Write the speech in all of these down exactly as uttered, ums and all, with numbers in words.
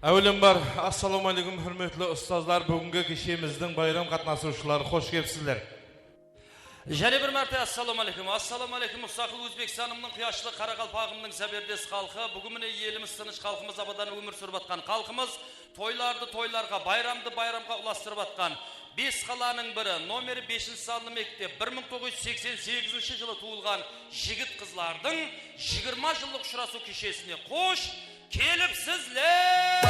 Áwelem bar, assalawma áleykum, húrmetli ustazlar, búgingi keshemizdiń bayram qatnasıwshıları, xosh kelipsizler. Jáne bir márte assalawma áleykum. Assalawma áleykum, Musaqul Ózbekstanımnıń quyashlı, qaraqalpaǵımnıń záberdes xalqı. Búgin mine elimiz tınısh, xalqımız abadan ómir súrip atqan xalqımız. Toylardı toylarǵa, bayramdı bayramǵa ulastırıp atqan bes qalanıń biri, nomeri beshinshi sanlı mektep, bir mıń toǵız júz seksen segizinshi jılı tuwılǵan jigit-qızlardıń jigirma jıllıq ushırasıw keshesine xosh kelipsizler!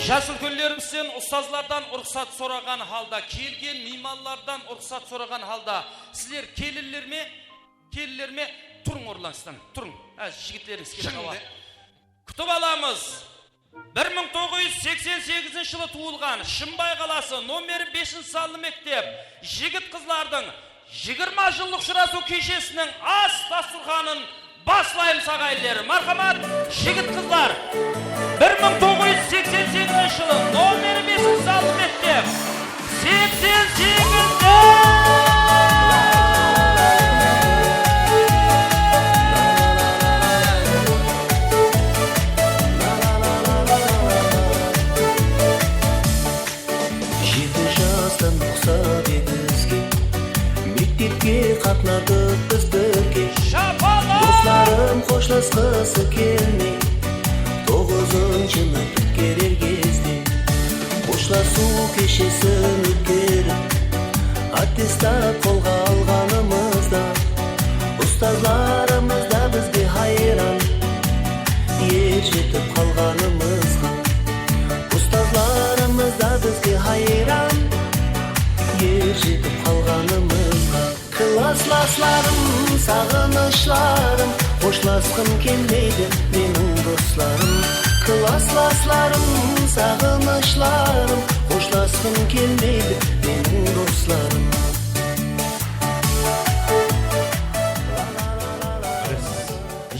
Jas úlkenlerimizden, ustazlardan ruxsat soraǵan halda, kelgen miymanlardan ruxsat soraǵan halda, sizler kelinler me, kelinler me, turıń orınlarıńızdan, turıń. Há, jigitlerimiz kelip, awa. Kútip alamız. Bir mıń toǵız júz seksen segizinshi jılı tuwılǵan Shımbay qalası, nomeri beshinshi sanlı mektep, jigit-qızlardıń jigirma jıllıq ushırasıw keshesiniń as dasturxanın baslaymız, aǵayinler. Marhamat, jigit-qızlar. Bir mıń toǵız júz seksen segizinshi jılı, nomeri beshinshi sanlı mektep. Seksen segiz! Jeti jastan uqsap edi bizge, mektepke qatnadıq biz birge. Shapalaq! Doslarım xoshlasqısı kelmey, toǵızınshını pitkerer gezde. Xoshlasıw keshesin ótkerip, attestat qolǵa alǵanımızda, ustazlarımız da bizge hayran, er jetip qalǵanımızǵa. Ustazlarımız da bizge hayran, er jetip qalǵanımızǵa. Klaslaslarım, saǵınıshlarım, xoshlasqım kelmeydi meniń doslarım. Klaslaslarım, saǵınıshlarım, xoshlasqım kelmeydi meniń doslarım.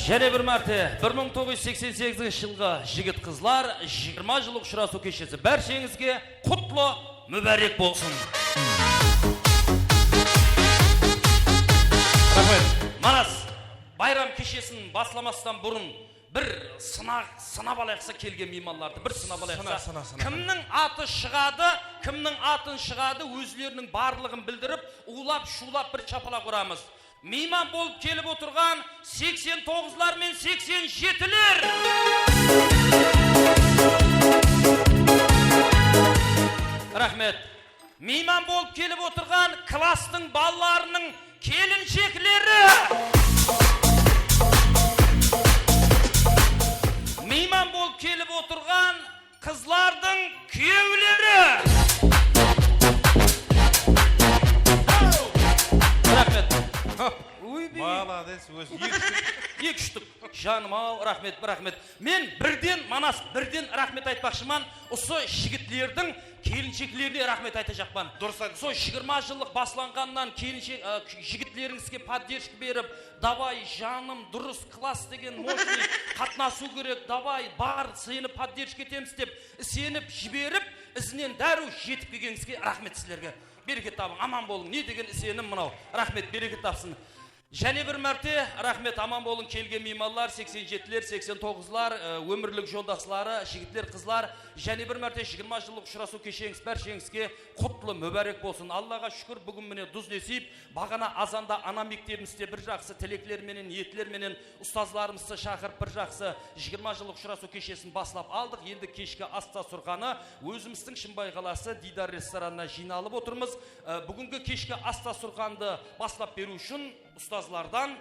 Jáne bir márte, bir mıń toǵız júz seksen segizinshi jılǵı jigit-qızlar jigirma jıllıq ushırasıw keshesi. Bársheńizge qutlı múbárek bolsın! Raxmet. Manas, bayram keshesin baslamastan burın bir sına-, sınap alayıqsa, kelgen miymanlardı bir sınap alayıqsa. Sına, sına, sına. Kimniń atı shıǵadı, kimniń atın shıǵadı, ózleriniń barlıǵın bildirip, uwlap-shuwlap bir shapalaq uramız. Miyman bolıp kelip otırǵan seksen toǵızlar men seksen jetiler! Raxmet. Miyman bolıp kelip otırǵan klasstıń balalarınıń kelinshekleri! Miyman bolıp kelip otırǵan qızlardıń kúyewleri! Raxmet. Óybi. Molodec, ózi eki shtık. Eki shtık. Janım-aw, raxmet, raxmet. Men birden, Manas, birden raxmet aytpaqshıman. Usı jigitlerdiń kelinsheklerine raxmet aytajaqpan. Durıs aytıpsız. Sol jigirma jıllıq baslanǵannan kelinshek, a, jigitlerin sizge podderjka berip, davay, janım, durıs, klass degen, moshnıy, qatnasıw kerek, davay, bar, seni podderjka etemiz dep, isenip jiberip, izinen dárriw jetip kelgenińizge raxmet sizlerge. Bereket tabıń, aman bolıń. Ne degen isenim mınaw. Raxmet, bereket tapsın. Jáne bir márte raxmet, aman bolıń, kelgen miymanlar, seksen jetiler, seksen toǵızlar, e, ómirlik joldasları, jigitler, qızlar. Jáne bir márte jigirma jıllıq ushırasıw kesheńiz bársheńizge qutlı múbárek bolsın. Allaǵa shúkir, búgin mine duz nesiyp, baǵana azanda ana mektebimizde bir jaqsı tilekler menen, niyetler menen ustazlarımızdı shaqırıp, bir jaqsı jigirma jıllıq ushırasıw keshesin baslap aldıq. Endi keshki as dasturxanı ózimizdiń Shımbay qalası Diydar restoranına jıynalıp otırmız. E, búgingi keshki as dasturxandı baslap beriw ushın ustazlardan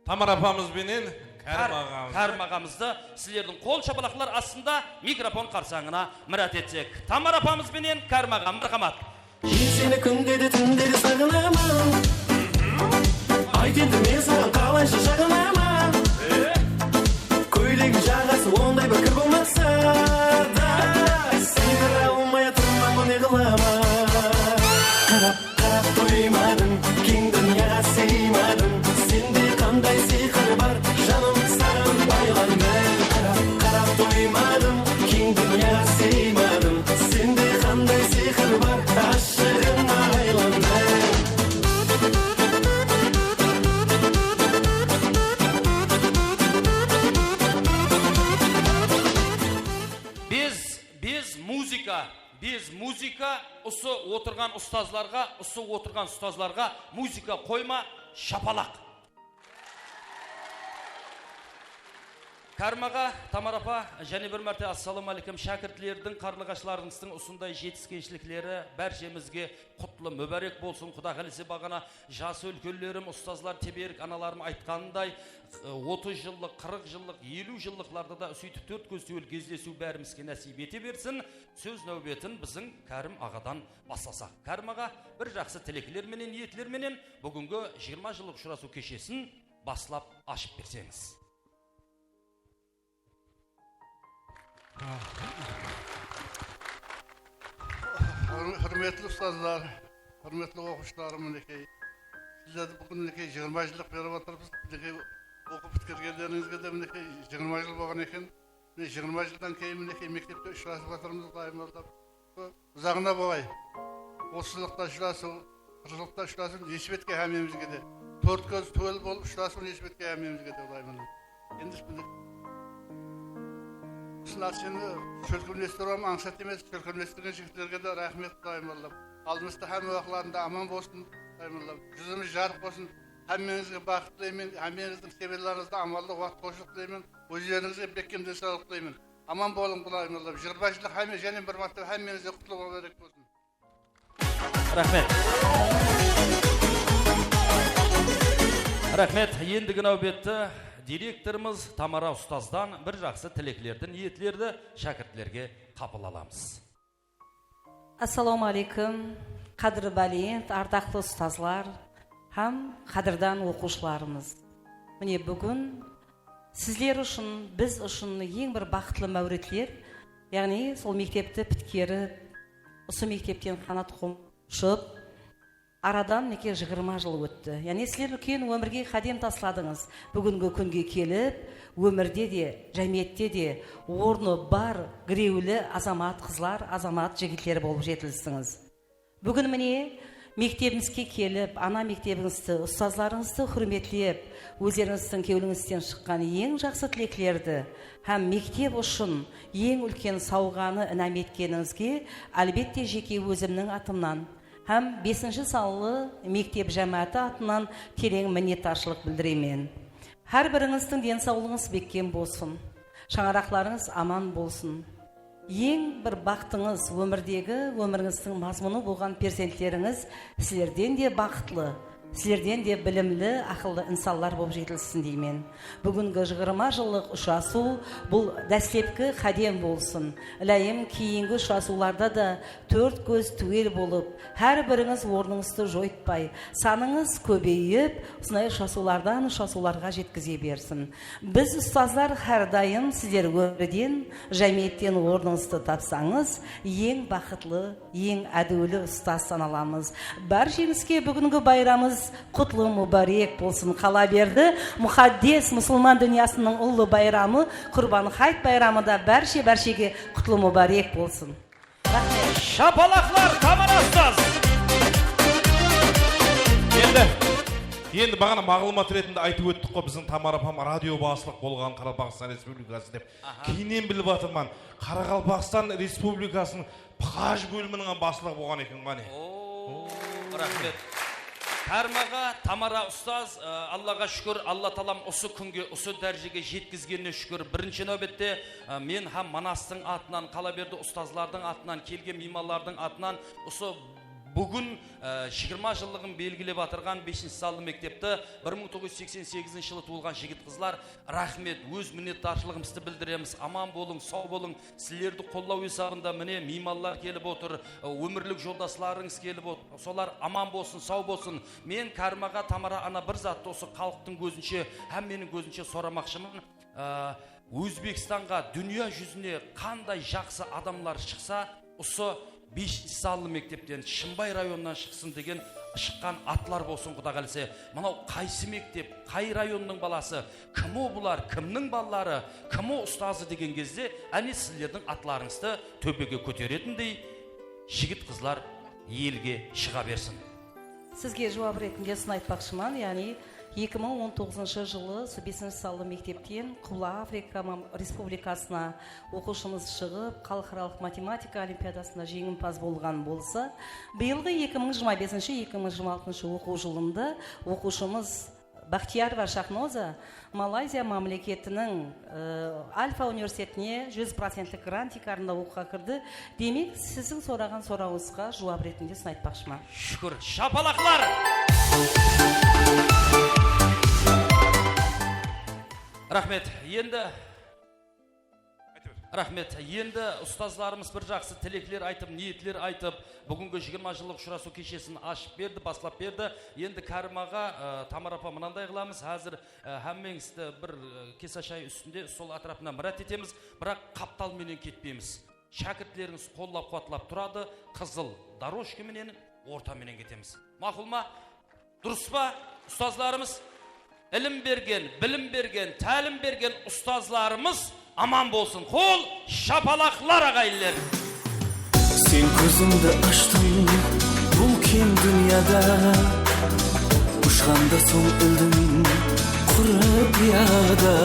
Tamar apamız benen Kárim aǵamızdı. Kárim aǵamızdı sizlerdiń qol shapalaqlar astında mikrofon qarsańına mirát etsek. Tamar apamız benen Kárim aǵa, marhamat. Men seni kúnde de, túnde de saǵınaman. Ayt endi, men saǵan qalaysha jaǵınaman? Kóylegim jaǵası onday bir kir bolmasa da, sıydıra almay atırman, bunı ne qılaman? Qarap, qarap toymadım, keń dúnyaǵa sıymadım. Sende qanday sıyqır bar, janım saǵan baylandı. Qarap, qarap toymadım, keń dúnyaǵa sıymadım. Sende qanday sıyqır bar, ashıǵıma aylandı. Muzıka, usı otırǵan ustazlarǵa, usı otırǵan ustazlarǵa muzıka qoyma, shapalaq. Kárim aǵa, Tamara apa, jáne bir márte assalamu aleykum. Shákirtlerdiń, qarlıǵashlarıńızdıń usınday jetiskenshlikleri bárshemizge qutlı múbárek bolsın. Quda qálese, baǵana jası úlkenlerim, ustazlar, teberik analarım aytqanınday, e, otız jıllıq, qırıq jıllıq, eliw jıllıqlarda da súytip tórt kóz túwel gezlesiw bárimizge násiyp ete bersin. Sóz náwbetin biziń Kárim aǵadan baslasaq. Kárim aǵa, bir jaqsı tilekler menen, niyetler menen búgingi jigirma jıllıq ushırasıw keshesin baslap ashıp berseńiz. Húrmetli ustazlar, húrmetli oqıwshılarım, minekey, sizlerdi búgin, minekey, jigirma jıllıq berip atırmız. Minekey, oqıp pitkergenlerińizge de, minekey, jigirma jıl bolǵan eken. Mine, jigirma jıldan keyin, minekey, mektepte ushırasıp atırmız, Quday qálese. Uzaǵına bolay. Otız jıllıqta ushırasıw, qırq jıllıqta ushırasıw nesip etken hámmemizge de. Tórt kóz túwel bolıp ushırasıw nesip etken hámmemizge de, Quday qálese. Endi mine, usını endi shólkemlestiriw hám ańsat emes, shólkemlestirgen jigitlerge de raxmet, Quday qálese. Aldımızda hámme waqıtlarında aman bolsın, Quday qálese. Júzimiz jarıq bolsın. Hámmeńizge baxıt tileymen, hámmeńizdiń seberlerińizde amanlıq, waqıt, tınıshlıq tileymen. Ózlerińizge bekkem densawlıq tileymen. Aman bolıń, Quday qálese. Jigirma jıllıq hámme, jáne bir márte hámmeńizge qutlı múbárek bolsın. Raxmet. Raxmet. Endigi náwbetti direktorımız Tamara ustazdan bir jaqsı tileklerdi, niyetlerdi shákirtlerge qabıl alamız. Assalawma aleykum, qádir-bálent, ardaqlı ustazlar hám qádirdan oqıwshılarımız. Mine, búgin sizler ushın, biz ushın eń bir baxıtlı máwritler, yaǵnıy sol mektepti pitkerip, usı mektepten qanat qoyıp ushıp, aradan, minekey, jigirma jıl ótti. Yaǵnıy sizler úlken ómirge qádem tasladıńız. Búgingi kúnge kelip, ómirde de, jámiyette de ornı bar, girewli azamat qızlar, azamat jigitler bolıp jetildińiz. Búgin, mine, mektebimizge kelip, ana mektebińizdi, ustazlarıńızdı húrmetlep, ózlerińizdiń kewlińizden shıqqan eń jaqsı tileklerdi hám mektep ushın eń úlken sawǵanı inam etkenińizge, álbette, jeke ózimniń atımnan hám besinshi sanlı mektep jámááti atınan tereń minnetdarshılıq bildiremen. Hár birińizdiń densawlıǵıńız bekkem bolsın, shańaraqlarıńız aman bolsın. Eń bir baxtıńız, ómirdegi ómirińizdiń mazmunı bolǵan perzentlerińiz sizlerden de baxıtlı, sizlerden de bilimli, aqıllı insanlar bolıp jetilsin deymen. Búgingi jigirma jıllıq ushırasıw bul dáslepki qádem bolsın. Iláyım, keyingi ushırasıwlarda da tórt kóz túwel bolıp, hár birińiz ornıńızdı joytpay, sanıńız kóbeyip, usınday ushırasıwlardan ushırasıwlarǵa jetkize bersin. Biz, ustazlar, hár dayım sizler ómirden, jámiyetten ornıńızdı tapsańız, eń baxıtlı, eń ádiwli ustaz sanalamız. Bárshemizge búgingi bayramımız qutlı múbárek bolsın. Qalaberdi, muqaddes musılman dúnyasınıń ullı bayramı, Qurban hayıt bayramı da bárshe-bárshege qutlı múbárek bolsın. Raxmet. Shapalaqlar, Tamara ustaz! Endi, endi baǵana maǵlıwmat retinde aytıp óttik ǵoy, biziń Tamara apam radio baslıq bolǵan Qaraqalpaqstan Respublikası dep. Aha. Keyinnen bilip atırman, Qaraqalpaqstan Respublikasınıń PQAJ bóliminiń hám baslıǵı bolǵan eken, qáne. Oo, raxmet. Kárim aǵa, Tamara ustaz, ı, Allaǵa shúkir, Alla taalam usı kúnge, usı dárejege jetkizgenine shúkir. Birinshi náwbette, ı, men hám Manastıń atınan, Qalaberdi ustazlardıń atınan, kelgen miymanlardıń atınan usı búgin, ı, jigirma jıllıǵın belgilep atırǵan beshinshi sanlı mektepti, bir mıń toǵız júz seksen segizinshi jılı tuwılǵan jigit-qızlar, raxmet, óz minnetdarshılıǵımızdı bildiremiz. Aman bolıń, saw bolıń. Sizlerdi qollaw esabında, mine, miymanlar kelip otır, ómirlik joldaslarıńız kelip otır. Solar aman bolsın, saw bolsın. Men Kárim aǵa, Tamara ana bir zattı usı xalıqtıń kózinshe, hámmeniń kózinshe soramaqshıman. Á, Ózbekstanǵa, dúnya júzine qanday jaqsı adamlar shıqsa, usı beshinshi sanlı mektepten, Shımbay rayonınan shıqsın degen shıqqan atlar bolsın, Quda qálese. Mınaw qaysı mektep, qay rayonnıń balası, kim o bular, kimniń balaları, kim o ustazı degen gezde, áne, sizlerdiń atlarıńızdı tópege kóteretindey jigit-qızlar elge shıǵa bersin. Sizge juwap retinde usını aytpaqshıman, yaǵnıy, Eki mıń on toǵızınshı jılı usı besinshi sanlı mektepten Qubla Afrika mam-, Respublikasına oqıwshımız shıǵıp, xalıqaralıq matematika olimpiadasında jeńimpaz bolǵan bolsa, bıyılǵı eki mıń jigirma besinshi, eki mıń jigirma altınshı oqıw jılında oqıwshımız Baxtiyarova Shahnoza Malayziya mámleketiniń, e, Alfa universitetine júz procentlik grant tiykarında oqıwǵa kirdi. Demek, siziń soraǵan sorawıńızǵa juwap retinde usını aytpaqshıman. Shúkir. Shapalaqlar! Raxmet. Endi Ayta ber. Raxmet. Endi ustazlarımız bir jaqsı tilekler aytıp, niyetler aytıp, búgingi jigirma jıllıq ushırasıw keshesin ashıp berdi, baslap berdi. Endi Kárim aǵa, e, Tamara apa, mınanday qılamız. Házir, e, hámmeńizdi bir, e, kesa shay ústinde stol átirapına mirát etemiz, biraq qaptal menen ketpeymiz. Shákirtlerińiz qollap-quwatlap turadı, qızıl dorojka menen, orta menen ketemiz. Maqul ma? Durıs pa, ustazlarımız? Ilim bergen, bilim bergen, tálim bergen ustazlarımız aman bolsın. Qol, shapalaqlar, aǵayinler! Sen kózimdi ashtıń bul keń dúnyada, ushqanda soń ildiń qurıp uyada.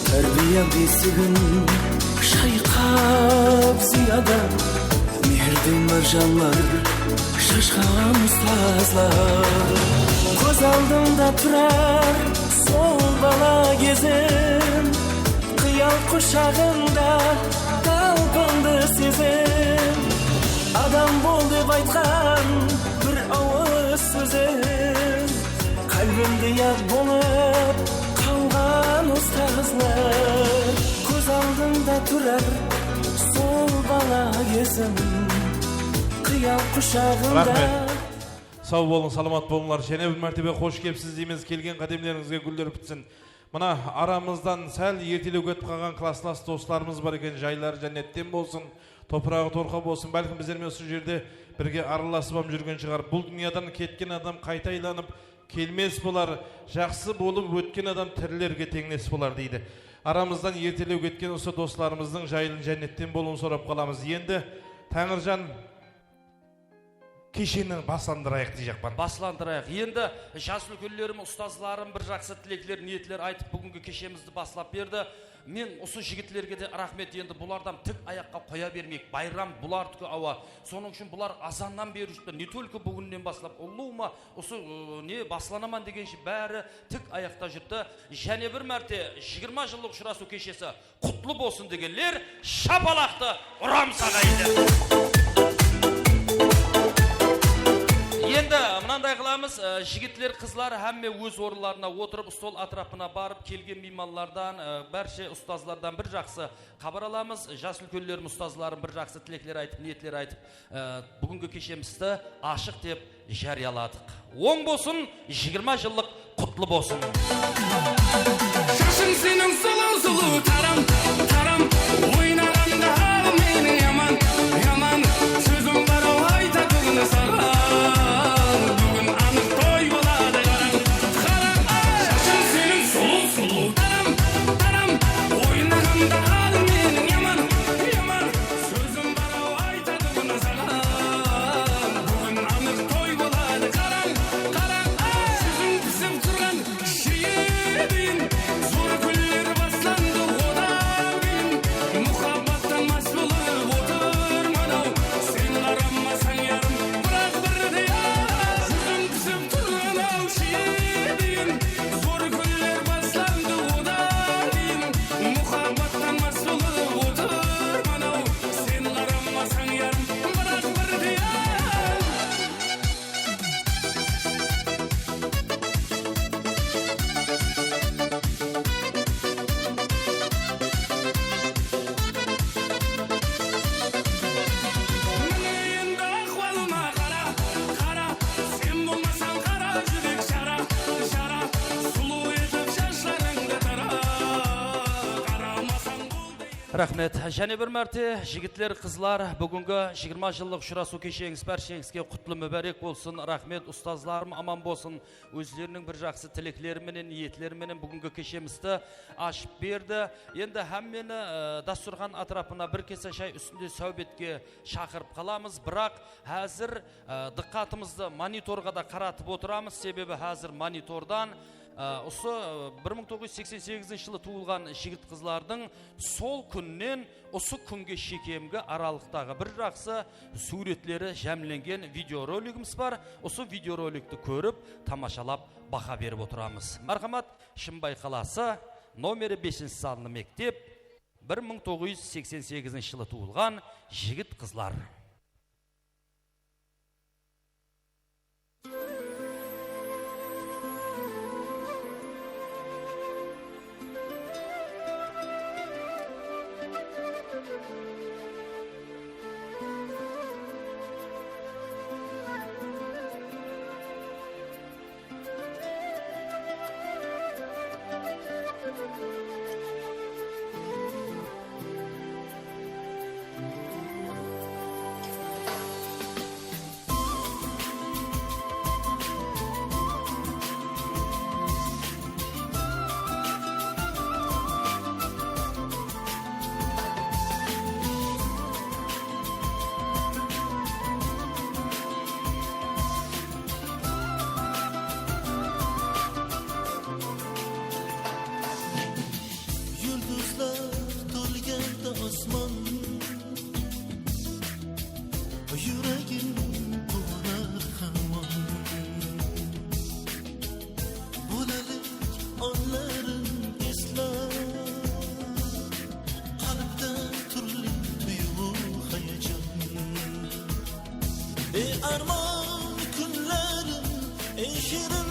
Tárbiya besigin shayqap zıyada, mehrden márjanlar shashqan ustazlar. Kóz aldımda turar sol bala gezim, qıyal qushaǵında talpındı sezim. Adam bol dep aytqan bir awız sózim, qálbimde yad bolıp qalǵan ustazlar. Kóz aldımda turar sol bala gezim, qıyal qushaǵında. Raxmet. Saw bolıń, salamat bolıńlar. Jáne bir mártebe xosh kelipsiz deymiz. Kelgen qádemlerińizge gúller pitsin. Mına, aramızdan sál ertelep ketip qalǵan klasslas doslarımız bar eken, jayları jánnetten bolsın, topıraǵı torqa bolsın. Bálkim bizler menen usı jerde birge aralasıp hám júrgen shıǵar. Bul dúnyadan ketken adam qayta aylanıp kelmes bolar, jaqsı bolıp ótken adam tirilerge teńles bolar, deydi. Aramızdan ertelep ketken usı doslarımızdıń jayın jánnetten bolıwın sorap qalamız. Endi Táńirjan, keshenin baslandırayıq deyjaqpan. Baslandırayıq. Endi jas úlkenlerim, ustazlarım bir jaqsı tilekler, niyetler aytıp, búgingi keshemizdi baslap berdi. Men usı jigitlerge de raxmet, endi bulardan tik ayaqqa qoya bermeyik. Bayram bulardiki, awa. Sonıń ushın bular azannan beri júripti. Не только búginnen baslap, ulıwma usı, ıı, ne, baslanaman degenshe bári tik ayaqta júripti. Jáne bir márte jigirma jıllıq ushırasıw keshesi qutlı bolsın degenler, shapalaqtı uramız, aǵayinler. Endi mınanday qılamız, e, jigitler, qızlar hámme óz orınlarına otırıp, stol átirapına barıp, kelgen miymanlardan, e, bárshe ustazlardan bir jaqsı xabar alamız. Jas úlkenlerim, ustazlarım bir jaqsı tilekler aytıp, niyetler aytıp, e, búgingi keshemizdi ashıq dep járiyaladıq. Oń bolsın, jigirma jıllıq qutlı bolsın! Shashıń seniń sulıw-sulıw taram, taram, oynaǵanda al meniń yaman, yaman sózim bar-aw aytatuǵın saǵan. Búgin anıq toy boladı, qarań, qarań. Shashıń seniń sulıw-sulıw taram, taram, oynaǵanda al meniń yaman, yaman sózim bar-aw aytatuǵın saǵan. Búgin anıq toy boladı, qarań, qarań. Júzin pisip turǵan Sheye deyin zor kúnler baslandı odan keyin. Raxmet. Jáne bir márte, jigitler, qızlar, búgingi jigirma jıllıq ushırasıw kesheńiz bársheń-izge qutlı múbárek bolsın. Raxmet, ustazlarım aman bolsın. Ózleriniń bir jaqsı tilekleri menen, niyetleri menen búgingi keshemizdi ashıp berdi. Endi hámmeni, e, dasturxan átirapına bir kese shay ústinde sáwbetke shaqırıp qalamız. Biraq házir, e, dıqqatımızdı monitorǵa da qaratıp otıramız. Sebebi házir monitordan, e, usı, e, bir mıń toǵız júz seksen segizinshi jılı tuwılǵan jigit-qızlardıń sol kúnnen usı kúnge shekemgi aralıqtaǵı bir jaqsı súwretleri jámlengen videoroligimiz bar. Usı videorolikti kórip, tamashalap, baha berip otıramız. Márhamat, Shımbay qalası, nomeri beshinshi sanlı mektep, bir mıń toǵız júz seksen segizinshi jılı tuwılǵan jigit-qızlar. Yulduzlar tolganda osmon, yuragim quwanar hamon. Bolalik onların eslep, qalbda turli tuyg'u, hayajon. Ey armon kunlarim, ey shirin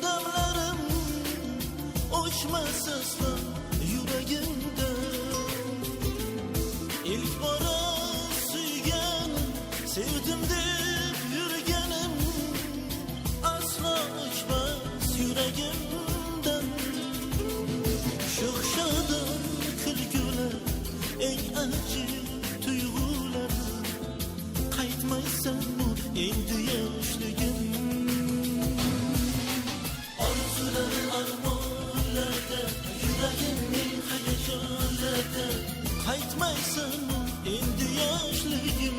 damlarim, o'chmas aslo yuragimda. Ilk bora suyganim, sevdim deb yurganim aslo o'chmas yuragimdan. Sho'x-shodon kulgular, eng ajib tuyg'ular. Qaytmaysanmi endi yoshligim? Orzular, armonlarda, yuragimning hayajonlarda. Qaytmaysanmi endi yoshligim?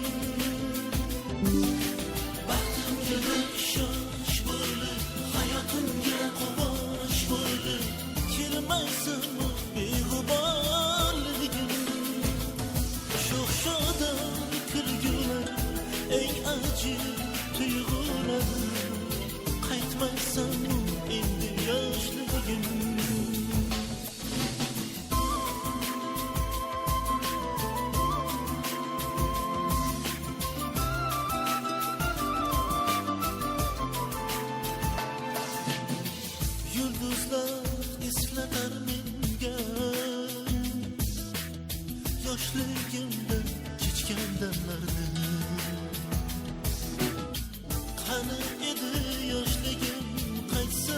Baxtimga ishonch bo'lib, hayotimga quvonch bo'lib, kelmaysanmi beg'uborligim? Sho'x-shodon kulgular, eng ajib tuyg'ular. Qaytmaysanmi endi yoshligim? Yulduzlar eslatar menga yoshligimda kechgan damlarni. Qani edi yoshligim qaytsa,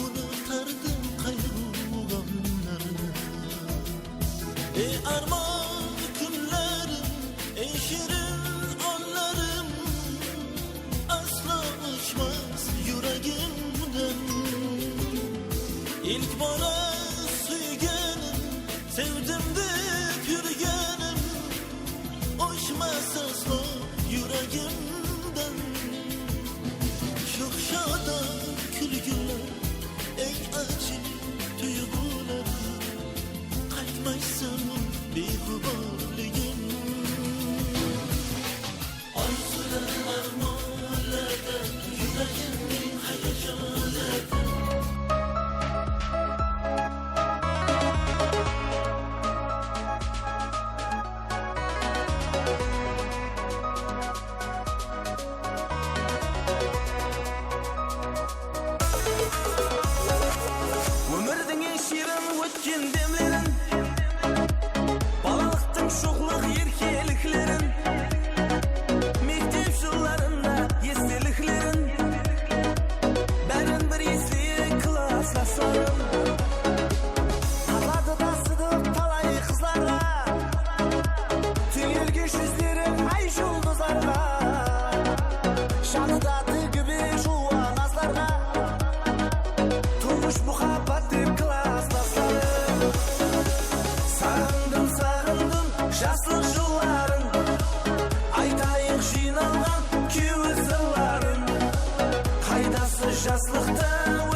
unutardim qayg'u-g'amlarni. Ey armon kunlarim, ey shirin onlarim, aslo o'chmas yuragimdan. Ilk bora suyganim, sevdim deb yurganim, o'chmas aslo yuragimdan. Sho'x-shodon kulgular, eng ajib tuyg'ular. Qaytmaysanmi beg'uborligim? Orzular, armonlarda, yuragimning hayajonlarda.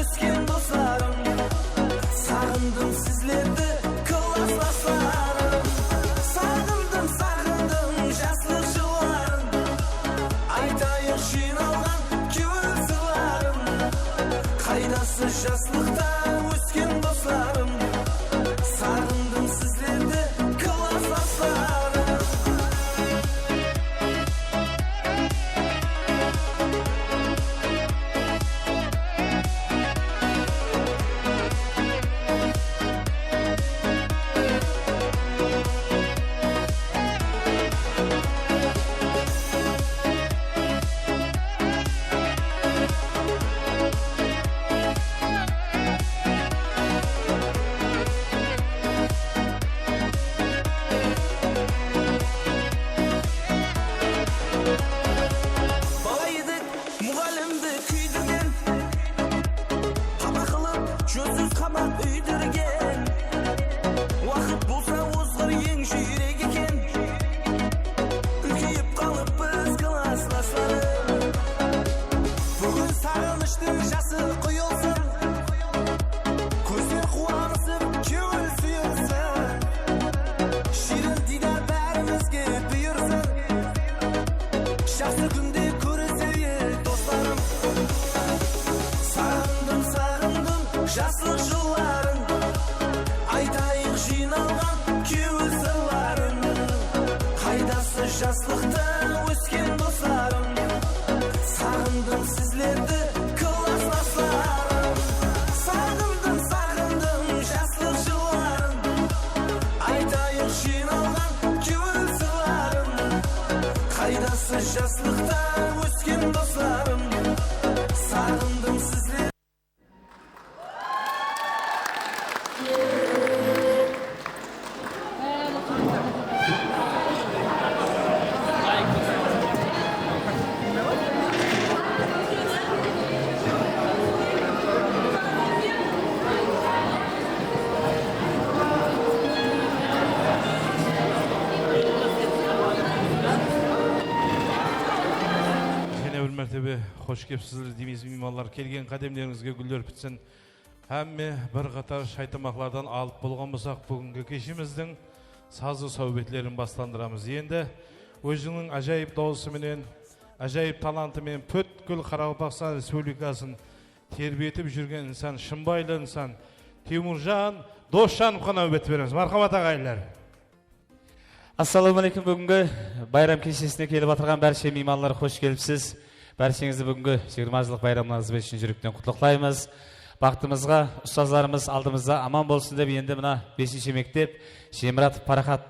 Ósken doslarım, saǵındım sizlerdi, klaslaslarım. Saǵındım, saǵındım jaslıq jılların. Aytayıq jıynalǵan kewil sırların. Qaydası jaslıqta ósken doslarım? Saǵındım sizlerdi, klaslaslarım. Bala edik, muǵallimdi kúydirgen, qapa qılıp, józsiz qamaq úydirgen. Waqıt bolsa ozǵır eń júyrek eken, úlkeyip qalıppız, klaslaslarım. Búgin saǵınıshtıń jası quyılsın, kózler quwanısıp, kewil súyilsin. Shiyrin diydar bárimizge buyırsın. Jaqsı kúnde kóriseyik, doslarım. Saǵındım, saǵındım jaslıq jılların. Aytayıq jıynalǵan kewil sırların. Qaydası jaslıqta ósken doslarım? Saǵındım sizlerdi, klaslaslarım. Saǵındım, saǵındım jaslıq jılların. Aytayıq jıynalǵan kewil sırların. Qaydası jaslıqta ósken doslarım? Saǵındım sizlerdi. Jáne bir mártebe xosh kelipsizler deymiz, miymanlar. Kelgen qádemlerińizge gúller pitsin. Hámme bir qatar shaytamaqlardan alıp bolǵan bolsaq, búgingi keshimizdiń sazlı sáwbetlerin baslandıramız. Endi óziniń ájayıp dawısı menen, ájayıp talantı menen pútkil Qaraqalpaqstan Respublikasın terbetip júrgen insan, shımbaylı insan Temurjan Dosjanovqa náwbet beremiz. Marhamat, aǵayinler. Assalawma áleykum, búgingi bayram keshesine kelip atırǵan bárshe miymanlar, xosh kelipsiz. Bársheńizdi búgingi jigirma jıllıq bayramlarıńız benen shın júrekten qutlıqlaymız. Baxtımızǵa, ustazlarımız aldımızda aman bolsın dep, endi mına besinshi mektep Jemuratov Paraxat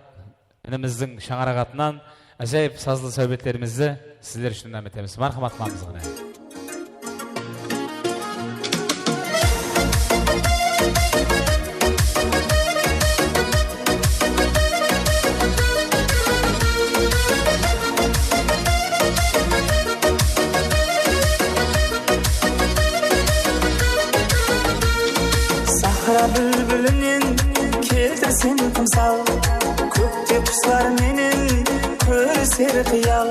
inimizdiń shańaraǵı atınan ájayıp sazlı sáwbetlerimizdi sizler ushın inam etemiz. Marhamat qılamız, qáne. Sahra búlbilinen keltirsem tımsal, kókte quslar menen kóriser qıyal.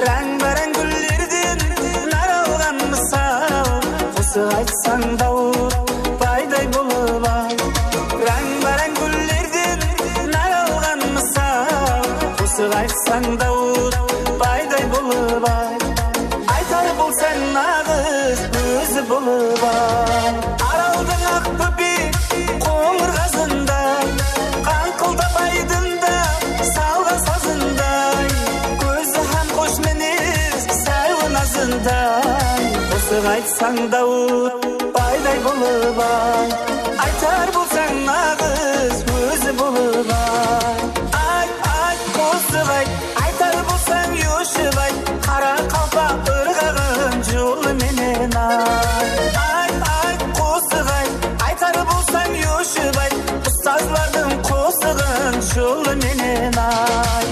Ráń-báráń gúllerden nar alǵan mısal, qosıq aytsań dawıtpayday bolıp al. Ráń-báráń gúllerden nar alǵan mısal, qosıq aytsań dawıtpayday bolıp al. Aytar bolsań naǵız ózi bolıp al. Araldıń aq bópek qońırǵazınday, qańqıldap aydında salǵan sazınday. Kózi hám xosh minez, sáwi nazınday. Qosıq aytsań dawıtpayday bolıp al. Aytar bolsań naǵız ózi bolıp al. Ayt, ayt, qosıq ayt. Aytar bolsań, yoshıp ayt, qaraqalpaq ırǵaǵın jol menen ayt. Ayt, ayt, qosıq ayt, aytar bolsań, yoshıp ayt, ustazlardıń qosıǵın jol menen ayt.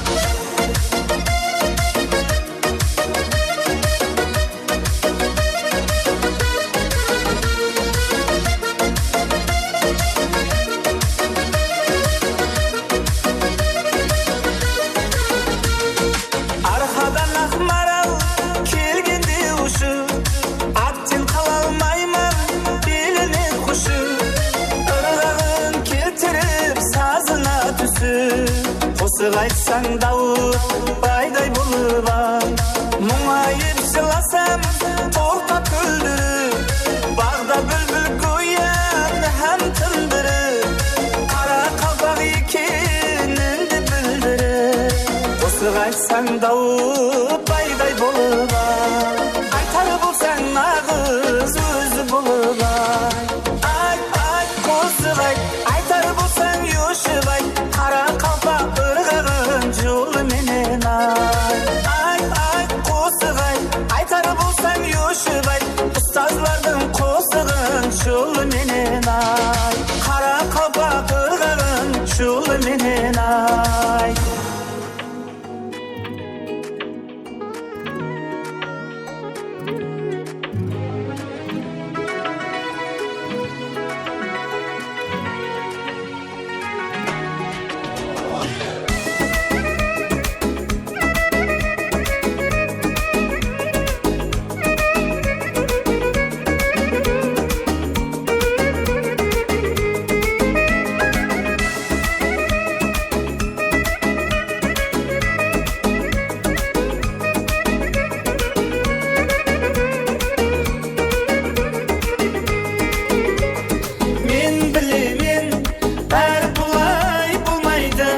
Aytsań dawıt payday bolıp ay, muńayıp jılasam qorqa kúldirip. Baǵda búlbil goyan hám tındıra, qaraqalpaq ekenindi bildirip. Qosıq aytsań dawıt payday bolıp ay, aytar bolsań naǵız ózi bolıp ay. Ayt, ayt, qosıq ayt, aytar bolsań yoshıp ayt, qaraqalpaq ırǵaǵın jolı menen ayt. Ayt, ayt, qosıq ayt, aytar bolsań yoshıp ayt, ustazlardıń qosıǵın jolı menen ayt, qaraqalpaq ırǵaǵın jolı menen ayt. Men bilemen, bári bulay bolmaydı.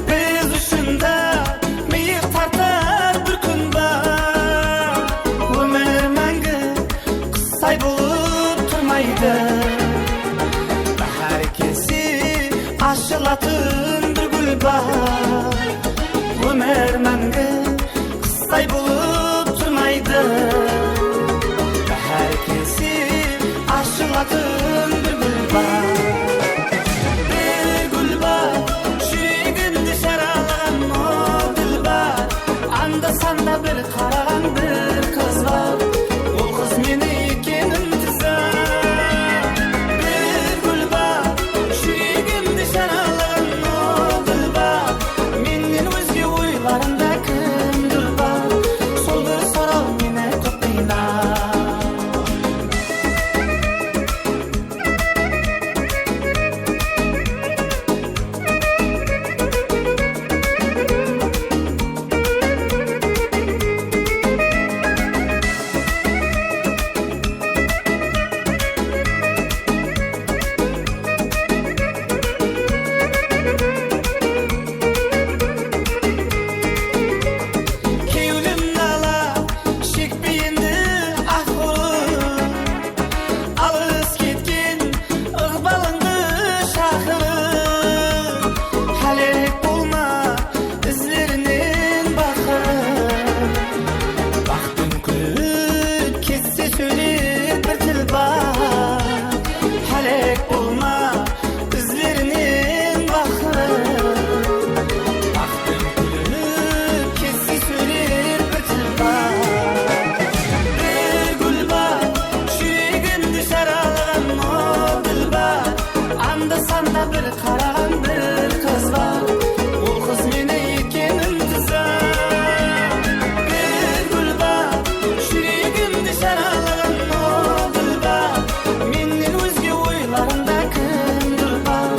Biz ushın da mıyıq tartar bir kún bar. Ómir máńgi qıssay bolıp turmaydı. Báhár kelse ashılatın bir gúl bar. Ómir máńgi qıssay bolıp turmaydı. Báhár kelse ashılatın bir gúl bar. Bir gúl bar, júregimdi jaralaǵan, o, dilbar. Anda-sanda bir qaraǵan bir qız bar. Ol qız meni eken intizar. Bir gúl bar, júregimdi jaralaǵan, o, dilbar. Mennen ózge oylarıńda kimdur bar? Sol bir soraw meni kóp qıynar. Kewlim nala shekpe endi, axırı. Alıs ketken ıǵbalıńdı shaqırıp, hálek bolma izlerinen baqırıp. Baxtıń kúlip ketse sóyler bir til bar. Hálek bolma izlerinen baqırıp. Baxtıń kúlip ketse sóyler bir til bar. Bir gúl bar, júregimdi jaralaǵan, o, dilbar. Anda-sanda bir qaraǵan bir qız bar. Ol qız meni eken intizar. Bir gúl bar, júregimdi jaralaǵan, o, dilbar. Mennen ózge oylarıńda kimdur bar?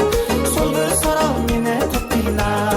Sol bir soraw meni kóp qıynar.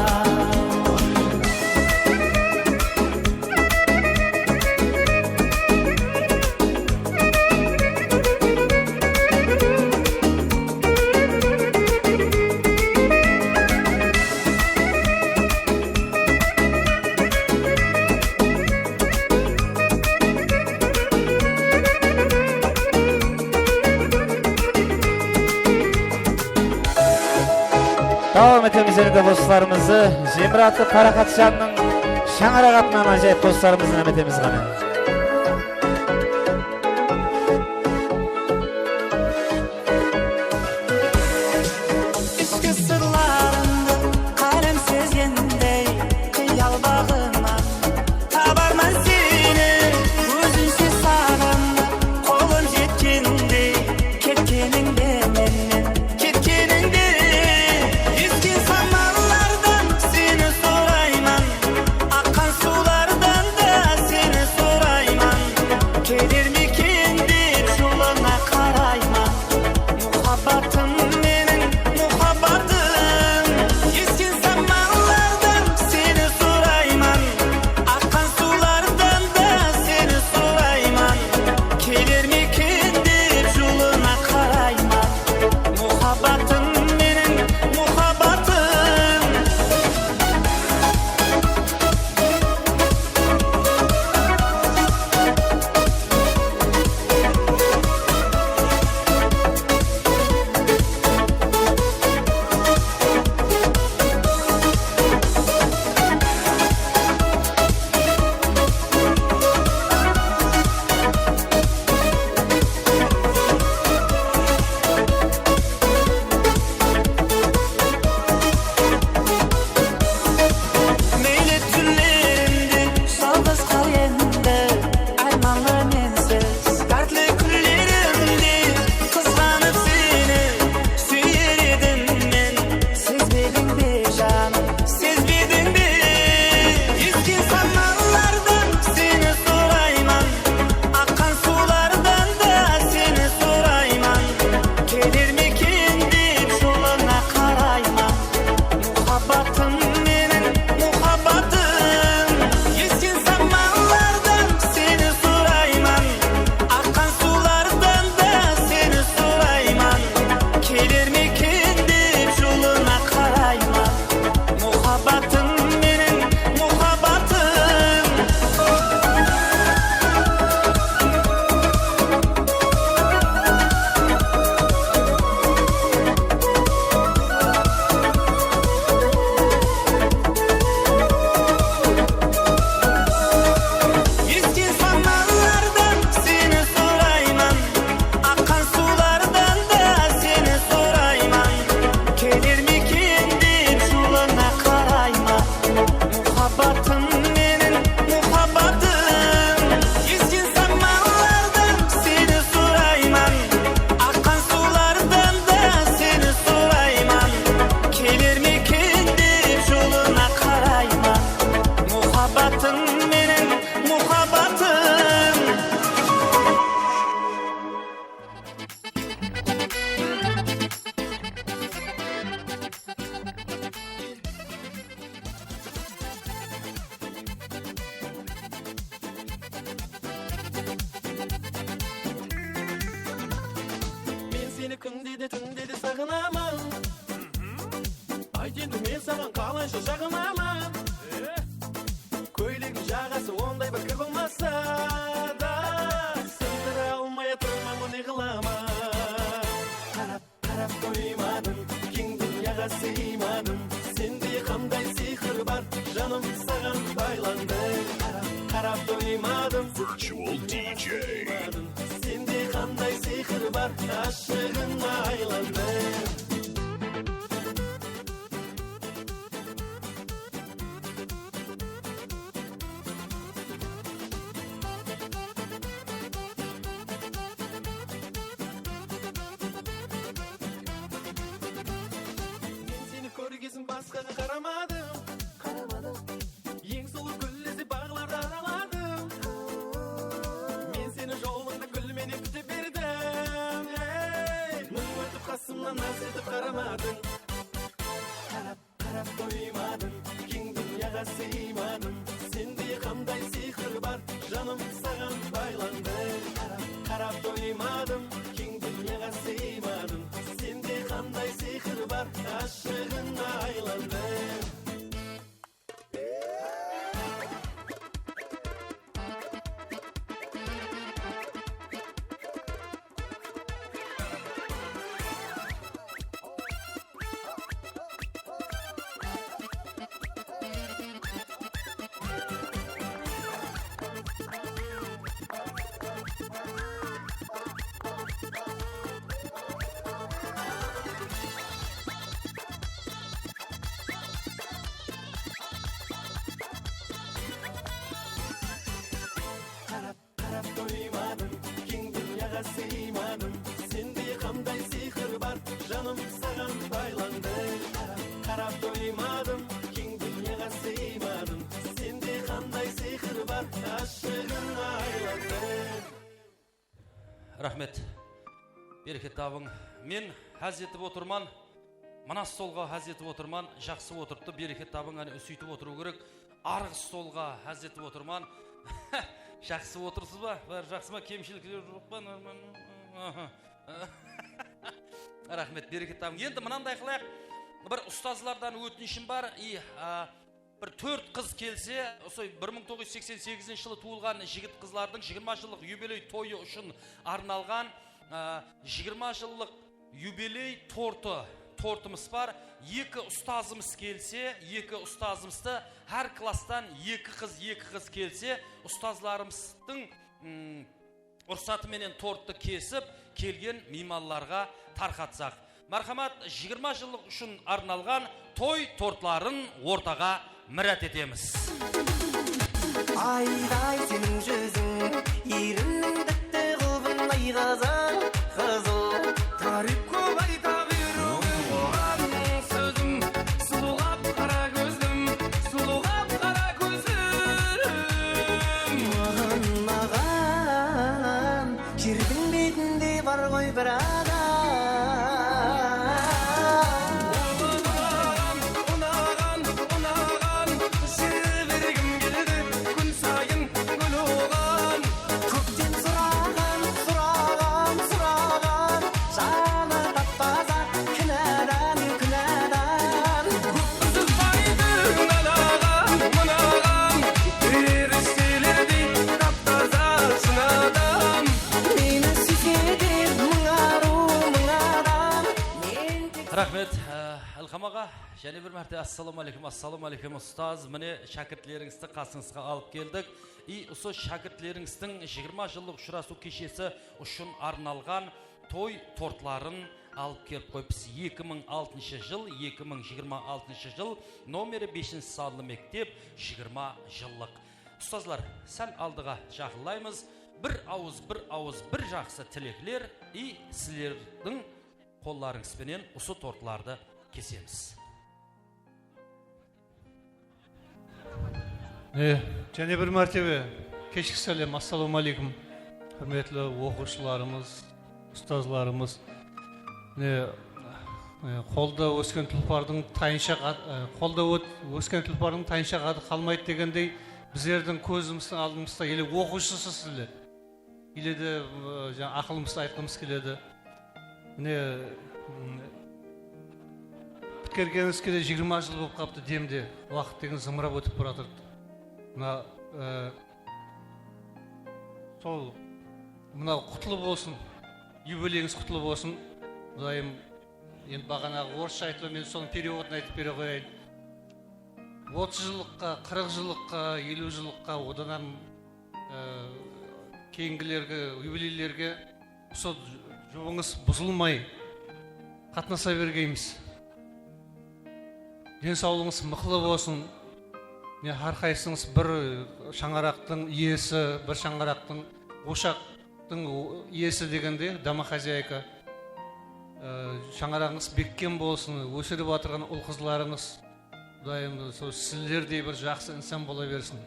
Dawam etemiz endi qosıqlarımızdı. Zemiratlı Paraqatjannıń Shańaraq atınnan ájayıp qosıqlarımızdı dawam etemiz ǵana. Ishki sırlarımdı qálem sezgendey, qıyal baǵınan tabarman seni, ózimshe saǵan qolım jetkendey. Ketkenińde mennen, ketkenińde esken samallardan seni sorayman, aqqan suwlardan da seni sorayman. Batın menen muhabbatım, esken samallardan seni sorayman, aqqan suwlardan da seni sorayman, kelermeken dep jolına qarayman, muhabbatım menen muhabbatım. Men seni kúnde de, túnde de saǵınaman. Ayt endi, men saǵan qalayshı jaǵınaman? Kóylegiń jaǵası onday bir kir bolmasa da, sındıra almay atırman, ne qılaman? Qarap, qarap toymadım, keń dúnyaǵa sıymadım. Sende qanday sıyqır bar, janım saǵan baylandı. Qarap, qarap toymadım. Virtual D J. Sende qanday sıyqır bar, ashıǵıńa aylandım. Men seni kórgesin basqaǵa qaramadım. Qaramadım. Eń sulıw gúlli baǵlardı araladım. Men seni jolıńda gúl menen kúte berdim. Ey, mıń ótip qasımnan, naz etip qaramadıń. Qarap, qarap toymadım, keń dúnyaǵa sıymadım. Sende qanday sıyqır bar, janım saǵan baylandı. Qarap, qarap toymadım, keń dúnyaǵa sıymadım. Sende qanday sıyqır bar, ashıǵıńa aylandım. Qarap, qarap toymadım, keń dúnyaǵa sıymadım. Sende qanday sıyqır bar, janım saǵan baylandı. Qarap, qarap toymadım, keń dúnyaǵa sıymadım. Sende qanday sıyqır bar, ashıǵıńa aylandım. Raxmet. Bereket tabıń. Men ház etip otırman. Mına stolǵa ház etip otırman. Jaqsı otırıptı. Bereket tabıń. Áne, sóytip otırıw kerek. Arǵı stolǵa ház etip otırman. Jaqsı otırsız ba? Bári jaqsı ma? Kemshilikler joq pa? Normalno. Aha. Raxmet, bereket tabıń. Endi mınanday qılayıq. Bir ustazlardan ótinishim bar. I, a, Bir tórt qız kelse, usı bir mıń toǵız júz seksen segizinshi jılı tuwılǵan jigit-qızlardıń jigirma jıllıq yubiley toyı ushın arnalǵan, a, jigirma jıllıq yubiley tortı, tortımız bar. Eki ustazımız kelse, eki ustazımızdı, hár klasstan eki qız, eki qız kelse, ustazlarımızdıń, ım, ruxsatı menen torttı kesip, kelgen miymanlarǵa tarqatsaq. Márhamat, jigirma jıllıq ushın arnalǵan toy tortların ortaǵa mirát etemiz. Ayday seniń júziń, erinniń bitti qılbın ay qızıl, qızıl. Táriyp kóp ayta beriwge oǵan sózim, sulıwǵap qara kózlim, sulıwǵap qara kózlim. Maǵan, maǵan, jerdiń betinde bar ǵoy bir adam. Unaǵan, unaǵan, unaǵan, jibergim keldi kún sayın gúl oǵan. Kókten suraǵan, suraǵan, suraǵan, janı tap-taza kinadan, kinadan. Kók qızıl aydı anaǵan, mınaǵan, perishtelerdiy tap-taza shın adam. Meni súyse de mıń arıw, mıń adam, men tek... Raxmet, e, Ilham aǵa. Jáne bir márte assalamu aleykum, assalamu aleykum, ustaz. Mine, shákirtlerińizdi qasıńızǵa alıp keldik. I usı shákirtlerińizdiń jigirma jıllıq ushırasıw keshesi ushın arnalǵan toy tortların alıp kelip qoyıpsız. Eki mıń altınshı jıl, eki mıń jigirma altınshı jıl, nomeri beshinshi sanlı mektep, jigirma jıllıq. Ustazlar, sál aldıǵa jaqınlaymız. Bir awız, bir awız, bir jaqsı tilekler, i sizlerdiń qollarıńız benen usı tortlardı kesemiz. E, jáne bir mártebe keshki sálem, assalawma áleykum. Húrmetli oqıwshılarımız, ustazlarımız. Mine, e, qolda ósken tulpardıń tayınsha qat-, e, qolda ót-, ósken tulpardıń tayınsha qadı qalmaydı degendey, bizlerdiń kózimizdiń aldımızda ele oqıwshısı sizler. Ele de, e, jańa aqılımızdı aytqımız keledi. Mine, m, pitkergenimizge de jigirma jıl bolıp qaptı demde. Waqıt degen zımırap ótip baratır. Mına, e, sol, mına qutlı bolsın. Yubileyińiz qutlı bolsın. Qudayım, endi baǵanaǵı orıssha ayttılar, men sonıń perevodın aytıp bere qoyayın. Otız jıllıqqa, qırıq jıllıqqa, eliw jıllıqqa, odan hám e, keyingilerge, yubileylerge usı juwıńız buzılmay qatnasa bergeymiz. Densawlıǵıńız mıqlı bolsın. Mine, hár qaysıńız bir shańaraqtıń iyesi, bir shańaraqtıń, oshaqtıń o-, iyesi degendey, domoxozayka. E, shańaraǵıńız bekkem bolsın, ósirip atırǵan ul-qızlarıńız, Qudayım, sol sizlerdey bir jaqsı insan bola bersin.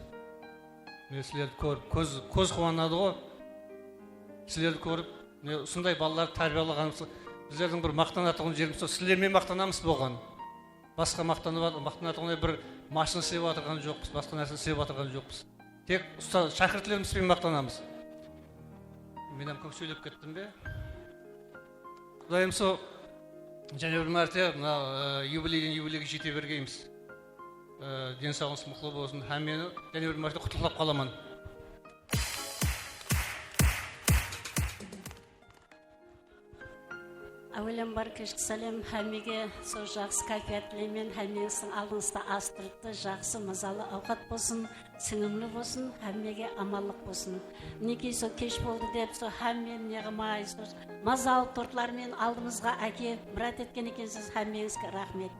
Mine, sizlerdi kórip, kóz, kóz quwanadı ǵo. Sizlerdi kórip, mine, usınday balalardı tárbiyalaǵanımız, bizlerdiń bir maqtanatuǵın jerimiz sol, sizlermen maqtanamız bolǵan. Basqa maqtanıp at-, maqtanatuǵınday bir mashina islep atırǵan joqpız, basqa nárse islep atırǵan joqpız. Tek usta-, shákirtlerimizben maqtanamız. Men hám kóp sóylep kettim be? Qudayım, sol jáne bir márte mına, e, yubileyden yubileyge jete bergeymiz. E, densawlıǵıńız mıqlı bolsın. Hámmeni jáne bir márte qutlıqlap qalaman. Áwelembar keshki sálem, hámmege sol jaqsı káypiyat tileymen. Hámmeńizdiń aldıńızda as turıptı, jaqsı mazalı awqat bolsın, sińimli bolsın, hámmege amanlıq bolsın. Minekey, sol kesh boldı dep, sol hámme neǵımay, sol mazalı tortlar menen aldımızǵa ákep, mirát etken ekensiz, hámmeńizge raxmet.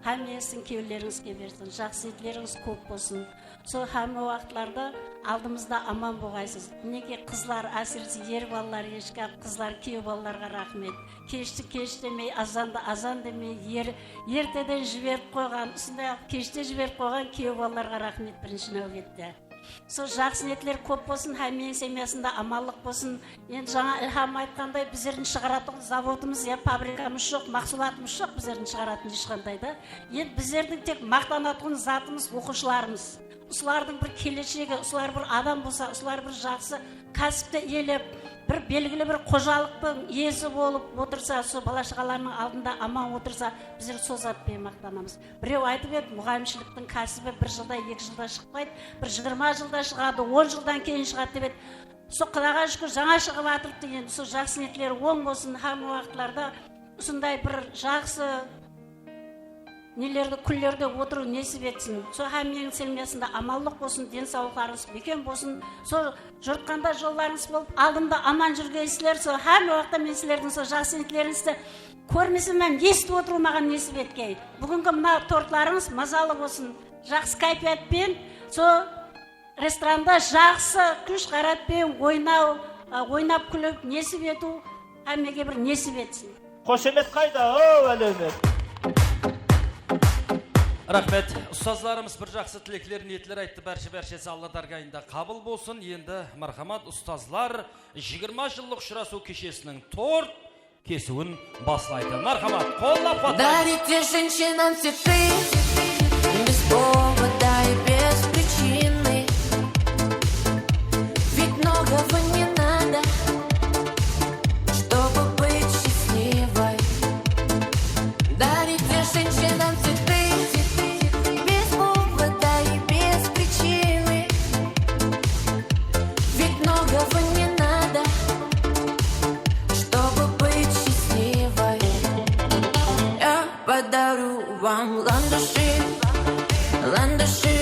Hámmeńizdiń kewillerińizge bersin, jaqsı niyetlerińiz kóp bolsın. Sol hámme waqıtlarda aldımızda aman bolǵaysız. Minekey, qızlar, ásirese er balalar, eshkáp qızlar, kúyew balalarǵa raxmet. Keshti kesh demey, azandı azan demey, er-, erteden jiberip qoyǵan, usınday-aq keshte jiberip qoyǵan kúyew balalarǵa raxmet birinshi náwbette. Sol jaqsı niyetler kóp bolsın, hámmeniń semyasında amanlıq bolsın. Endi jańa Ilham aytqanday, bizlerdiń shıǵaratuǵın zavodımız ya fabrikamız joq, mahsulatımız joq bizlerdiń shıǵaratuǵın hesh qanday da. Endi bizlerdiń tek maqtanatuǵın zatımız oqıwshılarımız. Usılardıń bir keleshegi, usılar bir adam bolsa, usılar bir jaqsı kásipti iyelep, bir belgili bir xojalıqtıń iyesi bolıp otırsa, usı bala-shaǵalarınıń aldında aman otırsa, bizler sol zat penen maqtanamız. Birew aytıp edi, muǵallimshiliktiń kásibi bir jılda, eki jılda shıqpaydı, bir jigirma jılda shıǵadı, on jıldan keyin shıǵadı dep edi. Sol Qudaǵa shúkir, jańa shıǵıp atırıptı, endi sol jaqsı niyetleri oń bolsın, hámme waqıtlarda usınday bir jaqsı nelerdi, kúnlerde otırıw nesip etsin. Sol hámmeniń semyasında amanlıq bolsın, densawlıqlarıńız bekem bolsın. Sol jortqanda jollarıńız bolıp, aldında aman júrgeysizler. Sol hámme waqıtta men sizlerdiń sol jaqsı niyetlerińizdi kórmesem hám esitip otırıw maǵan nesip etkey. Búgingi mına tortlarıńız mazalı bolsın. Jaqsı káypiyatpen sol restoranda jaqsı kúsh-ǵayrat penen oynaw, a, oynap kúlip nesip etiw hámmege bir nesip etsin. Xoshamet qayda, o, áliwmet? Raxmet. Ustazlarımız bir jaqsı tilekler, niyetler ayttı. Bárshe-bárshesi Alla dárgayında qabıl bolsın. Endi, marhamat, ustazlar jigirma jıllıq ushırasıw keshesiniń tort kesiwin baslaydı. Marhamat, qollap-quwatlaymiz. Дарите женщинам цветы без повода и без причины. Ведь многого не надо, чтобы быть счастливой. Дарите женщинам цветы без повода и без причины. Ведь многого не надо, чтобы быть счастливой. Я подарю вам ландыши, ландыши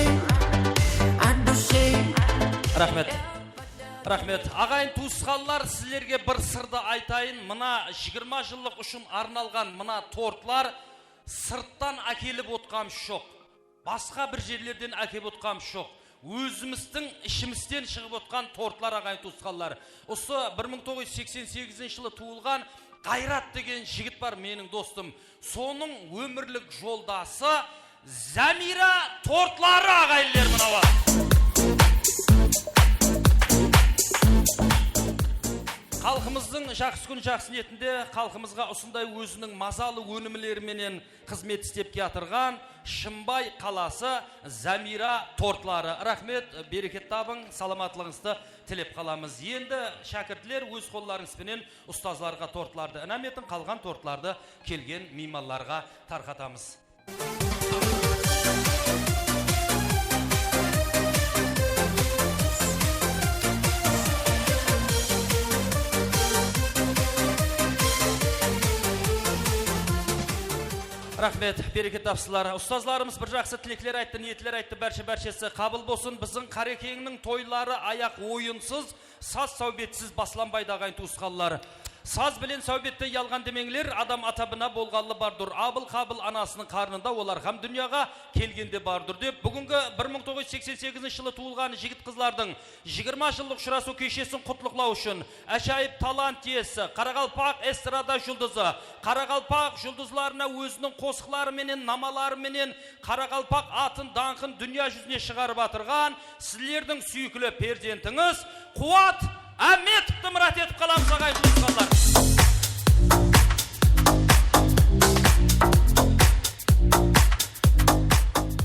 от души. Рахмет. Raxmet. Aǵayin tuwısqanlar, sizlerge bir sırdı aytayın. Mına jigirma jıllıq ushın arnalǵan mına tortlar sırttan ákelip otqanımız joq. Basqa bir jerlerden ákep otqanımız joq. Ózimizdiń ishimizden shıǵıp otqan tortlar, aǵayin tuwısqanlar. Usı bir mıń toǵız júz seksen segizinshi jılı tuwılǵan Ǵayrat degen jigit bar, meniń dostım. Sonıń ómirlik joldası Zamira tortları, aǵayinler, mınawa. Xalqımızdıń jaqsı kún, jaqsı niyetinde xalqımızǵa usınday óziniń mazalı ónimleri menen xızmet islep kiyatırǵan Shımbay qalası Zamira tortları. Raxmet, bereket tabıń, salamatlıǵıńızdı tilep qalamız. Endi, shákirtler, óz qollarıńız benen ustazlarǵa tortlardı inam etiń, qalǵan tortlardı kelgen miymanlarǵa tarqatamız. Raxmet, bereket tapsınlar. Ustazlarımız bir jaqsı tilekler ayttı, niyetler ayttı, bárshe-bárshesi qabıl bolsın. Biziń Qarekeńniń toyları ayaq oyınsız, saz sáwbetsiz baslanbaydı, aǵayin tuwısqanlar. Saz benen sáwbette yalǵan demeńler, adam ata-bina bolǵanlı bardur. Abıl-qabıl anasınıń qarnında, olar hám dúnyaǵa kelgende bardur, dep, búgingi bir mıń toǵız júz seksen segizinshi jılı tuwılǵan jigit-qızlardıń jigirma jıllıq ushırasıw keshesin qutlıqlaw ushın ájayıp talant iyesi, qaraqalpaq estrada juldızı, qaraqalpaq juldızlarına óziniń qosıqları menen, namaları menen qaraqalpaq atın, dańqın dúnya júzine shıǵarıp atırǵan sizlerdiń súyikli perzentińiz Quwat Ámetovtı mırad etip qalamız, aǵayin tuwısqanlar.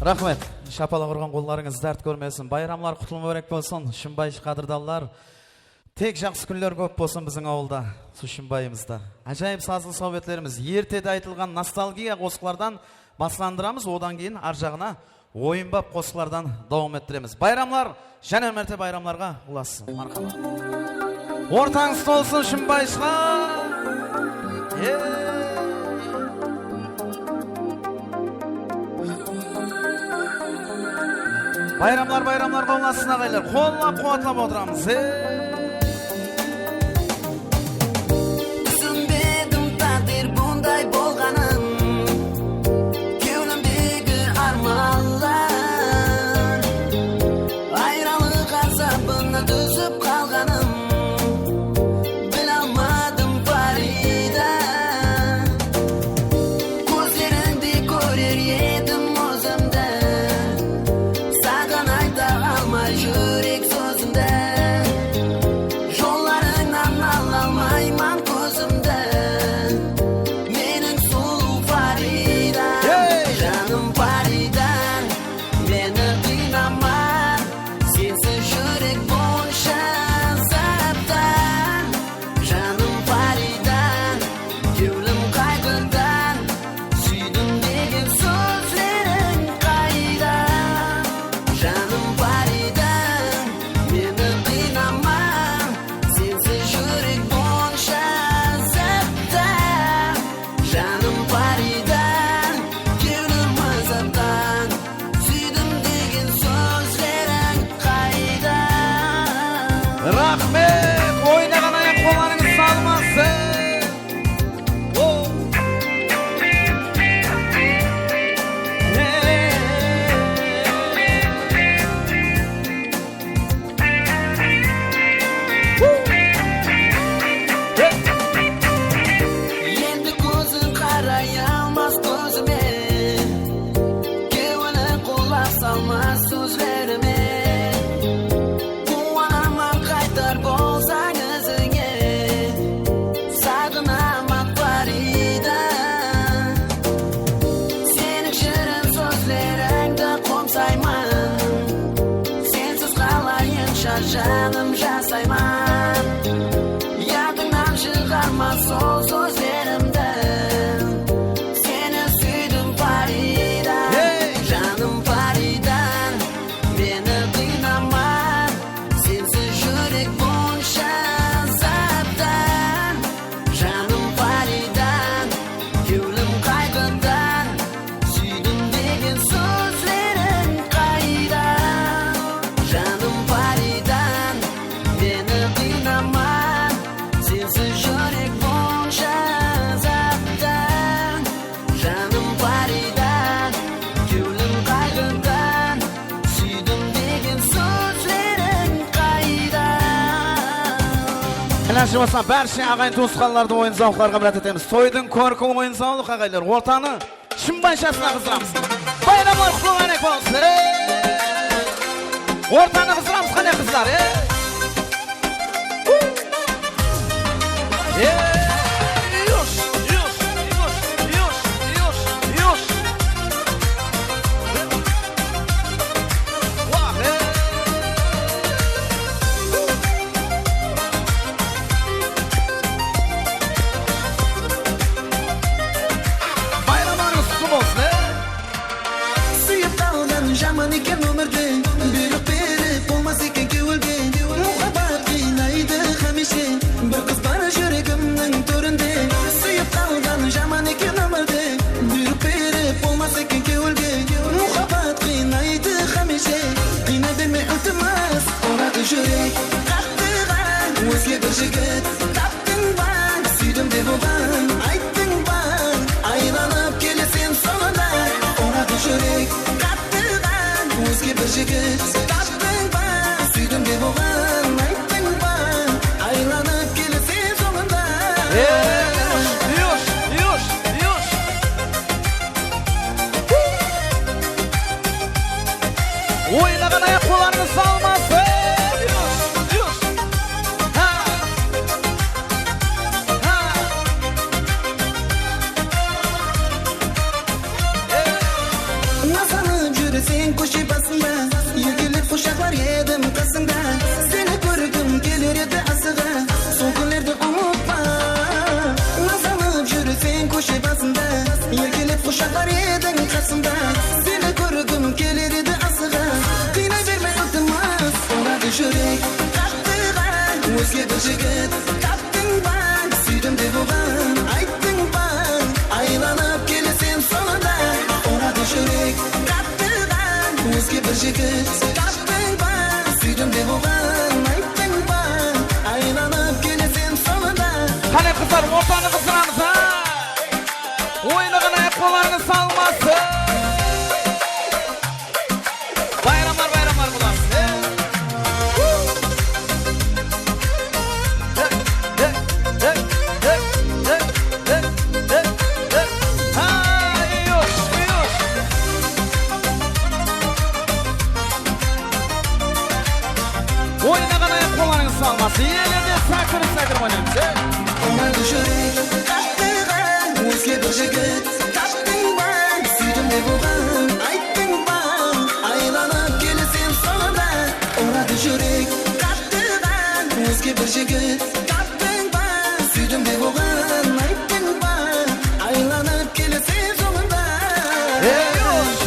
Raxmet. Shapalaq urǵan qollarıńız dárt kórmesin. Bayramlar qutlı múbárek bolsın, Shımbay qádirdanlar. Tek jaqsı kúnler kóp bolsın biziń awılda, Shımbayımızda. Ájayıp sazlı sáwbetlerimiz, ertede aytılǵan nostalgiya qosıqlardan baslandıramız, odan keyin ar jaǵına oyınbap qosıqlardan dawam ettiremiz. Bayramlar, jáne márte bayramlarǵa ulasın. Marhaba. Ortańız tolsın, Shımbayshılar! Ey! Bayramlar, bayramlar, qollap, aǵaylar, qollap-quwatlap otıramız. Ey! Túsinbedim táǵdir bunday bolǵanın, kewlimdegi ármanlar, ayralıq azabına dúzip qalǵanım. Bilalmadım, Farida. Kózlerińde kórer edim ózimdi. Saǵan ayta almay júrek sózimdi. Jollarıńnan ala almayman kózimdi. Meniń sulıw Farida. Hey! Janım Farida. Meni qıynama, sensiz júrek bonsha azapta. Janım Farida, kewlim qayǵıdan, súydim degen sózleriń qayda? Janım Farida, meni qıynama, sensiz júrek bonsha azapta. Janım Farida, kewlim azaptan, súydim degen sózleriń qayda? Raxmet! Oynaǵan ayaq qollarıńız salmasın! O! Endi kóziń qaray almas kózime, kewliń qulaq salmas sózlerime. Quwanaman qaytar bolsań izińe, saǵınaman Farida. Seniń shirin sózlerińdi qomsayman. Sensiz qalayınsha, janım, jasayman? Yadıńnan shıǵarma sol sózlerimdi. Seni súydim, Farida. Hey! Janım Farida, meni qıynama. Sensiz júrek bonsha azapta. Janım Farida, kewlim qayǵıdan, súydim degen sózleriń qayda? Janım Farida, Ilajı bolsa, bárshe aǵayin tuwısqanlardı oyın-zawıqlarǵa mirát etemiz. Toydıń kórki oyın-zawıq, aǵaylar. Ortanı shımbayshasına qızdıramız. Bayramlar qutlı, qáne bolsın. Ortanı qızdıramız, qáne, qızlar. Ey! Ey! Yush, yush, yush, yush, yush, yush. Wah, ey! Bayramlarıńız qutlı bolsın, ey! Súyip qalǵan jaman eken ómirde, buyrıq berip bolmas eken kewilge. Muhabbat qıynaydı hámiyshe, bir qız bar júregimniń tórinde. Súyip qalǵan jaman eken ómirde, buyrıq berip bolmas eken kewilge. Muhabbat qıynaydı hámiyshe, qıynay berme, iltimas, uradı júrek qattıǵa ózge bir jigit. Taptıń ba, súydim dep oǵan, ayttıń ba, aylanıp keleseń sońında. Uradı júrek qattıǵa ózge bir jigit. Taptıń ba, súydim dep oǵan, ayttıń ba, aylanıp keleseń sońında. Ey, yush, yush, yush, yush. Oynaǵan ayaq-qollarıńız salmasın. Yush, yush. Ha! Ha! Nazlanıp júreseń kóshe basında, erkelep qushaqlar edim qasıńda. Seni kórgim keler edi asıǵa, sol kúnlerdi umıtpa. Nazlanıp júreseń kóshe basında, erkelep qushaqlar ediń qasımda. Seni kórgim keler edi asıǵa, qıynay berme, iltimas, uradı júrek qattıǵa ózge bir jigit. Taptıń ba, súydim dep oǵan, ayttıń ba, aylanıp keleseń sońında. Uradı júrek qattıǵa ózge bir jigit. Taptıń ba, súydim dep oǵan, ayttıń ba, aylanıp keleseń sońında. Qáne, qızlar, ortanı qızdıramız, ha? Oynaǵan ayaq-qollarıńız salmasın. Bayramlar, bayramlar bolasın. Hey, hey, hey. Hay, yush, yush. Oynaǵan ayaq-qollarıńız salmasın. Elerde sakırıp-sakırıp oynaymız, e? Uradı júrek qattıǵa ózge bir jigit. Taptıń ba, súydim dep oǵan, ayttıń ba, aylanıp keleseń sońında. Uradı júrek qattıǵa ózge bir jigit. Taptıń ba, súydim dep oǵan, ayttıń ba, aylanıp keleseń sońında. Ey, yush!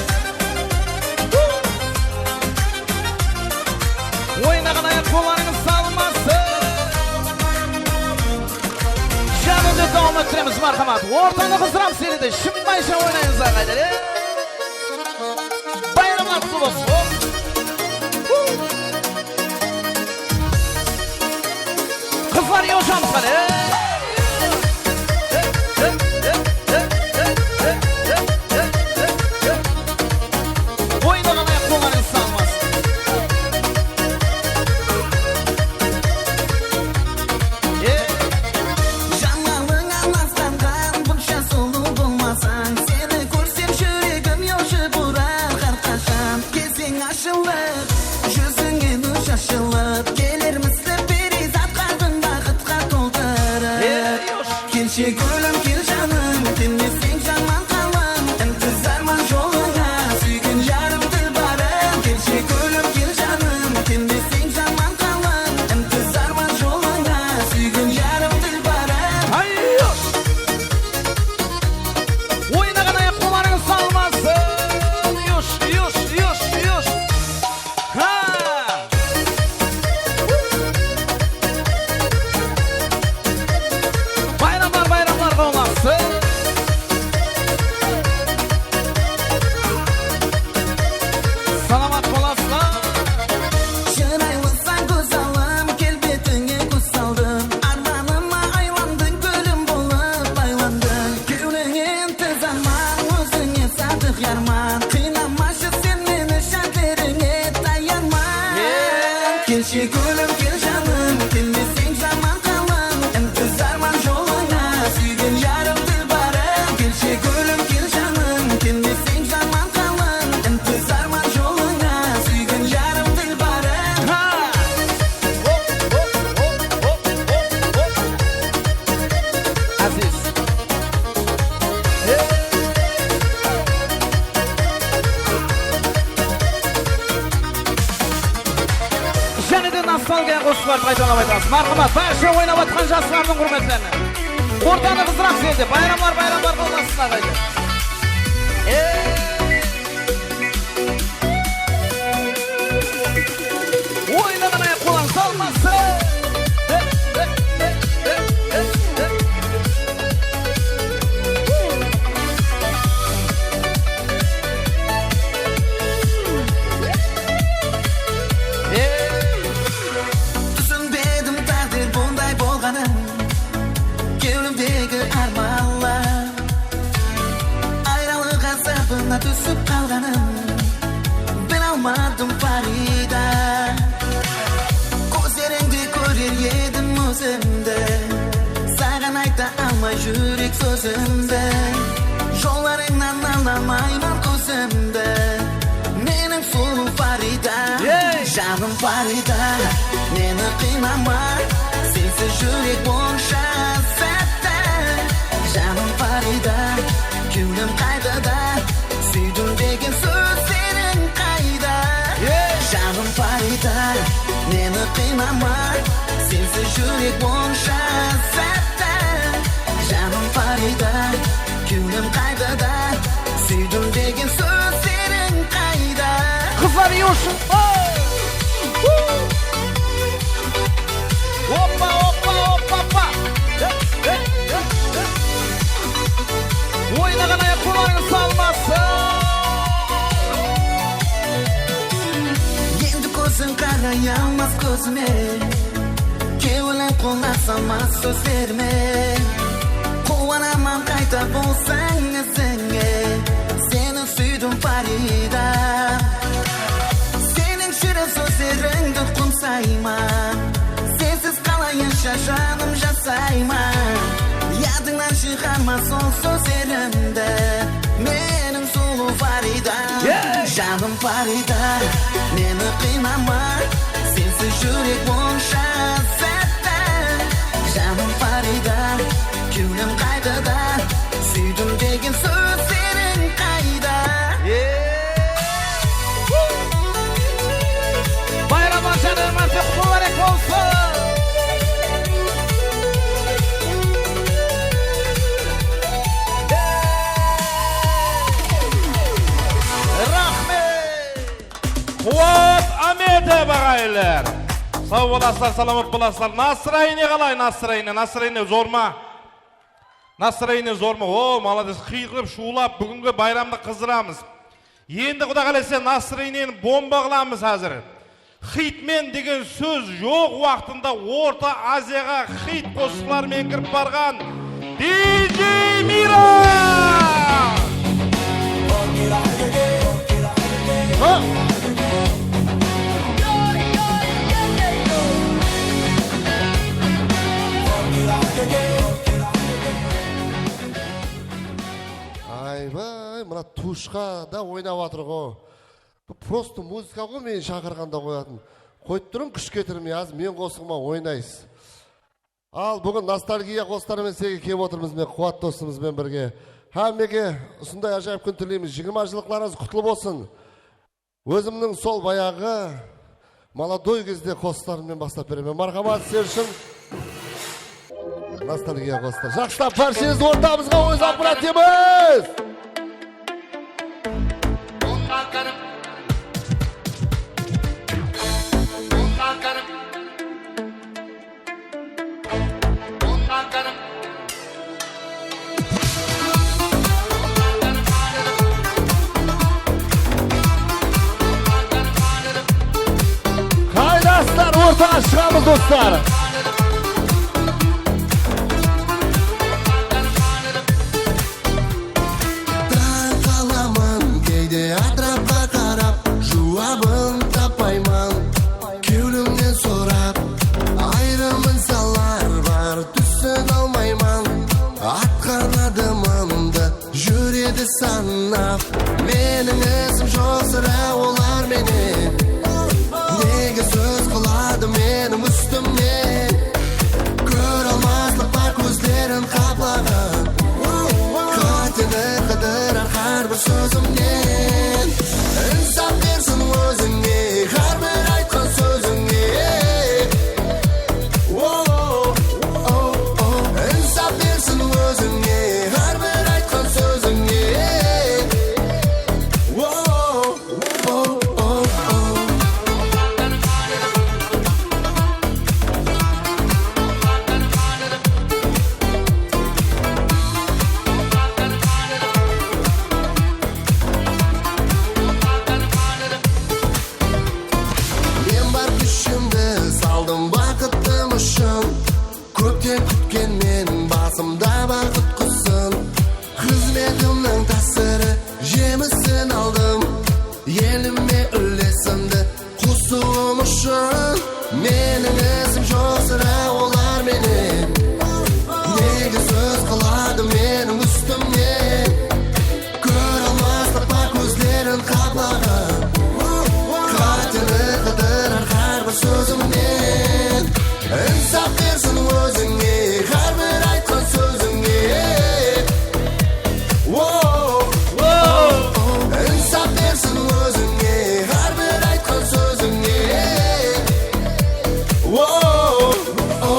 Oynaǵan ayaq-qollarıńız salmasın. Jáne de dawam ettiremiz, marhamat. Ortanı qızdıramız, elerde shımbaysha oynaymız, aǵaylar, e? Bayramlar qutlı bolsın. Qızlar, yolshamız qáne. Oynaǵan ayaq-qollarıńız salmasın. Jamalıńa mastanǵan, bunsha sulıw bolmasań. Seni kórsem, júregim yolshıp urar hár qashan. Kelseń ashılıp, júzińe nur shashılıp, kelermiz dep periyzat qadın baxıtqa toltırıp. Kelshe, gúlim, kel, janım, kelmeseń, jaman qalım. Intizarman jolıńa, súygen jarım, dilbarım. Kelshe, gúlim, kel, janım, kelmeseń, jaman qalım. Intizarman jolıńa, súygen jarım, dilbarım. Ay, yush! Oynaǵan ayaq-qollarıńız salmasın. Yush, yush, yush, yush. Ha! Bayramlar, bayramlar bolasın. Salamat bolasızlar. Shıraylısań, gózzalım, kelbetińe kóz saldım. Armanıma aylandıń, gúlim bolıp aylandıń. Kewlińe intizarman, ózińe sadıq yarman. Qıynamashı sen meni, shártlerińe tayanman. Kelshe, gúlim, kel, janım, kelmeseń, jaman qalım. Jáne de nostalgiya qosıqlardı qaytalap aytamız. Marhamat, bárshe oynap atqan jaslardıń húrmetlerine. Ortanı qızıraq sende, bayramlar bayramlarǵa ulasın, aǵaylar. Ey! Oynaǵan ayaq qolın salmasın. Ey! Túsinbedim táǵdir bunday bolǵanın, kewlimdegi ármanlar ayralıq azabına túsip qalǵanın bilip almadım, Farida. Kózlerińde kórer edim ózimdi, saǵan ayta almay júrek sózimdi. Jollarıńnan alamayman kózimdi, meniń sulıw Farida. Ey! Janım Farida, meni qıynama, sensiz júrek onsha sátti. Janım Farida, kewlim qayǵıda, súydim degen sózleriń qayda? Ey! Janım Farida, meni qıynama, sensiz júrek onsha sátti. Janım Farida, kewlim qayǵıda, súydim degen sózleriń qayda? Qızlar, iy ushın. Oppa, oppa, oppa, oppa. Oynaǵan ayaq qollarıńız salmasın. Endi kóziń qaray almas kózime, kewlim qulaq salmas sózlerime. Quwanaman qayta bolsań izińe, seni súydim, Farida. Seniń shírin sózlerińdi qumsayman, sensiz qalayınsha janım jasayman? Yadıńnan shıǵarma sol sózlerimdi, meniń sulıw Farida. Ey! Janım Farida, meni qıynama, sensiz júrek onsha sátti. Janım Farida, kewlim qayǵıda, súydim degen sózleriń qayda? Ey! Bayramlar jáne márte qutlı múbárek bolsın! Raxmet! Quwat Ámetov, aǵayinler! Saw bolasızlar, salamat bolasızlar. Nastroenie qalay, nastroenie, nastroenie zor ma? Nastroenie zor ma? O, malades, qıyqırıp, shuwlap, búgingi bayramdı qızdıramız. Endi, Quda qálese, nastroenieni bomba qılamız házir. Xitmen degen sóz joq waqtında Orta Aziyaǵa xit qosıqlar menen kirip barǵan D J Mira! Aybay, mına tushqa da oynap atır ǵo. Bu prosto muzıka ǵo, meni shaqırǵanda qoyatın. Qoyıp turıń, kúsh ketirmey, az men qosıǵıma oynaysız. Al, búgin nostalgiya qosıqları menen sizlerge kelip otırmız, mine, Quwat dosımız benen birge. Hámmege usınday ájayıp kún tileymiz. Jigirma jıllıqlarıńız qutlı bolsın. Ózimniń sol bayaǵı molodoy gezde qosıqlarım menen baslap beremen. Marhamat, sizler ushın nostalgiya qosıqlar. Jaqsılap, bársheniz ortamızǵa óz apparatımız! Qaydasızlar, ortaǵa shıǵamız, doslar! Tań qalaman, keyde átirapqa qarap, juwabın tapayman. Kewlimnen sorap, ayırım insanlar bar, túsine almayman. Atqan adımımdı júredi sanap. Meniń isim joq sirá olar menen. Nege sóz qıladı meniń ústimnen? Ushın meniń isim joq sirá olar menen. Nege sóz qıladı meniń ústimnen? Kóre almaslıq pa kózlerin qaplaǵan? Qáteni qıdırar hár bir sózimnen. Insap bersin ózińe hár bir aytqan sózińe. Wo-o, wo-o. Insap bersin ózińe hár bir aytqan sózińe. Wo-o, wo-o.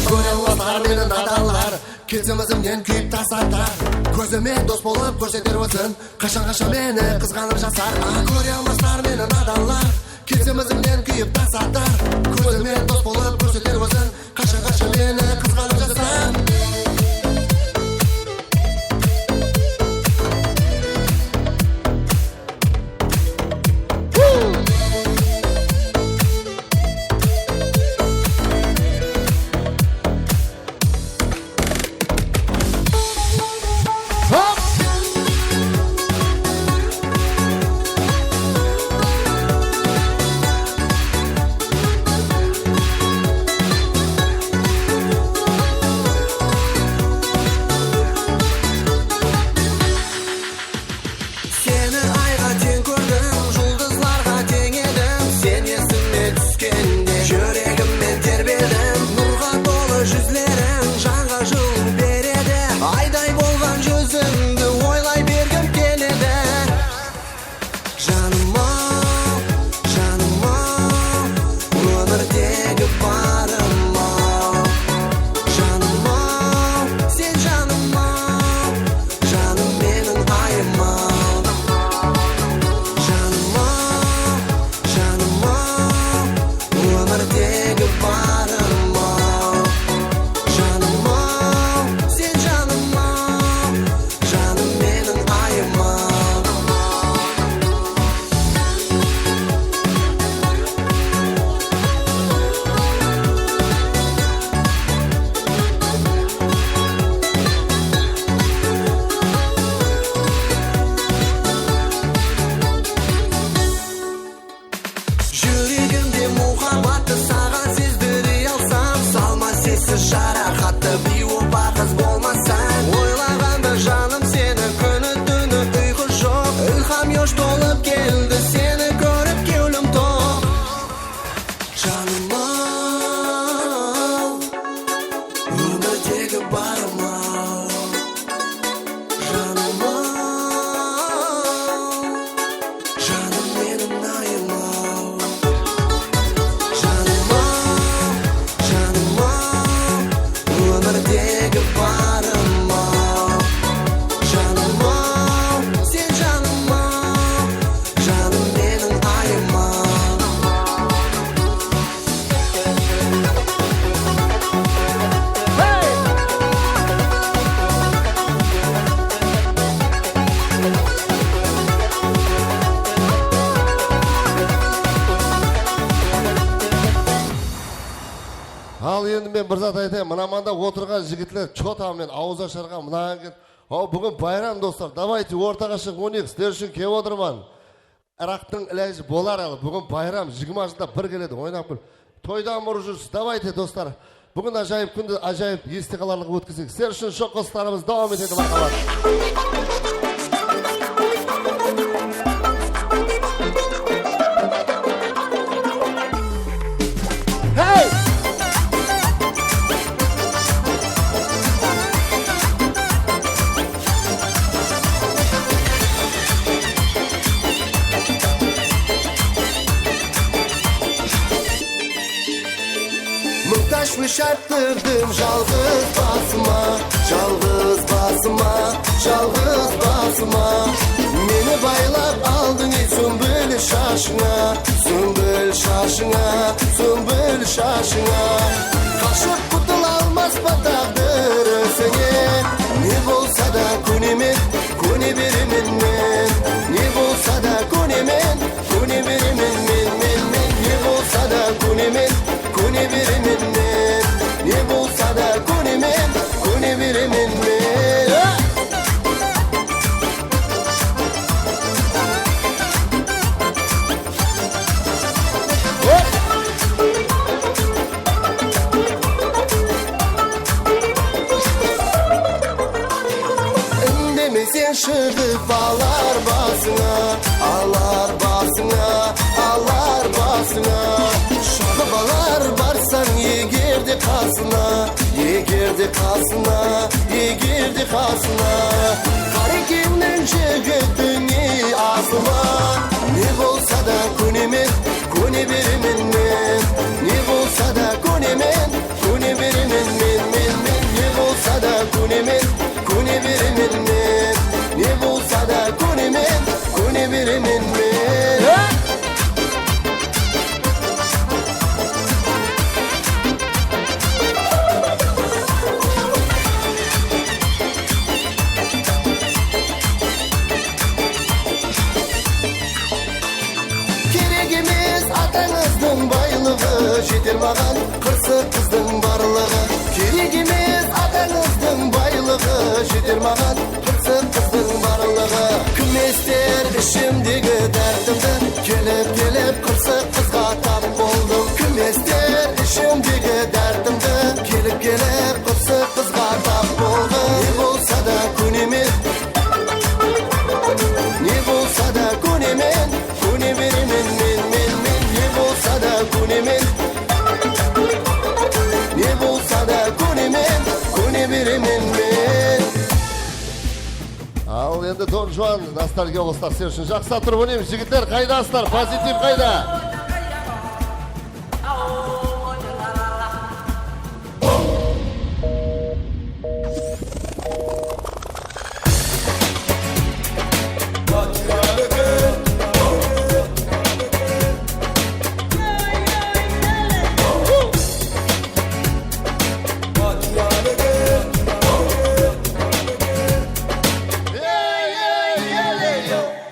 Kóre almaslar meni nadanlar, kelsem izimnen kúyip tas atar. Kózime dos bolıp kórseter ózin, qashan-qashan meni qızǵanıp jasar. A, kóre almaslar meni nadanlar, kelsem izimnen kúyip tas atar. Kózime dos bolıp kórseter ózin, qashan-qashan meni qızǵanıp jasar. Seni ayǵa teń kórdim, juldızlarǵa teń edim. Sen esime túskende, júregimmen terbedim. Nurǵa tolı júzleriń janǵa jıl beredi. Ayday bolǵan júzińdi oylay bergim keledi. Janım-aw, janım-aw, ómirdegi barım-aw. Janım-aw, sen janım-aw, janım meniń ayım-aw. Janım-aw, janım-aw, ómirdegi barım-aw. Janım-aw, sen janım-aw, janım meniń ayım-aw. Júregimde muhabbattı saǵan sezdirey alsam, salma sessiz jaraqattı biyparız qız bolmasań. Oylaǵanda janım seni kúni-túni uyqı joq. Ilham yosh tolıp keldi, seni kórip kewlim toq. Janım-aw, ómirdegi barım-aw. Janım-aw, janım meniń ayım-aw. Janım-aw, janım-aw, ómirdegi barım-aw. Janım-aw, sen janım-aw, janım meniń ayım-aw. Al, endi men bir zat aytayın. Mına manda otırǵan jigitler, chota men awız asharǵa mınaǵan eken. Haw, búgin bayram, dostlar. Davayte, ortaǵa shıǵıp oynayıq. Sizler ushın kelip otırman. Iraqtıń ilajı bolar, al. Búgin bayram, jigirma jılda bir keledi, oynap kúl. Toydan burın júrsiz, davayte, dostlar. Búgin ájayıp kúndi, ájayıp este qalarlıq ótkizeyik. Sizler ushın shoq qosıqlarımız dawam etedi, marhamat. Hey! Mıń táshwish arttırdım jalǵız basıma, jalǵız basıma, jalǵız basıma. Meni baylap aldıń, ey, súmbil shashıńa, súmbil shashıńa, súmbil shashıńa. Qashıp qutıla almaspa táǵdir izińe. Ne bolsa da kónemen, kóne beremen men. Ne bolsa da kónemen, kóne beremen men, men, men. Ne bolsa da kónemen, kóne beremen men. Ne bolsa da kónemen, kóne beremen men. Hop! Qasına, eger de qasına, Qarekemniń jigitine asıla. Ne bolsa da kónemen, kóne beremen men. Ne bolsa da kónemen, kóne beremen men, men, men. Ne bolsa da kónemen, kóne beremen men. Ne bolsa da kónemen, kóne beremen men. Kerek emes atańızdıń baylıǵı, jeter maǵan qırsıq qızdıń barlıǵı. Kerek emes atańızdıń baylıǵı, jeter maǵan qırsıq qızdıń barlıǵı. Kim ester ishimdegi dártimdi, kelip-kelip qırsıq qızǵa tap boldım. Kim ester ishimdegi dártimdi, kelip-kelip qırsıq qızǵa tap boldım. Ne bolsa da kónemen, ne bolsa da kónemen, kóne beremen men, men, men. Ne bolsa da kónemen, ne bolsa da kónemen, kóne beremen men. Al endi Don Juan, nostalgiya bolsa sizler ushın. Jaqsılap turıp oynaymız, jigitler, qaydasızlar? Pozitiv qayda?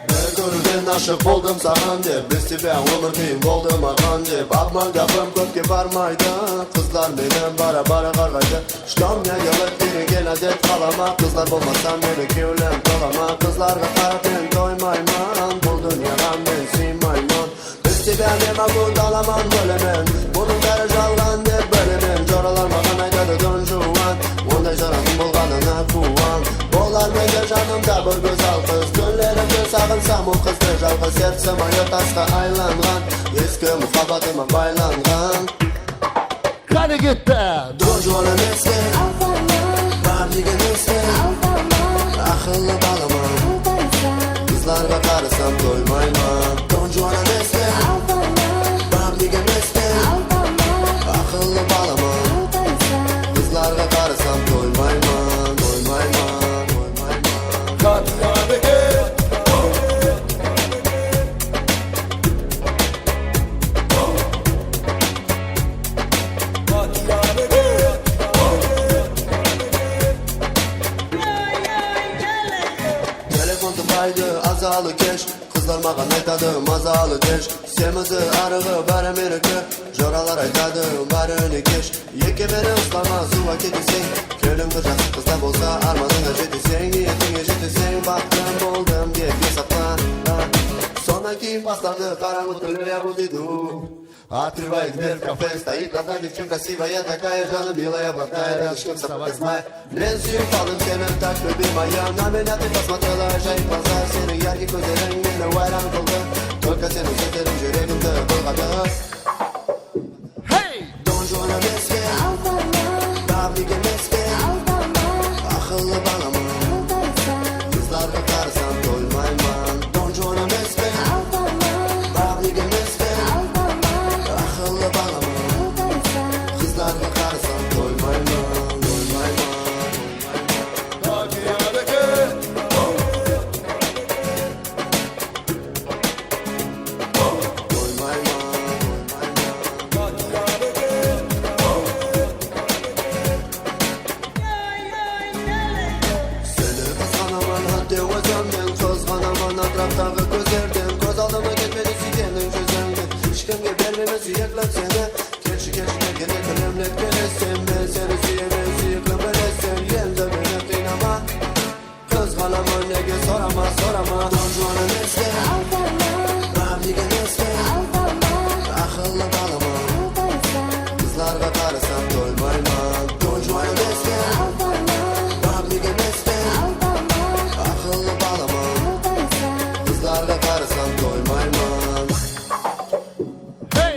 Bir kóriwden ashıq boldım saǵan dep, без тебя ómir qıyın boldı maǵan dep. Apman gápim kópke barmaydı, qızlar menen bara-bara qarǵaydı. Что мне делать, berigen ádet qalama, qızlar bolmasa meni kewlim tolama. Qızlarǵa qarap men toymayman, bul dúnyaǵa men sıymayman. Без тебя не могу, dalaman ólemen. Bunıń bári jalǵan dep bilemen. Joralar maǵan aytadı, Don Juan, onday jaratıń bolǵanına quwan. Bolar mende janımda bir gózzal qız. Túnlerimde saǵınsam ol qızdı jalǵız. Сердце моё tasqa aylanǵan, eski muhabbatıma baylanǵan. Qáne ketti! Don Juan emespe? Aldama. Bar degen espe? Aldama. Aqıllı balaman. Aldaysań. Qızlarǵa qarasam toymayman. Don Juan emespe? Aldama. Bar degen espe? Aldama. Aqıllı balaman. Aldaysań. Qızlarǵa qarasam toymayman, toymayman, toymayman. Qatı eken. Telefon tıńlaydı azalı-kesh, qızlar maǵan aytadı mazalı desh. Semizi, arıǵı, bári meniki, joralar aytadı bári ne kesh. Eke meni uslama, suwǵa keteseń. Kewliń bir jaqsı qızda bolsa, armanıńa jeteseń, niyetińe jeteseń. Baxtım boldım dep esapla. Sonnan keyin baslandı qarańǵı túnler, я буду. Открывает дверь в кафе, стоит одна девчонка красивая такая, jana milaya, блатная, рядышком с тобой злая. Men súyip qaldım seni, так, любимая. На меня ты посмотрела, ájayıp manzara, seniń yarkıy kózleriń meni wayran qıldı. Только seniń sózleriń júregimdi bılǵadı. Hey! Don Juan emespe? Aldama. Pablik emespe? Aldama. Aqıllı balaman. Aldaysań. Qızlarǵa qarasam toymayman. Don Juan emespe? Aldama. Pablik emespe? Aldama. Aqıllı balaman. Aldaysań. Qızlarǵa qarasam toymayman, toymayman. Seni qızǵanaman, hátte ózimnen qızǵanaman, átiraptaǵı kózlerden kóz aldıma ketpedi súygeniń júzińdi. Hesh kimge bermeymen súyeklim seni. Kelshi, kelshi, kelgende kúlimlep keleseń. Men seni súyemen, súyiklim, bileseń. Endi meni qıynama. Qızǵanaman, nege sorama, sorama. Don Juan emespe? Aldama. Pablik emespe? Aldama. Aqıllı balaman. Aldaysań. Qızlarǵa qarasam toymayman. Don Juan emespe? Aldama. Pablik emespe? Aldama. Aqıllı balaman. Aldaysań. Qızlarǵa qarasam toymayman. Hey!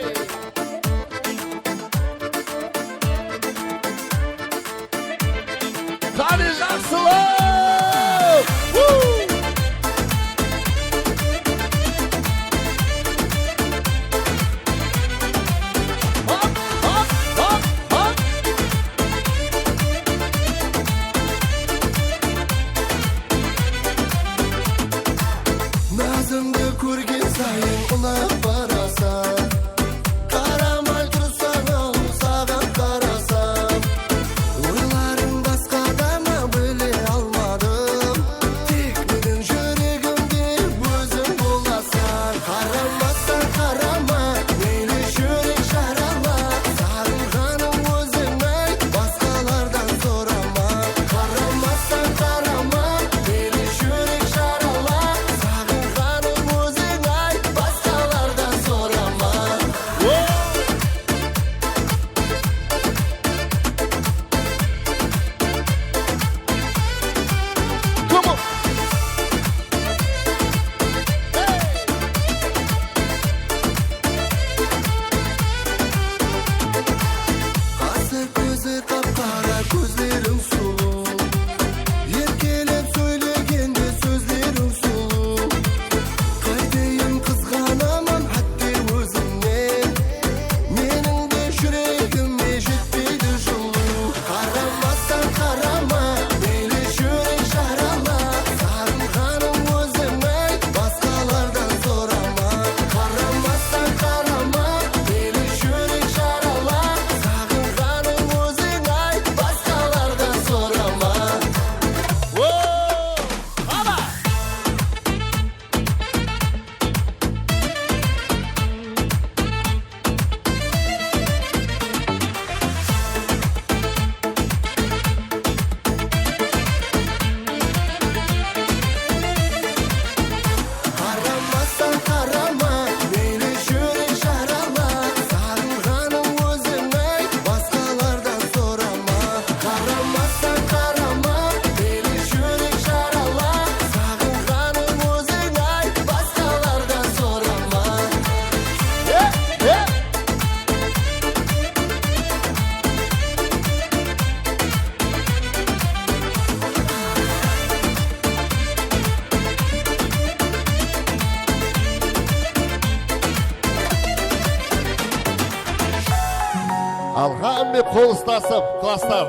Al, hámme qol ustasıp, klaslar.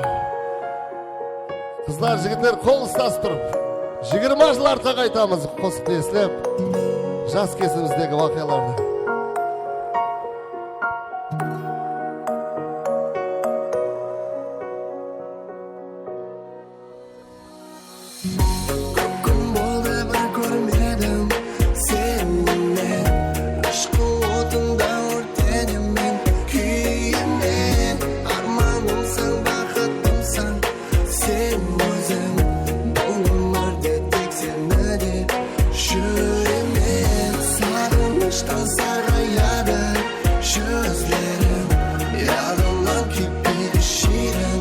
Qızlar, jigitler qol ustasıp turıp, jigirma jıl artqa qaytamız, qosıqtı eslep, jas kesimizdegi waqıyalardı. Kóp kún boldı bir kórmedim seni men. Ishqı otında órtedim men kúyime. Ármanımsań, baxıtımsań sen óziń. Bul ómirde tek seni dep júremen. Saǵınıshtan sarǵayadı júzlerim, yadımnan ketpeydi shiyrin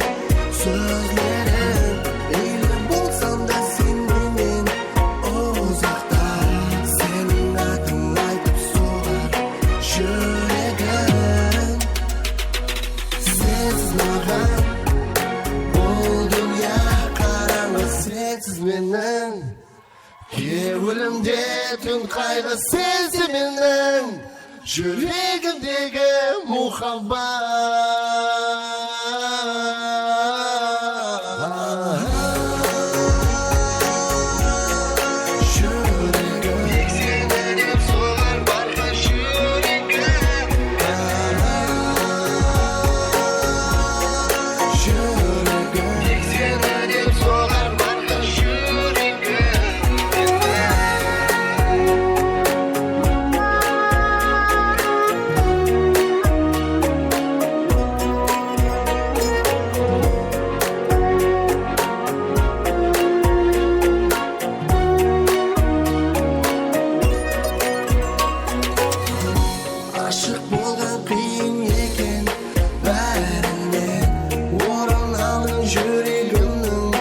sózlerim. Meyli bolsam da sen menen uzaqta, seniń atıń aytıp soǵar júregim. Sensiz maǵan bul dúnya qarańǵı, sensiz meniń kewlimde tún qayǵı, sensiz meniń júregimdegi muhabbat. Júregim tek seni dep soǵar barǵa júregim. Júregim tek seni dep soǵar barǵa júregim. Ashıq bolǵan qıyın eken bárinen, orın aldıń júregimniń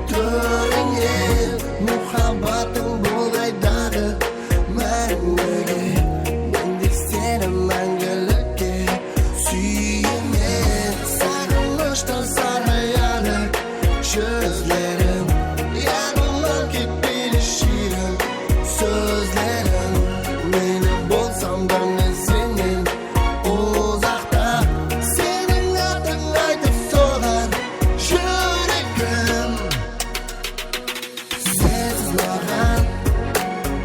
tórinen. Muhabbatıń bolay daǵı máńgige, men de seni máńgilikke súyemen. Saǵınıshtan sarǵayadı júzlerim, yadımnan ketpeydi shiyrin sózlerim. Meyli bolsam da men sennen uzaqta, seniń atıń aytıp soǵar júregim. Sensiz maǵan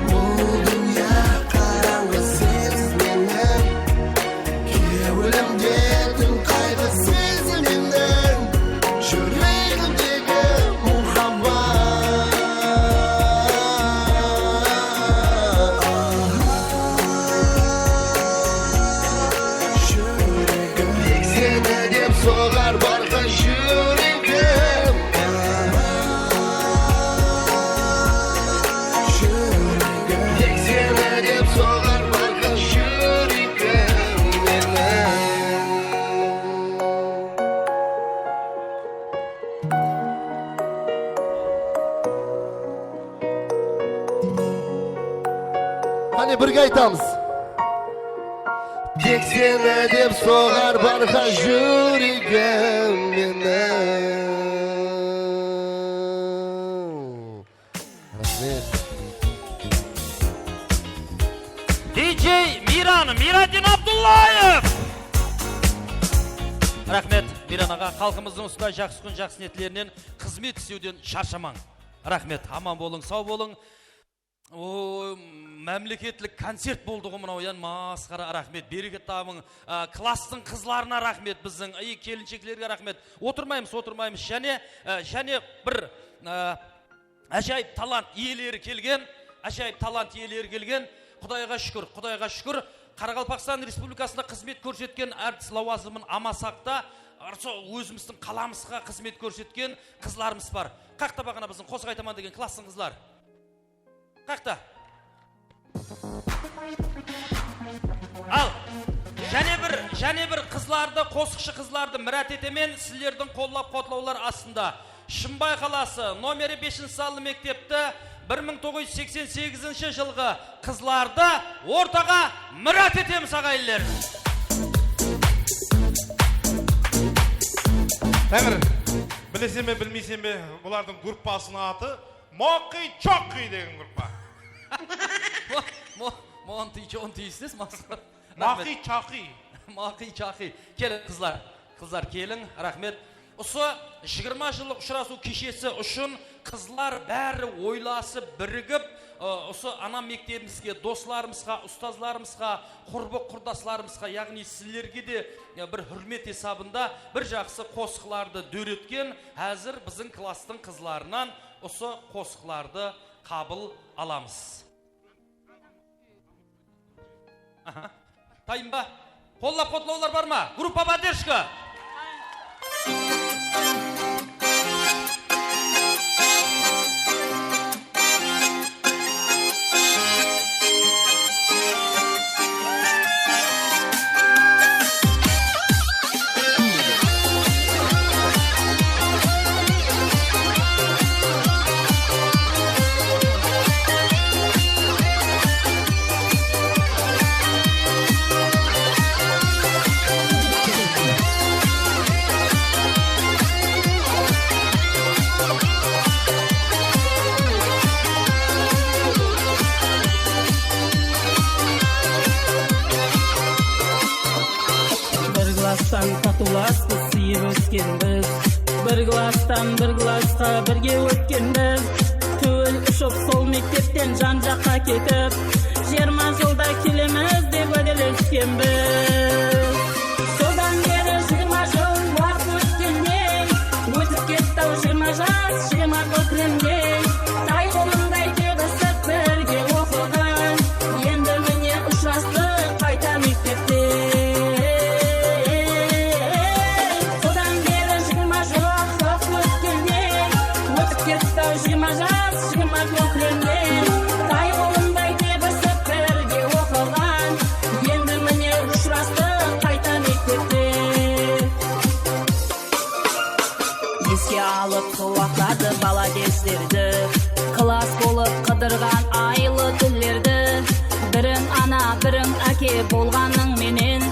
bul dúnya qarańǵı, sensiz meniń kewlimde tún qayǵı, sensiz meniń júregimdegi muhabbat. Júregim tek seni dep soǵar barǵa júregim. Júregim tek seni dep soǵar barǵa júregim meniń. Qáne, birge aytamız. Tek seni dep soǵar barǵa júregim meniń. Raxmet. Didjey Miran, Miradin Abdullaev. Raxmet, Miran aǵa, xalqımızdıń usınday jaqsı kún, jaqsı niyetlerinen xızmet islewden sharshamań. Raxmet, aman bolıń, saw bolıń. O, mámleketlik koncert boldı ǵo mınaw, ya, masqara, raxmet, bereket tabıń. A, klasstıń qızlarına raxmet bizdiń, ey, kelinsheklerge raxmet. Otırmaymız, otırmaymız. Jáne, a, jáne bir, a, ájayıp talant iyeleri kelgen, ájayıp talant iyeleri kelgen. Qudayǵa shúkir, Qudayǵa shúkir. Qaraqalpaqstan Respublikasında xızmet kórsetken, artist lawazımın amasaq ta, sol ózimizdiń qalamızǵa xızmet kórsetken qızlarımız bar. Qaqta baǵana bizdiń qosıq aytaman degen klasstıń qızları. Qaqta. Al, jáne bir, jáne bir qızlardı, qosıqshı qızlardı mirát etemen, sizlerdiń qollap-quwatlawlar astında. Shımbay qalası, nomeri beshinshi sanlı mektepti, bir mıń toǵız júz seksen segizinshi jılǵı qızlardı ortaǵa mirát etemiz, aǵayinler. Táńir, bileseń be, bilmeyseń be, bulardıń gruppasınıń atı Moqıy Choqıy degen gruppa. Mo-, mo-, Montiy Chontiy siz, masqara. Raxmet. Moqıy Choqıy. Moqıy Choqıy. Keliń, qızlar. Qızlar, keliń, raxmet. Usı jigirma jıllıq ushırasıw keshesi ushın qızlar bári oylasıp, birigip, ı, usı ana mektebimizge, doslarımızǵa, ustazlarımızǵa, qurbı-qurdaslarımızǵa, yaǵnıy sizlerge de, ya, bir húrmet esabında bir jaqsı qosıqlardı dóretken, házir biziń klasstıń qızlarınan usı qosıqlardı qabıl alamız. Aha. Tayın ba? Qollap-qutlawlar bar ma? Gruppa поддержка. Bir klastan tatıwlaspız, sıyıp óskenbiz. Bir klastan bir klasqa birge ótkenbiz. Túwil ushıp sol mektepten jan-jaqqa ketip, jigirma jılda kelemiz dep wádeleskenbiz. Sodan beri jigirma jıl waqıt ótkendey, ótip ketti-aw jigirma jas, jigirma kókiremdey. Tay qolınday tebisip birge oqıǵan, endi mine ushırastıq qayta mektepte. Sodan beri jigirma jıl waqıt ótkendey, ótip ketti-aw jigirma jas, jigirma kókiremdey. Tay qolınday tebisip birge oqıǵan, endi mine ushırastıq qayta mektepte. Eske alıp sol waqıtlardı, bala gezlerdi, klass bolıp qıdırǵan aylı túnlerdi. Biriń ana, biriń áke bolǵanıń menen,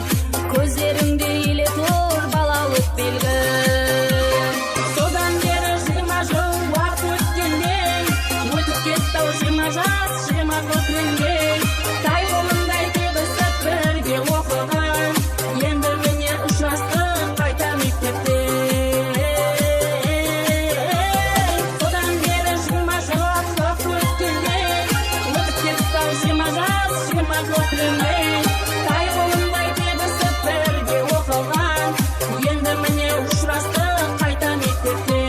kózlerińde ele tur balalıq belgi. Sodan beri jigirma jıl waqıt ótkendey, ótip ketti-aw jigirma jas, jigirma kókiremdey. Tay qolınday tebisip birge oqıǵan, endi mine ushırastıq qayta mektepte. Sodan beri jigirma jıl waqıt ótkendey, ótip ketti-aw jigirma jas, jigirma kókiremdey. Tay qolınday tebisip birge oqıǵan, endi mine ushırastıq qayta mektepte.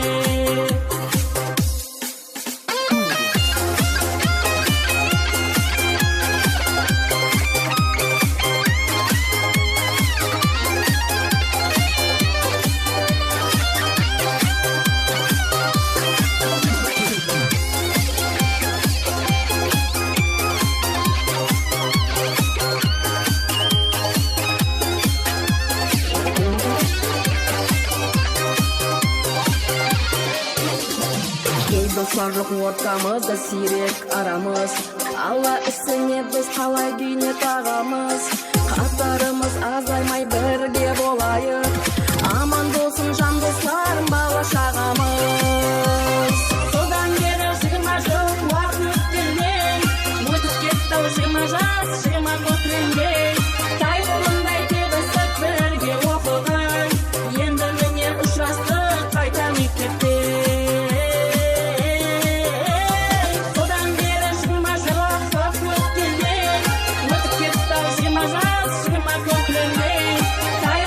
Ey, doslar joq ortamızda siyrek aramız. Alla ústine biz qalay dúyne taǵamız. Qatarımız azaymay birge bolayıq. Aman bolsın jan doslarım, bala shaǵamız. Sodan beri jigirma jıl waqıt ótkendey, ótip ketti-aw jigirma jas, jigirma kókiremdey. Tay qolınday tebisip birge oqıǵan, endi mine ushırastıq qayta mektepte. Sodan beri jigirma jıl waqıt ótkendey, ótip ketti-aw jigirma jas, jigirma kókiremdey. Tay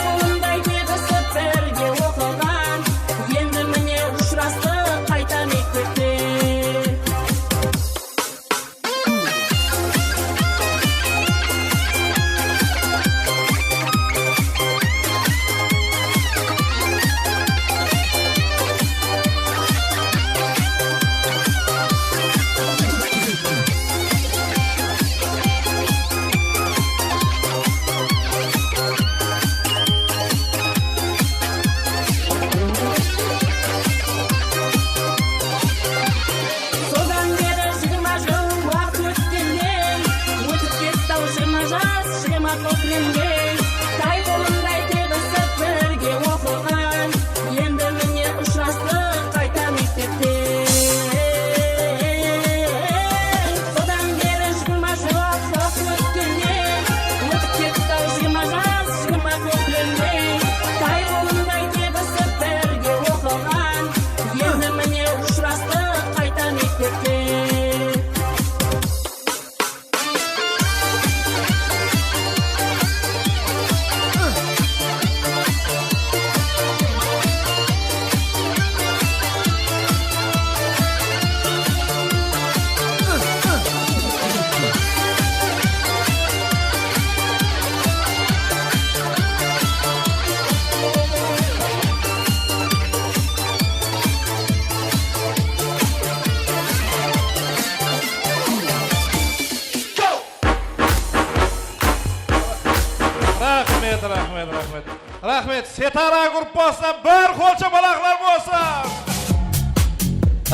Raxmet. Setara gruppasına bir qol shapalaqlar bolsın.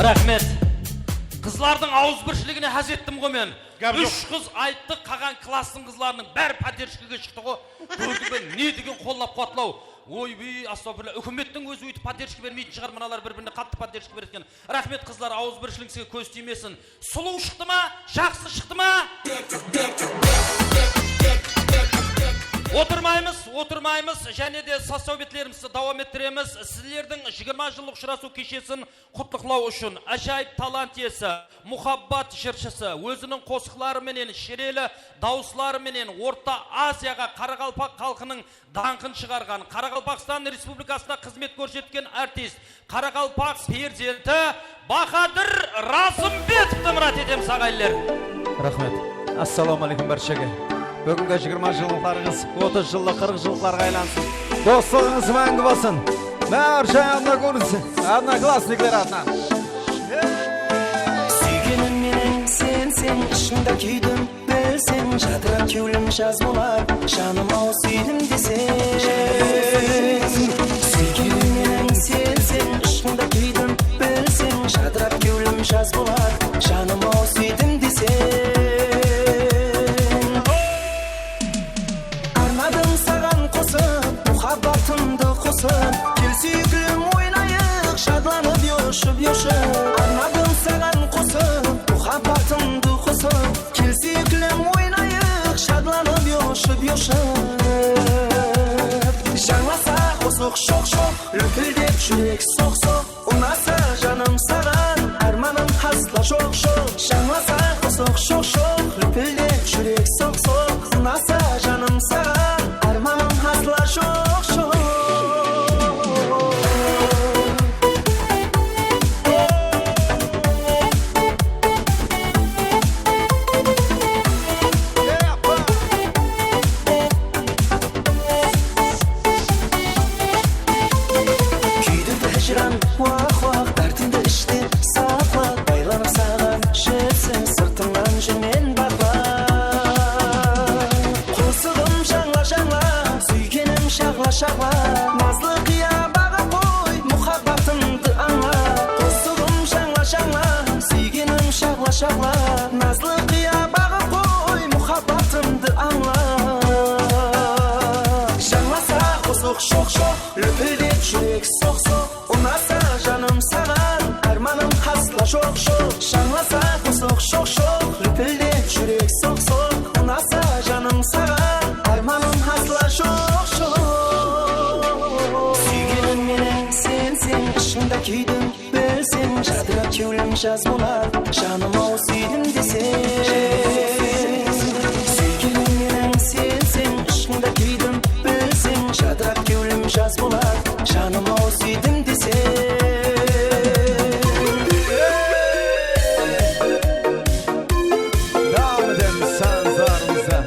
Raxmet. Qızlardıń awızbirshiligine ház ettim ǵo men. Gáp joq. Úsh qız ayttı, qalǵan klasstıń qızlarınıń bári podershkaǵa shıqtı ǵo. Kórdiń be, ne degen qollap-quwatlaw. Oybey, astawfirilla, húkimettiń ózi óytip podershka bermeytin shıǵar, mınalar bir-birine qattı podershka beredi eken. Raxmet, qızlar, awızbirshiligińizge kóz tiymesin. Sulıw shıqtı ma? Jaqsı shıqtı ma? Otırmaymız, otırmaymız. Jáne de sazsawbetlerimizdi dawam ettiremiz. Sizlerdiń jigirma jıllıq ushırasıw keshesin qutlıqlaw ushın ájayıp talant iyesi, muhabbat jırshısı, óziniń qosıqları menen, shireli dawısları menen Orta Aziyaǵa qaraqalpaq xalqınıń dańqın shıǵarǵan, Qaraqalpaqstan Respublikasına xızmet kórsetken artist, qaraqalpaq perzenti Bahadır Razımbetovtı mırad etemiz, aǵayinler. Raxmet. Assalawma áleykum bárshege. Búgingi jigirma jıllıqlarıńız otız jıllıq, qırq jıllıqlarǵa aylansın. Doslıǵıńız máńgi bolsın. Bárshege odnokursi-, odnoklassnikler atınan. Súygenim menen senseń, ıshıńda kúydim. Bilseń, jadırap kewlim jaz bolar, janım-aw, súydim deseń. Súygenim menen senseń, ıshqında kúydim. Bilseń, jadırap kewlim jaz bolar, janım-aw, súydim deseń. Arnadım saǵan qosıq, muhabbatımdı qosıp. Kel, súyiklim, oynayıq, jadlanıp, joshıp, joshıp. Arnadım saǵan qosıq, muhabbatımdı qosıp. Kel, súyiklim, oynayıq, shadlanıp, joshıp, joshıp. Jańlasa qosıq shoq-shoq, lúpildep júrek soq-soq. Unasa janım saǵan, ármanım hasla joq-joq. Jańlasa qosıq shoq-shoq, lúpildep júrek soq-soq. Unasa janım saǵan, ármanım hasla joq-joq. Kúydirdi hijran, waq-waq, dártimdi ishte saqlap, aylanıp saǵan jetsem, sırtıńnan júrmen baqlap. Qosıǵım jańla-jańla, súygenim shaǵla-shaǵla, nazlı qıya baǵıp qoy, muhabbatımdı ańla. Qosıǵım jańla-jańla, súygenim shaǵla-shaǵla, nazlı qıya baǵıp qoy, muhabbatımdı ańla. Jańlasa qosıq shoq-shoq, lúpildep júrek soq-soq. Unasa janım saǵan, ármanım hasla joq-joq. Jańlasa qosıq shoq-shoq, lúpildep júrek soq-soq. Unasa janım saǵan, ármanım hasla joq-joq. Súygenim menen senseń, ıshıńda kúydim. Bilseń, jadırap kewlim jaz bolar, janım-aw, súydim deseń. Súygenim menen senseń, ıshqında kúydim. Bilseń, jadırap kewlim jaz bolar, janım-aw, súydim deseń. Dawam etemiz sazlarımızdı.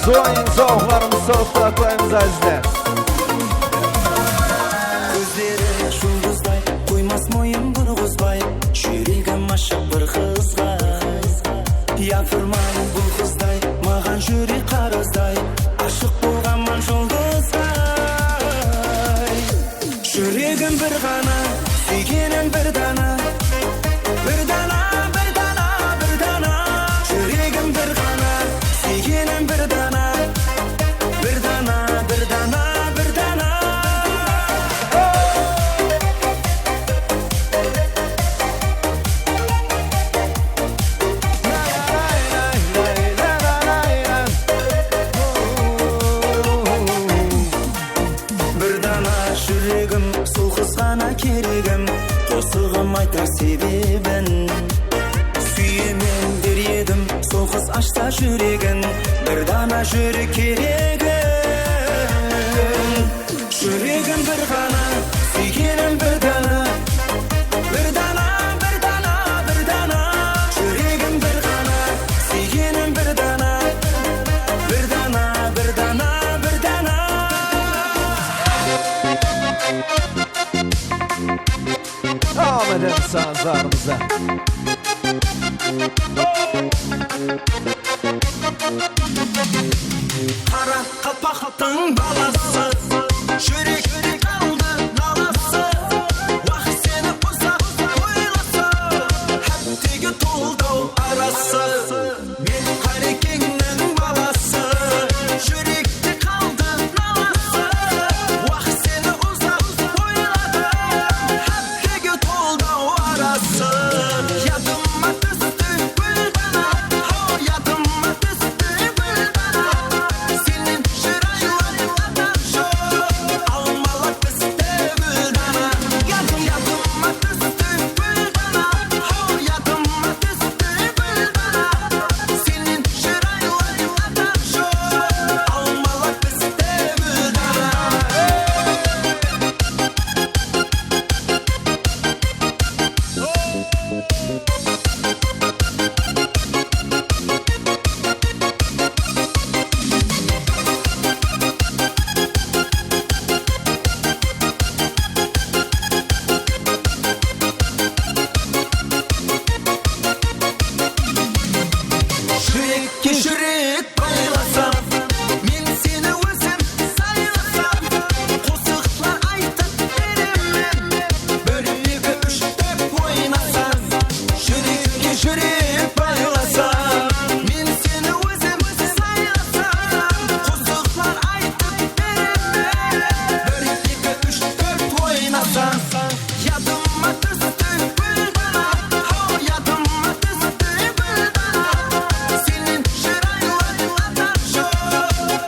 Doyın zauqlarımızdı otaqlayımız, ázizler. Kózleri juldızday, qoymas moyın burǵızbay, júregim ashıq bir qızǵa. Yapırman bul qızday, maǵan júrek qarazday, ashıq bolǵanman juldızday. Júregim bir ǵana, súygenim bir dana. Bir dana, bir dana, bir dana. Júregim bir ǵana, súygenim bir dana. Bir dana, bir dana, bir dana. Bir dana júregim, sol qız ǵana keregim, qosıǵım aytar sebebin. Súyemen der edim, sol qız ashsa júregin, bir dana júrek keregin. Júregim bir ǵana, súygenim bir dana. Bir dana, bir dana, bir dana. Júregim bir ǵana, súygenim bir dana. Bir dana, bir dana, bir dana. Devam edelim sazlarımıza. Qara qalpaqtıń balası, júrekte qaldı nalası. Waq seni uzaq oylasa, háttegi toldaw arası. Men Qarekengniń balası, júrekte qaldı nalası. Waq seni uzaq oyladım, háttegi toldaw arası. Yadıma tústi gúl dana, haw, yadıma tústi gúl dana. Senen jır ayladım, adam joq, almalar piste gúl dana. Yadım, yadıma tústi gúl dana, haw, yadıma tústi gúl dana. Senen jır ayladım, adam joq, almalar piste gúl dana. Júrekke júrek baylasam, men seni ózim saylasam, qosıqlar aytıp beremen. Bir, eki, úsh dep oynasań, júrekke júrek baylasam, men seni ózim saylasam, qosıqlar aytıp beremen. Bir, eki, úsh, tórt oynasań. Yadıma tústi gúl dana, haw, yadıma tústi gúl dana. Senen jır ayladım, adam joq,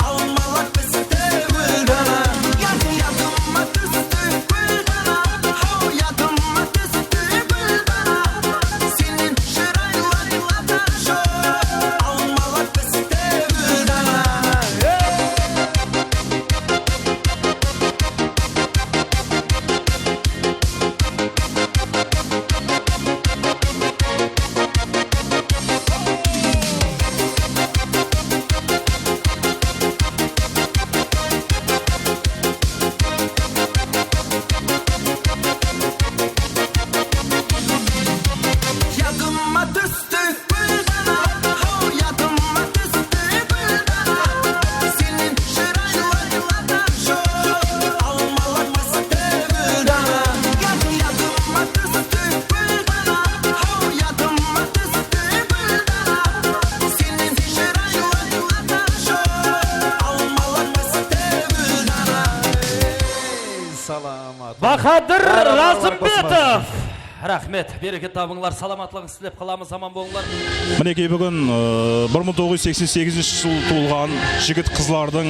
almalar piste gúl dana. Yadım, yadıma tústi gúl dana, haw, yadıma tústi gúl dana. Senen jır ayladım, adam joq, almalar piste gúl dana. Yadıma tústi gúl dana, haw, yadıma tústi gúl dana. Senen jır ayladım, adam joq, almalar piste gúl dana. Yadım, yadıma tústi gúl dana, haw, yadıma tústi gúl dana. Senen jır ayladım, adam joq, almalar piste gúl dana. Salamat. Bahadır Razımbetov. Raxmet, bereket tabıńlar, salamatlıǵıńız tilep qalamız, aman bolıńlar. Minekey, búgin, ı, bir mıń toǵız júz seksen segizinshi jıl tuwılǵan jigit-qızlardıń,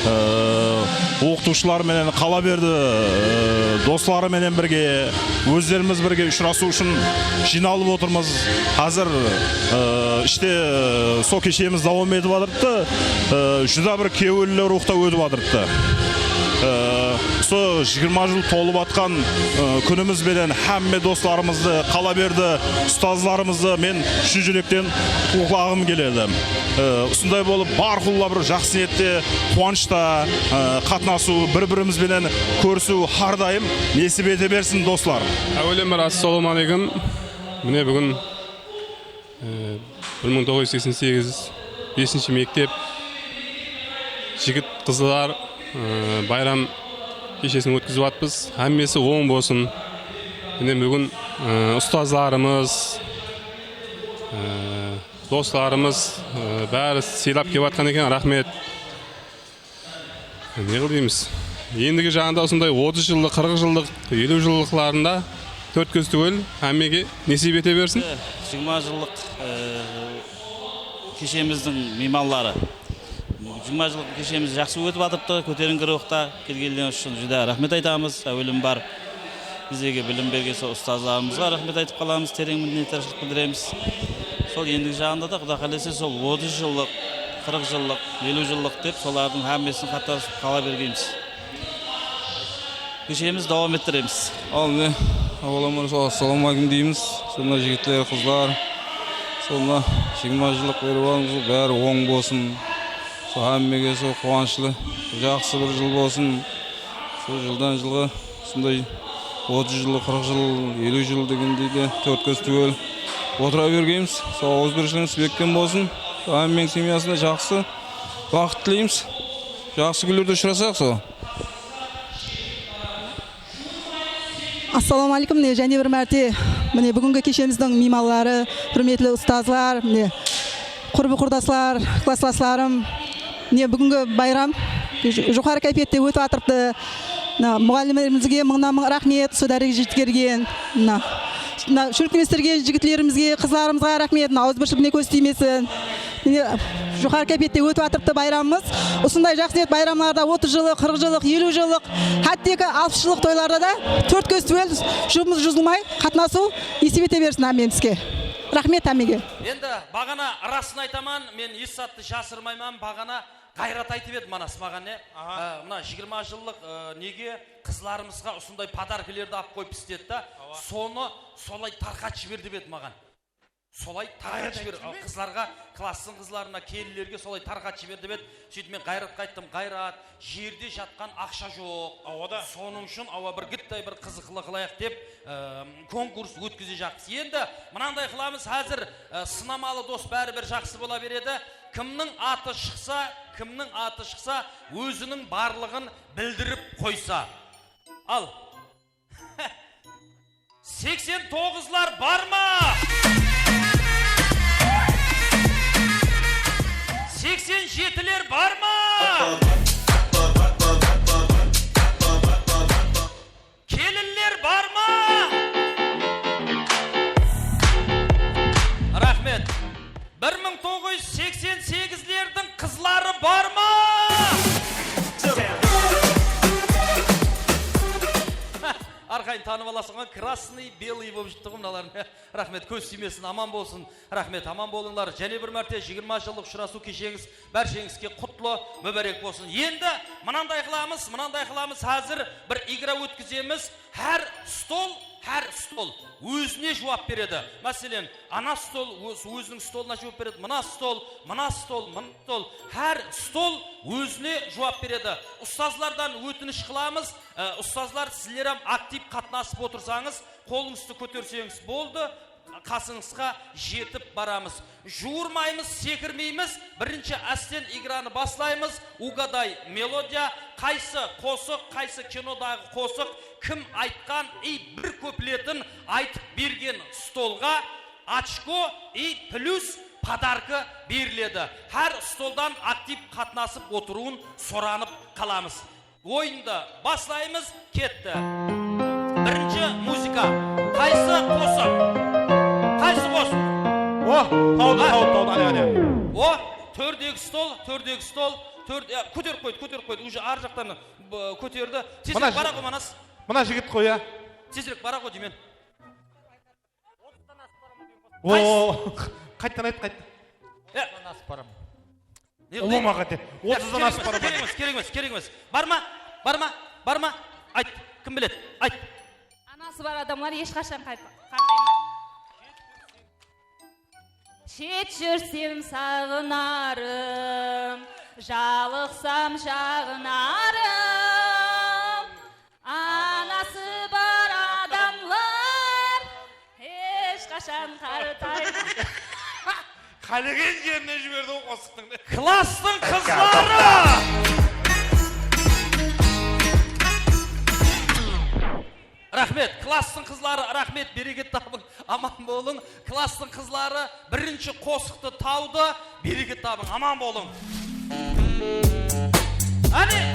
ı, oqıtıwshıları menen qala berdi, ı, dosları menen birge, ózlerimiz birge ushırasıw ushın jıynalıp otırmız. Házir, ı, ishte, ı, sol keshemiz dawam etip atırıptı. I, júdá bir kewilli ruwxta ótip atırıptı. I, Usı jigirma jıl tolıp atqan, ı, kúnimiz benen hámme doslarımızdı, qalaberdi ustazlarımızdı men shın júrekten qutlıqlagım keledi. I, usınday bolıp, barqulla bir jaqsı niyette, quwanıshta, ı, qatnasıw, bir-birimiz benen kórisiw hár dayım nesip ete bersin, doslar. Áwelen bir assalamu aleykum. Mine, búgin E, bir mıń toǵız júz seksen segiz, besinshi mektep, jigit qızlar, e, bayram keshesin ótkizip atpız. Hámmesi oń bolsın. Mine, búgin, e, ustazlarımız, e, doslarımız, e, bári sıylap kep atqan eken. Raxmet. Ne qıl deymiz? Endigi jaǵında usınday otız jıllıq, qırıq jıllıq, eliw jıllıqlarında tórtkóz túgel hámmege nesiyp ete bersin. Jigirma jıllıq, e, keshemizdiń miymanları. Jigirma jıllıq keshemiz jaqsı ótip atırıptı, kóterińki ruwxta kelgenleri ushın júdá raxmet aytamız. Áwelem bar. Bizlerge bilim bergen sol ustazlarımızǵa raxmet aytıp qalamız, tereń minnetdarshılıq bildiremiz. Sol endigi jaǵında da, Quda qálese, sol otız jıllıq, qırıq jıllıq, eliw jıllıq dep, solardıń hámmesin qatnasıp qala bergeymiz. Keshemiz dawam ettiremiz. Al, mine, avvalambir sol assalamu aleykum deymiz. Sonda jigitler, qızlar, sonda jigirma jıllıq berip aldıńız, bári oń bolsın. Sol hámmege sol quwanıshlı, jaqsı bir jıl bolsın. Sol jıldan jılǵa usınday otız jıl, qırıq jıl, eliw jıl degendey de tórtkóz túgel otıra bergeymiz. Sol awızbirshiligimiz bekkem bolsın. Hámmeniń semyasına jaqsı waqıt tileymiz. Jaqsı kúnlerde ushırasaq sol. Assalawma aleykum, mine, jáne bir márte, mine, búgingi keshemizdiń miymanları, húrmetli ustazlar, mine, qurbi-qurdaslar, klasslaslarım, mine, búgingi bayram joqarı kaypiyette ótip atırıptı. Mına, muǵallimlerimizge mıńnan-mıń raxmet, usı dáreje jetkergen. Mına, mına, shólkemlestirgen jigitlerimizge, qızlarımızǵa raxmet, mına, awızbirshiligine kóz tiymesin. Mine, joqarı kaypiyette ótip atırıptı bayramımız. Usınday jaqsı niyet bayramlarda, otız jıllıq, qırıq jıllıq, eliw jıllıq, hátteki alpıs jıllıq toylarda da tórtkóz túgel, jumımız juzılmay qatnasıw nesiyp ete bersin hámmemizge. Raxmet hámmege. Endi baǵana rasın aytaman, men hesh zattı jasırmayman, baǵana Ǵayrat aytıp edi Manas maǵan, ne? Aha. Á, mına jigirma jıllıq, ı, nege qızlarımızǵa usınday podarkalardı alıp qoyıppız dedi da, awa, sonı solay tarqatıp jiber dep edi maǵan. Solay tarqatıp jiber, qızlarǵa, klasstıń qızlarına, kelinlerge solay tarqatıp jiber dep edi. Sóytip men Ǵayratqa ayttım, Ǵayrat, jerde jatqan aqsha joq. Awa da. Sonıń ushın, awa, bir gittay bir qızıqlı qılayıq dep, ı, konkurs ótkizejaqpız. Endi mınanday qılamız, házir, ı, sınamalı dos báribir jaqsı bola beredi. Kimniń atı shıqsa, kimniń atı shıqsa, óziniń barlıǵın bildirip qoysa. Al. Seksen toǵızlar bar ma? Seksen jetiler bar ma? Kelinler bar ma? Raxmet. Bir mıń toǵız júz seksen segizlerdiń qızları bar ma? Arqayın tanıp alasıń ǵoy, krasnıy, belıyy bolıp júripti ǵoy mınalar. Raxmet, kóz tiymesin, aman bolsın. Raxmet, aman bolıńlar. Jáne bir márte jigirma jıllıq ushırasıw kesheńiz bársheńizge qutlı, múbárek bolsın. Endi mınanday qılamız, mınanday qılamız, házir bir igra ótkizemiz. Hár stol, hár stol ózine juwap beredi. Máselen, ana stol óz-, óziniń stolına juwap beredi. Mına stol, mına stol, mına stol. Hár stol ózine juwap beredi. Ustazlardan ótinish qılamız, e, ustazlar, sizler hám aktiv qatnasıp otırsańız, qolıńızdı kóterseńiz boldı. Qasıńızǵa jetip baramız. Juwırmaymız, sekirmeymiz. Birinshi ásten igranı baslaymız. Угадай мелодию. Qaysı qosıq, qaysı kinodaǵı qosıq, kim aytqan, i, bir kupletin aytıp bergen stolǵa ochko i plyus podarka beriledi. Hár stoldan aktiv qatnasıp otırıwın soranıp qalamız. Oyındı baslaymız, ketti. Birinshi muzıka. Qaysı qosıq? Qaysı qosıq? O, tawdı, ha, tawdı, tawdı, áne, áne. O, tórdegi stol, tórdegi stol, tórde, ya, kóterip qoydı, kóterip qoydı. Уже ar jaqtan, b-, kóterdi. Tezirek bara ǵo, Manas. Mına jigit ǵoy, ya. Tezirek bara ǵo deymen. O, qayttan ayt, qayt. E. Otızdan asıp baraman. Ne qılayın? Ulıwma qáte. Otızdan asıp baraman. Kerek emes, kerek emes, kerek emes. Bar ma? Bar ma? Bar ma? Ayt, kim biledi? Ayt. Anası bar adamlar hesh qashan qayt-, qartaymaz. Shet júrsem saǵınarım, jalıqsam jaǵınarım. Anası bar adamlar hesh qashan qartaymaz. Qálegen jerine jiberdi ǵoy qosıqtıń. Klasstıń qızları! Raxmet, klasstıń qızları, raxmet, bereket tabıń, aman bolıń. Klasstıń qızları birinshi qosıqtı tawdı, bereket tabıń, aman bolıń. Áne,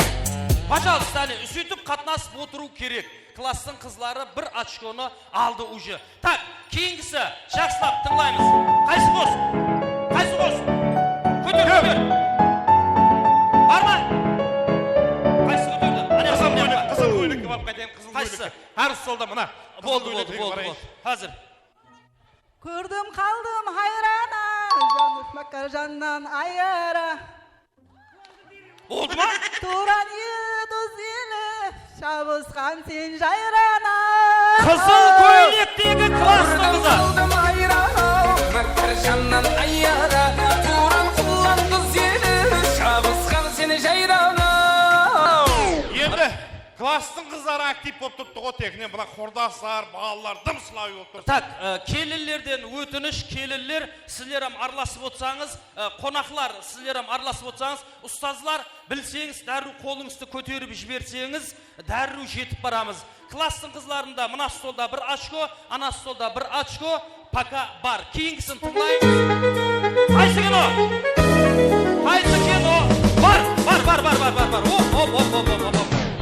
pajalıstıń, áne, sóytip qatnasıp otırıw kerek. Klasstıń qızları bir ochkonı aldı uje. Tak, keyingisi, jaqsılap tıńlaymız. Qaysı qosıq? Qaysı qosıq? Kóter, kóter. Bar ma? Qaysı kóterdi? Áne, qızıl kóylik, qızıl kóylikti alıp qaytayın, qızıl kóylikti. Qaysı? Hár stolda mına. Boldı, boldı, boldı, boldı. Házir. Kórdim, qaldım hayrana, Janıf Mákarjannan ayıra. Boldı ma? Turan eli duz eli, shabısqan sen jayrana. Qızıl kóylektegi klasstıń qızı. Qaldım hayrana, Mákarjannan ayıra, Turan qullan duz eli, shabısqan sen jayrana. Endi klasstıń qızları aktiv bolıp turıptı ǵoy, tekinen mına qurdaslar, balalar dım sılawı bolıp turıptı. Tak, e, kelinlerden ótinish, kelinler, sizler hám aralasıp otsańız, e, qonaqlar, sizler hám aralasıp otsańız, ustazlar, bilseńiz, dárriw qolıńızdı kóterip jiberseńiz, dárriw jetip baramız. Klasstıń qızlarında mına stolda bir ochko, ana stolda bir ochko, poka bar. Keyingisin tıńlaymız. Qaysı kino? Qaysı kino? Bar, bar, bar. Op, op, op.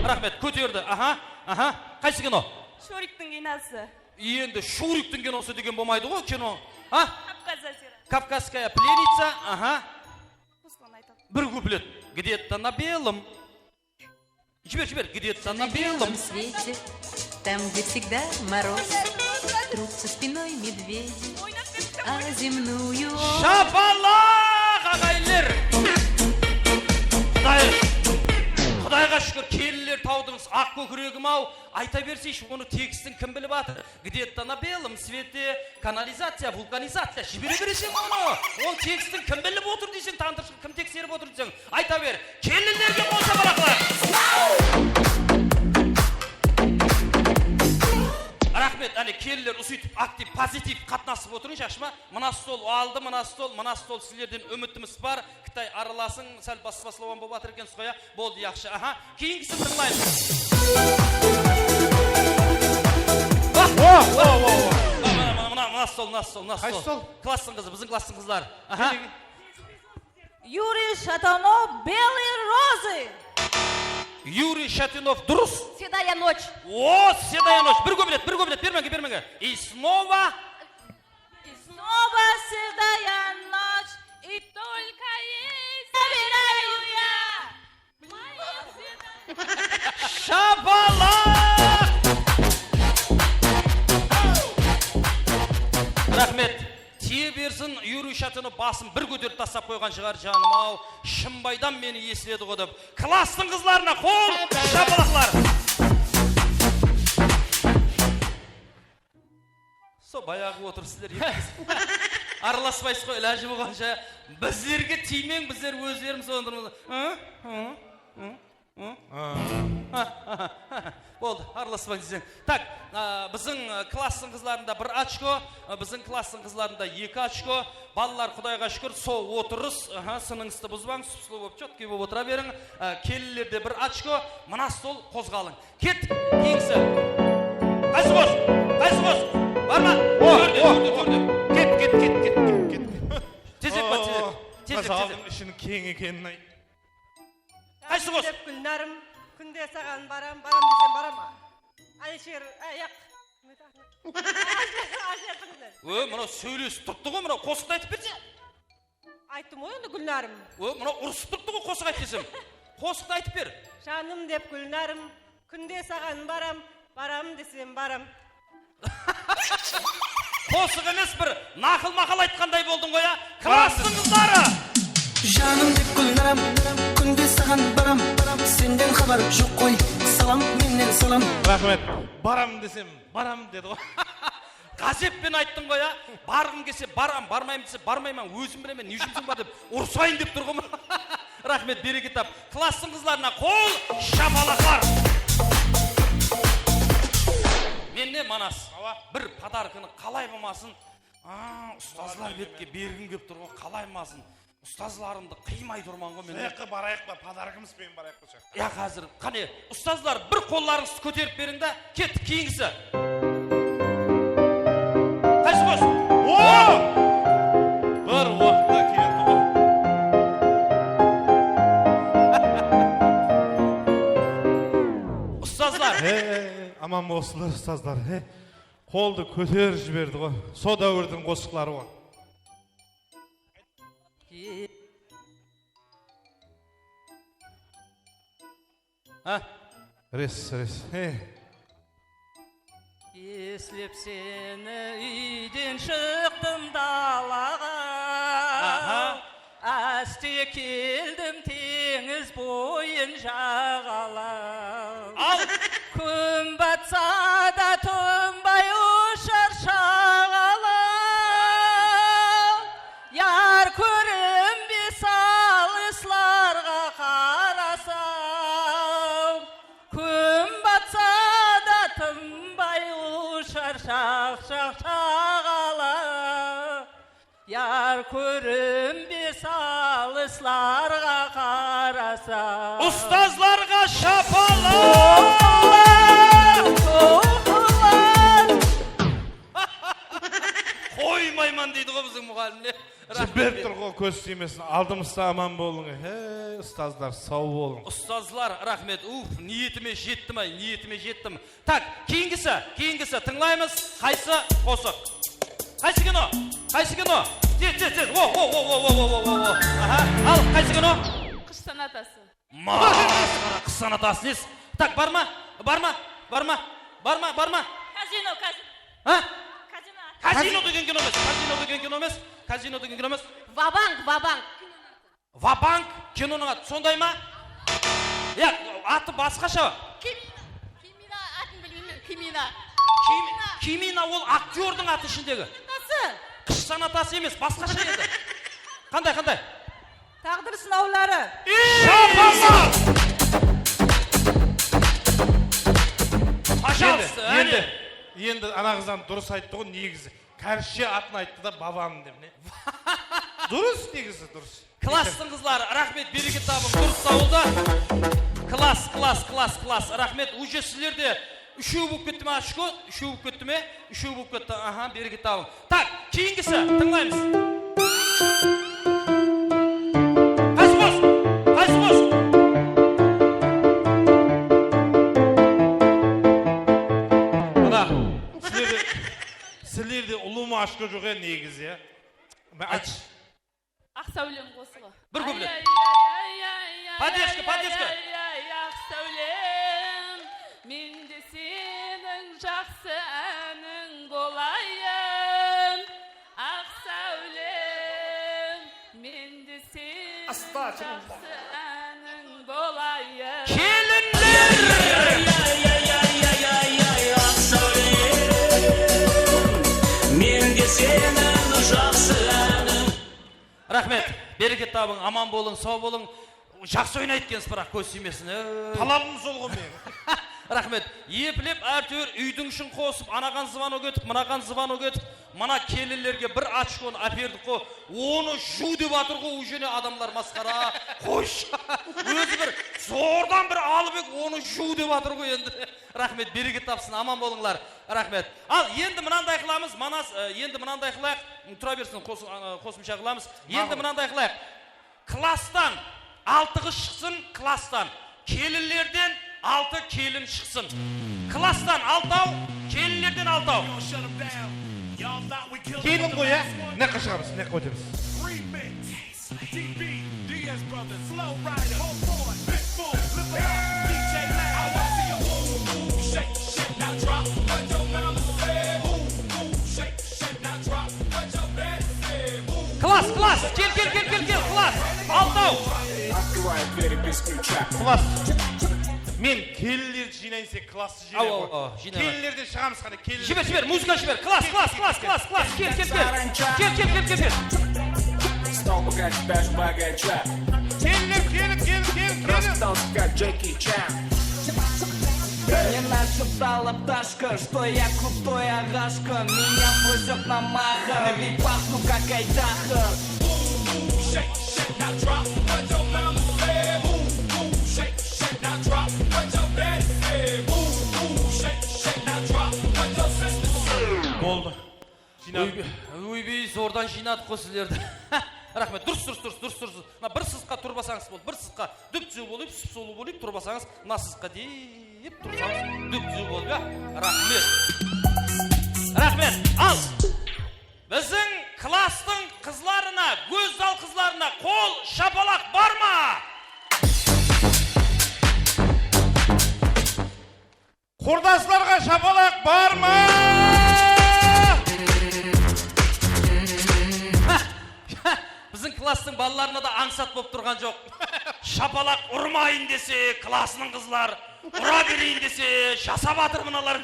Raxmet, kóterdi. Aha, aha. Qaysı kino? Shuriktiń kinosı. Endi Shuriktiń kinosı degen bolmaydı ǵoy, kino. Ha? Kavkaz ozera. Kavkazskaya plennica, aha. Ruslan aytadı. Bir kuplet. Где-то на белом. Jiber, jiber. Где-то на белом свете, там, где всегда мороз, трутся спиной медведи, а земную... Shapalaq, aǵayinler! Quday, Qudayǵa shúkir, kelinler tawdıńız, aq kókiregim-aw. Ayta berseyshi, onı tekstin kim bilip atır? Где-то на белом свете канализация, вулканизация, jibere bereseń onı. Ol tekstin kim bilip otır deyseń, tantırsın, kim tekserip otır deyseń. Ayta ber, kelinlerge qol shapalaqlar. Raxmet, áne kelinler usıytıp aktiv, pozitiv qatnasıp otırıń, jaqsı ma? Mına stol aldı, mına stol, mına stol sizlerden úmitimiz bar. Qıtay aralasıń, sál bas-baslawan bolıp atır ekensiz ǵoy, ya. Boldı, yaqshı. Aha, keyingisin tıńlaymız. Ah! Mına, mına, mına, mına stol, mına stol, mına stol. Qaysı stol? Klasstıń qızı, biziń klasstıń qızları. Aha. Юрий Шатунов, «Белые розы». Юрий Шатунов, durıs. «Седая ночь». O, «Седая ночь». Bir kuplet, bir kuplet, bermenge, bermenge. И снова. И снова седая ночь, и только ей забираю я. Shapalaq! Raxmet. Tiye bersin, Yuriy Shatunov basın bir kóterip taslap qoyǵan shıǵar, janım-aw. Shımbaydan meni esledi ǵo dep. Klasstıń qızlarına qol shapalaqlar. Sol bayaǵı otırıp sizler ekewsiz aralaspaysız ǵoy, ilajı bolǵansha. Bizlerge tiymeń, bizler ózlerimiz otırmız. Hı? Hı? Hı? Hı? Boldı, aralaspań deseń. Tak, a, biziń, a, klasstıń qızlarında bir ochko, a, biziń klasstıń qızlarında eki ochko. Balalar, Qudayǵa shúkir, sol otırıs. Aha, sınıńızdı buzbań, sup-sulıw bolıp, chotkiy bolıp otıra beriń. A, kelinlerde bir ochko, mına stol qozǵalıń. Kettik, keyingisi. Qaysı qosıq? Qaysı qosıq? Bar ma? O, tórde, o, tórde, o. Tórde. Ket, ket, ket, ket, ket, ket. Tezek pa, tezek. O, tezek, tezek. Zaldıń ishiniń keń ekenin ayt. Qaysı qosıq? Dep Gúlnarım, kúnde saǵan baram, baram desem baram. Alisher, a, yaq. Alisher, Alisher Qızlar. Ó, mınaw sóylesip turıptı ǵoy, mınaw qosıqtı aytıp berse. Ayttım ǵoy endi, Gúlnarım. Ó, mına urısıp turıptı ǵoy, qosıq ayt desem. Qosıqtı aytıp ber. Janım dep Gúlnarım, kúnde saǵan baram, baram desem baram. Qosıq emes, bir naqıl-maqal aytqanday boldıń ǵoy, ya. Klasstıń qızları. Janım dep Gúlnaram, kúnde saǵan baram, senden xabar joq qoy. Salam, mennen salam. Raxmet. Baram desem, baram dedi ǵoy. Ǵázep penen ayttıń ǵoy, a? Barǵım kelse baram, barmayman dese barmayman, ózim bilemen, ne jumısıń bar dep urısayın dep tur ǵoy. Raxmet, bereket tap. Klasstıń qızlarına qol shapalaqlar. Mende Manas. Awa. Bir podarkanı qalay bolmasın? Aa, ustazlar betke bergim kelip tur ǵoy, qalay bolmasın? Ustazlarımdı qıymay turman ǵoy men. Soyaqqa barayıq pa, podarkimiz benen barayıq pa soyaqqa? Ya, házir, qáne, ustazlar, bir qollarıńızdı kóterip beriń da, kettik, keyingisi. Qaysı bos? O! Bir waqıtta keldi ǵoy. Ustazlar. He, aman bolsınlar, ustazlar. He. Qoldı kóterip jiberdi ǵoy. Sol dáwirdiń qosıqları ǵoy. Ha? Res, res. He. Eslep seni úyden shıqtım dalaǵa. Aha. Áste keldim teńiz boyın jaǵalap. Al! Kún batsa da tınbay ushar shaǵalaw. Yar kórinbes alıslarǵa qarasam. Kún batsa da tınbay ushar shaq-shaq shaǵalaw. Yar kórinbes alıslarǵa qarasa. Ustazlarǵa shapalaq! Toqlar, toqlar! Qoymayman deydi ǵoy biziń muǵallimler. Raxmet. Jiberip tur ǵoy, kóz tiymesin. Aldımızda aman bolıń. Hey, ustazlar, saw bolıń. Ustazlar, raxmet. Uf, niyetime jettim-ay, niyetime jettim. Tak, keyingisi, keyingisi, tıńlaymız. Qaysı qosıq? Qaysı kino? Qaysı kino? Tez, tez, tez. O, o, o. Aha, al, qaysı kino? Qısh sonatası. Masqara, qısh sonatası nesi? Tak, bar ma? Bar ma? Bar ma? Bar ma? Bar ma? Kazino, kazino. Ha? Kazino. Kazino degen kino emes. Kazino degen kino emes. Kazino degen kino emes. Vabank, vabank. Vabank kinonıń atı sonday ma? Ya, atı basqasha. Kimina. Kimina, atın bilmeymen, Kimina. Kim-, Kimina ol aktyordıń atı ishindegi. Sonatası. Qısh sonatası emes, basqasha edi. Qanday, qanday? Taqdır sınawları. Shapallar! Пожалуйста, endi, áne. Endi, endi ana qızam durıs ayttı ǵoy, negizi. Kárishshe atın ayttı da, Baban dep, ne? Durıs, negizi durıs. Klasstıń qızları, raxmet, bereket tabıń, durıs tabıldı. Klass, klass, klass, klass, raxmet. Uje sizlerde úshew bolıp ketti me, ochko? Úshew bolıp ketti me? Úshew bolıp ketti, aha, bereket tabıń. Tak, keyingisi, tıńlaymız. Qaysı qos? Qaysı qos? Mına, sizlerde, sizlerde ulıwma ochko joq ya, negizi, ya. Ayt. Aq sáwlem qosıǵı. Bir kuplet. Ay, ay, ay, ay, ay, ay, Podderjka, ay, podderjka. Ay, ay, aq sáwlem, men de seniń jaqsı ániń bolayın. Aq sáwlem, men de seniń jaqsı ániń bolayın. Kelinler! Ay, ay, ay, ay, ay, ay, aq sáwlem, men de seniń jaqsı ániń. Raxmet, bereket tabıń, aman bolıń, saw bolıń. Jaqsı oynaydı ekensiz, biraq kóz tiymesin. Ey. Talabım sol ǵoy meniń. Raxmet. Eplep, ártewer úydiń ishin qosıp, anaǵan zvanok etip, mınaǵan zvanok etip, mına kelinlerge bir ochkonı áperdik ǵoy. Onı juw dep atır ǵoy, uje ne adamlar masqara. Qoyshı. Ózi bir zordan bir alıp edi, onı juw dep atır ǵoy endi. Raxmet, bereket tapsın, aman bolıńlar. Raxmet. Al, endi mınanday qılamız, Manas, e, endi mınanday qılayıq. Tura bersin, qos-, a, qosımsha qılamız. Endi mınanday qılayıq. Klasstan altı qız shıqsın, klasstan. Kelinlerden altı kelin shıqsın. Klasstan altaw, kelinlerden altaw. Kelin ǵoy, ya? Mına jaqqa shıǵamız, mına jaqqa ótemiz. Klass, klass! Kel, kel, kel, kel, kel, klass! Altaw! Klass! Men kelinlerdi jıynayın desek, klasstı jıynayın ǵoy. Awa, awa, jıynayın. Kelinlerden shıǵamız qáne, kelinler. Jiber, jiber, muzıka jiber. Klass, klass, klass, klass, klass. Kel, kel, kel. Kel, kel, kel, kel, kel. Kelinler, kelin, kelin, kelin, kelin. Мне нашептала пташка, что я крутой агашка. Меня везёт на Махарове, пахну как айдаха. Boldı. Jıynadım. Óybe-, óybey, zordan jıynadıq ǵoy sizlerdi. Raxmet, durıs, durıs, durıs, durıs, durıs. Mına bir sızıqqa turbasańız boldı, bir sızıqqa. Dúp-dúziw bolıp, sıp-sıwlı bolıp turbasańız, nasızıqqa deyip tursańız, dúp-dúziw bolıp, ya. Raxmet. Raxmet. Al. Biziń klasstıń qızlarına, gózzal qızlarına qol shapalaq bar ma? Qurdaslarǵa shapalaq bar ma? Biziń klasstıń balalarına da ańsat bolıp turǵan joq. Shapalaq urmayın dese, klassınıń qızlar, ura bereyin dese, jasap atır mınalar.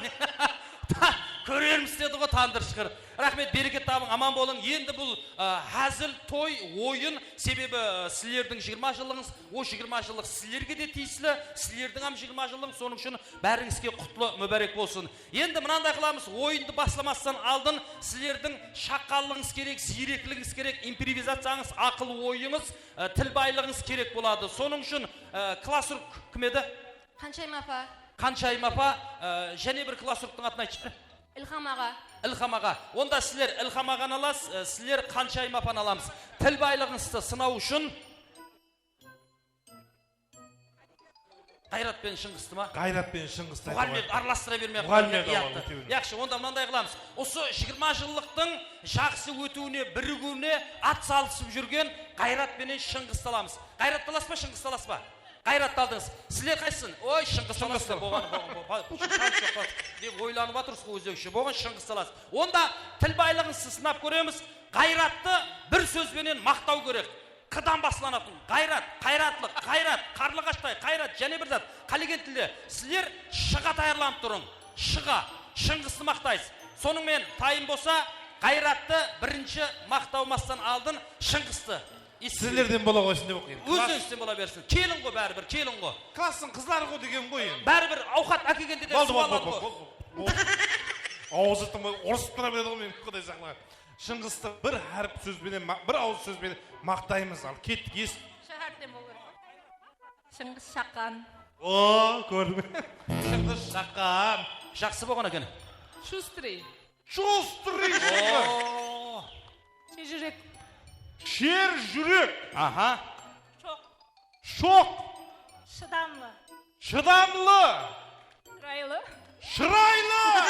Kórermiz dedi ǵo, tandır shıǵır. Raxmet, bereket tabıń, aman bolıń. Endi bul, a, házil, toy, oyın, sebebi, a, sizlerdiń jigirma jıllıǵıńız, o jigirma jıllıq sizlerge de tiyisli, sizlerdiń hám jigirma jıllıǵıń, sonıń ushın bárińizge qutlı múbárek bolsın. Endi mınanday qılamız, oyındı baslamastan aldın sizlerdiń shaqqanlıǵıńız kerek, ziyrekligińiz kerek, improvizaciyańız, aqıl-oyıńız, e, til baylıǵıńız kerek boladı. Sonıń ushın, e, klassruk kim edi? Qanshayım apa. Qanshayım apa, e, jáne bir klassruktıń atın aytshı. Ilham aǵa. Ilham aǵa. Onda sizler Ilham aǵanı alasız, e, sizler Qanshayım apanı alamız. Til baylıǵıńızdı sınaw ushın Ǵayrat penen Shıńǵıstı ma? Ǵayrat penen Shıńǵıstı aytıp qoyayıq. Muǵallimlerdi aralastırıp bermey-aq qoyayıq. Muǵallimlerdi. Yaqshı, onda mınanday qılamız. Usı jigirma jıllıqtıń jaqsı ótiwine, birigiwine at salısıp júrgen Ǵayrat penen Shıńǵıstı alamız. Ǵayrattı alasız ba, Shıńǵıstı alasız ba? Ǵayrattı aldıńız. Sizler qaysısın? Oy, Shıńǵıstı alasız. Shıńǵıstı. Boǵan, boǵan, boǵan, boǵan, shans joq pa dep oylanıp atırsız ǵoy ózbekshe. Boǵan, Shıńǵıstı alasız. Onda til baylıǵıńızdı sınap kóremiz. Ǵayrattı bir sóz benen maqtaw kerek. Q-dan baslanatın. Ǵayrat, qayratlıq, ǵayrat, qarlıǵashtay, qayrat, jáne bir zat. Qálegen tilde. Sizler Sh-ǵa tayarlanıp turıń. Sh-ǵa. Shıńǵıstı maqtaysız. Sonıń menen tayın bolsa, Ǵayrattı birinshi maqtawmastan aldın Shıńǵıstı. Sizlerden bola ǵoysın dep oqıyın. Ózlerińizden bola bersin. Kelin ǵo báribir, kelin ǵo. Klasstıń qızları ǵo degen ǵoy endi. Báribir awqat ákelgende de suw aladı ǵo. Boldı, boldı, boldı, boldı. Awızı tınbay urısıp tura beredi ǵo men, Quday saqlasın. Shıńǵıstı bir hárip sóz benen, ma-, bir awız sóz benen maqtaymız. Al, kettik, esit. Sh háripten bolıw kerek. Shıńǵıs shaqqan. O, kórdiń be? Shıńǵıs shaqqan. Jaqsı bolǵan eken. Shustrıy. Shustrıy shıńǵıs. O. Sher júrek. Sher júrek. Aha. Shoq. Shoq. Shıdamlı. Shıdamlı. Shıraylı. Shıraylı.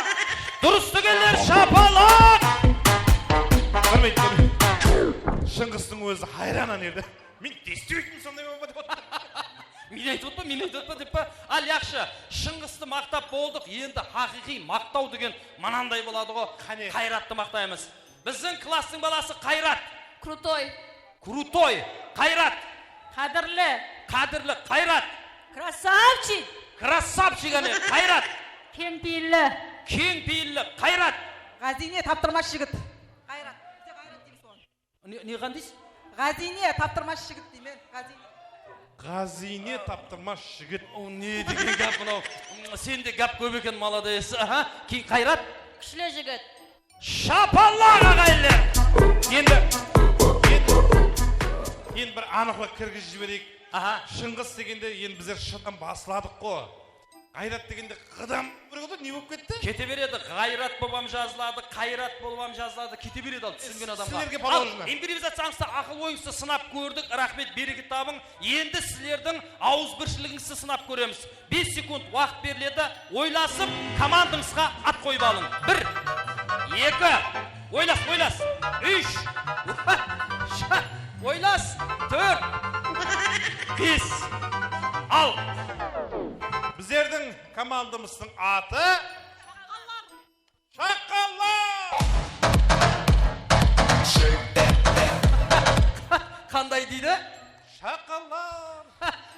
Durıs degenler, shapalaq! Húrmetli. Shıńǵıstıń ózi hayran ana jerde. Men действительно sonday bolıp atır. Men aytıp otpan, men aytıp otpan dep pa? Al, yaqshı. Shıńǵıstı maqtap boldıq. Endi haqıyqıy maqtaw degen mınanday boladı ǵo. Qáne. Qayrattı maqtaymız. Biziń klasstıń balası Qayrat. Крутой. Крутой. Qayrat. Qádirli. Qádirli. Qayrat. Красавчик. Krassavchik, áne, Qayrat. Keńpeyilli. Keńpeyilli. Qayrat. Ǵáziyne taptırmas jigit. Qayrat. Bize Qayrat deymiz oǵan. Ne, ne qan deysiz? Ǵáziyne taptırmas jigit deymen. Ǵáziyne. Ǵáziyne taptırmas jigit. O, ne degen gáp mınaw? Sende gáp kóp eken, молодец. Aha, keyin Qayrat. Kúshli jigit. Shapalaq, aǵayinler! Endi, endi, endi bir anıqlıq kirgizip jibereyik. Aha. Shıńǵıs degende endi bizler Sh-dan basladıq ǵo. Ǵayrat degende Ǵ-dan bir ne bolıp ketti? Kete beredi. Ǵayrat bolıp hám jazıladı, Qayrat bolıp hám jazıladı. Kete beredi al, túsingen adamǵa. Sizlerge положено. Al, improvizaciyańızdı, aqıl-oyıńızdı sınap kórdik. Raxmet, bereket tabıń. Endi sizlerdiń awızbirshiligińizdi sınap kóremiz. Bes sekund waqıt beriledi. Oylasıp, komandańızǵa at qoyıp alıń. Bir, eki, oylas, oylas. Úsh, oylas. Tórt, bes, al. Bizlerdiń komandamızdıń atı Shaqqanlar! Qanday deydi? Shaqqanlar!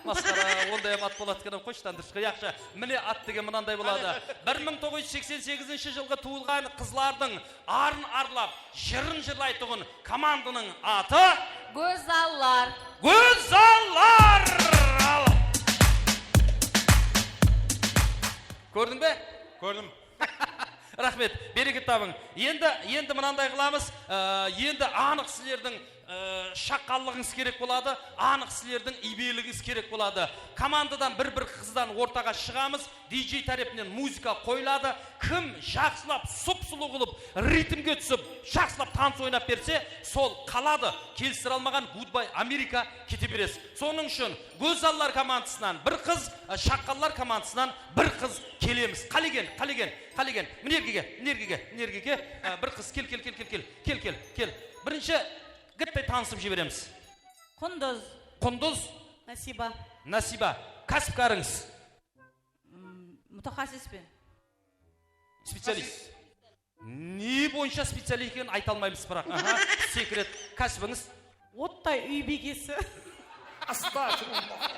Masqara. Onday hám at boladı eken, qoyshı, Tandırshıǵa. Yaqshı, mine at degen mınanday boladı. Bir mıń toǵız júz seksen segizinshi jılǵı tuwılǵan qızlardıń arın arlap, jırın jırlaytuǵın komandanıń atı Gózzallar. Gózzallar! Al. Kórdiń be? Kórdim. Raxmet, bereket tabıń. Endi, endi mınanday qılamız, e, endi anıq sizlerdiń, e, shaqqanlıǵıńız kerek boladı, anıq sizlerdiń iybeligińiz kerek boladı. Komandadan bir-bir qızdan ortaǵa shıǵamız, D J tárepinen muzıka qoyıladı. Kim jaqsılap, sup-sulıw qılıp, ritmge túsip, jaqsılap tanıs oynap berse, sol qaladı. Kelistire almaǵan goodbye Amerika, kete beresiz. Sonıń ushın Gózzallar komandasınan bir qız, e, shaqqanlar komandasınan bir qız kelemiz. Qálegen, qálegen, qálegen. Mine erge ke, mine erge ke, mine erge ke. E, bir qız kel, kel, kel. Birinshi gıttay tanısıp jiberemiz. Qundız. Qundız. Nasiba. Nasiba. Kásipkarıńız? Mm, mutaxassis pe? Specialist. Ne boyınsha specialist ekenin ayta almaymız, biraq. Aha, sekret. Kásibińiz? Ottay úy biykesi. Astagfirullah.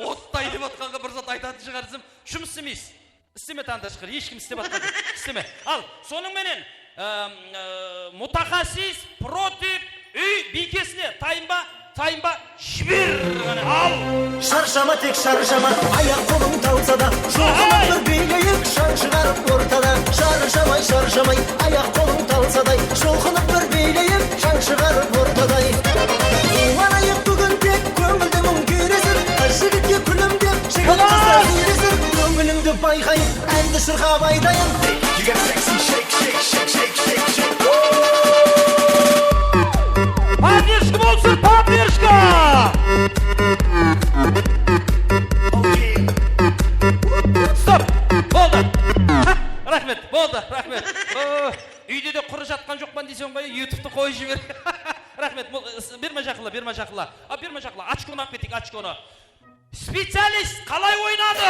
Ottay dep atqanǵa bir zat aytatın shıǵar desem, jumıs islemeysiz. Isleme, Tandırshıǵa, hesh kim islep atqan joq. Isleme. Al, sonıń menen, em, e, mutaxassis protiv úy biykesine tayınba, tayınba, jiber, qáne, al. Sharshama, tek sharshama, ayaq-qolıń talsa da, jolqınıp bir biyleyik, shań shıǵarıp ortada. Sharshama, sharshama, ayaq-qolıń talsa da, jolqınıp bir biyleyik, shań shıǵarıp ortada. Quwanayıq búgin tek, kóńilde muń kúyresin, qız jigitke kúlimdep, jigit qızlar úyresin, kóńilińdi bayqayın, ándi shırqap aytayın. You got a sexy shake, shake, shake, shake, shake, shake. Woo! Поддержка bolsın, поддержка! Stop! Boldı! Ha, raxmet, boldı, raxmet. O, úyde de qurı jatqan joqpan deyseń ǵoy, YouTube'tı qoyıp jiber. Raxmet, bol, berme jaqınla, berme jaqınla. A, berme jaqınla, ochkonı alıp keteyik, ochkonı. Specialist qalay oynadı?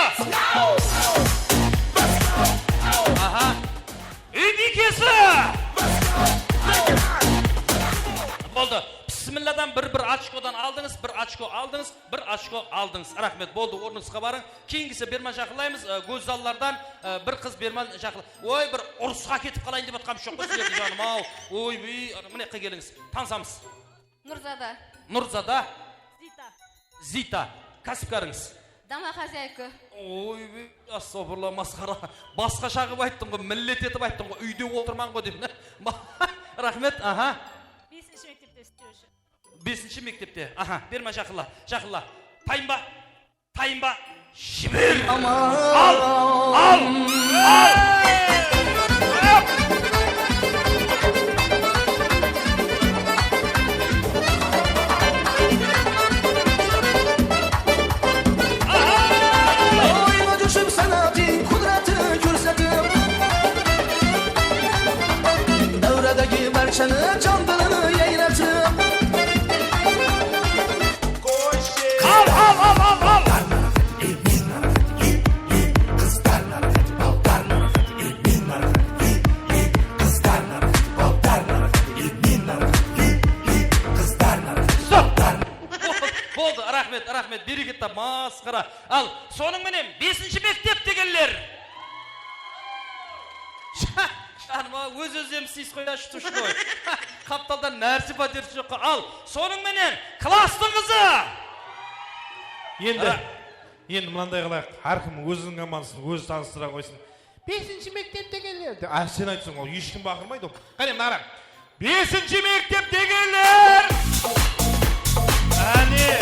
Aha. Úy biykesi! Boldı. Bismilladan bir, bir ochkodan aldıńız, bir ochko aldıńız, bir ochko aldıńız. Raxmet, boldı, ornıńızǵa barıń. Keyingisi berman jaqınlaymız, e, gózzallardan, e, bir qız berman jaqınla-, oy, bir urısqa ketip qalayın dep atqanım joq pa sizlerdi, janım-aw. Oy, buy, mına jaqqa kelińiz. Tanısamız. Nurzada. Nurzada. Zita. Zita. Kásipkarıńız? Домохозяйка. Oy, astagfirullah, masqara. Basqasha qılıp ayttıń ǵoy, millet etip ayttıń ǵoy, úyde otırman ǵoy dep. Raxmet, aha. Besinshi mektepte islewshi. Besinshi mektepte. Aha, berman jaqınla, jaqınla. Tayınba. Tayınba, jiber! Al! Al! Al! Oynadı júrsem sanatı, qudratı kórsetip, dáwradagi barshanı jandılını yayratıp. Al, al, al, al, al! Stop! Boldı, raxmet, raxmet, bereket tap, masqara. Al, sonıń menen besinshi mektep degenler. Janıma, óz-ózden isteysiz ǵoy, ya, shutı shıdı ǵoy. Qaptaldan nárse páterisi joqqa. Al, sonıń menen klastıń qızı. Endi, endi mınanday qılayıq. Hár kim óziniń komandasın ózi tanıstıra qoysın. Besinshi mektep degenler dep. A, sen aytsań, ol hesh kim baqırmaydı ol. Qáne, mına qara. Besinshi mektep degenler. Áne.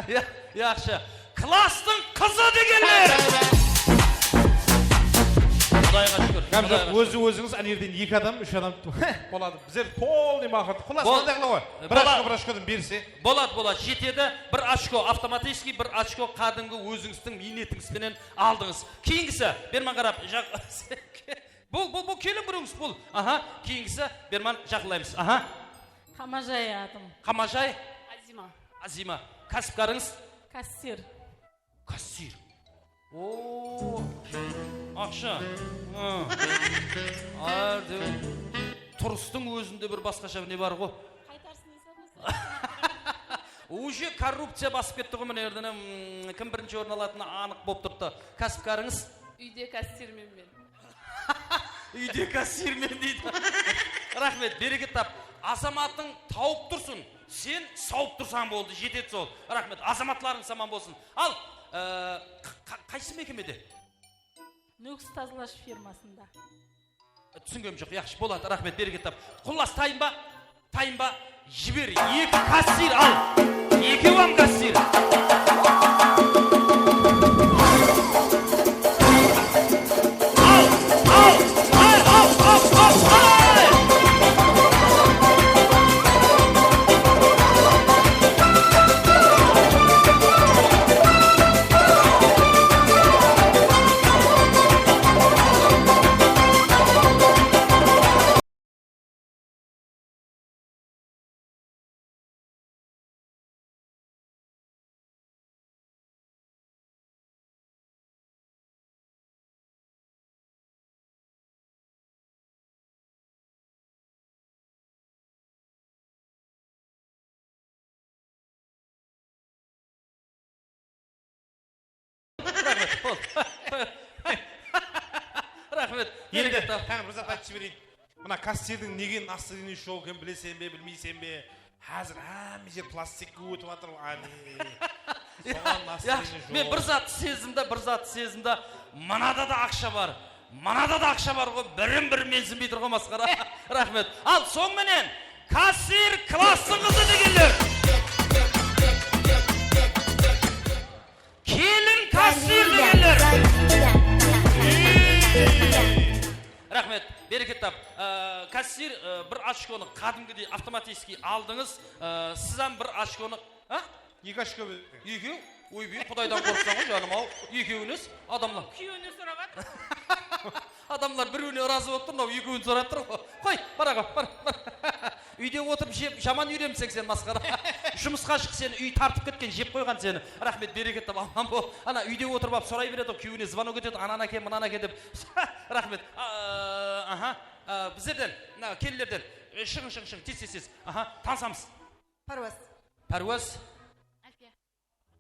Ya, yaqshı. Klastıń qızı degenler. Qudayǵa shúkir. Gáp joq, ózi-ózińiz, áne jerden eki adam, úsh adam boladı. Bizler polnıy maqırdı. Qullası, qanday qıla ǵoy? Bir ochko, bir ochkodan berse. Boladı, boladı, jetedi. Bir ochko avtomaticheskıy, bir ochko qádimgi ózińizdiń miynetińiz penen aldıńız. Keyingisi, berman qarap, jaq-, Bul, bul, bul, keliń birewińiz, bul. Aha, keyingisi, berman jaqınlaymız. Aha. Qamajay atım. Qamajay? Azima. Azima. Kásipkarıńız? Kassir. Kassir. Oo, aqsha. Hı. Árde-, turıstıń ózinde bir basqasha bir ne bar ǵo. Qaytarsın deysiz ǵo. Uje korrupciya basıp ketti ǵoy, mine, erden, mm, kim birinshi orın alatını anıq bolıp turıptı. Kásipkarıńız? Úyde kassirmen men. Úyde kassirmen deydi. Raxmet, bereket tap. Azamatıń tawıp tursın, sen sawıp tursań boldı, jetedi sol. Raxmet, azamatlarıńız aman bolsın. Al, e, qa-, qa-, qaysı mekemede? Nókis tazalash firmasında. Túsingim joq, yaqshı, boladı, raxmet, bereket tap. Qullas, tayınba, tayınba, jiber, eki kassir al, ekewam kassir. Al, al, al, al, al, al. Raxmet, boldı. Raxmet. Endi, bereket tap. Qáne, bir zat aytıp jibereyin. Mına kassirdiń nege настроение joq ekenin bileseń be, bilmeyseń be? Házir hámme jer plastikke ótip atır, áne. Soǵan настроение joq. Men bir zat sezdim da, bir zat sezdim da. Mınada da aqsha bar. Mınada da aqsha bar ǵoy, birin-biri mensinbey tur ǵoy, masqara. Raxmet. Al, soń menen, kassir Klasstıń qızı degenler. Kelin kassir degenler. Raxmet, bereket tap. Á, kassir, á, bir ochkonı qádimgidey avtomatiskiy aldıńız. Á, siz hám bir ochkonı, á? Eki ochko be? Ekew? Oybey, Qudaydan qorqsań ǵoy, janım-aw. Ekewiniz, adamlar. Kúyewine sorap atır. Adamlar birewine razı bolıp tur, mınaw ekewin sorap tur ǵoy. Qoy, bara ǵoy, bar, bar. Úyde otırıp jep, jaman úyrenipseń sen, masqara. Jumısqa shıq, seni úy tartıp ketken, jep qoyǵan seni. Raxmet, bereket tap, aman bol. Ana, úyde otırıp ap soray beredi ǵoy, kúyewine zvonok etedi, ananı áke, mınanı áke dep. Raxmet. A, aha. A, bizlerden, mına, kelinlerden. E, shıǵıń, shıǵıń, shıǵıń, tez, tez, tez. Aha, tanısamız. Párwaz. Párwaz. Álpiya.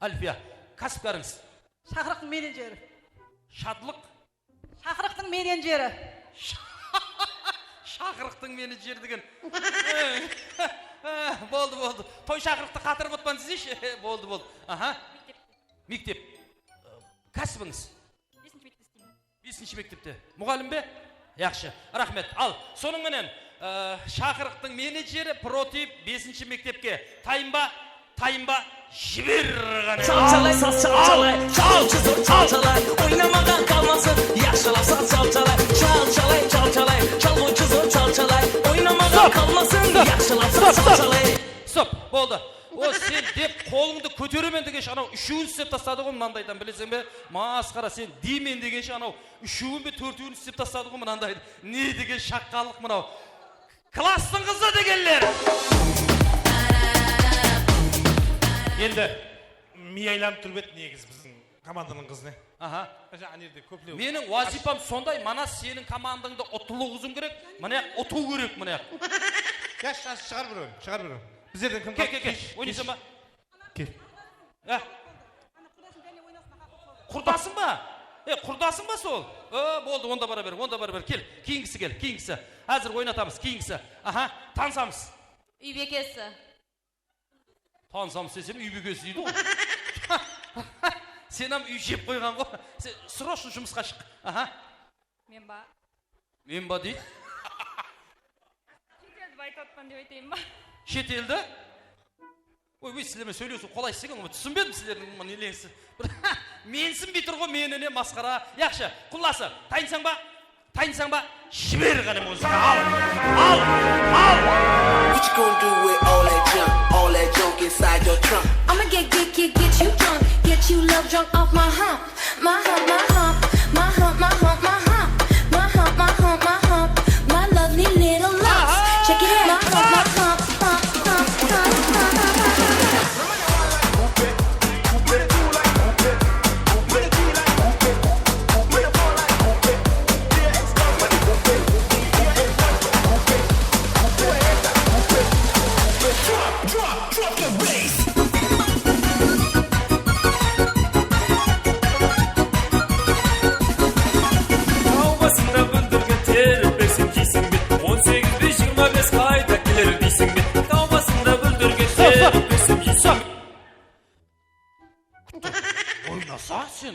Álpiya, kásipkarıńız? Shaqırıqtıń menedjeri. Shadlıq? Shaqırıqtıń menedjeri. Shaqırıqtıń menedjeri degen. Boldı, boldı. Toy shaqırıqtı qatırıp otpań deseyshi. Boldı, boldı. Aha. Mektep. Mektep. Kásibińiz? Besinshi mektepte isleymen. Besinshi mektepte. Muǵallim be? Yaqshı. Raxmet. Al, sonıń menen, e, shaqırıqtıń menedjeri, protip, besinshi mektepke. Tayınba, tayınba, jiber ǵáne. Çalchalay, saz çalchalay, çalıwshı zor çalchalay, oynamaǵan qalmasın, yaqshılap saz çalchalay, çalchalay, çalchalay, çalıwshı zor çalchalay, oynamaǵan qalmasın, yaqshılap saz çalchalay. Stop, boldı. O, sen dep qolıńdı kóteremen degenshe anaw úshewin islep tasladı ǵoy mınandaydan, bileseń be? Masqara, sen deymen degenshe anaw úshewin be tórtewin islep tasladı ǵoy mınandaydı. Ne degen shaqqanlıq mınaw. Klasstıń qızı degenler. Endi miy aylanıp turıp edi negizi biziń komandanıń qızına. Aha. Mine, ane jerde kóplew. Meniń wazıypam sonday, mana seniń komandańdı utılıwǵızıwım kerek, mına yaq utıw kerek, mına yaq. Ya, shı-, shıǵar birewin, shıǵar birewin. Bizlerden kim? Kel, kel, kel. Oynaysań ba? Kel. Ya. Qurdasıń ba? E, qurdasıń ba sol? E, boldı, onda bara ber, onda bara ber. Kel, keyingisi kel, keyingisi. Házir oynatamız, keyingisi. Aha, tanısamız. Úybekesi. Tanısamız desem, úybekesi deydi ǵoy. Sen hám úy jep qoyǵan ǵoy. Sen срочно jumısqa shıq. Aha. Men ba? Men ba deydi. Shet eldi aytıp atpan dep aytayın ba? Shet eldi? Oy, oy, sizler menen sóylesiw qolaysız eken ǵoy, túsinbedim sizlerdiń nelersiz. Bir mensinbey tur ǵoy, menine masqara. Yaqshı, qullası, tayınsań ba? Tayınsań ba? Jiber ǵáne muzıka, al, al, al. What you gonna do with all that junk, all that junk inside your trunk? I'ma get, get, get, get you drunk, get you love drunk off my hump, my hump, my hump, my hump, my hump, my hump, my hump, my hump, my hump, my lovely little lumps. Check it out, my hump, my hump, hump, hump, hump, hump, hump. Drop, drop, drop the bass. Sen,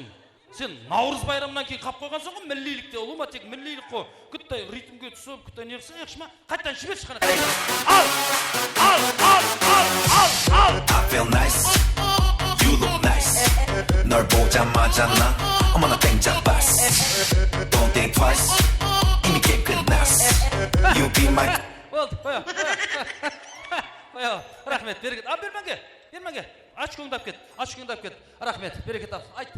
sen Nawrız bayramınan keyin qap qoyǵansań ǵo milliylikte, ulıwma tek milliylik ǵo. Gúttay ritmge túsip, gúttay ne qılsań, yaqshı ma? Qayttan jibershi qana. Al, al, al, al, al, al. I feel nice. You look nice. 널 보자마자 나 어머나 땡잡았어. Don't think twice. 이미 게임 끝났어. You be my Boldı, qoya, qoya. Qoya, raxmet, bereket. Al, bermenge, bermenge. Ochkońdı alıp ket, ochkońdı alıp ket. Raxmet, bereket al. Ayt.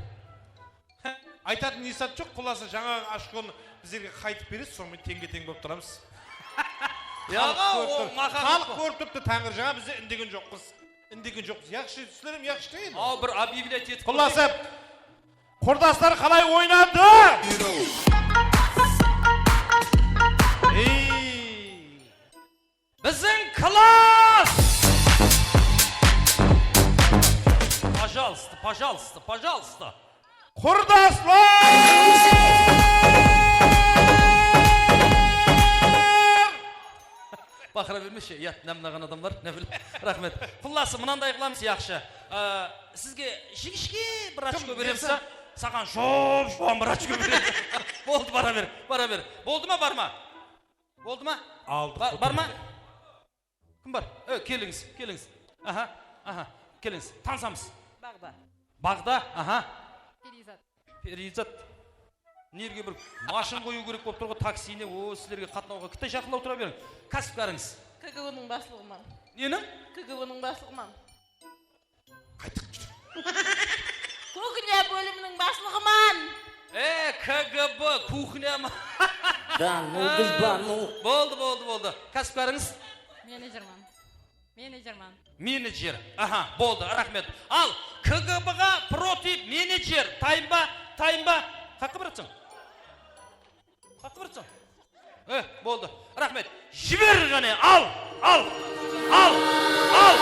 Aytatın esap joq, qullası jańaǵı ochkonı bizlerge qaytıp beresiz, sonıń menen teńge-teń bolıp turamız. Yaǵa, Xalıq kórip o tur. Maqaxat Xalıq kórip turıptı, Táńir, jańa bizde indegen joqpız. Indegen joqpız. Yaqshı, sizler hám yaqshı da endi. Aw, bir объявлять etip Qullası, qurdaslar qalay oynadı? Ey! Biziń klass! Пожалуйста, пожалуйста, пожалуйста. Qurdaslar! Baqıra bermeshi, uyat, namınaǵan adamlar, ne bileyim. Raxmet. Qullası, mınanday qılamız, yaqshı. Aa, sizge jińishke bir ochko beremiz, a? Saǵan jup-juwan bir ochko beremiz. Boldı, bara ber, bara ber. Boldı ma, bar ma? Boldı ma? Aldı. Bar ma? Kim bar? E, kelińiz, kelińiz. Aha, aha, kelińiz. Tanısamız. Baǵda. Baǵda, aha. Periyzat. Periyzat. Nerge bir mashın qoyıw kerek bolıp tur ǵoy, taksine, o, sizlerge qatnawǵa. Kitte jaqınlaw tura beriń. Kásipkárıńız. K G B-nıń baslıǵıman. Neniń? K G B-nıń baslıǵıman. Qaytıq. Kuxnya bóliminiń baslıǵıman. E, K G B, kuxnya ma? Да ну, долбанул. Boldı, boldı, boldı. Kásipkárıńız? Menejerman. Menejerman. Menejer. Aha, boldı, raxmet. Al, K G B-ǵa protiv menejer. Tayın ba? Tayın ba? Qaqqa baratsań? Qaqqa baratsań? Eh, boldı. Raxmet. Jiber qáne, al, al, al, al.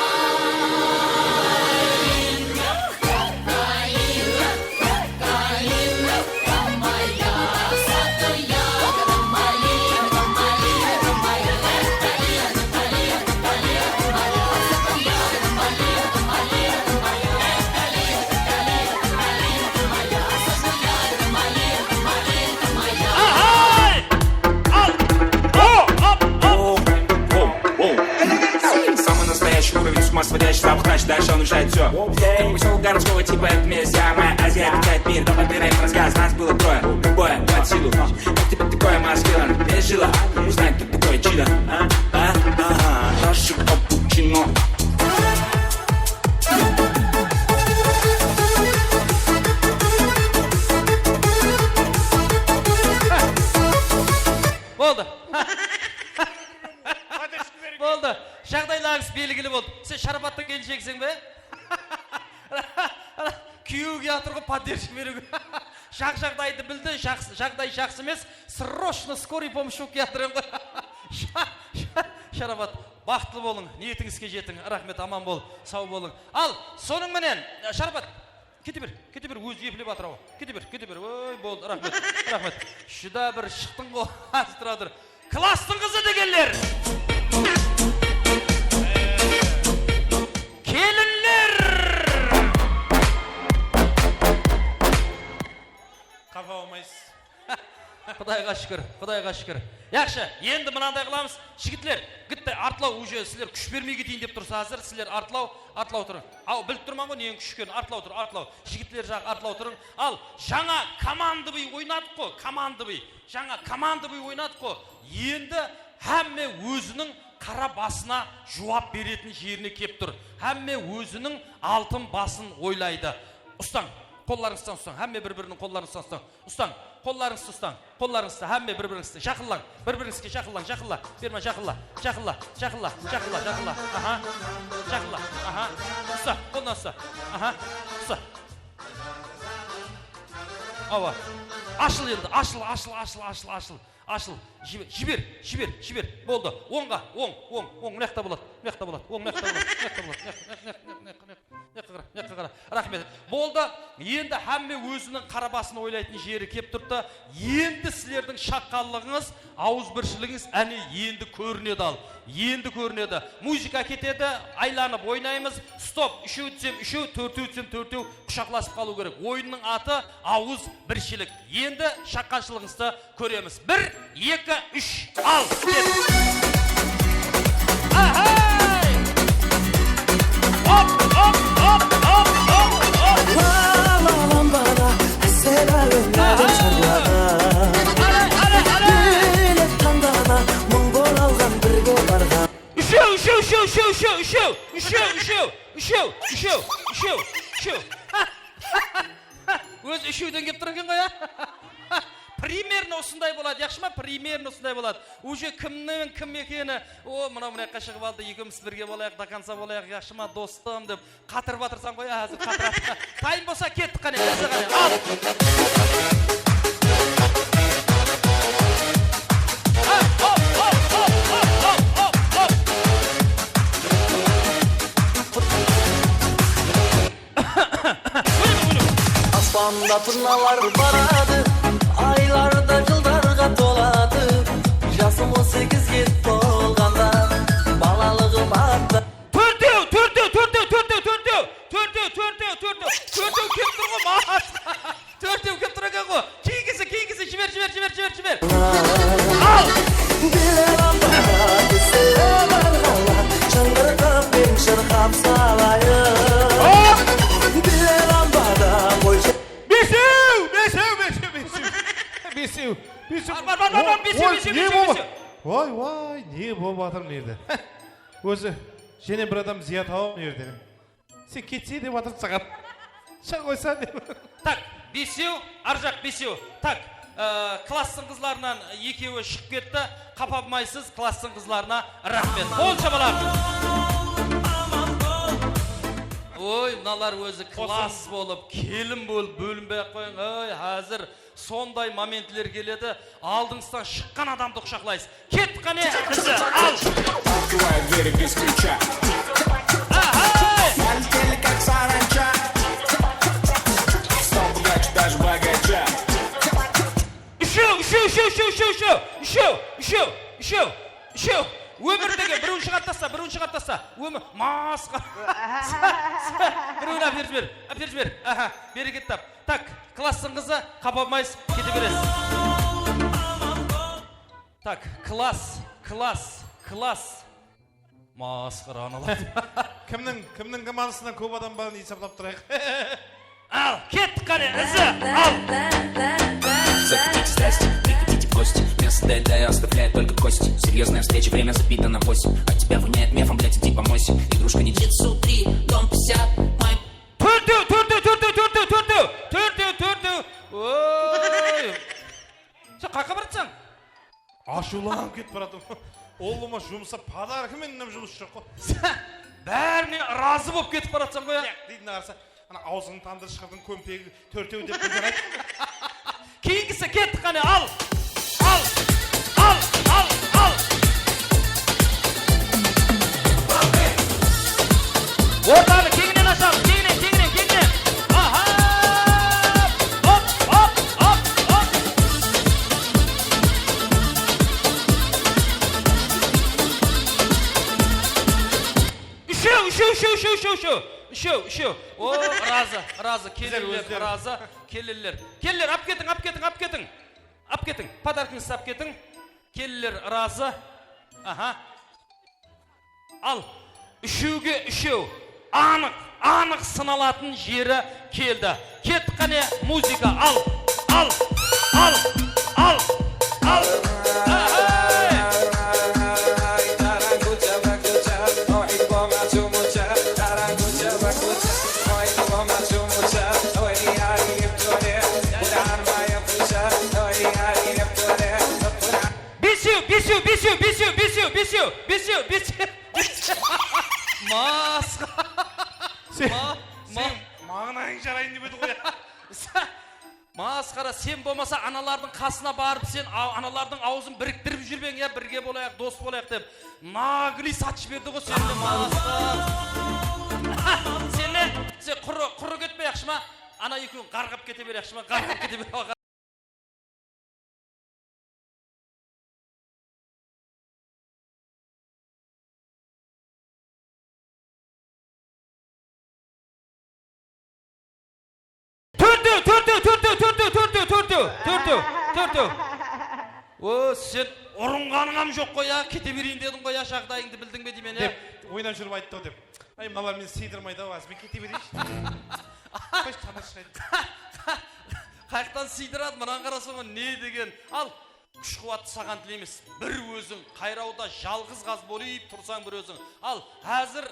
Ahay! Al! O! Hop! O! O! Самый настоящий уровень, с ума сводящий запах, значит, дальше он решает всё. Как посёл городского типа, это месть, самая Азия, опять мир, давай набираем разгаз, нас было трое, любое под силу. Как тебе такое, маскиран, без жила, узнать, кто такой Чида, а? А? Ага, наши капучино. Boldı. Boldı. Jaǵdaylarıńız belgili boldı. Sen Sharapattın kelinshegisiń be? Kúyewge atır ǵo, podderjka beriwge. Jaq-jaǵdaydı bildi, jaqsı, jaǵday jaqsı emes. Срочно скорый помощь bolıp kiyatır em ǵoy. Sha-, sha-, Sharapat, baxıtlı bolıń, niyetińizge jetiń. Raxmet, aman bol, saw bolıń. Al, sonıń menen, Sharapat, kete ber, kete ber, ózi eplep atır-aw. Kete ber, kete ber. Oy, boldı, raxmet, raxmet. Júdá bir shıqtıń ǵo, házir tura tur. Klastıń qızı degenler. Kelinler. Qapa bolmaysız. Qudayǵa shúkir, Qudayǵa shúkir. Yaqshı, endi mınanday qılamız. Jigitler, gitte artlaw, uje sizler kúsh bermey keteyin dep tursa házir, sizler artlaw, artlaw turıń. Aw, bilip turman ǵoy, neniń kúsh ekenin, artlaw tur, artlaw. Jigitler jaǵı artlaw turıń. Al, jańa komandovıy oynadıq ǵoy, komandovıy. Jańa komandovıy oynadıq ǵo. Endi hámme óziniń qara basına juwap beretin jerine kep tur. Hámme óziniń altın basın oylaydı. Ustań, qollarıńızdan ustań. Hámme bir-biriniń qolların ustań, ustań. Ustań, qollarıńızdı ustań. Qollarıńızdı, hámme bir-birińizdi. Jaqınlań. Bir-birińizge jaqınlań, jaqınla. Berman, jaqınla. Jaqınla, jaqınla, jaqınla, jaqınla. Aha. Jaqınla. Aha. Usta, qoldan usta. Aha. Usta. Awa. Ashıl endi, ashıl, ashıl, ashıl, ashıl, ashıl. Ashıl. Jiber, jiber, jiber, jiber. Boldı. Ońǵa, oń, oń, oń. Mına jaqta boladı. Mıyaqta boladı, ol mıyaqta boladı, mıyaqta boladı, mıyaqta, mıyaqta, mıyaqta, mıyaqta qara, mıyaqta qara. Raxmet. Boldı. Endi hámme óziniń qara basın oylaytın jeri kep turıptı. Endi sizlerdiń shaqqanlıǵıńız, awızbirshiligińiz áne endi kórinedi al. Endi kórinedi. Muzıka ketedi, aylanıp oynaymız. Stop, úshew desem úshew, tórtew desem tórtew, qushaqlasıp qalıw kerek. Oyınnıń atı awızbirshilik. Endi shaqqanshılıǵıńızdı kóremiz. Bir, eki, úsh, al, ket. Ahay! Hop, hop, hop, hop, hop, hop. La, la, lambada, áser áwemlerden jırlaǵan. Aray, aray, aray! Búylik tańdana, mıń boralǵan birge barǵan. Úshew, úshew, úshew. Ózi úshewden kep tur eken ǵoy, á? Primerno usınday boladı, yaqshı ma? Primerno usınday boladı. Uje kimniń kim ekeni, o, mınaw mına jaqqa shıǵıp aldı, ekewimiz birge bolayıq, до конца bolayıq, yaqshı ma, dostım, dep qatırıp atırsań ǵoy, házir qatırat. Tayın bolsa kettik qáne, izze qáne, al! Hop, hop, hop! Aspanda turnalar baradı, aylar da jıldarǵa toladı. Jasım on segizge tolǵanda, balalıǵım attı. Tórtew, tórtew, tórtew, tórtew, tórtew, tórtew, tórtew, tórtew, tórtew kep tur ǵoy, mas. Tórtew kep tur eken ǵo. Keyingisi, keyingisi, jiber, jiber, jiber, jiber, jiber. Al! Bile lambada kese barǵanlar, shańǵırtıp men shırqap salayın. Hop! Bile lambada qoyshı. Besew, besew, besew, besew. Besew, besew. Bar, bar, bar, bar, bar, besew, besew, besew, besew. Oy, oy, ne bolıp atır mına jerde? Ózi, jáne bir adam zıya tawam mına jerden. Sen ketse dep atırıp saǵan. Shıǵıp qoysa dep. Tak, besew, arjaq besew. Tak, e, klasstıń qızlarınan ekewi shıǵıp ketti. Qapa almaysız, klasstıń qızlarına raxmet. Qol shabalar. Oy, mınalar ózi klass bolıp, kelin bolıp bólinbey-aq qoyıń. Oy, házir sonday momentler keledi. Aldıńızdan shıqqan adamdı qushaqlaysız. Ket qáne, izi al! Открываю двери без ключа. Ahay! Полетели как саранча. Стоп, врач, даже богача. Úshew, úshew, úshew, úshew, úshew, úshew, úshew, úshew, úshew, úshew. Ómirdegi birewin shıǵarıp tasta, birewin shıǵarıp tasta. Ómir, masqara. Birewin áperip jiber, áperip jiber. Aha, bereket tap. Tak, klasstıń qızı, qapa almaysız, kete beresiz. Tak, klass, klass, klass. Masqara analar. Kimniń, kimniń komandasında kóp adam barın esaplap turayıq. Al, kettik qáne, izi, al. Заходите, здрасте, приходите в гости. Мясо доедаю, оставляю только кости. Серьёзная встреча, время забито на восемь. От тебя воняет мефом, блядь, иди помойся. Игрушка не детская, смотри, дом пятьдесят, май. Tórtew, tórtew, tórtew, tórtew, tórtew, tórtew, tórtew. Oy. Sen qayaqqa baratsań? Ashıwlanıp ketip baratırman. Ullıma jumısa podarka menen jumıs joq ǵo. Sen bárine razı bolıp ketip baratsań ǵoy, á? Yaq, deydi, qarasa, ana awzıńnı tandır shıǵardıń, kómpegi tórtew dep birden ayt. Keyingisi kettik qáne, al! Al! Al! Al! Al! Ortanı keńnen ashamız, keńnen, keńnen, keńnen! Aha! Hop, hop, hop, hop! Úshew, úshew, úshew, úshew, úshew, úshew! Úshew, úshew! O, razı, razı, kelinler, razı, kelinler. Kelinler, ap ketiń, ap ketiń, ap ketiń! Ap ketiń, podarkıńızdı ap ketiń. Kelinler razı. Aha. Al, úshewge úshew. Anıq, anıq sınalatın jeri keldi. Kettik qáne, muzıka, al, al, al, al, al. Ahay! Besew, besew, besew, besew, besew, besew, besew, besew, besew. Masqa. Sen, ma-, sen ma- maǵanayıń jarayın dep edi ǵoy. Sa-, Masqara, sen bolmasa analardıń qasına barıp, sen a-, analardıń awzın biriktirip júrbeń, ya, birge bolayıq, dos bolayıq dep. Nagliy satıp jiberdi ǵoy seni de, masqara. Sen ne? Sen qurı, qurı ketpe, yaqshı ma? Ana ekewin ǵarǵap kete ber, yaqshı ma? Ǵarǵap kete ber. Tórtew, tórtew, tórtew, tórtew, tórtew, tórtew, tórtew, tórtew. O, sen urınǵanıń-ám joq ǵoy ya, kete bereyin dediń ǵoy ya, jaǵdayıńdı bildiń be deymen ya. Dep, oynap júrip ayttı ǵoy dep. Ay, mınalar meni sıydırmaydı-aw, azı men kete bereyinshi. Qoyshı, tanırsaydı. Qayaqtan sıydıradı, mınaǵan qarasań ǵoy, ne degen. Al, kúsh-quwattı saǵan tileymiz. Bir óziń, qayrawda jalǵız ǵaz bolıp tursań bir óziń. Al, házir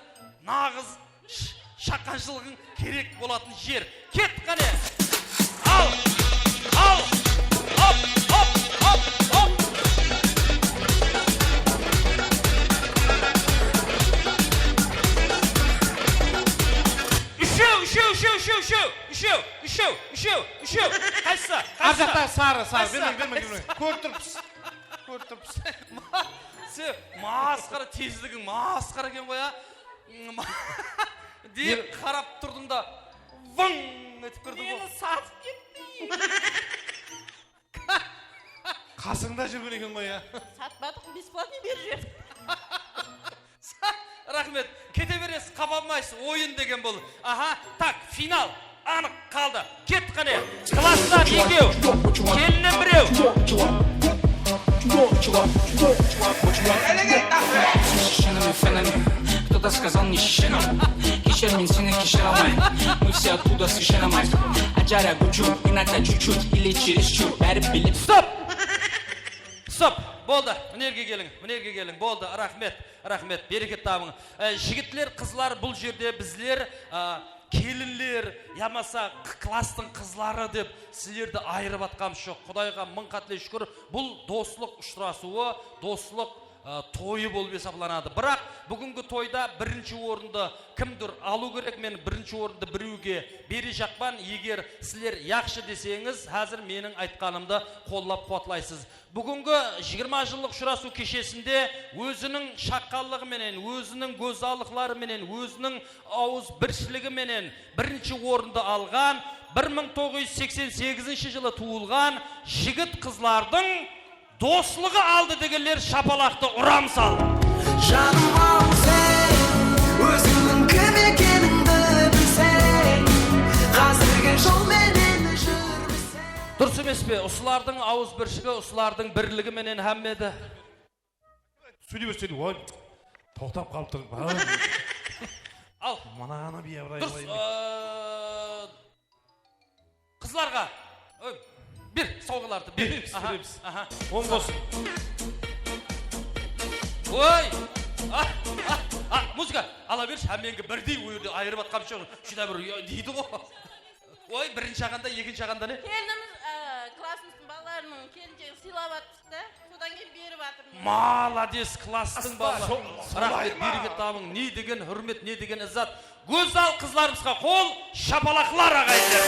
naǵız sh-, shaqqanshılıǵıń kerek bolatın jer. Kettik qáne. Al! Al! Hop, hop, hop, hop! Úshew, úshew, úshew, úshew, úshew! Úshew, úshew, úshew, úshew! Qaysı? Qaysı? Ar jaqta sarı, sarı. Qaysı? Bermeń, bermeń, bermeń. Kórip turıppız. Kórip turıppız. Ma-, sen masqara, tezligiń masqara eken ǵoy, a? Deyip qarap turdıń da, vıń etip kirdiń ǵoy. Meni satıp kettiń. Qasıńda júrgen eken ǵoy, ya. Satpadıq, бесплатный berip jiberdik. Raxmet. Kete beresiz, qapa almaysız. Oyın degen bul. Aha, tak, final. Anıq qaldı. Kettik qáne. Klasstan ekew, kelinen birew. Шешінемін, феномен. Кто-то сказал мне шешінем. Кешір, мен сені кешіре алмаймын. Мы все оттуда с Ишиномайск. Аджара гучу, иногда чуть-чуть или чересчур. Bári bilip. Stop! Stop! Boldı. Mına jerge keliń. Mına jerge keliń. Boldı. Raxmet. Raxmet. Bereket tabıń. E, jigitler, qızlar, bul jerde bizler, a, kelinler yamasa k-, klasstıń qızları dep sizlerdi ayırıp atqanımız joq. Qudayǵa mıń qátle shúkir, bul doslıq ushırasıwı, doslıq, a, toyı bolıp esaplanadı. Biraq búgingi toyda birinshi orındı kimdur alıw kerek, men birinshi orındı birewge berejaqpan. Eger sizler yaqshı deseńiz, házir meniń aytqanımdı qollap-quwatlaysız. Búgingi jigirma jıllıq ushırasıw keshesinde óziniń shaqqanlıǵı menen, óziniń gózzallıqları menen, óziniń awızbirshiligi menen birinshi orındı alǵan, bir mıń toǵız júz seksen segizinshi jılı tuwılǵan jigit-qızlardıń doslıǵı aldı degenler shapalaqtı uramız al. Janım-aw sen, ózińniń kim ekenińdi bilseń, qázirgi jol menen júrmeseń. Durıs emes pe? Usılardıń awızbirshiligi, usılardıń birligi menen hámme de. Sóyley ber, sóyley ber. Oy, toqtap qalıp tur. Al. Mınanı biya bir durıs, ayırayın. Aa, qızlarǵa. Oy, ber, sawǵalardı ber. Beremiz, aha, beremiz. Aha. Oń bolsın. Oy! Ah, ah, ah, muzıka! Ala bershi, hámmenińki birdey, o jerde ayırıp atqan joq. Shıda bir, ya, deydi ǵoy. Oy, birinshi aǵanda, ekinshi aǵanda ne? Kelinimiz, e, klassımızdıń balalarınıń kelinshegin sıylap atırmız da, sodan keyin berip atırmız. Malades, klasstıń balaları. Raxmet, bereket tabıń. Ne degen húrmet, ne degen izzat. Gózzal qızlarımızǵa qol, shapalaqlar, aǵayinler.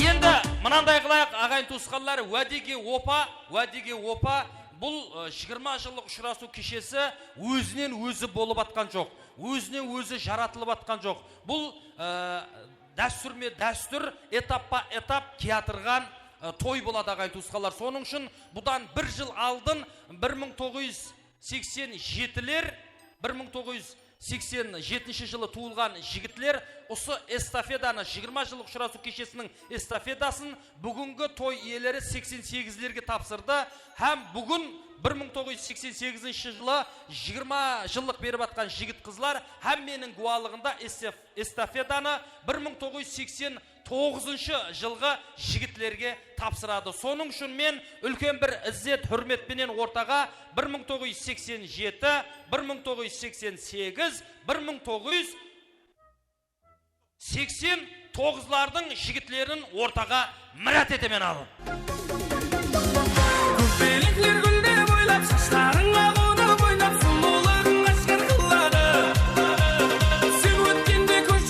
Endi mınanday qılayıq, aǵayin tuwısqanlar, wádege opa, wádege opa. Bul, ı, jigirma jıllıq ushırasıw keshesi ózinen ózi bolıp atqan joq. Ózinen ózi jaratılıp atqan joq. Bul, ı, dástúrme-dástúr, etappa-etap kiyatırǵan, ı, toy boladı, aǵayin tuwısqanlar. Sonıń ushın budan bir jıl aldın, bir mıń toǵız júz seksen jetiler, bir mıń toǵız júz seksen jetinshi jılı tuwılǵan jigitler usı estafetanı, jigirma jıllıq ushırasıw keshesiniń estafetasın búgingi toy iyeleri seksen segizlerge tapsırdı hám búgin bir mıń toǵız júz seksen segizinshi jılı jigirma jıllıq berip atqan jigit-qızlar hámmeniń gúwalıǵında estaf-, estafetanı bir mıń toǵız júz seksen toǵızınshı jılǵı jigitlerge tapsıradı. Sonıń ushın men úlken bir izzet, húrmet penen ortaǵa bir mıń toǵız júz seksen jeti, bir mıń toǵız júz seksen segiz, bir mıń toǵız júz seksen toǵızlardıń jigitlerin ortaǵa mirát etemen, alın. Kóppelikler gúldep oylap, shashlarıńa qonıp oynap, sulıwlıǵıń áshkar qıladı. Sen ótkende kóz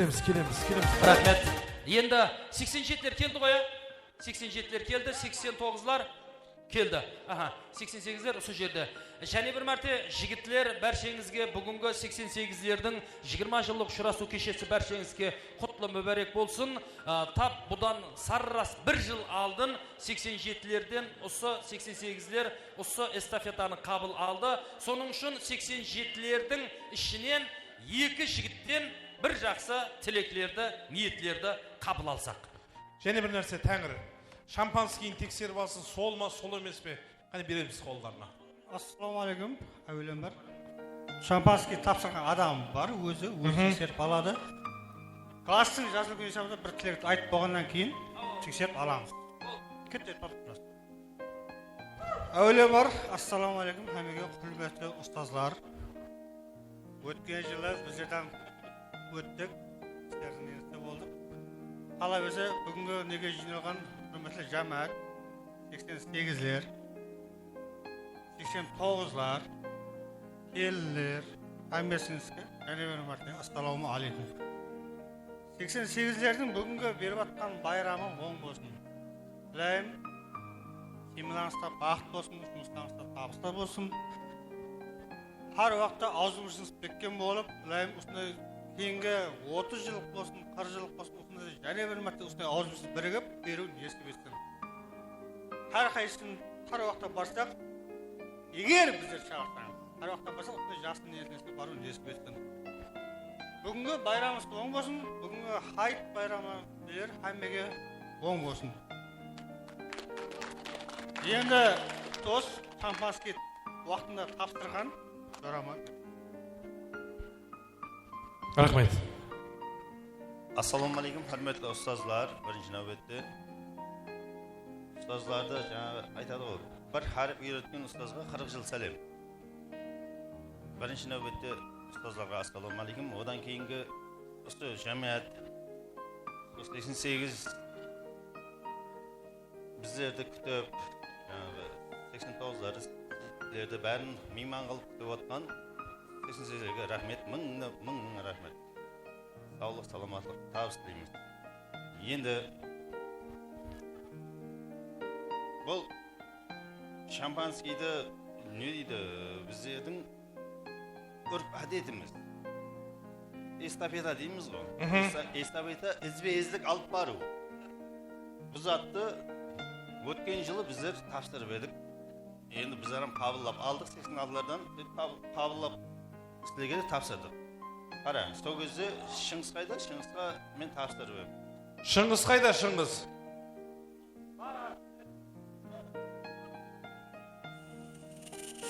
Kelemiz, kelemiz, kelemiz. Raxmet. Endi seksen jetiler keldi ǵoy, á? Seksen jetiler keldi, seksen toǵızlar keldi. Aha, seksen segizler usı jerde. Jáne bir márte, jigitler, bársheńizge búgingi seksen segizlerdiń jigirma jıllıq ushırasıw keshesi bársheńizge qutlı múbárek bolsın. A, tap budan sarras bir jıl aldın seksen jetilerden usı seksen segizler usı estafetanı qabıl aldı. Sonıń ushın seksen jetilerdiń ishinen eki jigitten bir jaqsı tileklerdi, niyetlerdi qabıl alsaq. Jáne bir nárse, Táńir. Shampanskiydi tekserip alsın, sol ma, sol emes pe? Qáne, beremiz qollarına. Assalawma áleykum, áwelem bir. Shampanskiy tapsırǵan adam bar, ózi, ózi tekserip aladı. Klasstıń jası úlken esabında bir tilekti aytıp bolǵannan keyin tekserip alamız. Kette, tapsırasız. Áwelem bir, assalawma áleykum, hámmege húrmetli ustazlar. Ótken jılı bizlerden óttik, sizlerdiń negizińizde boldıq. Qalaberse, búgingi nege jıynalǵan húrmetli jámáát, seksen segizler, seksen toǵızlar, kelinler, hámmesińizge jáne bir márte assalawma áleykum. Seksen segizlerdiń búgingi berip atqan bayramı oń bolsın. Ilayım, semyalarıńızda baxıt bolsın, jumıslarıńızda tabıslar bolsın. Hár waqıtta awzımız jınısıp ketken bolıp, ilayım usınday keyingi otız jıllıq bolsın, qırq jıllıq bolsın, usınday jáne bir márte usınday awzımız birigip beriw nesip etsin. Hár qaysısın hár waqıtta barsaq, eger bizler shaqırsańız, hár waqıtta barsaq, usınday jaqsı niyetlerimizge barıw nesip etsin. Búgingi bayramımız oń bolsın, búgingi hayıt bayramı bizler hámmege oń bolsın. Endi dos shampanskiy waqtında tapsırǵan jorama. Raxmet. Assalawma áleykum, húrmetli ustazlar, birinshi náwbette. Ustazlardı jańaǵı aytadı ǵoy, bir hárip úyretken ustazǵa qırıq jıl sálem. Birinshi náwbette ustazlarǵa assalawma áleykum. Odan keyingi usı jámáát, usı seksen segiz bizlerdi kútip, jańaǵı seksen toǵızlardı, sizlerdi bárin miyman qılıp kútip otqan seksen segizlerge raxmet, mıń, mıń, mıń raxmet. Sawlıq, salamatlıq, tabıs tileymiz. Endi bul shampanskiydi, ne deydi, bizlerdiń úrp-ádetimiz. Estafeta deymiz ǵoy. Esta-, estafeta, izbe-izlik alıp barıw. Bul zattı ótken jılı bizler tapsırıp edik. Endi bizler hám qabıllap aldıq seksen altılardan, pab-, qabıllap sizlerge de tapsırdıq. Qara, sol gezde Shıńǵıs qayda? Shıńǵısqa men tapsırıp edim. Shıńǵıs qayda, Shıńǵıs?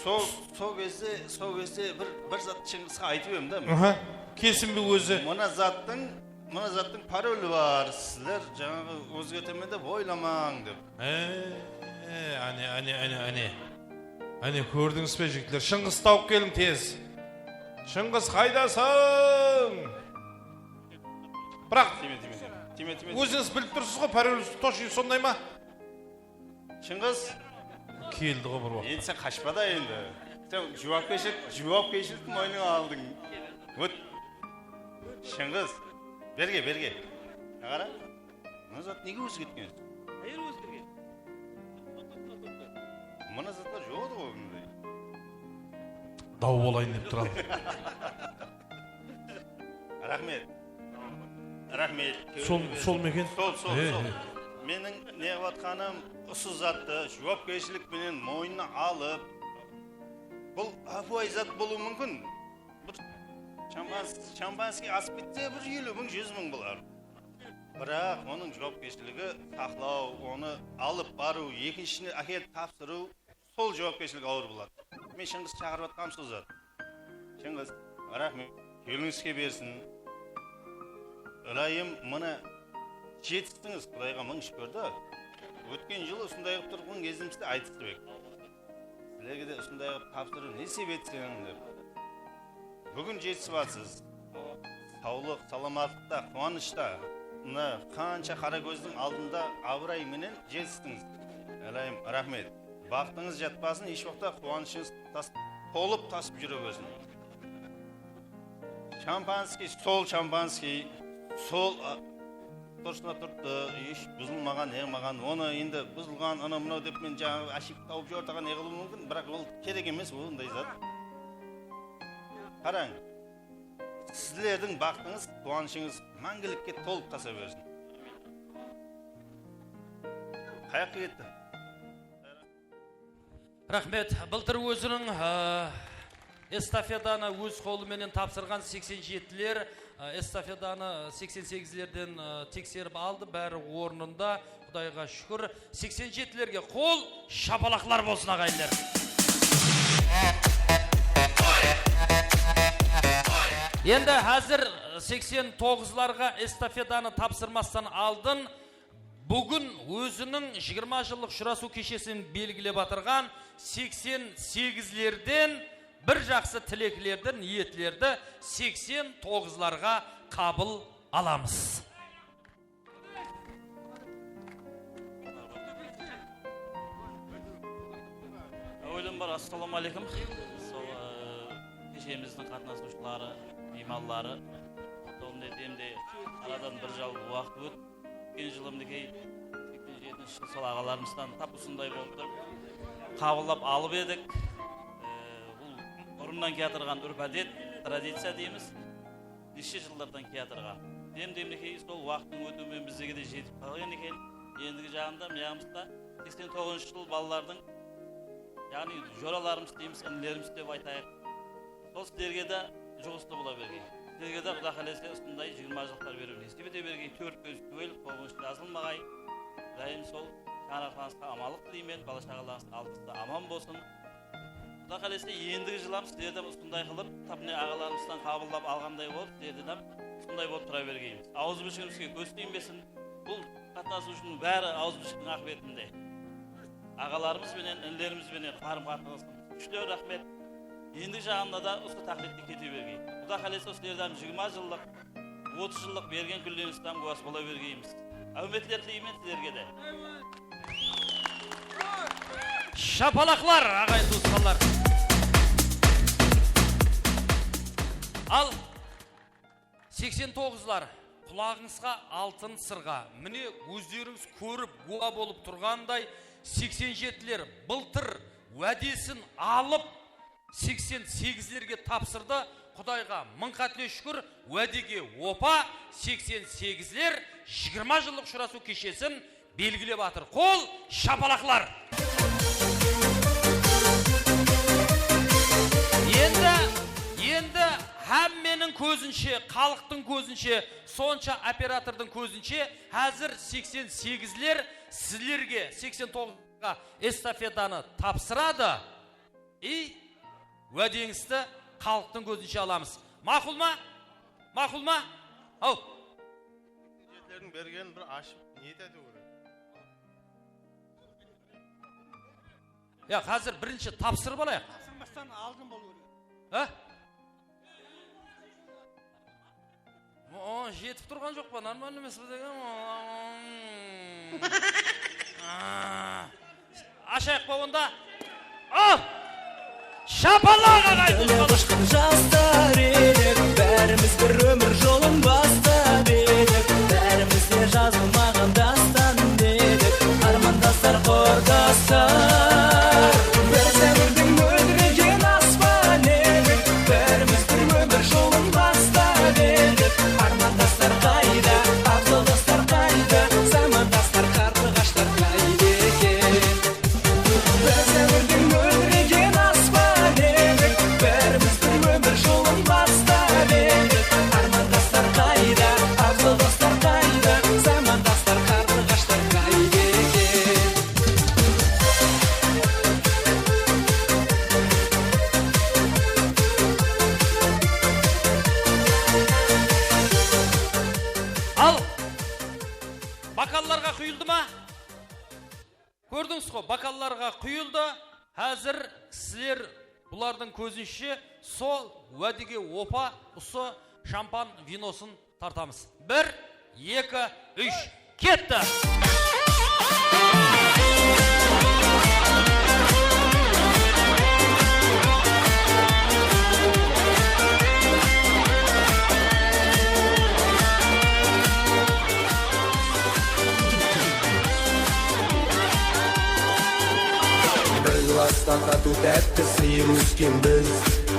Sol, sol gezde, sol gezde bir, bir zat Shıńǵısqa aytıp edim da. Aha, kesin be ózi? Mına zattıń, mına zattıń paroli bar, sizler jańaǵı ózgertemen dep oylamań dep. E, áne, áne, áne, áne. Áne, kórdińiz be, jigitler? Shıńǵıs tawıp keliń tez. Shıńǵıs, qaydasıń? Biraq, tiyme, tiyme, tiyme. Tiyme, tiyme, tiyme. Ózińiz bilip tursız ǵoy, paroli tochno sonday ma? Shıńǵıs. Keldi ǵoy bir waqıt. Endi sen qashpa da endi. Sen juwapkershilik, juwapkershilikti moynıńa aldıń. Вот. Shıńǵıs. Berge, berge. Qara. Mına zat nege ózgertken? Qayer ózgergen? Mına zatlar joq edi ǵoy bunday. Daw bolayın dep turadı. Raxmet. Raxmet. Sol, sol ma eken? Sol, sol, sol. Meniń ne qılıp atqanım, usı zattı juwapkershilik penen moynına alıp, bul ápiwayı zat bolıwı múmkin. Bir shampas-, shampanskiy asıp ketse, bir eliw mıń, júz mıń bolar. Biraq onıń juwapkershiligi saqlaw, onı alıp barıw, ekinshine ákelip tapsırıw, sol juwapkershilik awır boladı. Men Shıńǵıs shaqırıp atqanım sol zat. Shıńǵıs, raxmet. Kewlińizge bersin. Ilayım, mına jetistińiz, Qudayǵa mıń shúkir da. Ótken jılı usınday qılıp turǵan gezimizde aytıstıq. Sizlerge de usınday qılıp tapsırıw nesip etsin dep. Búgin jetisip atsız. Sawlıq, salamatlıqta, quwanıshta. Mına qansha qara kózdiń aldında abıray menen jetistińiz. Ilayım, raxmet. Baxtıńız jatpasın, hesh waqıtta quwanıshıńız tas-, tolıp tasıp júre bersin. Shampanskiy, sol shampanskiy, Sol, a, durısına turıptı, hesh buzılmaǵan, ne qılmaǵan, onı endi buzılǵan, anaw-mınaw dep men jańaǵı ashik tawıp júrip atırǵan ne qılıwı múmkin, biraq ol kerek emes, onday zat. Qarań, sizlerdiń baxtıńız, quwanıshıńız máńgilikke tolıp qasa bersin. Qayaqqa ketti? Raxmet. Bıltır óziniń, a, estafetanı óz qolı menen tapsırǵan seksen jetiler, a, estafetanı seksen segizlerden, a, tekserip aldı. Bári ornında, Qudayǵa shúkir. Seksen jetilerge qol, shapalaqlar bolsın, aǵayinler. Endi házir seksen toǵızlarǵa estafetanı tapsırmastan aldın Búgin óziniń jigirma jıllıq ushırasıw keshesin belgilep atırǵan seksen segizlerden bir jaqsı tileklerdi, niyetlerdi seksen toǵızlarǵa qabıl alamız. Áwelem bar, assalawma áleykum. Sol, e, keshemizdiń qatnasıwshıları, miymanları. Sol, mine, demde aradan bir jıl waqıt ótip, ótken jılı, minekey, seksen jetinshi jıl sol aǵalarımızdan tap usınday bolıp turıp, qabıllap alıp edik. E, bul burınnan kiyatırǵan úrp-ádet, tradiciya deymiz. Neshe jıllardan kiyatırǵan. Dem-, minekey, sol waqıttıń ótiwi menen bizlerge de jetip qalǵan eken. Endigi jaǵında, mıyaǵımızda seksen toǵızınshı jıl balalardıń, yaǵnıy joralarımız deymiz, inilerimiz dep aytayıq. Sol sizlerge de juǵıslı bola bergey. Sizlerge de Quda qálese usınday jigirma jıllıqlar berip nesip ete bergey. Tórtpe ústiwel, toǵızınshı jazılmaǵay. Dayım sol shańaraqlarıńızǵa amanlıq tileymen, bala-shaǵalarıńız aldınızda aman bolsın. Quda qálese endigi jıl hám sizlerden usınday qılıp, tap mine aǵalarımızdan qabıllap alǵanday bolıp, sizlerden hám usınday bolıp tura bergeymiz. Awız bishigimizge kóz tiymesin. Bul qatnasıwshınıń bári awız bishiktiń aqıbetinde. Aǵalarımız benen, inilerimiz benen qarım-qatnasımız kúshli, raxmet. Endigi jaǵında da usı taqlitte kete bergey. Quda qálese sizlerden jigirma jıllıq, otız jıllıq bergen kúnlerińizden guwaz bola bergeymiz. Áwmetler tileymen sizlerge de. Shapalaqlar, aǵayin tuwısqanlar. Al, seksen toǵızlar, qulaǵıńızǵa altın sırǵa. Mine, ózlerińiz kórip, gúwa bolıp turǵanday, seksen jetiler bıltır wádesin alıp, seksen segizlerge tapsırdı. Qudayǵa mıń qátle shúkir, wádege opa, seksen segizler jigirma jıllıq ushırasıw keshesin belgilep atır. Qol, shapalaqlar! Endi, endi hámmeniń kózinshe, xalıqtıń kózinshe, sonsha operatordıń kózinshe, házir seksen segizler sizlerge, seksen toǵızlarǵa estafetanı tapsıradı. I wádeńizdi xalıqtıń kózinshe alamız. Maqul ma? Maqul ma? Haw. Jetlerdiń bergenin bir ashıp, niyet etiw kerek. Ya, házir birinshi tapsırıp alayıq. Tapsırmastan aldın bolıw kerek. Ha? O, jetip turǵan joq pa? Normalno emes pa degen? Aa. Ashayıq pa onda? Al! Shapalaq aǵay, tuwısqanlar! Jaslar edik, bárimiz bir ómir jolın bastap edik. Bárimiz de jazılmaǵan dástan edik. Armandaslar, qordaslar. Bir dáwirdiń móldiregen aspan edik. Bárimiz bir ómir jolın bastap edik. Armandaslar qayda, abzaldaslar qayda, zamandaslar, qarlıǵashlar qayda eken? Bir dáwirdiń móldiregen aspan edik, bárimiz bir ómir jolın bastap edik. Armandaslar qayda, abzaldaslar qayda, zamandaslar, qarlıǵashlar qayda eken? Al! Bokallarǵa quyıldı ma? Kórdińiz ǵo, bokallarǵa quyıldı. Házir sizler bulardıń kózinshe sol wádege opa usı shampan vinosın tartamız. Bir, eki, úsh, ketti! Tatıw tátti sıyıp óskenbiz.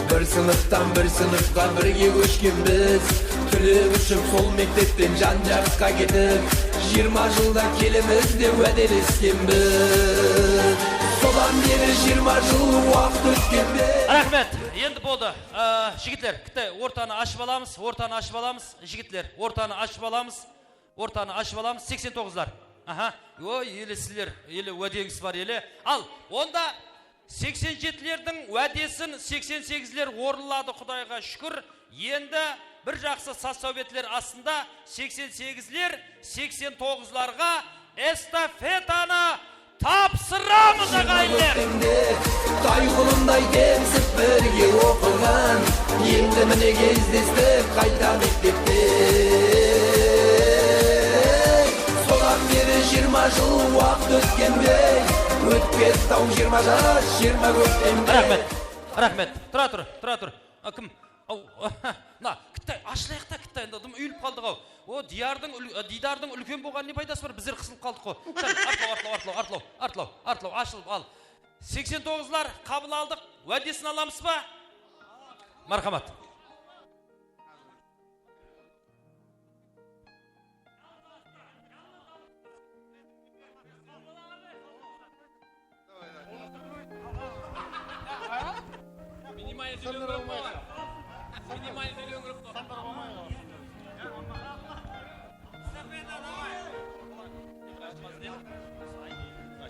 Bir sınıptan bir sınıpqa birge kóshkenbiz. Túlep ushıp sol mektepten jan-jaqısqa ketip, jigirma jılda kelemiz dep wádeleskenbiz. Sodan beri jigirma jıl waqıt ótkende. Raxmet, endi boldı. Á, jigitler, kitte ortanı ashıp alamız, ortanı ashıp alamız, jigitler, ortanı ashıp alamız. Ortanı ashıp alamız, seksen toǵızlar. Aha. Oy, ele sizler, ele wádeńiz bar, ele. Al, onda seksen jetilerdiń wádesin seksen segizler orınladı, Qudayǵa shúkir. Endi bir jaqsı saz-sáwbetler astında seksen segizler, seksen toǵızlarǵa estafetanı tapsıramız, aǵayinler! Tay qulınday demsip birge oqıǵan, endi mine gezlestik qayta mektepte. Sodan beri jigirma jıl waqıt ótkendey, ótip ketti-aw jigirma jas, jigirma kókpende. Raxmet, raxmet. Tura tur, tura tur. A, kim? Aw, mına, kittay, ashılayıq ta, kittay, endi dım úyilip qaldıq-aw. O, Diyardıń ul-, Diydardıń úlken bolǵanı ne paydası bar? Bizler qısılıp qaldıq ǵo. Sál artlaw, artlaw, artlaw, artlaw, artlaw, artlaw, artlaw, ashılıp al. Seksen toǵızlar qabıl aldıq. Wádesin alamız ba? Marhamat.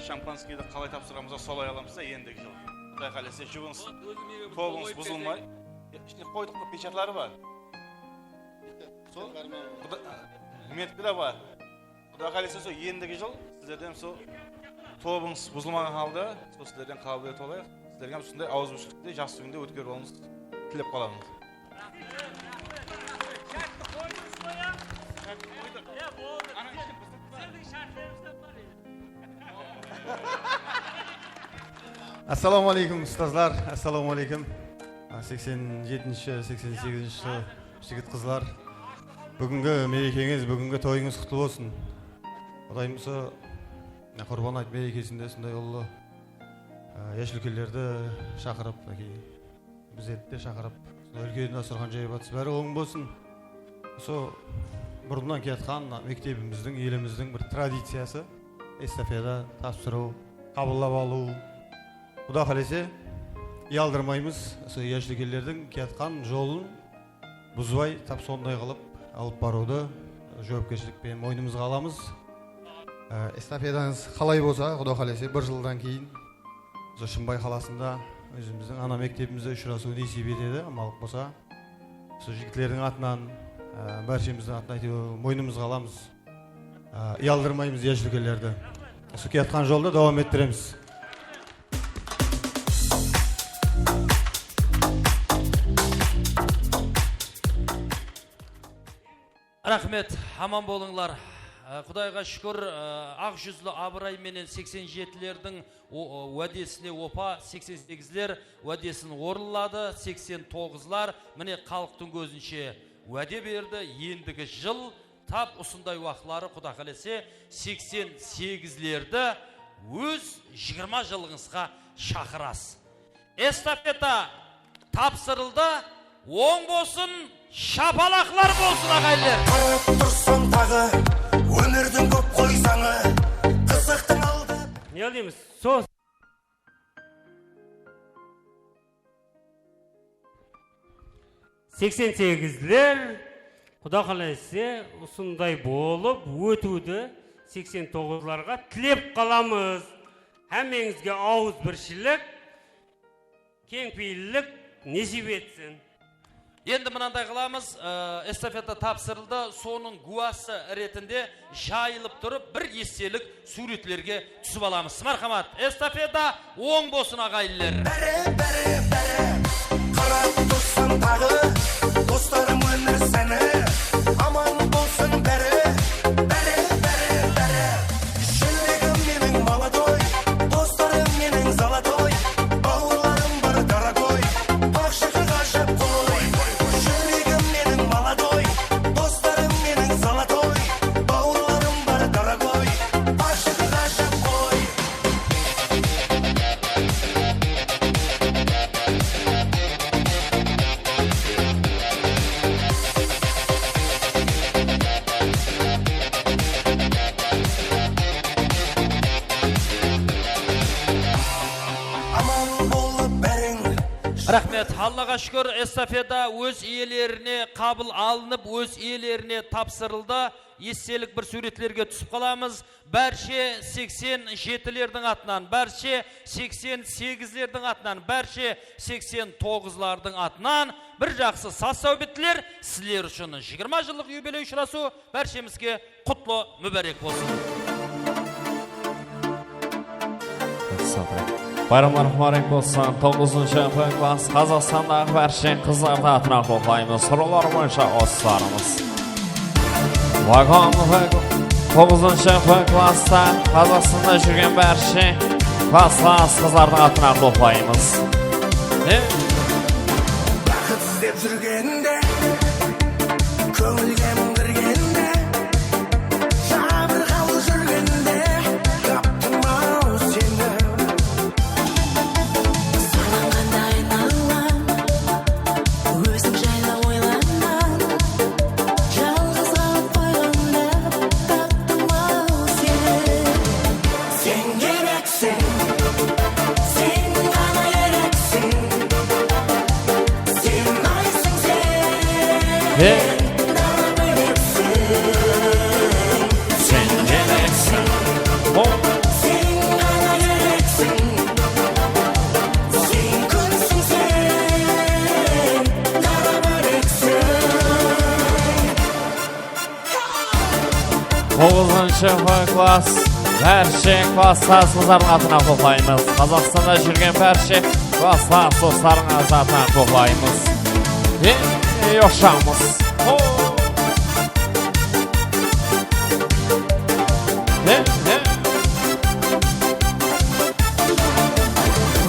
Şampanskiydi qalay tapsıramız, solay alamız da endigi jıl. Quday qálese, jubıńız, tobıńız buzılmay. Ishine qoydıq pa, pechatları bar. Sol, quda-, meniki de bar. Quday qálese, sol endigi jıl sizlerden sol tobıńız buzılmaǵan halda, sol sizlerden qabıl etip alayıq. Sizlerge hám usınday awızbirshiliktey, jaqsı kúnde ótkerip alıwıńızdı tilep qalamız. Assalawma áleykum, ustazlar. Assalawma áleykum. A, seksen jetinshi, seksen segizinshi jigit-qızlar. Búgingi merekeńiz, búgingi toyıńız qutlı bolsın. Qudayım usı, mına, Qurban ayt merekesinde usınday ullı, a, yash úlkenlerdi shaqırıp, minekey, bizlerdi de shaqırıp, úlken dasturxan jayıp atırsız. Bári oń bolsın. Usı burınnan kiyatqan mektebimizdiń, elimizdiń bir tradiciyası. Estafeta, tapsırıw, qabıllap alıw. Quda qálese, uyaldırmaymız. Usı yash úlkenlerdiń kiyatqan jolın buzbay, tap sonday qılıp alıp barıwdı juwapkershilik penen moynımızǵa alamız. Á, estafetańız qalay bolsa, Quda qálese, bir jıldan keyin usı Shımbay qalasında ózimizdiń ana mektebimizde ushırasıw nesiyp etedi, amalıq bolsa. Usı jigitlerdiń atınan, á, bárshemizdiń atınan, áytewir, moynımızǵa alamız. Á, uyaldırmaymız yash úlkenlerdi. Usı kiyatqan joldı dawam ettiremiz. Raxmet, aman bolıńlar. Á, Qudayǵa shúkir, á, aq júzli, abıray menen seksen jetilerdiń o, o, wádesine opa, seksen segizler wádesin orınladı, seksen toǵızlar, mine, xalıqtıń kózinshe wáde berdi. Endigi jıl tap usınday waqıtları, Quda qálese, seksen segizlerdi óz jigirma jılıńızǵa shaqırasız. Estafeta tapsırıldı. Oń bolsın, shapalaqlar bolsın, aǵayinler! Qarap tursań taǵı, ómirdiń kóp ǵoy zańı, qızıqtıń aldı. Ne deymiz? Sos. Seksen segizler, Quda qálese, usınday bolıp ótiwdi seksen toǵızlarǵa tilep qalamız. Hámmeńizge awızbirshilik, keńpeyillik nesiyp etsin. Endi mınanday qılamız, e, estafeta tapsırıldı, sonıń gúwası retinde jayılıp turıp bir estelik súwretlerge túsip alamız. Marhamat, estafeta oń bolsın, aǵayinler! Báre, báre, báre, qarap tursań taǵı, doslarım ómir seni, aman bolsın bári, báre, báre, báre. Júregim meniń молодой, doslarım meniń золотой, bawırlarım bar дорогой, baqshıǵa ǵájep qoy. Júregim meniń молодой, doslarım meniń золотой, bawırlarım bar дорогой, baqshıǵa ǵájep qoy. Raxmet. Allaǵa shúkir, estafeta óz iyelerine qabıl alınıp, óz iyelerine tapsırıldı. Estelik bir súwretlerge túsip qalamız. Bárshe seksen jetilerdiń atınan, bárshe seksen segizlerdiń atınan, bárshe seksen toǵızlardıń atınan bir jaqsı saz-sáwbetler sizler ushın jigirma jıllıq yubiley ushırasıw bárshemizge qutlı múbárek bolsın. Bayramlar múbárek bolsın. Toǵızınshı B klass Qazaxstandaǵı bárshe qızlardı atına qutlaqlaymız. Sorawlar boyınsha usılarımız. Vagon toǵızınshı B klassta Qazaqstanda júrgen bárshe klasslас qızlardıń atına qutlaqlaymız. Baxıt izlep júrgende, kóngilge mıń kirgende, jabırǵalı júrgende, taptım-aw seni. Sırlanǵanda aynalam, óziń jaylı oylaman. Jalǵız qalıp qoyǵanda taptım-aw seni. Sen kerekseń, sen ǵana kerekseń. Sen aysıń sen, dara bólekseń. Sen kerekseń, sen ǵana kerekseń. Sen kúnseń sen, dara bólekseń. Toǵızınshı B klass, bárshe klasslас qızlardıń atına qutlaqlaymız. Qazaqstanda júrgen bárshe klasslас doslardıń atına qutlaqlaymız. Ey, joqshamız.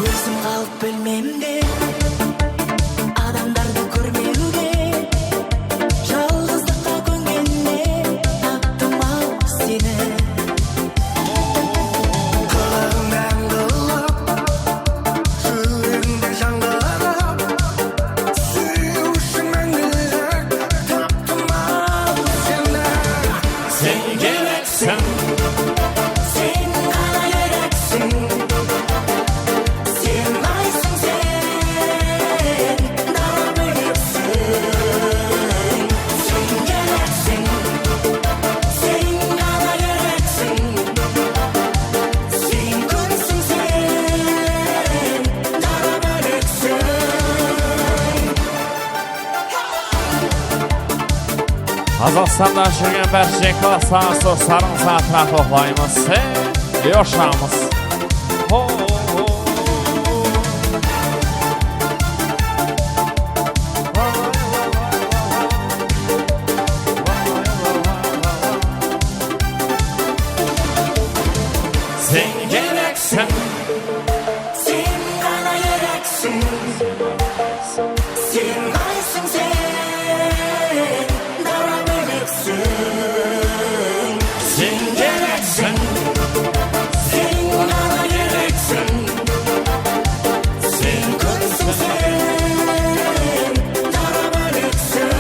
Ózim qalıp bilmem de, adamdardı kórmewge, jalǵızlıqqa kóngende taptım-aw seni. Qılıǵıńnan qılıp, júregińde jańǵırıp, súyiw ushın máńgilik taptım-aw seni. Sen kerekseń, sen ǵana kerekseń. Sen aysıń sen, dara bólekseń. Sen kerekseń, sen ǵana kerekseń. Sen kúnseń sen, dara bólekseń. Qazaqstanda júrgen bárshe klasslası sarıń saatına toqlaymız. Joqshamız. Ho, ho, ho. Sen kerekseń. Sen ǵana kerekseń. Sen aysıń sen, dara bólekseń. Sen kerekseń. Sen ǵana kerekseń. Sen kúnseń sen, dara bólekseń.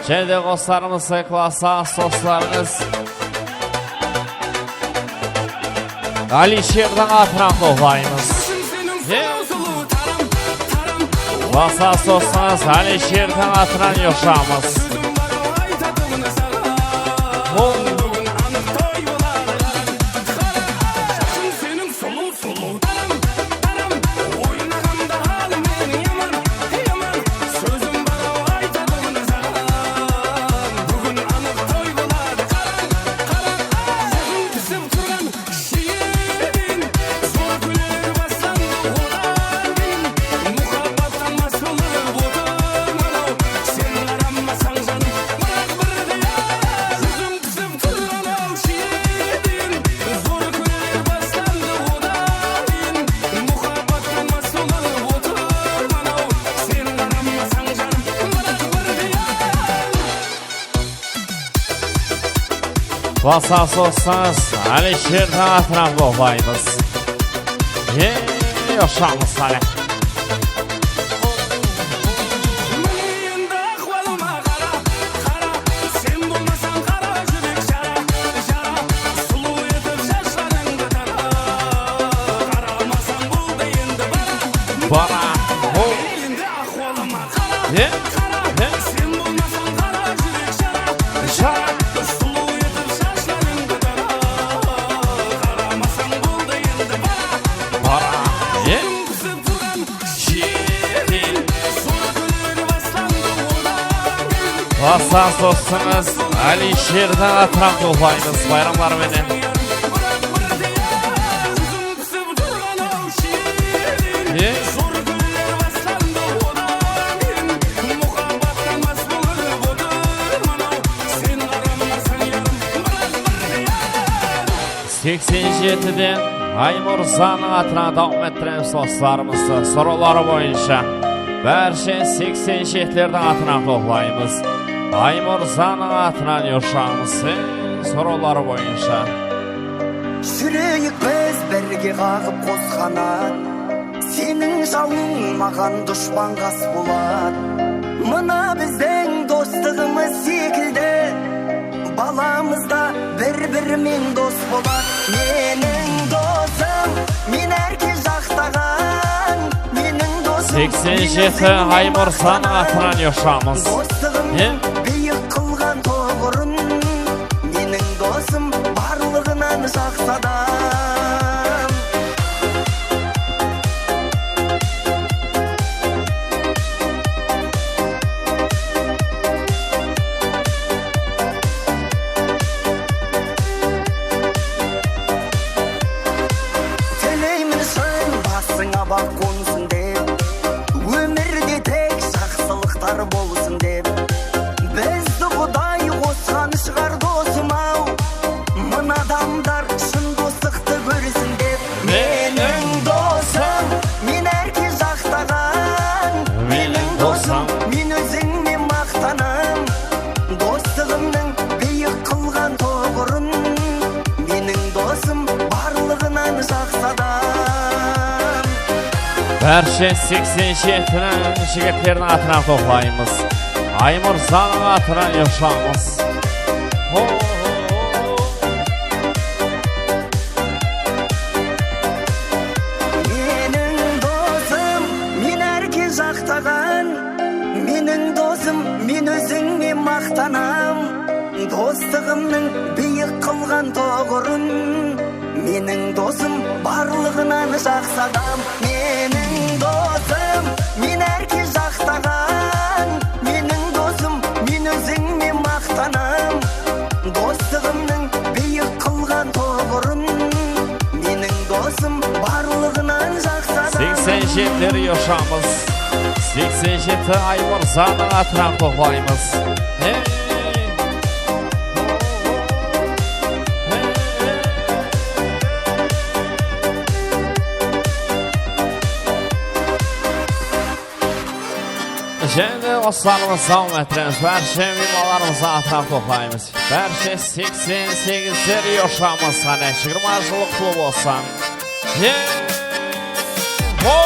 Jáne de qoslarımız, klasslası doslarıńız. Alisherdiń atınan toqlaymız. Klasslası dosıńız Alisherdiń atınan joqshamız. Klasslası dosıńız Alisherdiń atınan toqlaymız. Ey, joqshamız, qáne. Saz dostıńız Alisherdi atınan qutlıqlaymız bayramlar menen. Seksen jetiden Aymurzadıń atınan dawam ettiremiz dostlarımızdı. Sorawları boyınsha bárshe seksen jetilerdiń atınan qutlıqlaymız. Aymurzadıń atınan yoshıramız. Sorawları boyınsha. Júreyik biz birge qaǵıp qos qanat. Seniń jawıń maǵan dushpan qas boladı. Mına biziń dostıǵımız sekildi. Balamız da bir-birimen dos boladı. Meniń dosım, men árke jaqtaǵan. Meniń dosım, seksen jeti Aymurzadıń atınan yoshıramız. Dostıǵımnıń biyik qılǵan toǵırın. Meniń dosım barlıǵınan jaqsı adam. Tileymen shın basıńa baxt qonsın dep, ómirde tek jaqsılıqtar bolsın dep. Bizdi Quday qosqanı shıǵar, dosım-aw. Mına adamlar shın dostıqtı kóresin dep. Meniń dosım, men árke jaqtaǵan. Meniń dosım, men ózińe maqtanam. Dostıǵımnıń biyik qılǵan toǵırın. Meniń dosım barlıǵınan jaqsı adam. Bárshe seksen jetiniń jigitleriniń atınan qutlıqlaymız. Aymurzadıń atınan yoshıramız. Ho, ho, ho, ho. Meniń dosım, men árke jaqtaǵan. Meniń dosım, men ózińe maqtanam. Dostıǵımnıń biyik qılǵan toǵırın. Meniń dosım barlıǵınan jaqsı adam. Meniń dosım, men árke jaqtaǵan. Meniń dosım, men ózińe maqtanam. Dostıǵımnıń biyik qılǵan toǵırın. Meniń dosım barlıǵınan jaqsı adam. Seksen jetileri yoshıramız. Seksen jeti Aymurzadıń atınan qutlıqlaymız. Hey! Jáne de dostlarımız, dawam ettiremiz. Bárshe miymanlarımızdı atınan qutlıqlaymız. Bárshe seksen segizler yoshıramız, qáne, jigirma jıllıq qutlı bolsın. Ye! Ho!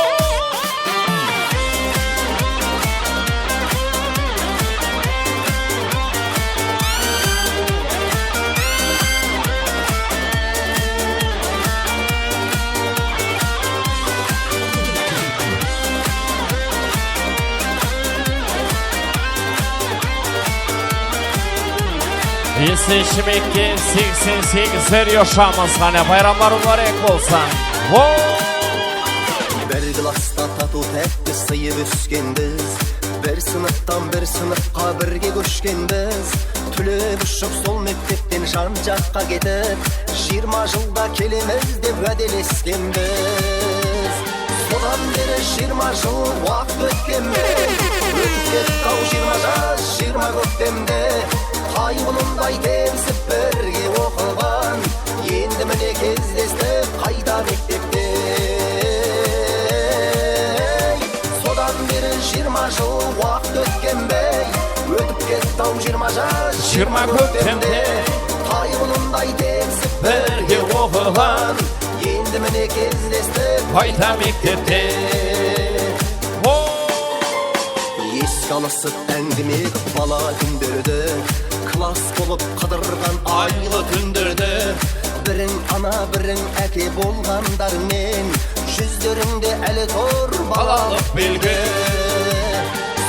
Besinshi mektep seksen segizler yoshıramız, qáne, bayramlar múbárek bolsın. Ho! Bir klasta tatıw tátti sıyıp óskenbiz. Bir sınıptan bir sınıpqa birge kóshkenbiz. Túlep ushıp sol mektepten jan jaqqa ketip, jigirma jılda kelemiz dep wádeleskenbiz. Sodan beri jigirma jıl waqıt ótkenbey, ótip ketti-aw jigirma jas, jigirma kókpemde. Tay qulınday tebisip birge oqıǵan, endi mine, kezdestik qayta mektepte. Sodan beri jigirma jıl waqıt ótkenbey, ótip ketti-aw jigirma jas, jigirma kókpemde. Tay qulınday tebisip birge oqıǵan, endi mine, kezdestik qayta mektepte. Eske alısıp áńgime qıp bala kúnlerdi, klass bolıp qıdırǵan aylı túnlerdi. Biriń ana, biriń áke bolǵandarıńnen, júzlerińde áli tur balalıq belgi.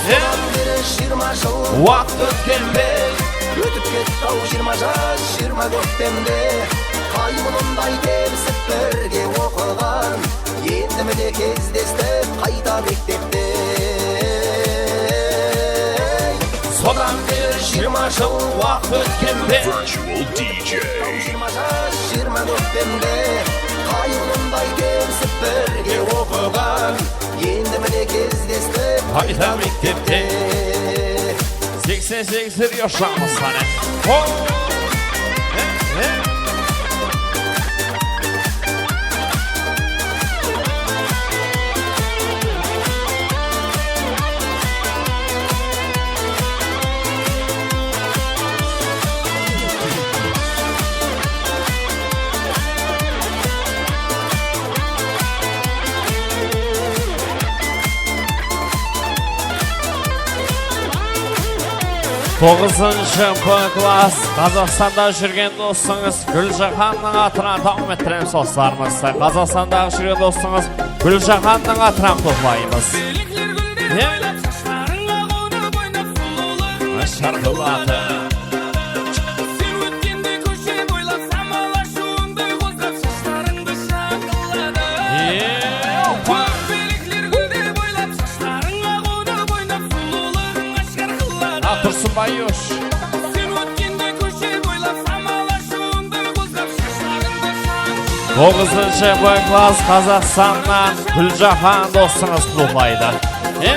Sodan beri jigirma jıl waqıt ótkenbey, ótip ketti-aw jigirma jas, jigirma kókpemde. Tay qulınday tebisip birge oqıǵan, endi mine, kezdestik qayta mektepte. Sodan beri Jigirma jıl waqıt ótkende. Virtual D J. Jigirma jas, jigirma tórtende. Qayınımday kelisip birge oqıǵan. Endi mine kezdestik qayta mektepte. Seksen segiz Seryoshamiz qáne. Hop! He, he. Toǵızınshı B klass, Qazaqstanda júrgen dosıńız Gúljahannıń atınan dawam ettiremiz, doslarımız. Qazaqstandaǵı júrgen dosıńız Gúljahannıń atınan qutlaymız. Ne? Sharqıladı. Sen ótkende kóshe boylap samal ashıwınday qozǵap shashlarıńdı shańqılladı. Eee, opa! Kókpelikler gúlde boylap shashlarıńa qonıp oynap sulıwlıǵıń ashkar qılladı. A, Tursınbay yosh. Sen ótkende kóshe boylap samal ashıwınday qozǵap shashlarıńdı shańqılladı. Toǵızınshı B klass, Qazaqstannan Gúljahan dosıńız qutlaydı. E?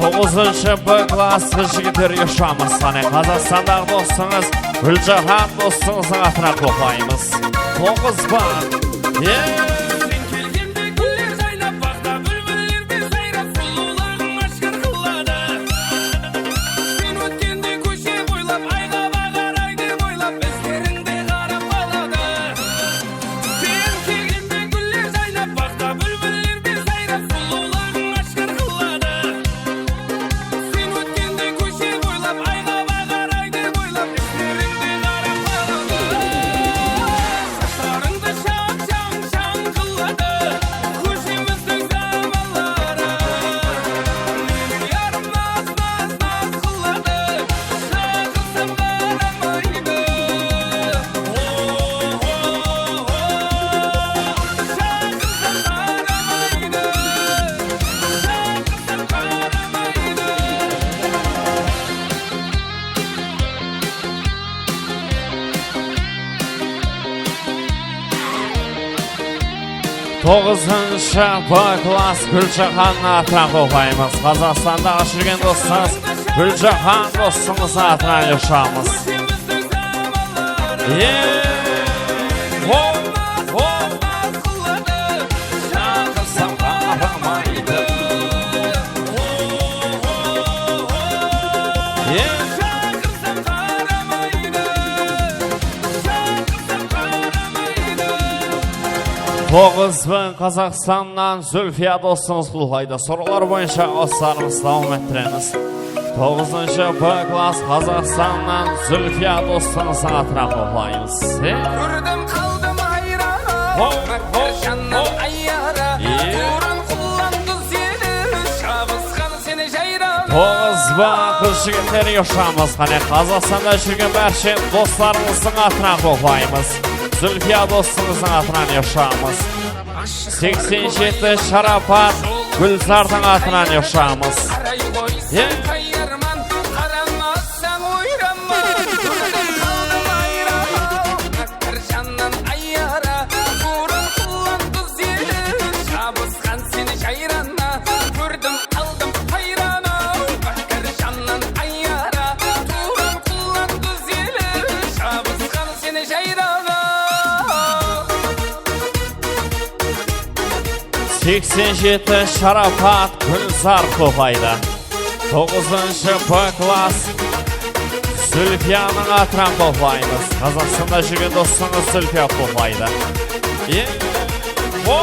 Toǵızınshı B klass jigitler, ushıramız qáne. Qazaqstandaǵı dosıńız Gúljahan dosıńızdıń atınan qutlaymız. Toǵız B. Ye! Sen kelgende gúller jaynap, baǵda búlbiller de sayrap, sulıwlıǵıń ashkar qıladı. Sen ótkende kóshe boylap, ayǵa baǵar aydem oylap, izlerińde qarap qaladı. Sen kelgende gúller jaynap, baǵda búlbiller de sayrap, sulıwlıǵıń ashkar qıladı. Sen ótkende kóshe boylap, ayǵa baǵar aydem oylap, izlerińde qarap qaladı. Shashlarıńdı shap-shań shańqılladı, kóshemizdiń zamanları. Meniń yarım naz-naz-naz qıladı, shaqırsam qaramaydı. O-o-o, shaqırsam qaramaydı, shaqırsam qaramaydı. Toǵızınshı B klass Gúljahannıń atınan qutlaymız. Qazaqstandaǵı júrgen dosıńız Gúljahan dosıńızdıń atınan ushıramız. Ye! Ho! Ho! Shaqırsam qaramaydı. Ye! Toǵız bin Qazaqstannan Zulfiya dosıńız qutlaydı. Sorawlar boyınsha usılarımız dawam ettiremiz. Toǵızınshı B klass Qazaqstannan Zulfiya dosıńızdıń atınan qutlaymız. He? Kórdim, qaldım hayran-aw, ho, ho, bir jannan ho, ayyara. Ye. Tuwrın qullan duz eli, shabısqan seni jayran. Toǵız bin qız jigitler, ushıramız qáne. Qazaqstanda júrgen bárshe doslarıńızdıń atınan qutlaymız. Zulfiya dosıńızdıń atınan ushıramız. Seksen jeti Sharapat Gúlzardıń atınan ushıramız. Ye. Kórdim, qaldım hayran-aw, bir jannan ayyara. Tuwrın qullan duz eli, shabısqan seni jayranma. Kórdim, qaldım hayran-aw, bir jannan ayyara. Tuwrın qullan duz eli, shabısqan seni jayranma. Seksen jeti Sharapat Gúlzar qutlaydı. Toǵızınshı B klass Zulfiyanıń atınan qutlaymız. Qazaqstanda júrgen dosıńız Zulfiya qutlaydı. E, o!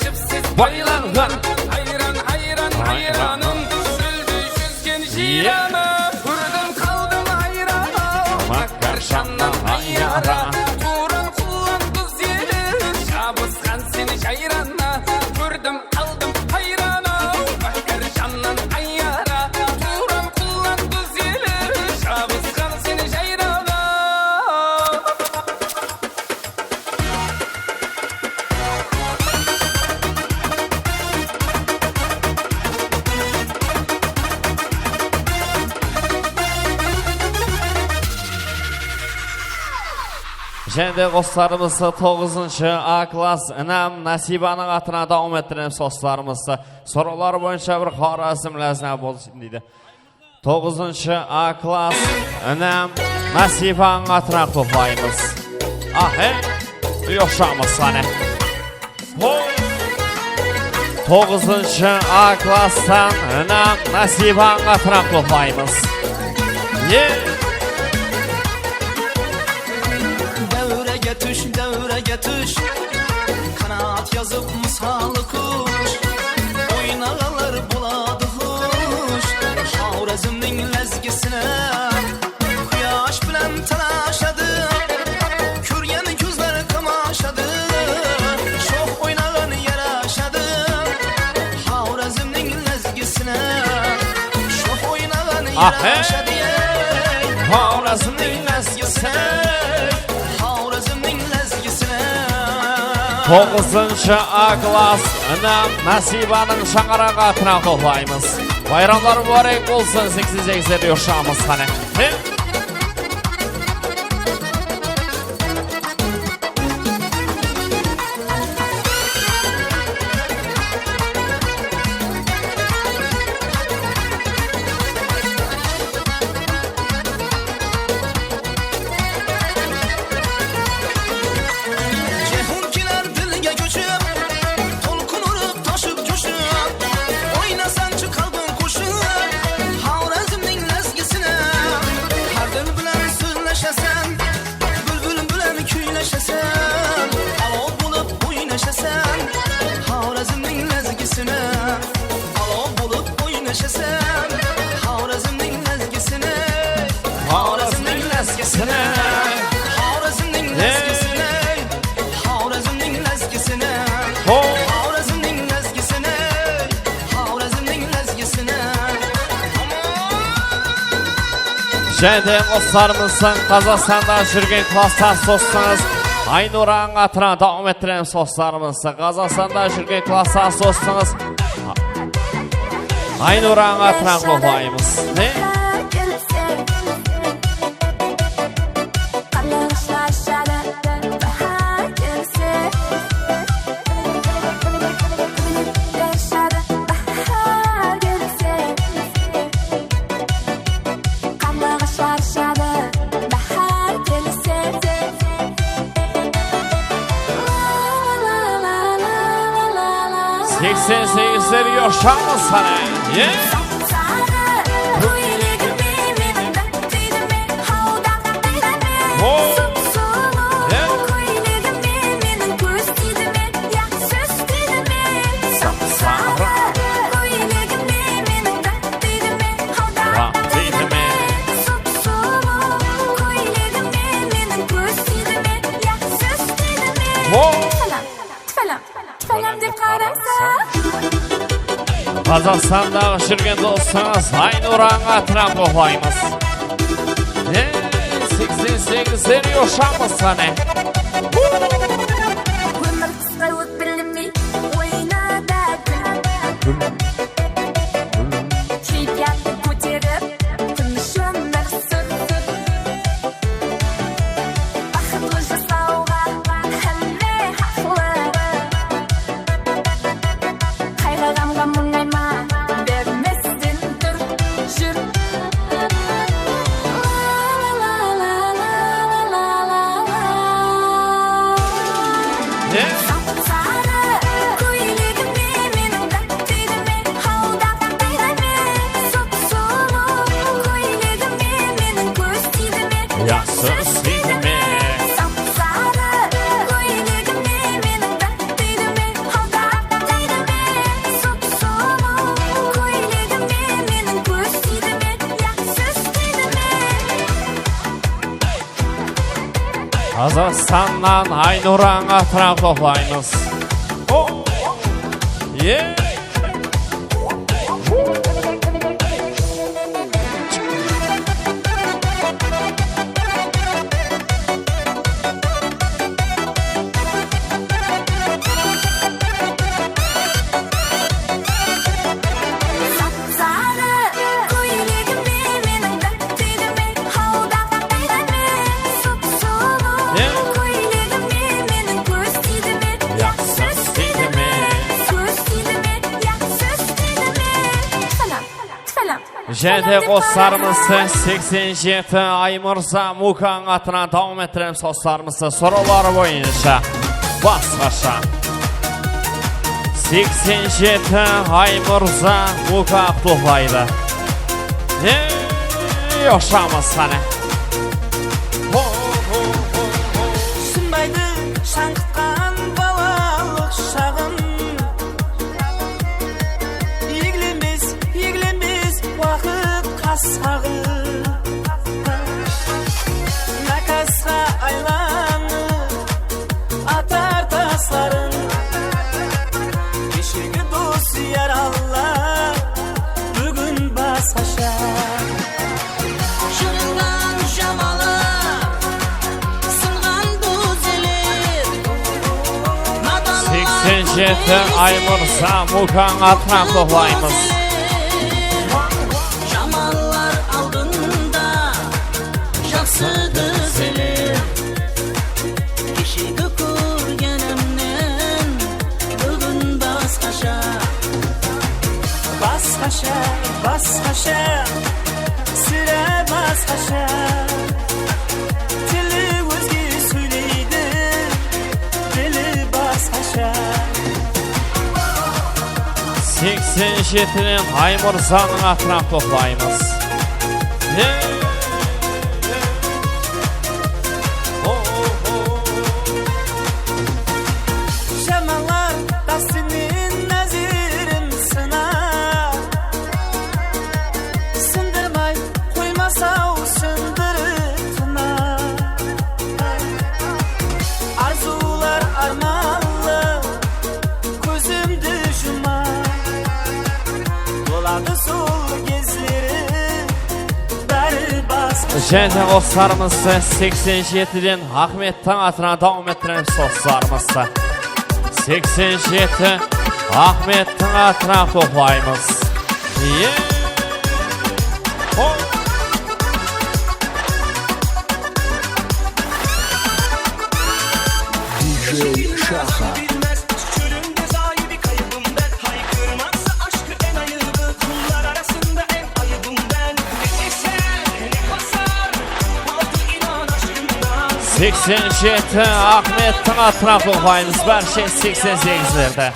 Jipsiz boylanǵan ayran, ayran, ayranım, shólde júzgen jiyranım. Kórdim, qaldım hayranım, Mákkarjannan ayara. Tuwran qullan duz eli, jabısqan sen jayranına. Kórdim, qaldım hayranım, Mákkarjannan ayara. Tuwran qullan duz eli, jabısqan sen jayranına. Jáne de qoslarımızdı toǵızınshı A klass inam Násiybanıń atına dawam ettiremiz qoslarımızdı. Sorawlar boyınsha bir Xorazm lázna bolsın deydi. Toǵızınshı A klass inam Násiybanıń atına toplaymız. Ahe, yoqshamız qáne. Toǵızınshı A klasstan inam Násiybanıń atına toplaymız. Ye! Dáwrege túsh, dáwrege túsh. Qanat yazıp mısalı qush, oynaǵanlar boladı xush. Xorazmniń lázgisine quyash bilan talashadı. Kórgen kózler qamashadı. Shox oynaǵan yarashadı. Xorazmniń lázgisine shox oynaǵan yarashadı. Xorazmniń lázgisine. Xorazmniń lázgisine. Toǵızınshı A klass inam Násiybanıń shańaraǵı atına toplaymız. Bayramlar múbárek bolsın, seksen segizler yoqshamız qáne. He? Ceyhun keler dilge kóship, tolqın urıp, toshıp, joshıp. Oynasańshı qalbıń qoshıp, Xorazmniń lázgisine. Hár dil bilan sózlesheseń, búlbil bilan kuylesheseń. Palov bolıp oynashaseń, Xorazmniń lázgisine. Palov bolıp oynashaseń, Xorazmniń lázgisine. Xorazmniń lázgisine. Xorazmniń lázgisine. Xorazmniń lázgisine. Xorazmniń lázgisine. Xorazmniń lázgisine. Jáne de qoslarımızdıń Qazaqstanda júrgen klassdas dostıńız Aynuranıń atına dawam ettiremiz qoslarımızdı. Qazaqstanda júrgen klassdas dostıńız Aynuranıń atına toplaymız. Ne? Seksen segizler yoqshamız qáne. Ye? Qazaqstandaǵı júrgen dostıńız Aynuranıń atına toplaymız. E, seksen segizler yoqshamız qáne. Ómir qısqa, ókpelemey oyna da kúl. Keypiyattı kóterip, tınısh ómir súr. Baxıtlı jasawǵa hámme haqlı. Qayǵı-ǵamǵa muńayma, bermesten tur, júr. Qazaqstannan Aynuran atırap toplaymız. O! Ye! Sarı kóylegime, meniń dápterime, haldaǵa bereme, sup-sulıw. Ne? Kóylegime, meniń kóz tiydime, yaqshı sóz tiydime, kóz tiydime, yaqshı sóz tiydime. Salam, salam. Jáne de qoslarımızdı seksen jeti Aymırza Mukań atınan dawam ettiremiz qoslarımızdı. Sorawlar boyınsha basqasha. Seksen jeti Aymırza Muka qutlıqlaydı. Ey, oshıramız qáne. Ho, ho, ho, ho. Shımbaydı shańǵıtqan balalıq shaǵım. Eglenbes, eglenbes waqıt qasqaǵı. Nakasqa aylanıp atar taslarıń. Keshegi dos yaralar búgin basqasha. Jırılǵan jamalar, sınǵan dúzeler. Seksen jeti Aymırza Mukań atınan toplaymız. Jamanlar aldında jaqsı dúzeler. Keshegi kórgenimnen búgin basqasha. Basqasha, basqasha, sirá basqasha. Tili ózge sóyleydi, dili basqasha. Seksen jetiden Aymırzanıń atınan toplaymız. Jamanlar qástinen názerin sınar. Sındırmay qoymas-aw sındırıp tınar. Arzıwlar ármanlı kózimdi jumar. Boladı sol gezleri bári basqasha. Jáne qoslarımızdı seksen jetiden Ahmettiń atınan dawam ettiremiz qoslarımızdı. Seksen jeti Ahmettiń atınan toplaymız. Ye! Ho! D J Shaha. Seksen jeti Ahmettiń atınan toplaymız, bárshe seksen segizlerdi.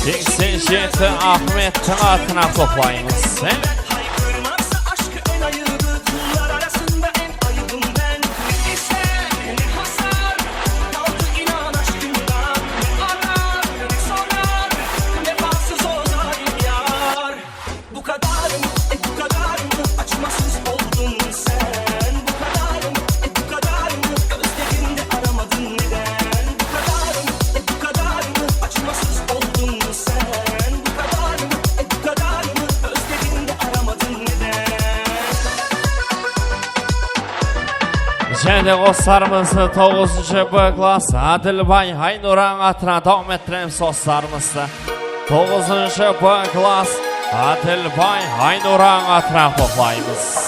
Seksen jeti Ahmettiń atınan toplaymız. Jáne qoslarımızdı toǵızınshı B klass Adilbay Aynuran atınan dawam ettiremiz qoslarımızdı. Toǵızınshı B klass Adilbay Aynuran atınan toplaymız.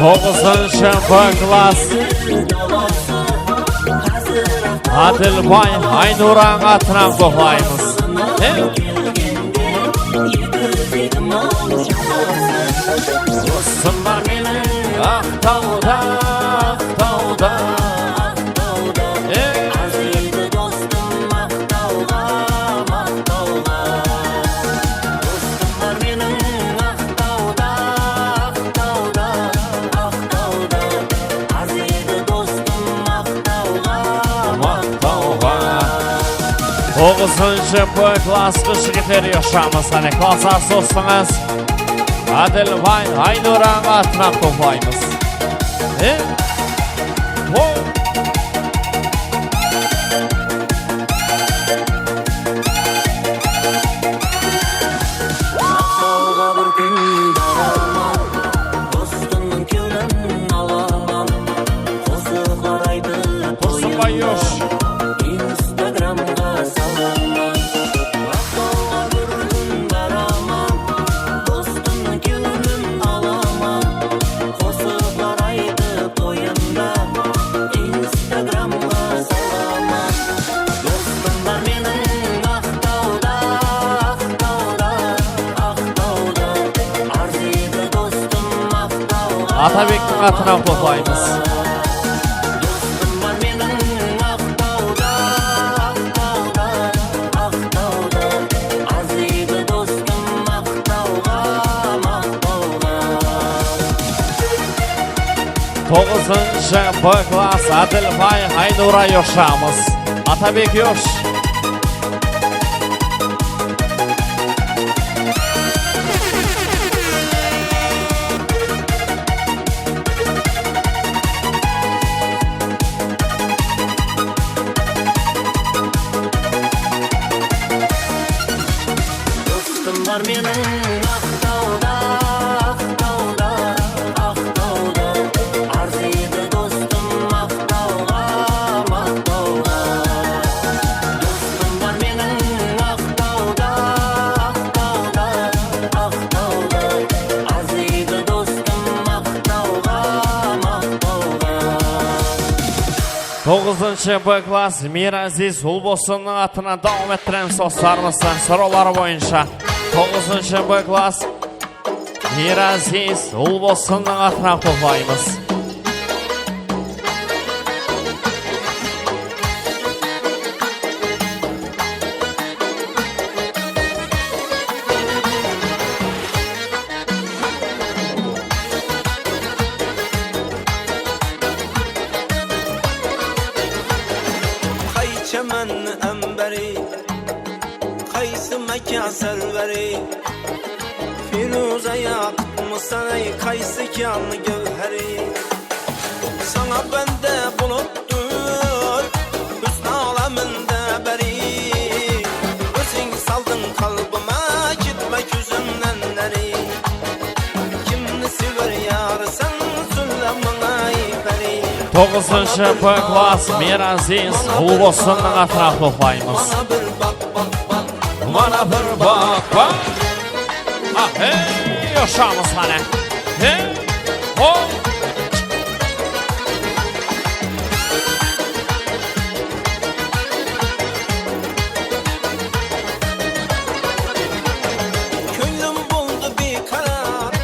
Toǵızınshı B klass. Adilbay Aynuranıń atınan toplaymız. He? Dostım bar meniń Aqtawda, Aqtawda. Ey! Dostım bar meniń Aqtawda, Aqtawda, Aqtawda. Arz edi dostım maqtawǵa, maqtawǵa. Toǵızınshı B klassqa jigitler uyaşamız. Áne, klassas dostıńız Adilbay Aynuranıń atınan toplaymız. E? O! Maqtawǵa bir kún baraman, dostımnıń kewlin alaman. Qosıqlar aytıp Instagramǵa salaman. Maqtawǵa bir kún baraman, dostımnıń kewlin alaman. Qosıqlar aytıp toyında Instagramǵa salaman. Dostım bar meniń Aqtawda, Aqtawda, Aqtawda. Arz edi dostım Aqtawda. Atabektiń atınan toplaymız. Dostım bar meniń Aqtawda, Aqtawda, Aqtawda. Arz edi dostım maqtawǵa, maqtawǵa. Toǵızınshı B klass, Adilbay Aynura uyaşamız. Atabek uyaş. Dostım bar meniń Aqtawda, Aqtawda, Aqtawda. Arz edi dostım maqtawǵa, maqtawǵa. Dostım bar meniń Aqtawda, Aqtawda, Aqtawda. Arz edi dostım maqtawǵa, maqtawǵa. Toǵızınshı B klass, Miyraziz Ulbosınıń atınan dawam ettiremiz, dostlarımızdıń sorawları boyınsha. Toǵızınshı B klass, Miyraziz Ulbosınıń atınan toplaymız. Qay chaman ámbari, qaysı mákan sárvari, Feruza yaqıtmısan, ay, qaysı kán gáwhári? Sańa bándi bolıp tur húsn áleminde bári. Óziń saldıń qálbime, ketpe kózimnen nári. Kimni sever yarısań, sóyle mańa, ay, pári. Toǵızınshı B klass, Miyraziz Ulbosınıń atınan toplaymız. Mańa bir baq, baq, baq. Mana bir baq, baq. Ah, hey, uyaşamız qáne. Hey, ho. Kónglim boldı biykarar,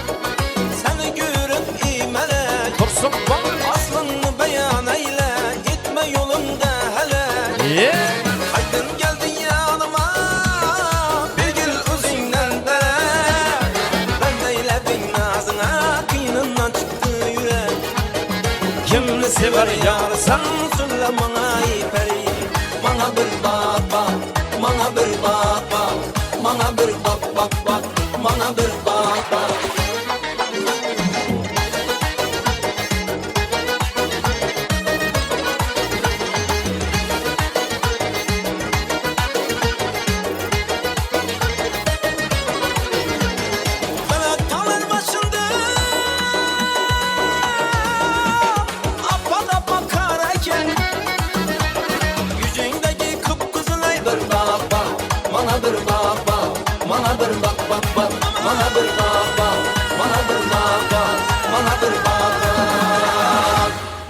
seni kórip, ey málek. Tursınba. Aslıńdı bayan eyle, etme yoluńdı hálek. Ye. Qaytan keldiń yanıma, bergil ózińnen dárek. Bándey lábiń nazıńa, qıyınınan shıqtı júrek. Kimdi sever yarısań, sóyle mańa, ey pári. Mańa bir baq, baq, mańa bir baq, baq, mańa bir baq, baq, baq, mańa bir baq, baq. Qara tawlar basında appa-appa qara eken. Júzińdegi qıp-qızıl, ay, bir baq, baq, mańa bir baq, baq, mańa bir baq, baq, baq, mańa bir baq, baq, mańa bir baq, baq, mańa bir baq, baq.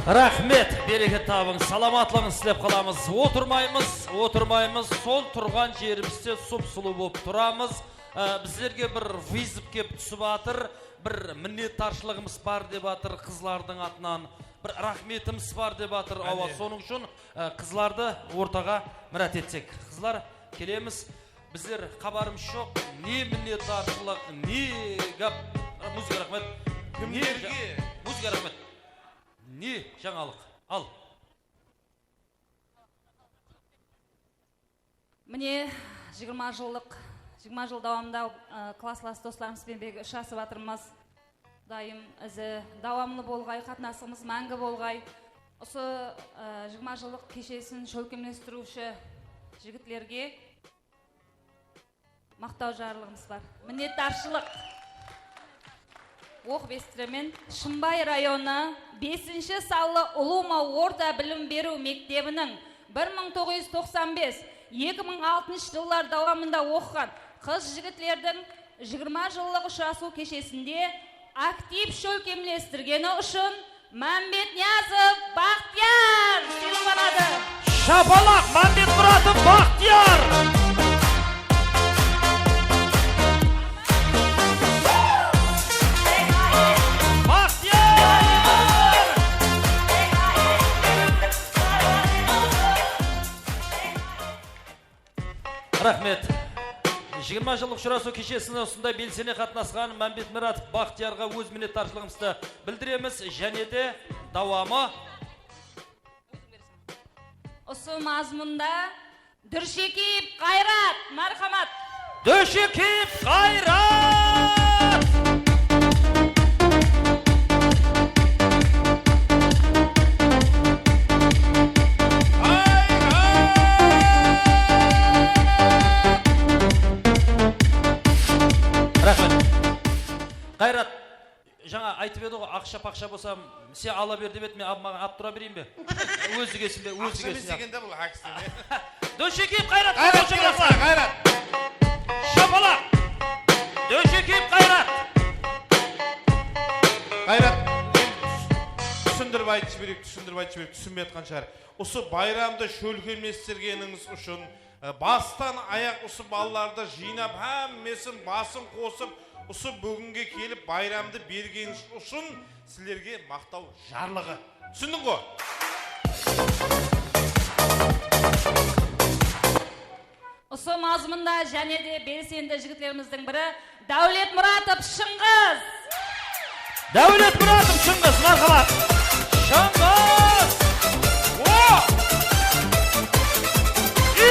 Raxmet, bereket tabıń, salamatlıǵın islep qalamız. Otırmaymız, otırmaymız, sol turǵan jerimizde sup-sulıw bolıp turamız. Á, bizlerge bir vızıp kelip túsip atır, bir minnetdarshılıǵımız bar dep atır qızlardıń atınan, bir raxmetimiz bar dep atır. Awa, sonıń ushın, á, qızlardı ortaǵa mirát etsek. Qızlar, kelemiz. Bizler xabarımız joq, ne minnetdarshılıq, ne gáp. Muzıka, raxmet. Kimlerge? Muzıka, raxmet. Ne jańalıq? Al. Mine, jigirma jıllıq, jigirma jıl dawamında, ı, klasslas doslarımız benen birge ushırasıp atırmız. Qudayım izi dawamlı bolǵay, qatnasıǵımız máńgi bolǵay. Usı, ı, jigirma jıllıq keshesin shólkemlestiriwshi jigitlerge maqtaw jarlıǵımız bar. Minnetdarshılıq. Oqıp esittiremen. Shımbay rayonı, besinshi sanlı ulıwma orta bilim beriw mektebiniń bir mıń toǵız júz toqsan bes, eki mıń altınshı jıllar dawamında oqıǵan qız-jigitlerdiń jigirma jıllıq ushırasıw keshesinde aktiv shólkemlestirgeni ushın Mámbetniyazov Baxtiyar sıylıqlanadı. Shapalaq, Mámbetmuratov Baxtiyar! Baxtiyar! Raxmet. Jigirma jıllıq ushırasıw keshesine usınday belsene qatnasqan Mámbetmuratov Baxtiyarǵa óz minnetdarshılıǵımızdı bildiremiz. Jáne de dawamı. Usı mazmunda Dúrshekeev Qayrat, márhamat. Dúrshekeev Qayrat! Raxmet. Qayrat, jańa aytıp edi ǵoy, aqsha-paqsha bolsa, sen ala ber dep edi, men al-, maǵan alıp tura bereyin be? Ózi kelsin be, ózi kelsin. Aqsha emes eken de bul, hákisten, ya. Dúrshekeev Qayrat, Qayrat, shapalaqlar. Qayrat. Shapalaq. Dúrshekeev Qayrat. Qayrat, túsindirip aytıp jibereyik, túsindirip aytıp jibereyik, túsinbey atqan shıǵar. Usı bayramdı shólkemlestirgenińiz ushın, e, bastan ayaq usı balalardı jıynap, hámmesin basın qosıp, usı búginge kelip bayramdı bergenińiz ushın sizlerge maqtaw jarlıǵı. Túsindiń ǵo? Usı mazmunda jáne de belsendi jigitlerimizdiń biri Dáwletmuratov Shıńǵıs. Dáwletmuratov Shıńǵıs, márhamat. Shıńǵıs! O! I!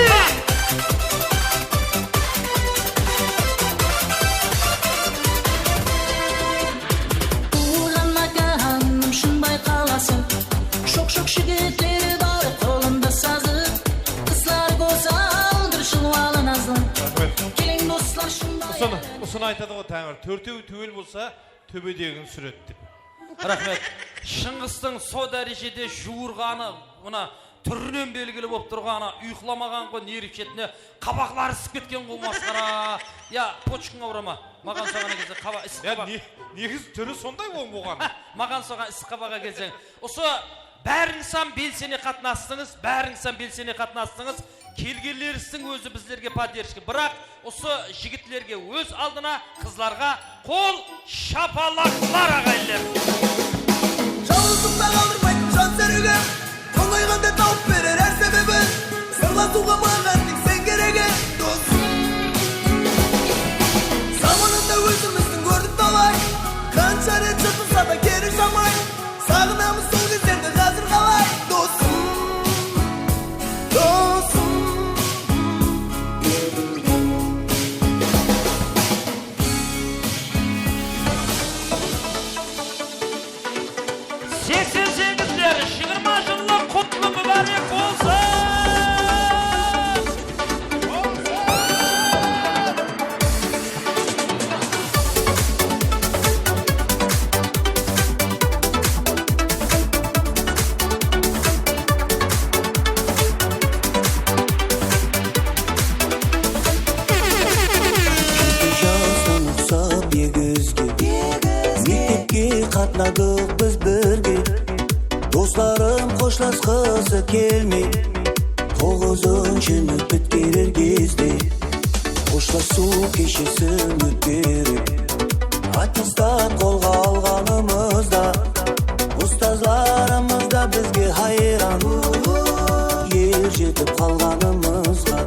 Tuwılǵan mákanım Shımbay qalası. Shok-shok jigitleri bar qolında sazı. Qızlar gózzal, bir jılwalı nazlı. Raxmet. Keliń doslar Shımbay. Usını, usını aytadı ǵoy Táńir. Tórtew túwel bolsa, tóbedegin súredi dep. Raxmet. Shıńǵıstıń sol dárejede juwırǵanı, mına, túrinen belgili bolıp turǵanı, uyqılamaǵan ǵoy, nerv shetine qabaqları isip ketken ǵoy, masqara. Ya, pochkiń awıra ma? Maǵan usaǵan ekensen, qabaq, isik qabaq. Ya, ne-, negizi túri sonday oń bolǵan. Maǵan usaǵan isik qabaq ekensen. Usı bárińiz hám belsene qatnastıńız, bárińiz hám belsene qatnastıńız. Kelgenlerińizdiń ózi bizlerge podderjka. Biraq usı jigitlerge óz aldına, qızlarǵa qol shapalaqlar, aǵayinler. Jalǵızlıqta qaldırmaytın jan súregi, tońayǵanda tawıp berer hár sebebin. Sırlasıwǵa maǵan tek sen keregi, dosım. Zamanında ózimizdiń kórdik talay, qansha ret jırtılsa da keri jamay. Saǵınamız sol gezlerdi, házir qalay, dosım, dosım. Seksen segizler, jigirma jıllıq qutlı múbárek bolsın! kelmey, toǵızınshını pitkerer gezde, xoshlasıw keshesin ótkerip, attestat qolǵa alǵanımızda, ustazlarımız da bizge hayran. Er jetip qalǵanımızǵa,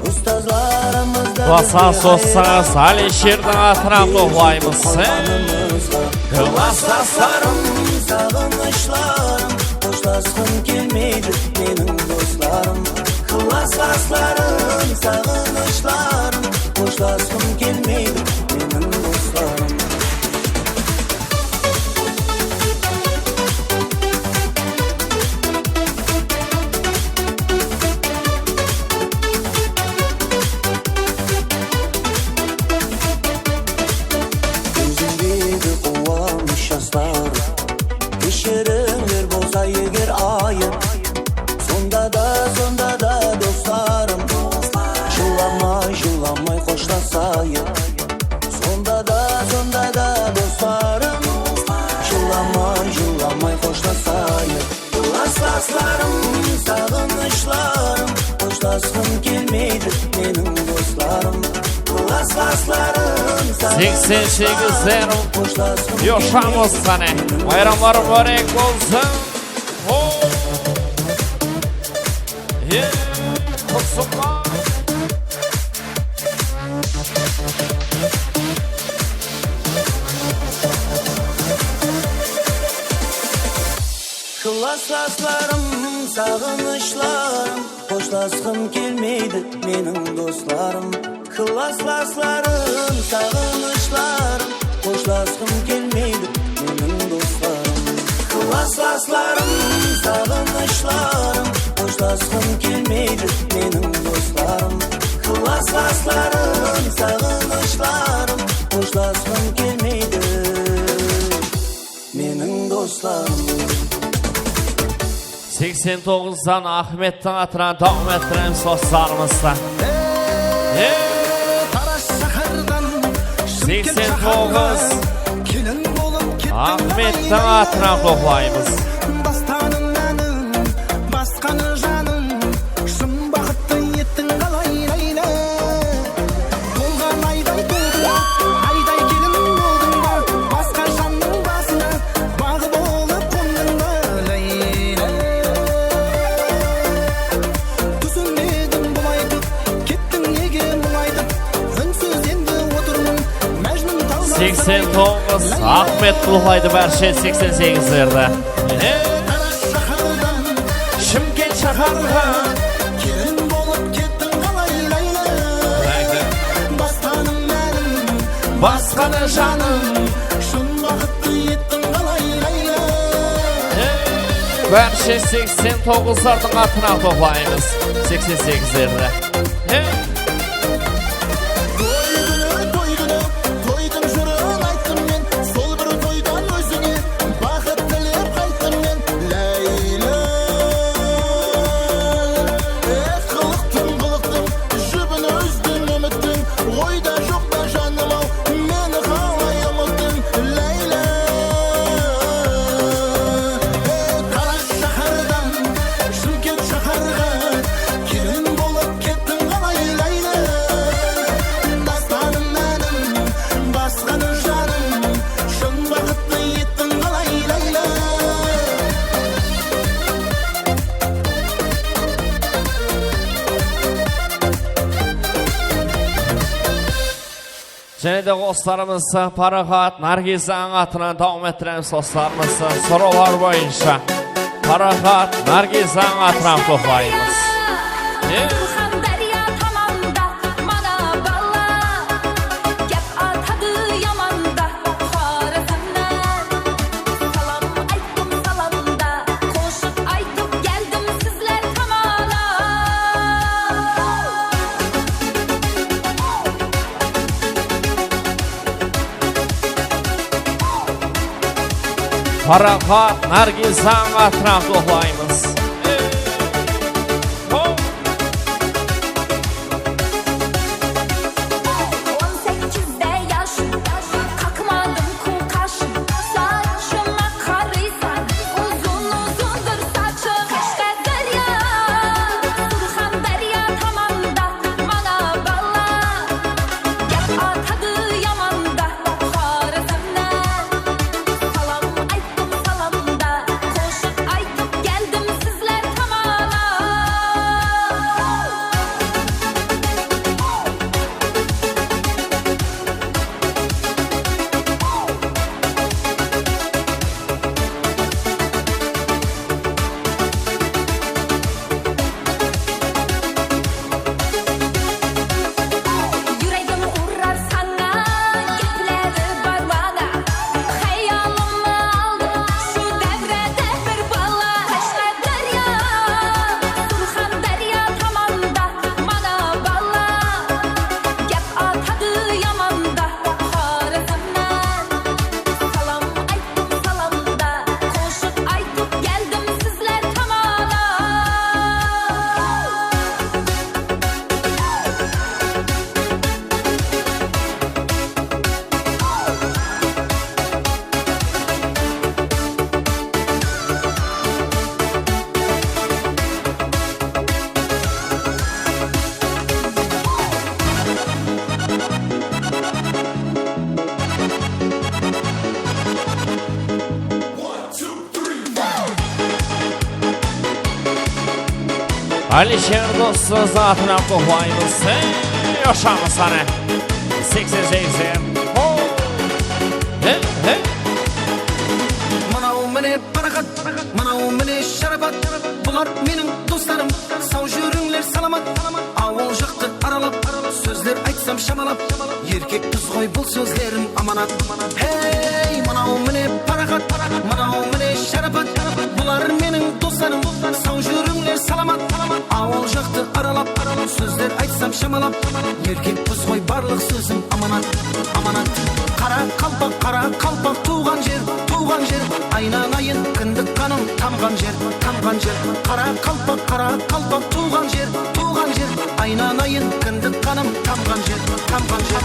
ustazlarımız da bizge hayran. Basqa sossańız Alisherdiń atınan toplaymız. Klaslaslarım, saǵınıshlarım, xoshlasqım kelmeydi meniń doslarım. Klaslaslarım, saǵınıshlarım, xoshlasqım kelmeydi meniń doslarım. Kózimdegi quwanısh jaslar, keshirińler bolsa eger ayıp. Sonda da, sonda da doslarım, jılamay, jılamay xoshlasayıq. Sonda da, sonda da doslarım, jılamay, jılamay xoshlasayıq. Klaslaslarım, saǵınıshlarım, xoshlasqım kelmeydi meniń doslarım. Klaslaslarım, saǵınıshlarım, xoshlasqım kelmeydi. Seksen segiz zero. Yoshamos qáne. Bayramlar múbárek bolsın. Ho! Ey, Qursıqbay! Klaslaslarım, saǵınıshlarım, xoshlasqım kelmeydi meniń doslarım. Klaslaslarım, saǵınıshlarım, xoshlasqım kelmeydi meniń doslarım. Klaslaslarım, saǵınıshlarım, xoshlasqım kelmeydi meniń doslarım. Klaslaslarım, saǵınıshlarım, xoshlasqım kelmeydi meniń doslarım. Seksen toǵızdan Axmettiń atınan dawam ettiremiz doslarımızdı. Ey! Seksen toǵız. Axmettiń atınan toplaymız. Basqanı janım, shın baxıttı ettiń qalay, Layla? Bolǵan ayday tuwdıń ba, ayday kelin boldıń ba, basqa jannıń basına baǵ bolıp qondıń ba, Layla? Túsinbedim bul aytıp, kettiń nege muńaytıp, únsiz endi otırmın, Májnun tawlar. Seksen toǵız, Axmet topladı bárshe seksen segizlerdi. Qara shahardan Shımkent shaharǵa kelin bolıp kettiń qalay, Layla? Basqanı mánim, basqanı janım, shın baxıttı ettiń qalay, Layla? Bárshe seksen toǵızlardıń atınan toplaymız. Seksen segizlerdi. Toy kúni, toy kúni, toydıń jırın ayttım men. Sol bir toydan ózińe baxıt tilep qayttım men, Láyla. Eh, qılıqtıń, qılıqtıń júbin úzdim úmittiń. Oyda joqta janım-aw, meni qalay umıttıń, Láyla? Eh, Qara shahardan Shımkent shaharǵa kelin bolıp kettiń qalay, Láyla? Basqanı mánim, basqanı janım, shın baxıttı ettiń qalay, Láyla? Jáne de qoslarımız Paraxat Nargizań atınan dawam ettiremiz qoslarımız. Sorawlar boyınsha Paraxat Nargizań atınan toplaymız. Qırxandárya tamanda mana bala gáp atadı yamanda Xorasannan. Salam ayt Salamda qosıq aytıp keldim sizler tamala. Paraxat Nargizań atınan toplaymız. On sekiz de yaşım, qaqmadım kul qashım. Saçıma qarıysań, uzın-uzındır saçım. Qashqadar Alisher dostımız atınan qutlaymız. Ey, joshaqmız qáne. Seksen seksen. Ho! He, he. Mınaw mine Paraxat, mınaw mine Sharapat, bular meniń doslarım. Saw júrińler salamat, awıl jaqtı aralap, sózler aytsam shamalap. Erkekpiz ǵoy, bul sózlerim amanat. Hey, mınaw mine Paraxat, mınaw mine Sharapat, bular meniń doslarım. Saw júrińler salamat, awıl jaqtı aralap, sózler aytsam shamalap. Erkekpiz ǵoy, barlıq sózim amanat, amanat. Qara qalpaq, qara qalpaq, tuwǵan jer, tuwǵan jer. Aynanayın, kindik qanım tamǵan jer, tamǵan jer. Qara qalpaq, qara qalpaq, tuwǵan jer, tuwǵan jer. Aynanayın, kindik qanım tamǵan jer, tamǵan jer.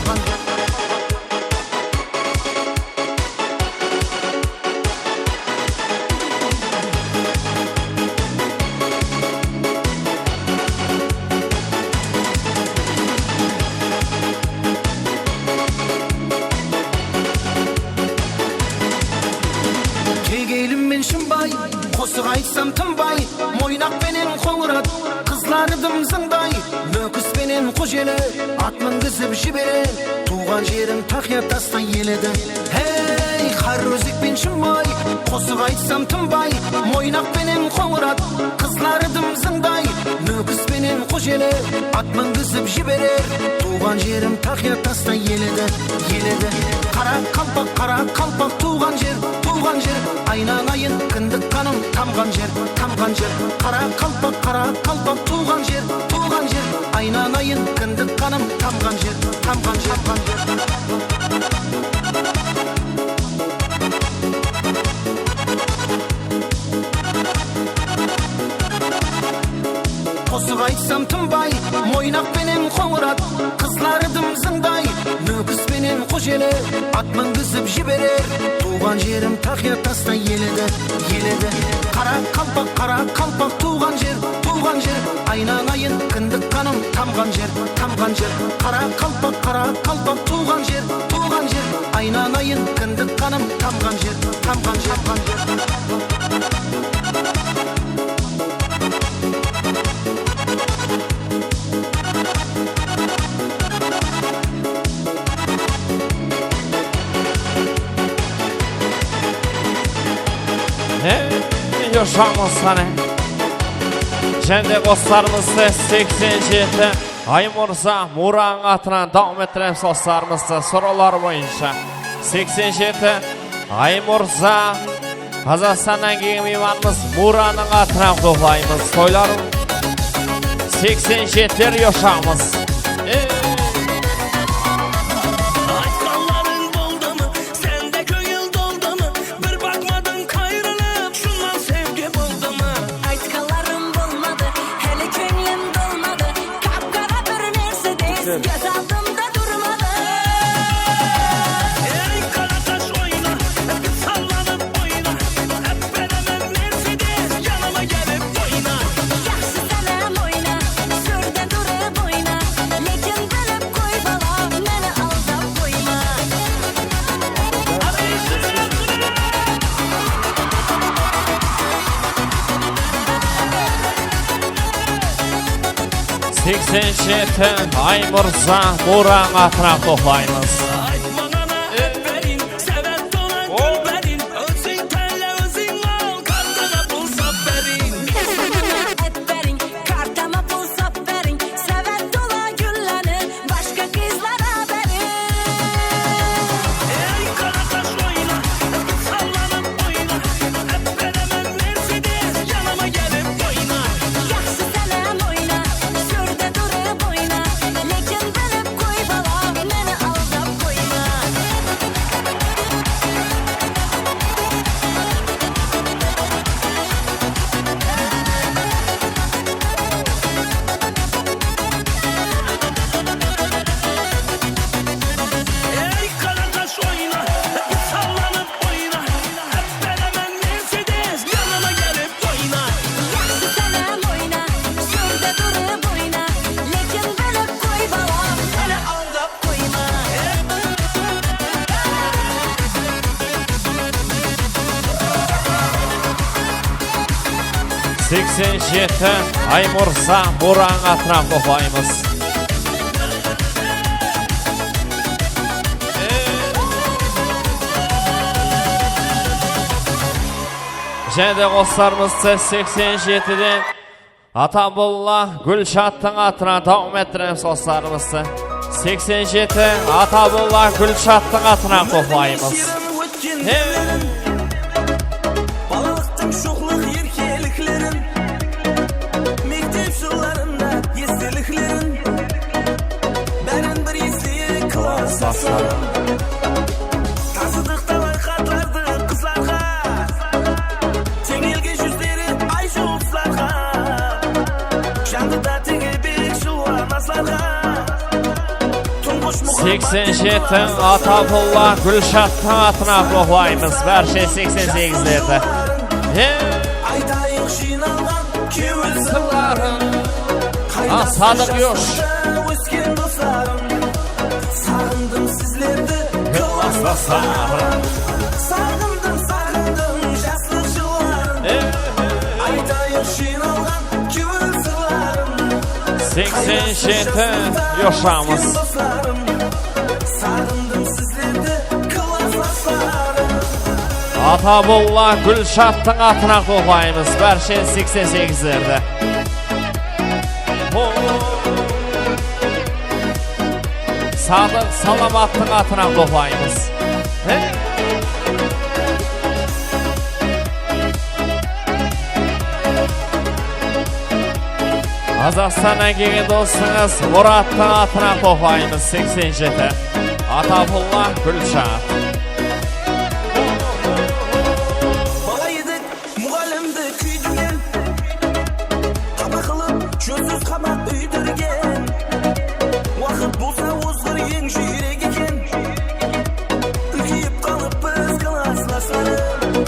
Kegeylim men shımbay, qosıq aytsam tınbay, Moynaq penen Qońırat, qızlardım zıngday, Nókis penen Xojeli, at mingizip jiberer. Tuwǵan jerim Taqıya tastay el edi. Hey, Qaraózek penen Shımbay, qosıq aytsam tınbay, Moynaq penen Qońırat, qızlardım zıngday, Nókis penen Xojeli, at mingizip jiberer. Tuwǵan jerim Taqıya tastay el edi, el edi. Qara qalpaq, qara qalpaq, tuwǵan jer, tuwǵan jer. Aynanayın, kindik qanım tamǵan jer, tamǵan jer. Qara qalpaq, qara qalpaq, tuwǵan jer, tuwǵan jer. Aynanayın, kindik qanım tamǵan jer, tamǵan jer, tamǵan jer. Qosıq aytsam tınbay, Moynaq penen Qońırat, qızlardım zıngday, Nókis penen Xojeli, at mingizip jiberer. Tuwǵan jerim Taqıya tastay el edi, el edi. Qara qalpaq, qara qalpaq, tuwǵan jer, tuwǵan jer. Aynanayın, kindik qanım tamǵan jer, tamǵan jer. Qara qalpaq, qara qalpaq, tuwǵan jer, tuwǵan jer. Aynanayın, kindik qanım tamǵan jer, tamǵan jer, tamǵan jer. Hey, joshaqmız qáne. Jáne de qosıqlarımızdı seksen jeti Aymurza Muranıń atınan dawam ettiremiz qosıqlarımızdı sorawlar boyınsha. Seksen jeti Aymurza Qazaqstannan kelgen miymanımız Muranıń atınan qutlıqlaymız. Toylar seksen jetiler joshaqmız. Ey! Aytqanlarıń boldı ma? Sende kóńil toldı ma? Bir baqmadıń qayrılıp, shınnan sevgi boldı ma? Aytqanlarım bolmadı, háli kóńlim tolmadı. Qap-qara bir Mercedes góz aldımda turmadı. Ey, qara tash oyna, sallanıp oyna. Ápperemen Mercedes, janıma kelip oyna. Jaqsı sálem oyna, sórde turıp oyna. Lekin bilip qoy, bala, meni aldap qoyma. Seksen jeti Aymurza Muranıń atınan qutlıqlaymız. Ayt maǵan, áperin, sáwat tola gúlberin, óziń tayla, óziń al, kartaǵa pul sap berin. Áperin, kartama pul sap berin, sáwat tola gúllerni bashqa qızlara beriń. Ey, qara tash oyna, sallanıp oyna, ápperemen Mercedes, janıma kelip oyna. Jaqsı sálem oyna, sórde turıp oyna, lekin bilip qoy, bala, meni aldap qoyma. Seksen jeti Aymurza Buranıń atına toplaymız. Jáne de qoslarımızdı seksen jetiden Atabulla Gúlshattıń atına dawam ettiremiz qoslarımızdı. Seksen jeti Atabulla Gúlshattıń atına toplaymız. He. Balalıqtıń shoqlıq erkeliklerin, mektep jıllarında esteliklerin, bárin bir esleyik, klaslaslarım. Tasıdıq talay xatlardı qızlarǵa, teńelge júzleri ay juldızlarǵa, jandı da teńebek jıllı nazlarǵa. Seksen jeti Atabulla Gúlshattıń atına toplaymız bárshe seksen segizlerdi. He. Aytayıq jıynalǵan kewil sırların. A, Sadıq Yosh. Ósken doslarım, saǵındım sizlerdi, klaslaslarım. Saǵındım, saǵındım jaslıq jılların. He. Aytayıq jıynalǵan kewil sırların. Seksen jeti Yoshımız. Atabulla Gúlshattıń atına toplaymız bárshe seksen segizlerdi. Sadıq Salamattıń atına toplaymız. He? Qazaqstannan kelgen dosıńız Murattıń atına toplaymız seksen jeti. Atabulla Gúlshat. Bala edik muǵallimdi kúydirgen, qapa qılıp jónsiz qamaq úydirgen. Waqıt bolsa ozǵır eń júrek eken. Úlkeyip qalıppız klaslaslarım.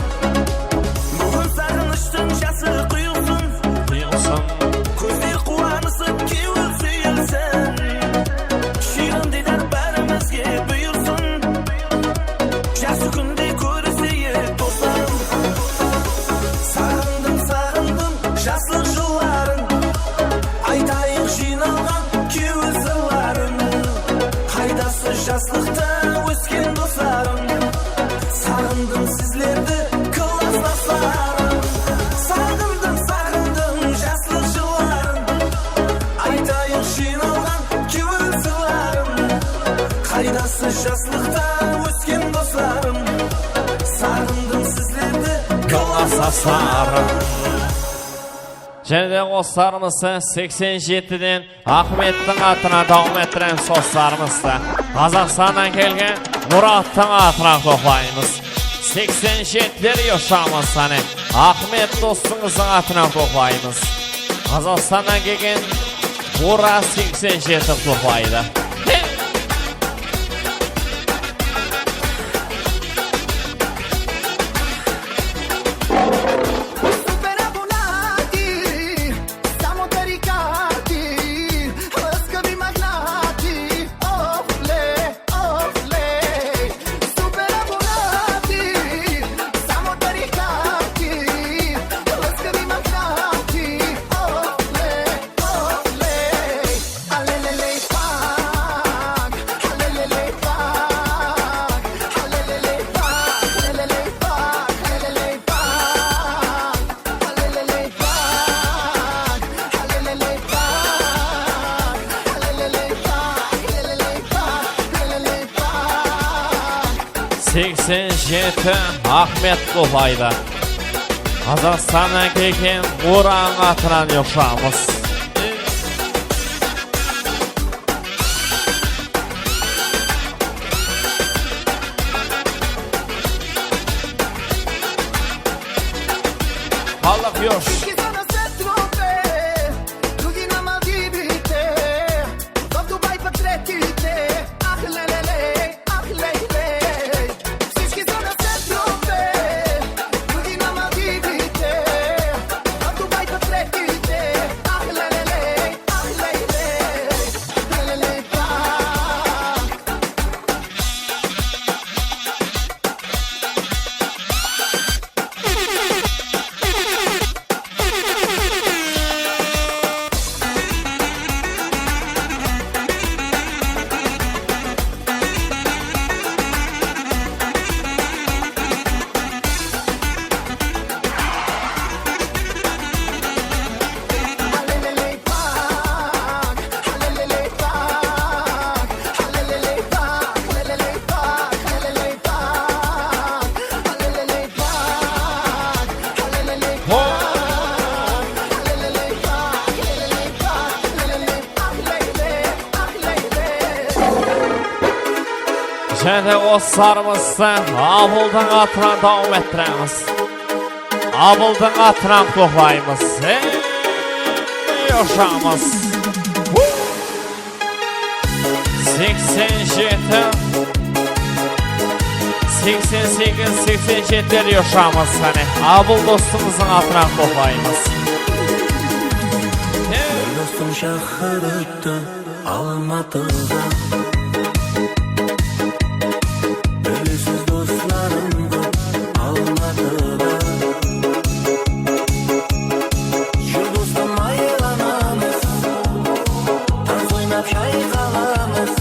Búgin saǵınıshtıń jası quyılsın. Quyılsın. Kózler quwanısıp kewil súyilsin. Shıyırın diydar bárimizge buyırsın. Jaqsı kúnde kóriseyik doslarım. Saǵındım, saǵındım jaslıq jılların. Aytayıq jıynalǵan kewil sırların. Qaydası jaslıqta ósken doslarım? Saǵındım sizlerdi, klaslaslarım. Saǵındım, saǵındım jaslıq jılların. Aytayıq jıynalǵan kewil sırların. Qaydası jaslıqta ósken doslarım? Saǵındım sizlerdi, klaslaslarım. Jáne de qoslarımızdı seksen jetiden Axmettiń atına dawam ettiremiz qoslarımızdı. Qazaqstannan kelgen Murattıń atına toplaymız. Seksen jetiler Yoshımız, áne, Axmet dosıńızdıń atına toplaymız. Qazaqstannan kelgen Bura seksen jeti toplaydı. Seksen jeti Axmet toplaydı. Qazaqstannan kelgen Buranıń atınan Yoshımız. Xalıq Yosh. Jáne doslarımızdı Abıldıń atınan dawam ettiremiz. Abıldıń atınan qutlıqlaymız. Ey, yoshamız. Seksen jeti, seksen segiz, seksen jeti yoshamız. Qáne, Abıl dostımızdıń atınan qutlıqlaymız. Ey. Dostım shaharıttı Almatıda. Bilesiz, dostlarım kóp Almatıda. Jul dostım, aylanamız, tans oynap shayqalamız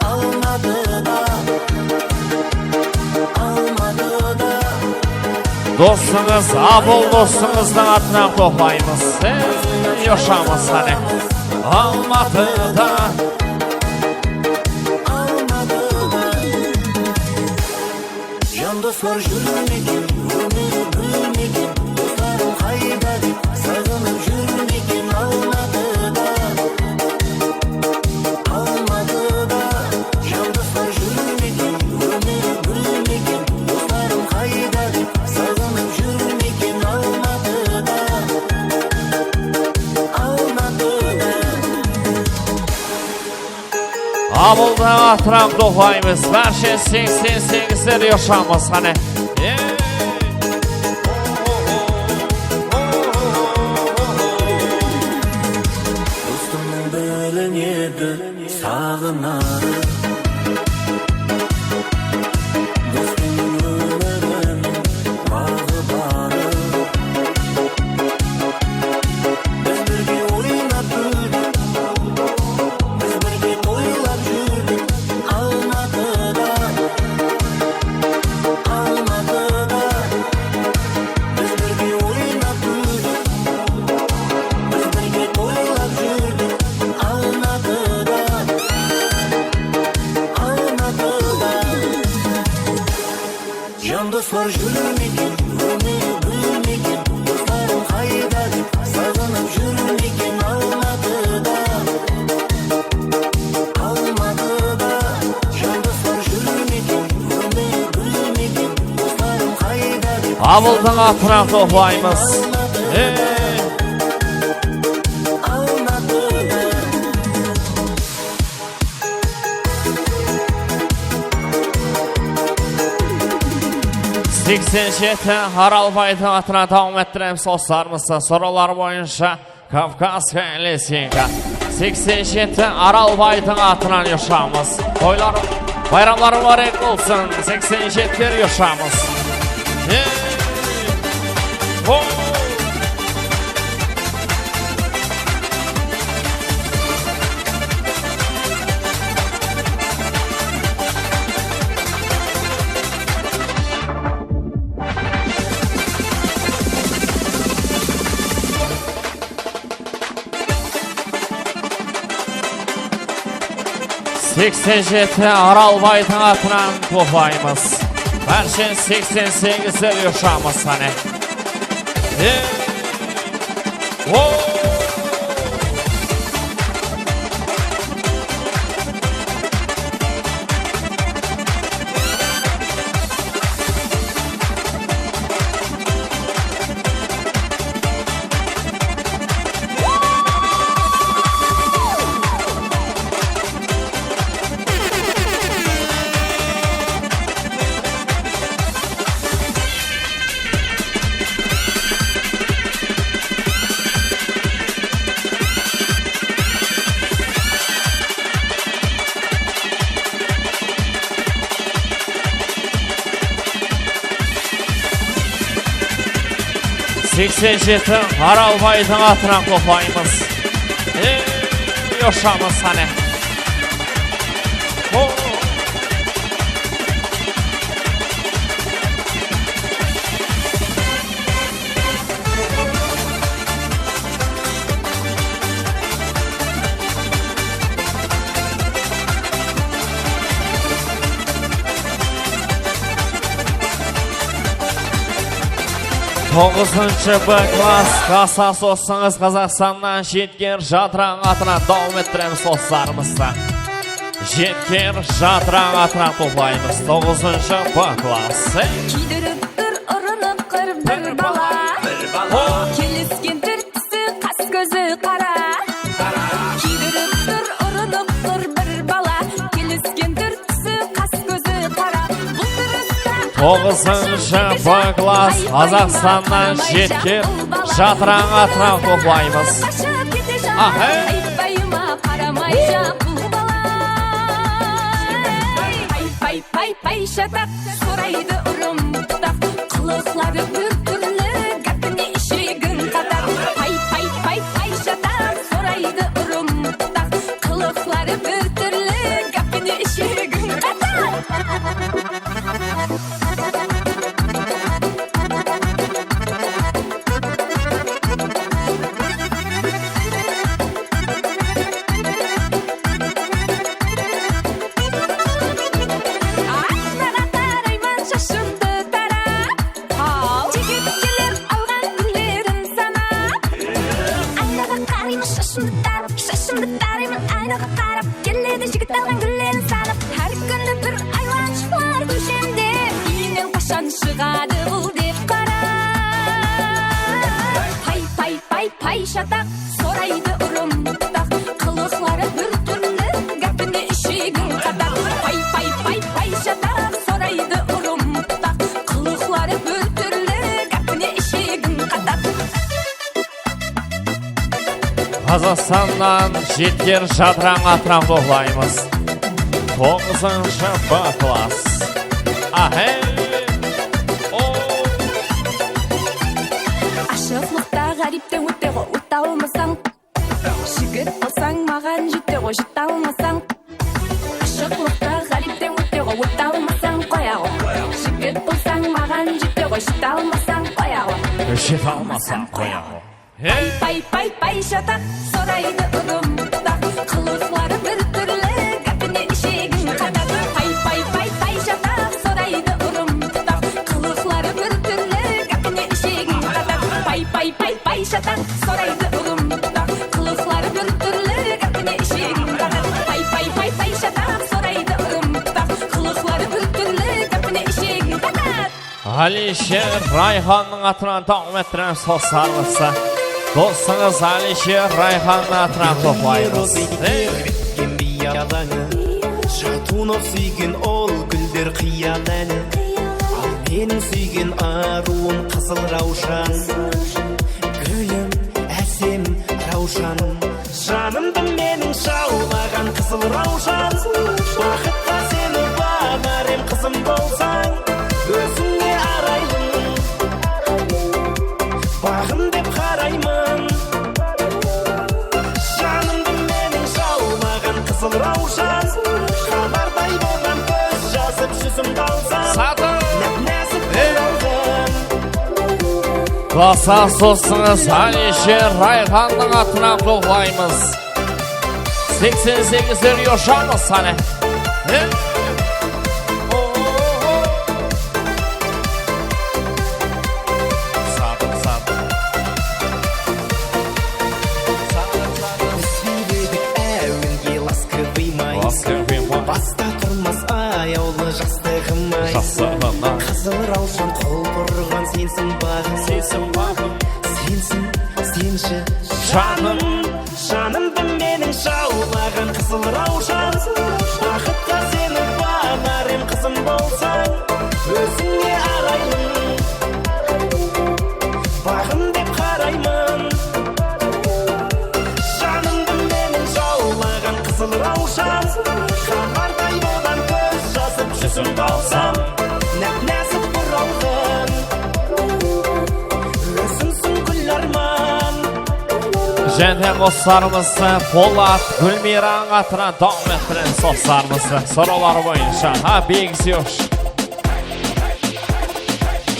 Almatıda, Almatıda. Dostıńız, Abıl dostıńızdıń atınan qutlıqlaymız. Ey, yoshamız, qáne. Almatıda. Jan doslar júrmeken, ómir gúlmeken, doslarım qayda dep, saǵınıp júrmeken Almatıda. Almatıda, jan doslar júrmeken, ómir gúlmeken, doslarım qayda dep, saǵınıp júrmeken Almatıda. Almatıda. Abıldıń atınan qutlıqlaymız. Bárshe seksen segizler yoshamız, qáne. Ey! Dostımnıń bilinedi saǵınarı. Dostımnıń ómiriń baǵı barı. Biz birge oynap kúldik, biz birge toylap júrdik Almatıda, Almatıda. Biz birge oynap kúldik, biz birge toylap júrdik Almatıda, Almatıda. Jan doslar júrmeken, ómir gúlmeken, doslarım qayda dep, saǵınıp júrmeken Almatıda, Almatıda. Jan doslar júrmeken, ómir gúlmeken, doslarım qayda dep. Abıldıń atınan qutlıqlaymız. Ey! Seksen jeti Aralbaydıń atınan dawam ettiremiz, doslarımızdı. Sorawlar boyınsha Kavkazskaya lesinka. Seksen jeti Aralbaydıń atınan yoshamız. Toylar, bayramlar múbárek bolsın, seksen jetiler yoshamız. Ey! Ho! Seksen jeti Aralbaydıń atınan qutlıqlaymız. Bárshe seksen segizler yoshamız, qáne. E, o! Seksen jeti Aralbaydıń atınan qutlıqlaymız. Ey, yoshamız, qáne. Ho! Toǵızınshı B klass, Qasas dosıńız Qazaqstannan Jetken Jatırań atınan dawam ettiremiz doslarımızdı. Jetker Jatırań atınan qutlaqlaymız. Toǵızınshı B klass. Kiydirip tur urınıp qır bir bala. Kelisken túr-túsi, qas-kózi qara. Kiydirip tur urınıp qır bir bala. Kelisken túr-túsi, qas-kózi qara. Bul turısta Toǵızınshı B klass, Qazaqstannan Jetker Jatırań atınan qutlaqlaymız. Ahe! Aytpayıma qaramay jaqıl bala. Pay, pay, pay, pay, shataq, soraydı urım butaq. Qılıqları bir túrli, gápine ishegin qataq. Pay, pay, pay, pay, shataq, soraydı urım butaq. Qılıqları bir túrli, gápine ishegin qataq. Aynaǵa qarayman shashımdı tarap. Al. Jigit keler alǵan gúllerin sanap. Aynaǵa qarayman shashımdı tarap, shashımdı tarayman aynaǵa qarap. Keledi jigit alǵan gúllerin sanap. Hár kúni bir aylanshıqlar kóshemde. Úyinen qashan shıǵadı bul dep qarap. Pay, pay, pay, pay, shataq, soraydı urım butaq. Qılıqları bir túrli, gápine ishegin qataq. Pay, pay, pay, pay, shataq, soraydı urım butaq. Qılıqları bir túrli, gápine ishegin qataq. Qazaqstannan Jetker Jatırań atınan qutlaqlaymız. Toǵızınshı B klass. Ahe! O! Ashıqlıqta ǵáripten óte ǵo, óte almasań. Jigit bolsań, maǵan jete ǵo, jete almasań. Ashıqlıqta ǵáripten óte ǵo, óte almasań, qoya ǵo. Jigit bolsań, maǵan jete ǵo, jete almasań, qoya ǵo. Jete almasań, qoya ǵo. Hey! Pay, pay, pay, pay, shataq, soraydı urım butaq. Qılıqları bir túrli, gápine ishegin qataq. Pay, pay, pay, pay, shataq, soraydı urım butaq. Qılıqları bir túrli, gápine ishegin qataq. Pay, pay, pay, pay, shataq, soraydı urım butaq. Qılıqları bir túrli, gápine ishegin qataq. Pay, pay, pay, pay, shataq, soraydı urım butaq. Qılıqları bir túrli, gápine ishegin qataq. Alisher Rayxannıń atınan dawam ettiremiz, doslarımızdı. Dosıńız Alisher Rayxannıń atınan qutlaqlaymız. Jatunov súygen ol gúller qıyalı. Al meniń súygen arıwım qızıl Rawshan. Gúlim, ásem Rawshan. Janımdı meniń jawlaǵan qızıl Rawshan. Baxıtqa seni baǵar em, qızım bolsań, ózińe araylım. Baǵım dep qarayman. Janımdı meniń jawlaǵan qızıl Rawshan. Xabarday bolǵan kóz jazıp júzimdi alsam. Satır! Náp-názik bir aldım. Klassan, dosıńız Alisher Rayxannıń atınan qutlaqlaymız. Seksen segizler yoshamiz, qáne. He? Sadık, sadık. Sadık, sadık. Biz sóyledik áwenge las kóbey may. Las kóbey may. Basta turmas ayawlı jastıǵım ay. Jastıǵım ay. Qızıl Rawshan qol burǵan sensiń baǵım. Sensiń baǵım. Sensiń, senshi janım. Janımdı meniń jawlaǵan qızıl Rawshan. Baxıtqa seni baǵar em, qızım bolsań, ózińe araylım. Baǵım dep qarayman. Janımdı meniń jawlaǵan qızıl Rawshan. Xabarday bolǵan kóz jazıp júzimdi alsam. Náp-názik buralǵan. Ózimsiń gúl árman. Jáne doslarımız Polat, Gúlmiyranıń atınan dawam ettiremiz, doslarımız. Sorawlar boyınsha. Ha, Big Zyosh.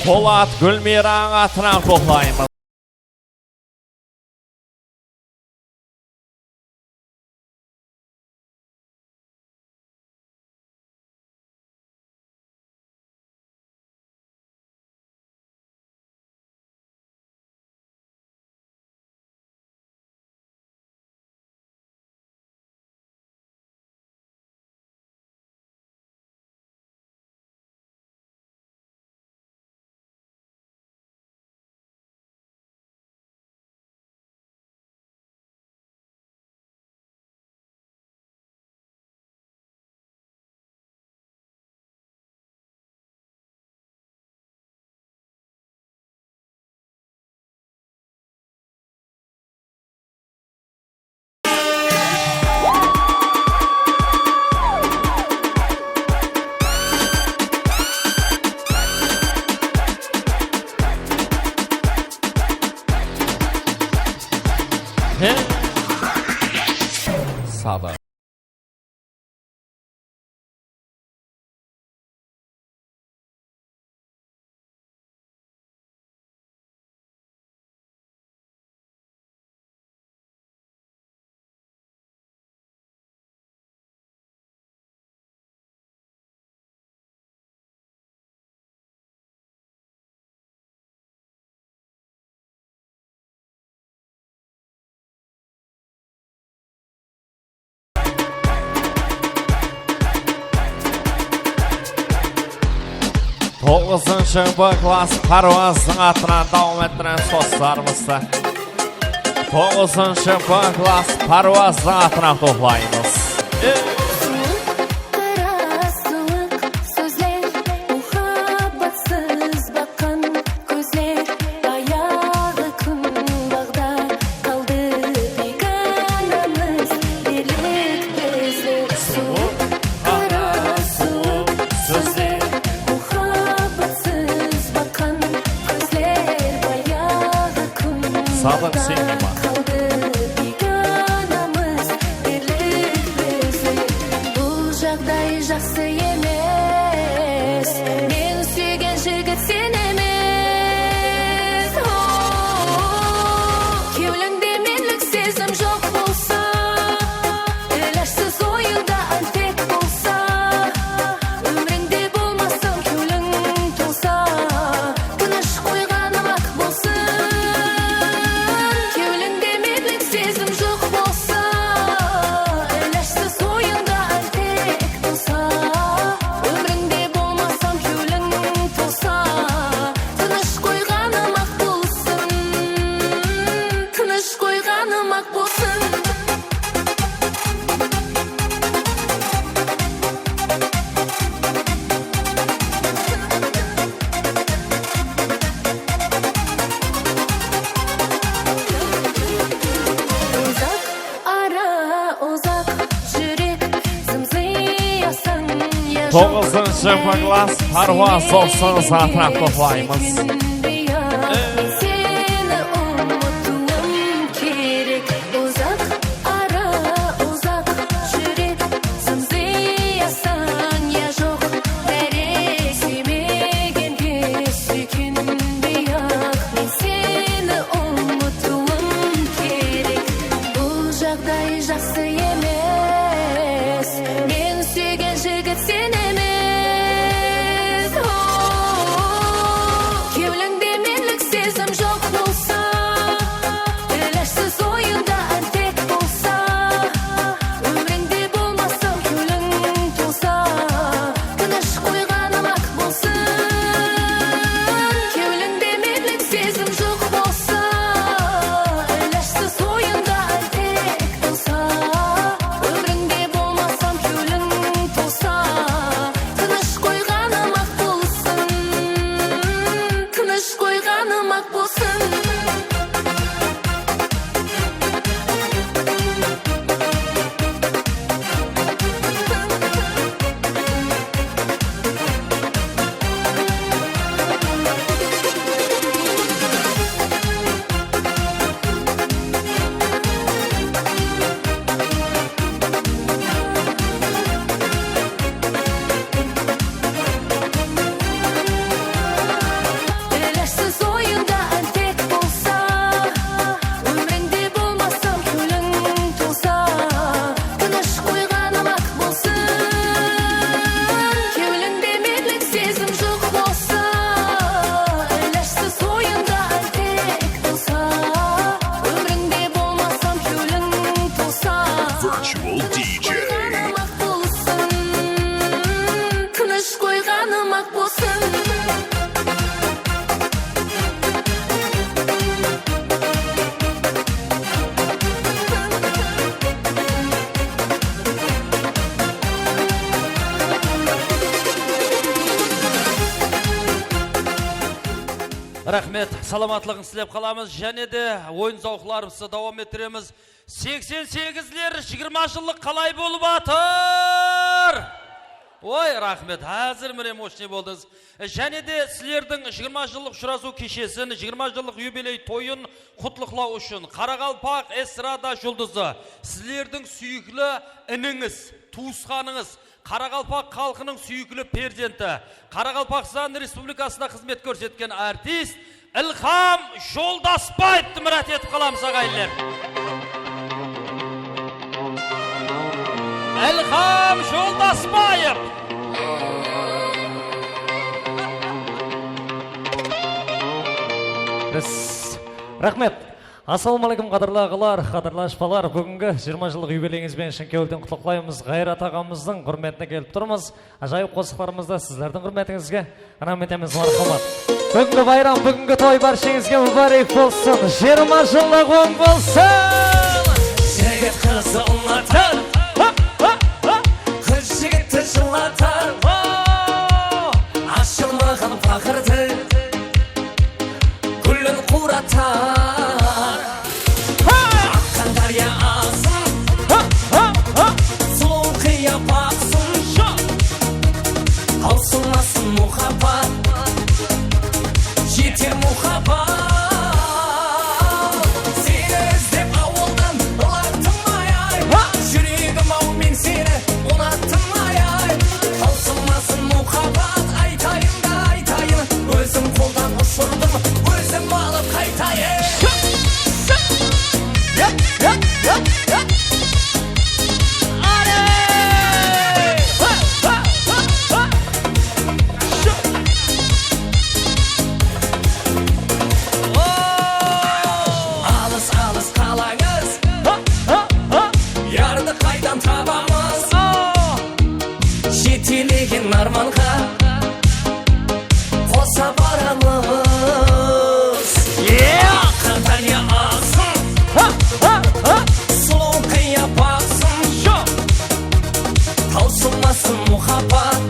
Polat, Gúlmiyranıń atınan qutlaqlaymız. Tadı. Toǵızınshı B klass Párwazdıń atınan dawam ettiremiz dostlarımızdı. Toǵızınshı B klass Párwazdıń atınan qutlaqlaymız. Suwıq, qara suwıq sózler, muhabbatsız baqqan kózler, bayaǵı kún baǵda qaldı biykanamız, erlik bizler. Suwıq, qara suwıq sózler, muhabbatsız baqqan kózler, bayaǵı kún baǵda qaldı biykanamız, erlik bizler. Bul jaǵday jaqsı emes, men súygen jigit sen emes. Oh, kewlińde menlik sezim joq bolsa, ilajsız oyıńda antek bolsa, ómirińde bolmasam kewliń tolsa, tınısh qoyǵanım-aq bolsın. Kewlińde menlik sezim joq bolsa, ilajsız oyıńda antek bolsa, ómirińde bolmasam kewliń tolsa, tınısh qoyǵanım-aq bolsın, tınısh qoyǵanım-aq bolsın. Uzaq ara, uzaq júrek, zımzıyasań ya joq. Toǵızınshı B klass Párwaz dostlarımızdı atınan qutlaqlaymız. Seni umıtıwım kerek. Uzaq ara, uzaq júrek, zımzıyasań ya joq, dárek súymegenge súykenbey-aq, men seni umıtıwım kerek. Bul jaǵday jaqsı emes, men súygen jigit sen emes. Oh, kewlińde menlik sezim joq bolsa, ilajsız oyıńda antek bolsa, ómirińde bolmasam kewliń tolsa, tınısh qoyǵanım-aq bolsın. Kewlińde menlik sezim joq bolsa, ilajsız oyıńda antek bolsa, ómirińde bolmasam kewliń tolsa, tınısh qoyǵanım-aq bolsın, tınısh qoyǵanım-aq bolsın. Ilajsız oyıńda antek bolsa, ómirińde bolmasam kewliń tolsa, tınısh qoyǵanım-aq bolsın. Kewlińde menlik sezim joq bolsa, ilajsız oyıńda antek bolsa, ómirińde bolmasam kewliń tolsa, Virtual D J. Qoyǵanım-aq bolsın, tınısh qoyǵanım-aq bolsın. Raxmet, salamatlıǵın islep qalamız. Jáne de oyın zawıqlarımızdı dawam ettiremiz. Seksen segizler jigirma jıllıq qalay bolıp atır? Oy, raxmet, házir mine moshniy boldıńız. Jáne de sizlerdiń jigirma jıllıq ushırasıw keshesin, jigirma jıllıq yubiley toyın qutlıqlaw ushın qaraqalpaq estrada juldızı, sizlerdiń súyikli inińiz, tuwısqanıńız, qaraqalpaq xalqınıń súyikli perzenti, Qaraqalpaqstan Respublikasına xızmet kórsetken artist Ilham Joldasbaevtı mirát etip qalamız, aǵayinler. Ilham Joldasbaev. Biz, raxmet. Assalawma áleykum, qádirli aǵalar, qádirli ájaplar. Búgingi jigirma jıllıq yubileyińiz benen shın kewilden qutlıqlaymız. Ǵayrat aǵamızdıń húrmetine kelip turmız. Ájayıp qosıqlarımızdı sizlerdiń húrmetińizge ınaw etemiz, marhamat. Búgingi bayram, búgingi toy bársheńizge múbárek bolsın. Jigirma jıllıq oń bolsın! Jigit qızdı unatar, qız jigitti jıllatar. Ashılmaǵan paqırdı gúlin quratar. Aqqan dárya aǵsın, sulıw qıyapaqsın. Tawsılmasın muhabbat, jeter muhabbat. Seni izlep awıldan ılaqtım ay-ay. Júregim-aw, men seni unattım ay-ay. Tawsılmasın muhabbat, aytayın da aytayın. Ózim qoldan ushırdım, ózim alıp qaytayın. Alıs-alıs qalańız, yardı qaydan tabamız? Jetelegen ármanǵa qosa baramız. Aqqan dárya aǵsın, sulıw qıyapaqsın. Tawsılmasın muhabbat,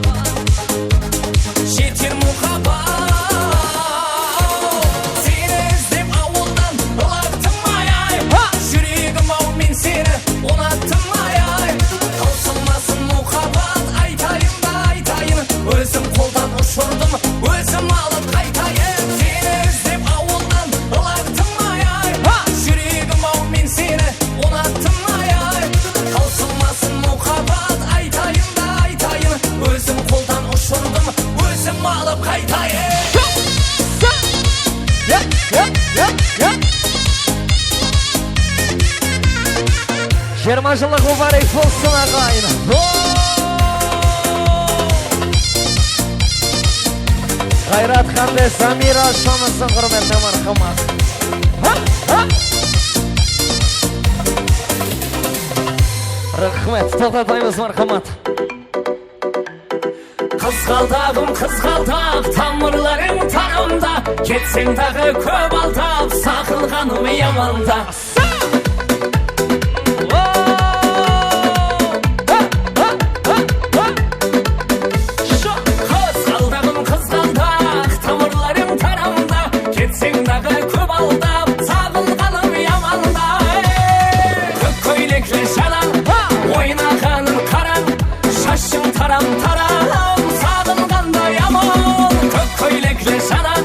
jeter muhabbat. Seni izlep awıldan ılaqtım ay-ay. Júregim-aw, men seni unattım ay-ay. Tawsılmasın muhabbat, aytayın da aytayın. Ózim qoldan ushırdım, ózim alıp qaytayın. Seni izlep awıldan ılaqtım ay-ay. Júregim-aw, men seni unattım ay-ay. Tawsılmasın muhabbat, aytayın da aytayın. Ózim qoldan ushırdım, ózim alıp qaytayın. Jigirma jıllıq múbárek bolsın, aǵayın! Ǵayratxan be Zamira ashlamısın, húrmetli marhamat. Raxmet, toqtatpaymız, marhamat. Qızǵaldaǵım, qızǵaldaq, tamırlarıń taramda, ketseń daǵı kóp aldap, saǵınǵanım yamanda. Qızǵaldaǵım, qızǵaldaq, tamırlarıń taramda, ketseń daǵı kóp aldap, saǵınǵanım yamanda. Kók kóylekli janań, oynaǵanın qarań, shashıń taram-taram, saǵınǵanda yaman. Kók kóylekli janań,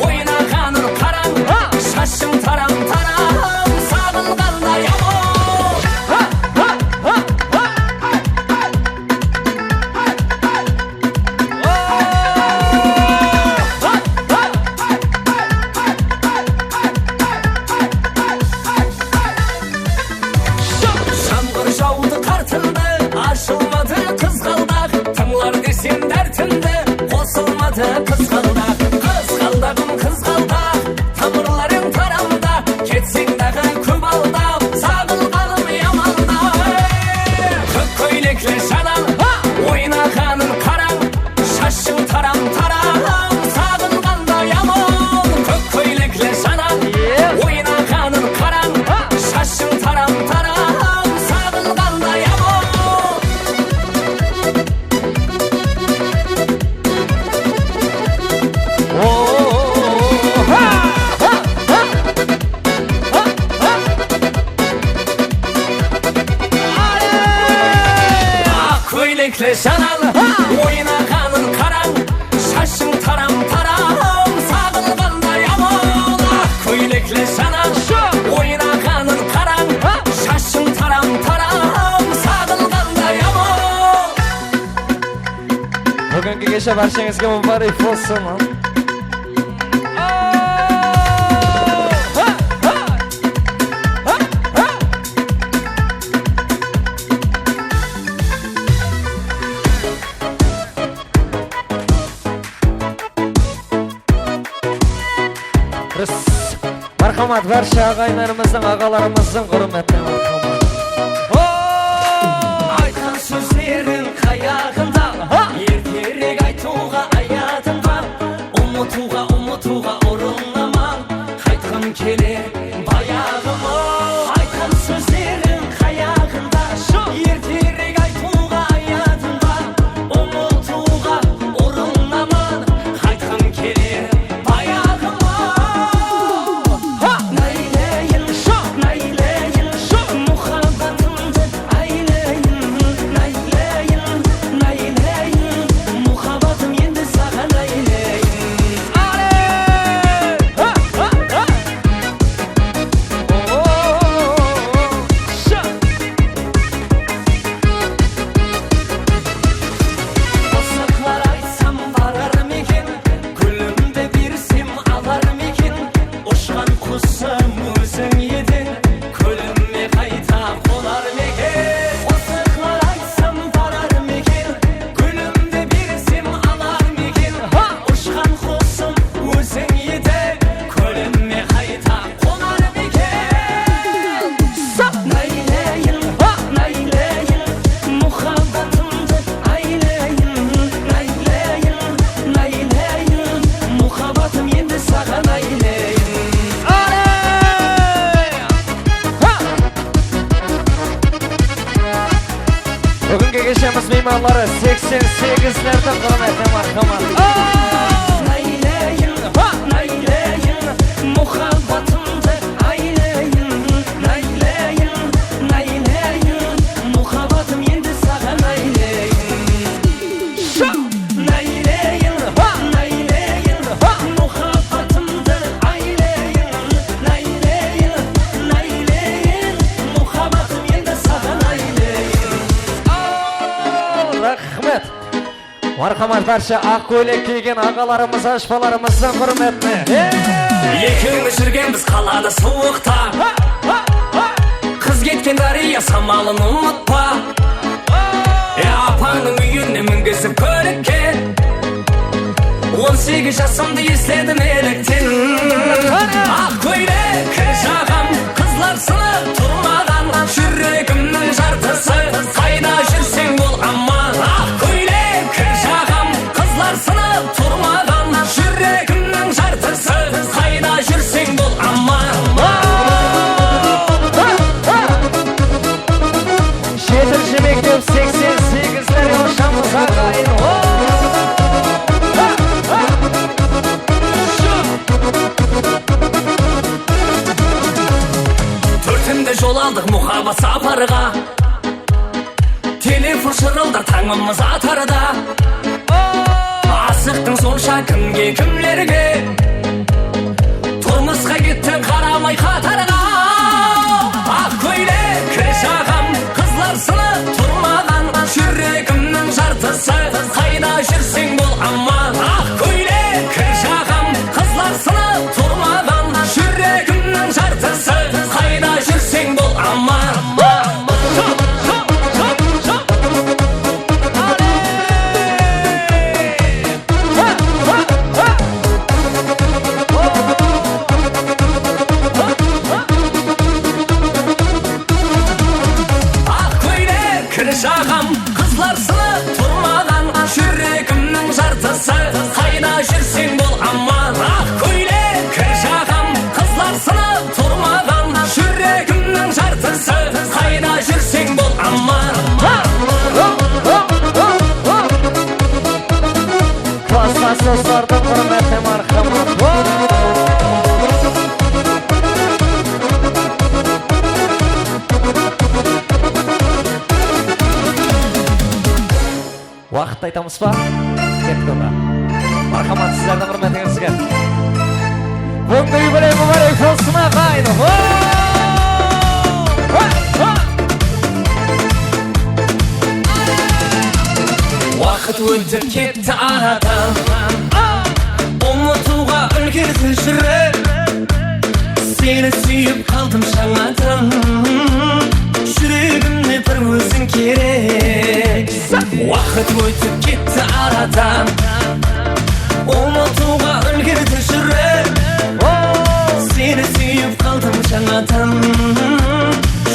oynaǵanın qarań, shashıń taram-taram, saǵınǵanda yaman. Jamǵır jawdı, qar tindi, ashılmadı qızǵaldaq. Tıńlar desem dártimdi, qosılmadı qızǵaldaq. Qızǵaldaǵım, qızǵaldaq, tamırlarıń taramda, ketseń daǵı kóp aldap, saǵınǵanım yamanda. Kók kóylekli janań, oynaǵanın qarań, shashıń taram-taram, saǵınǵanda yaman. Kók kóylekli janań, oynaǵanın qarań, shashıń taram-taram, saǵınǵanda yaman. Janan, oynaǵanın qarań, shashıń taram-taram, saǵılǵanday aman. Aq kóylekli janan, oynaǵanın qarań, shashıń taram-taram, saǵılǵanday aman. Búgingi keshe bársheńizge múbárek bolsın. Durıs. Marhamat, bárshe aǵayinlerimizdiń, aǵalarımızdıń húrmetine marhamat. Aytqan sózleriń qayaǵında, erterek aytıwǵa ayadıń ba? Umıtıwǵa, umıtıwǵa urınaman, qaytqım keler bayaǵıma. Aytqan sózleriń qayaǵında, erterek aytıwǵa ayadıń ba? Umıtıwǵa urınaman, qaytqım keler bayaǵıma. Náyleyin, náyleyin, muhabbatımdı áyleyin, náyleyin, náyleyin, muhabbatım endi saǵan áyleyin. Qosıqlar aytsam, barar ma eken, gúlimdi bersem, alar ma eken? Ushqan qusım óziń edeń, kólime qayta qonar ma eken? Qosıqlar aytsam, barar ma eken, gúlimdi bersem, alar ma eken? Ushqan qusım óziń edeń, kólime qayta qonar ma eken? Náyleyin, náyleyin, muhabbatımdı áyleyin, náyleyin, náyleyin, muhabbatım endi saǵan áyleyin. Búgingi keshemiz miymanları seksen segizlerdiń húrmetine marhamat. Náyleyin, náyleyin, muhabbatımdı áyleyin, náyleyin, náyleyin, muhabbatım endi saǵan áyleyin. Náyleyin, náyleyin, muhabbatımdı áyleyin, náyleyin, náyleyin, muhabbatım endi saǵan áyleyin. Raxmet. Marhamat, bárshe aq kóylek kiygen aǵalarımız, ájpalarımızdıń húrmetine. Ekewińiz júrgenbiz qalada suwıqta. Qız ketken dárya samalın umıtpa. E, apańnıń úyine mingizip kólikke. On segiz jasımdı esledim elekten. Aq kóylek jaǵam, qızlar sınıp turmaǵan, júregimniń jartısı. Qayda júrseń bol aman, aq kóylek jaǵam, qızlar sınıp turmaǵan, júregimniń jartısı. Qayda júrseń bol aman. Jetinshi mektep seksen segizler, rawshanmız aǵayin. Tórtimde jol aldıq muhabbat saparǵa. Telefon shırıldar tańımız atarda. Asıqtıń sonsha kimge, kimlerge? Turmısqa kettiń qaramay qatarǵa. Aq kóylek jaǵam, qızlar sınıp turmaǵan, júregimniń jartısı. Qayda júrseń bol aman, aq kóylek jaǵam, qızlar sınıp turmaǵan, júregimniń jartısı. Qayda júrseń bol aman. Aq kóylek jaǵam, qızlar sınıp turmaǵan, júregimniń jartısı. Qayda júrseń bol aman, aq kóylek jaǵam, qızlar sınıp turmaǵan, júregimniń jartısı. Qayda júrseń bol aman. Klassdaslardıń húrmetine marhamat. Aytamız ba? Kettik onda. Marhamat, sizlerdiń húrmetińizge. Búgingi yubiley múbárek bolsın, aǵayin! Waqıt ótip ketti aradan, umıtıwǵa úlgerdi júrek. Seni súyip qaldım jańadan, júregimde bir óziń kerek. Waqıt ótip ketti aradan, umıtıwǵa úlgerdi júrek. Seni súyip qaldım jańadan,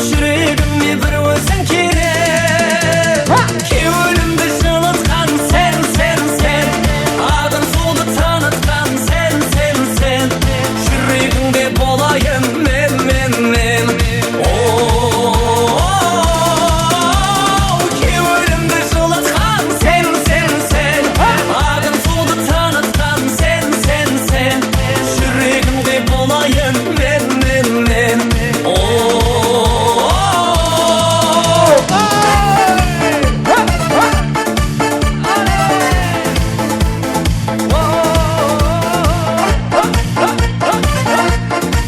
júregime bir óziń kerek. Kewlimdi jılıtqan sen, sen, sen, adıń suwdı tanıtqan sen, sen, sen. Júregińde bolayın men, men, men. O, kewlimdi jılıtqan sen, sen, sen. Adıń suwdı tanıtqan sen, sen, sen. Júregińde bolayın men, men, men. O,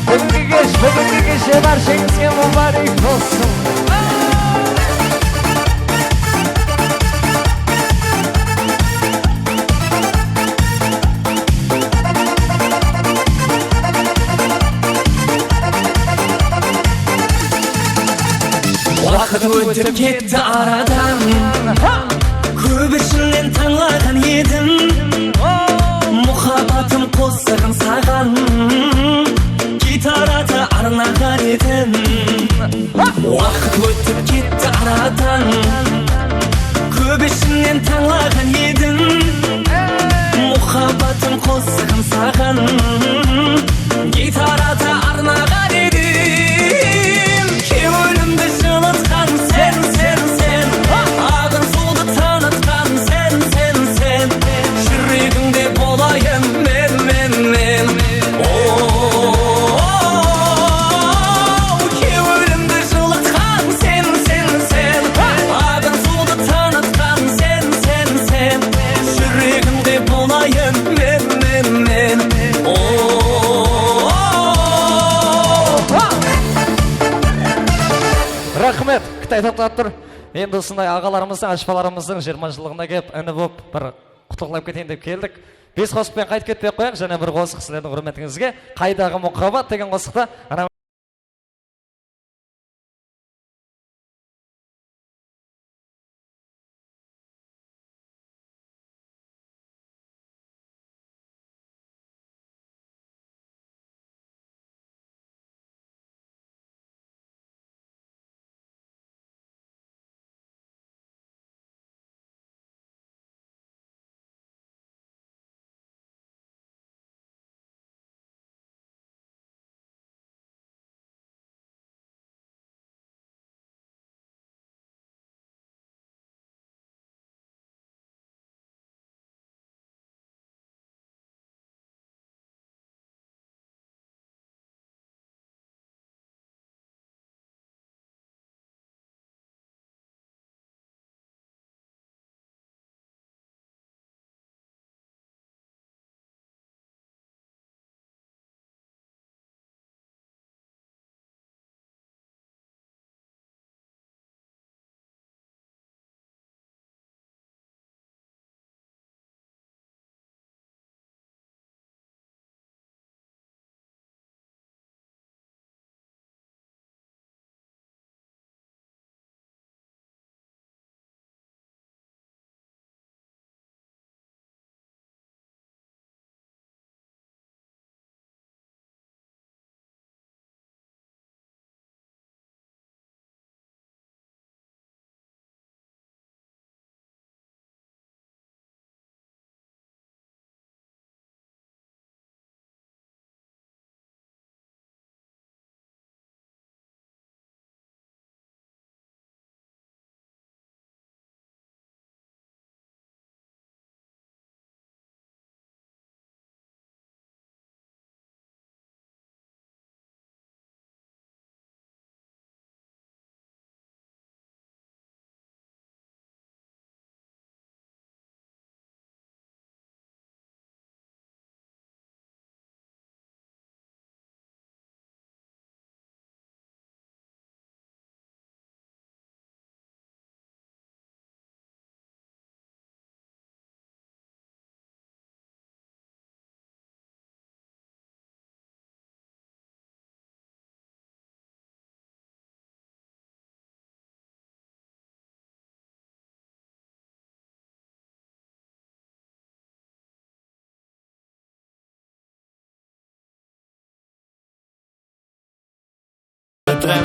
Búgingi kesh, búgingi keshe bárshemizge múbárek bolsın. Waqıt ótip ketti aradan, kóp ishimnen tańlaǵan edim. Muhabbatım qosıǵın saǵan, gitarada arnaǵan edim. Waqıt ótip ketti aradan, kóp ishimnen tańlaǵan edim. Muhabbatım qosıǵın saǵan, gitarada arnaǵan edim. Kewlimdi jılıtqan sen, sen, sen. Adıń suwdı tanıtqan sen, sen, sen. Júregińde bolayın men, men, men. O, kewlimdi jılıtqan sen, sen, sen. Adıń suwdı tanıtqan sen, sen, sen. Júregimde bolayın men, men, men. O. Raxmet, Qıtay toqtatıp tur. Endi usınday aǵalarımızdıń, ájpalarımızdıń jigirma jıllıǵına kelip, ini bolıp bir qutlıqlap keteyin dep keldik. Bes qosıq penen qaytıp ketpey-aq qoyayıq, jáne bir qosıq sizlerdiń húrmetińizge. Qaydaǵı muhabbat degen qosıqtı ana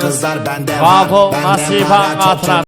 Qızlar bende var, bende para, çok, çok.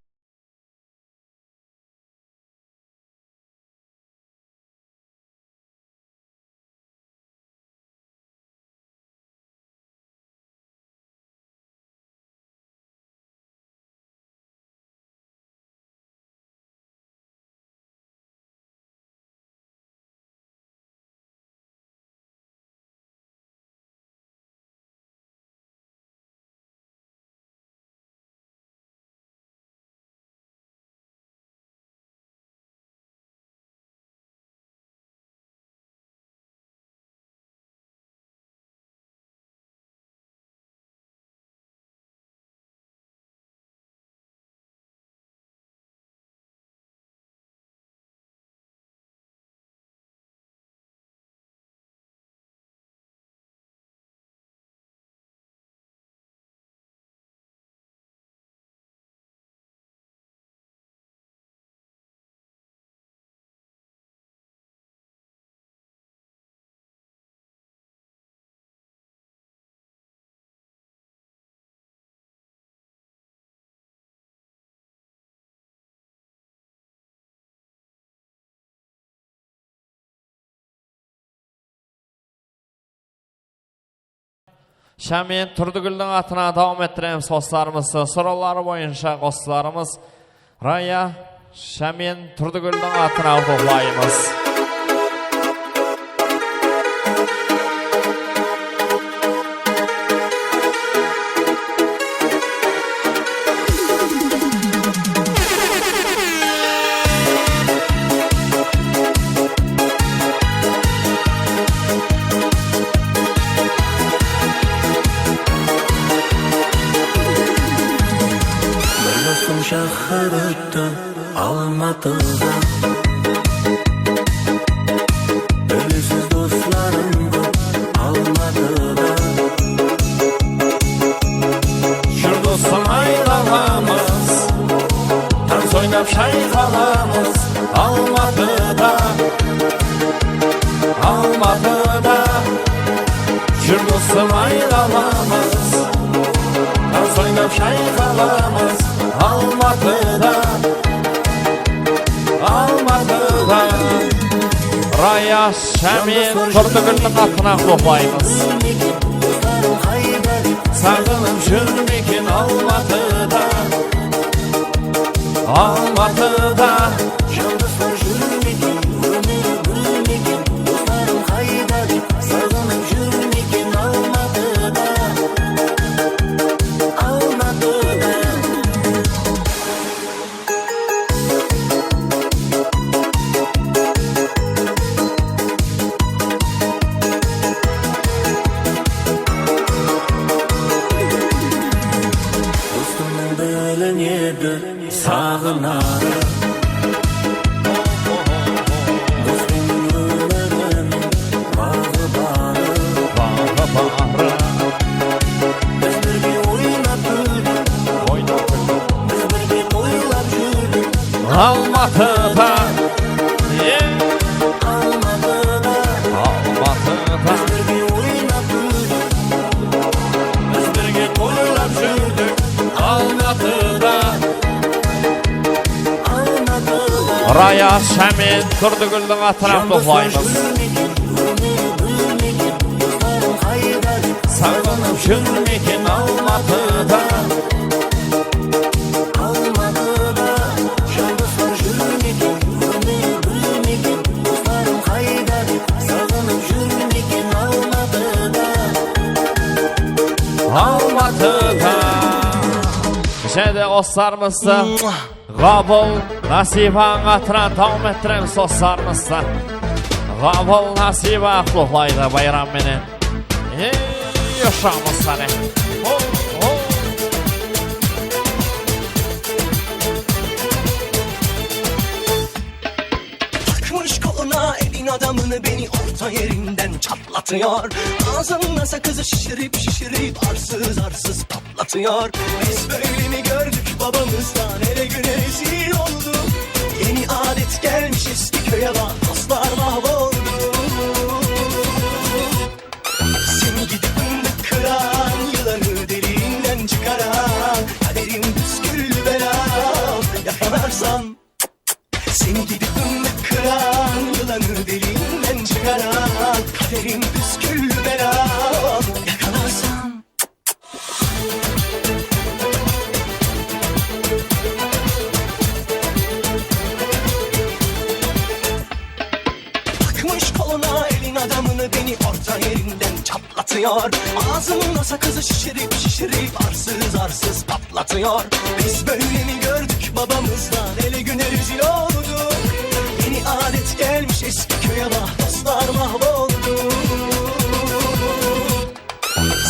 Shámen Turdıgúldiń atına dawam ettiremiz qosıqlarımızdı. Sorawları boyınsha qosıqlarımız Raya Shámen Turdıgúldiń atına qutlıq qılaymız. Bir dostım shaxır ótti Almatıǵa. Bilesiz, doslarım kóp Almatıda. Jur, dosım, aylanamız, tans oynap shayqalamız Almatıda, Almatıda. Jur, dosım, aylanamız, tans oynap shayqalamız Almatıda, Almatıda. Raya Shámen Turdıgúldiń atına qutlıq qılaymız. Saǵınıp júrmeken Almatıda, Almatıda. Jandaslar júrmeken, ómir gúlmeken, doslarım qayda dep saǵınıp júrmeken Almatıda, Almatıda. Dostımnıń bilinedi saǵınarı. Dospenen ómiriniń baǵı barı. Baǵı barı. Biz birge oynap kúldik. Oynap kúldik. Biz birge toylap júrdik. Almatıda. Ey! Almatıda. Almatıda. Biz birge oynap kúldik. Biz birge toylap júrdik. Almatıda. Almatıda. Raya Shámen Turdıgúldiń atına qutlıq qılaymız. Saǵınıp júrmeken Almatıda. Almatıda jandaslar júrmeken, ómir gúlmeken, doslarım qayda dep saǵınıp júrmeken Almatıda, Almatıda. Jáne de qosıqlarımızdı Ǵabıl Násiybanıń atına dawam ettiremiz qosıqlarımızdı. Ǵabıl Násiyba qutlıq qılaydı bayram menen. Ey, ushıramız sáne. Ho, ho. Takmış koluna evin adamını, beni orta yerinden çatlatıyor. Ağzında sakızı şişirip şişirip arsız arsız patlatıyor. Biz böyle mi gördük babamızdan, ele güne rezil olduk. Yeni adet gelmiş eski köye bak, dostlar mahvoldu. Seni gidip fındık kıran yılanı deliğinden çıkaran. Seni gidip fındık kıran, yılanı deliğinden çıkaran, kaderim püsküllü belam, yakalarsam. Takmış koluna elin adamını, beni orta yerinden çatlatıyor. Ağzımda sakızı şişirip şişirip arsız arsız patlatıyor. Biz böyle mi gördük babamızdan, ele güne rezil olduk. Yeni adet gelmiş Eskiköy ama dostlar mahvoldu.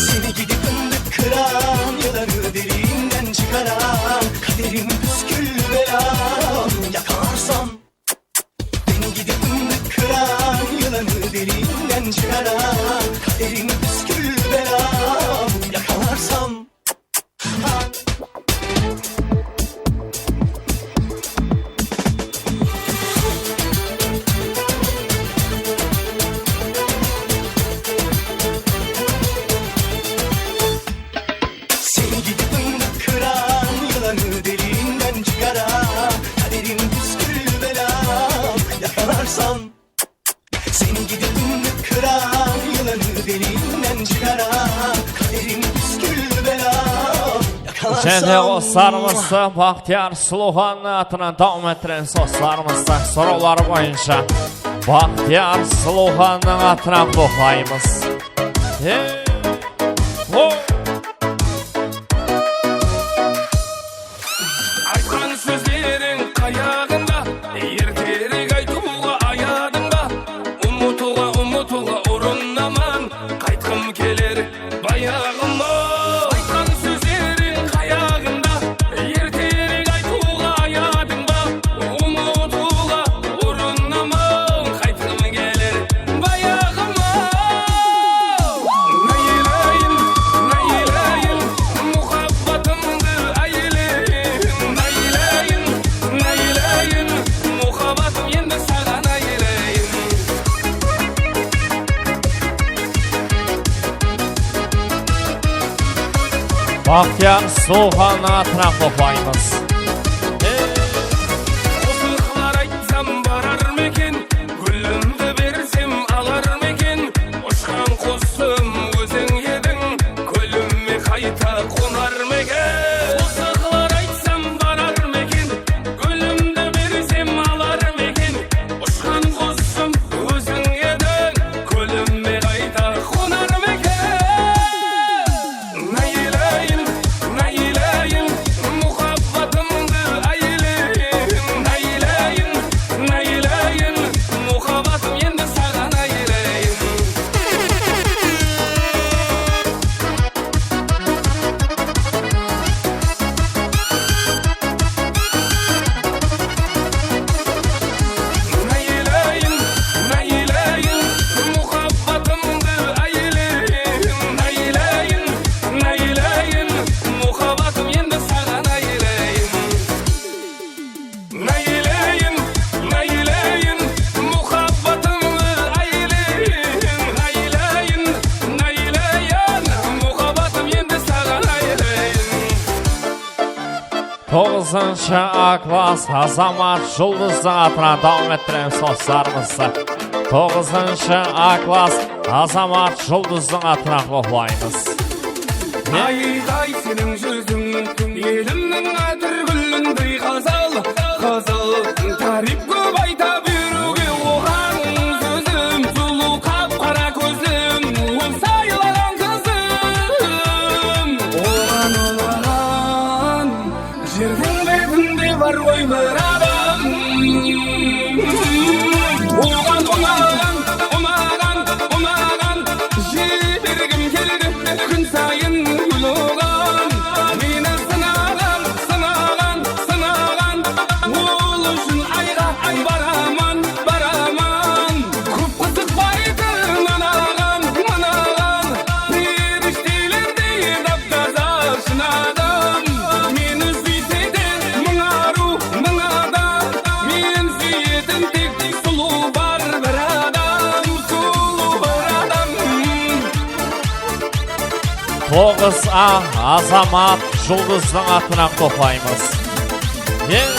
Seni gidip fındık kıran, yılanı deliğinden çıkaran, kaderim püsküllü belam, yakalarsam. Seni gidip fındık kıran, yılanı deliğinden çıkaran, kaderim püsküllü belam, yakalarsam. Seni gidip fındık kıran, yılanı deliğinden çıkaran, kaderim püsküllü belam, yakalarsam. Seni gidip fındık kıran, yılanı deliğinden çıkaran, kaderim püsküllü belam, yakalarsam. Jáne dostlarımızdı Baxtiyar Sulıwxannıń atınan dawam ettiremiz dostlarımızdı. Sorawlar boyınsha Baxtiyar Sulıwxannıń atınan qoplaymız. Hey! Ho! Aytqan sózleriń qayaǵında, erterek aytıwǵa ayadıń ba? Umıtıwǵa, umıtıwǵa urınaman, qaytqım keler bayaǵıma. Aytqan sózleriń qayaǵında, erterek aytıwǵa ayadıń ba? Umıtıwǵa urınaman, qayt Bayaqım-aw, naylayın, naylayın, muhabbatımdı aylayın, naylayın, naylayın, muhabbatım endi saǵan aylayın. Baxtiyar Sulıwxannıń atınan qoplaymız. Qosıqlar aytsam barar ma eken, gúlimdi bersem alar ma eken? Ushqan qusım óziń ediń, kówlime qayta qonar ma eken? Qosıqlar aytsam barar ma eken, gúlimdi bersem alar ma eken? Ushqan qusım óziń ediń, kówlime qayta qonar ma eken? Naylayın, naylayın, muhabbatımdı aylayın, naylayın, naylayın, muhabbatım endi saǵan aylayın. Naylayın, naylayın, muhabbatımdı aylayın, naylayın, naylayın, muhabbatım endi saǵan aylayın. Naylayın, naylayın, muhabbatımdı aylayın, naylayın, naylayın, muhabbatım endi saǵan aylayın. Toǵızınshı A klass Azamat Juldızdıń atınan dawam ettiremiz, dostlarımız. Toǵızınshı A klass Azamat Juldızdıń atınan qoplaymız. Ayday seniń júziń, elimniń átir gúlindey qızıl, qızıl. Táriyp kóp ayta beriwge oǵan sózim, sulıw qap-qara kózim, ol saylaǵan qızım. Oǵan unaǵan jerdiń betinde bar ǵoy bir adam. Oǵan unaǵan, unaǵan, unaǵan jibergim keldi kún sayın gúl oǵan. Meni sınaǵan, sınaǵan, sınaǵan, ol ushın ayǵa ay baraman, baraman. Kóp qızıqpaydı mınaǵan, mınaǵan, perishtelerdey tap-taza shın adam. Meni súyse de mıń arıw, mıń adam, men súyetin tek sulıw bar bir adam, sulıw bir adam. Toǵız A Azamat Juldızdıń atınan qoplaymız. Ye-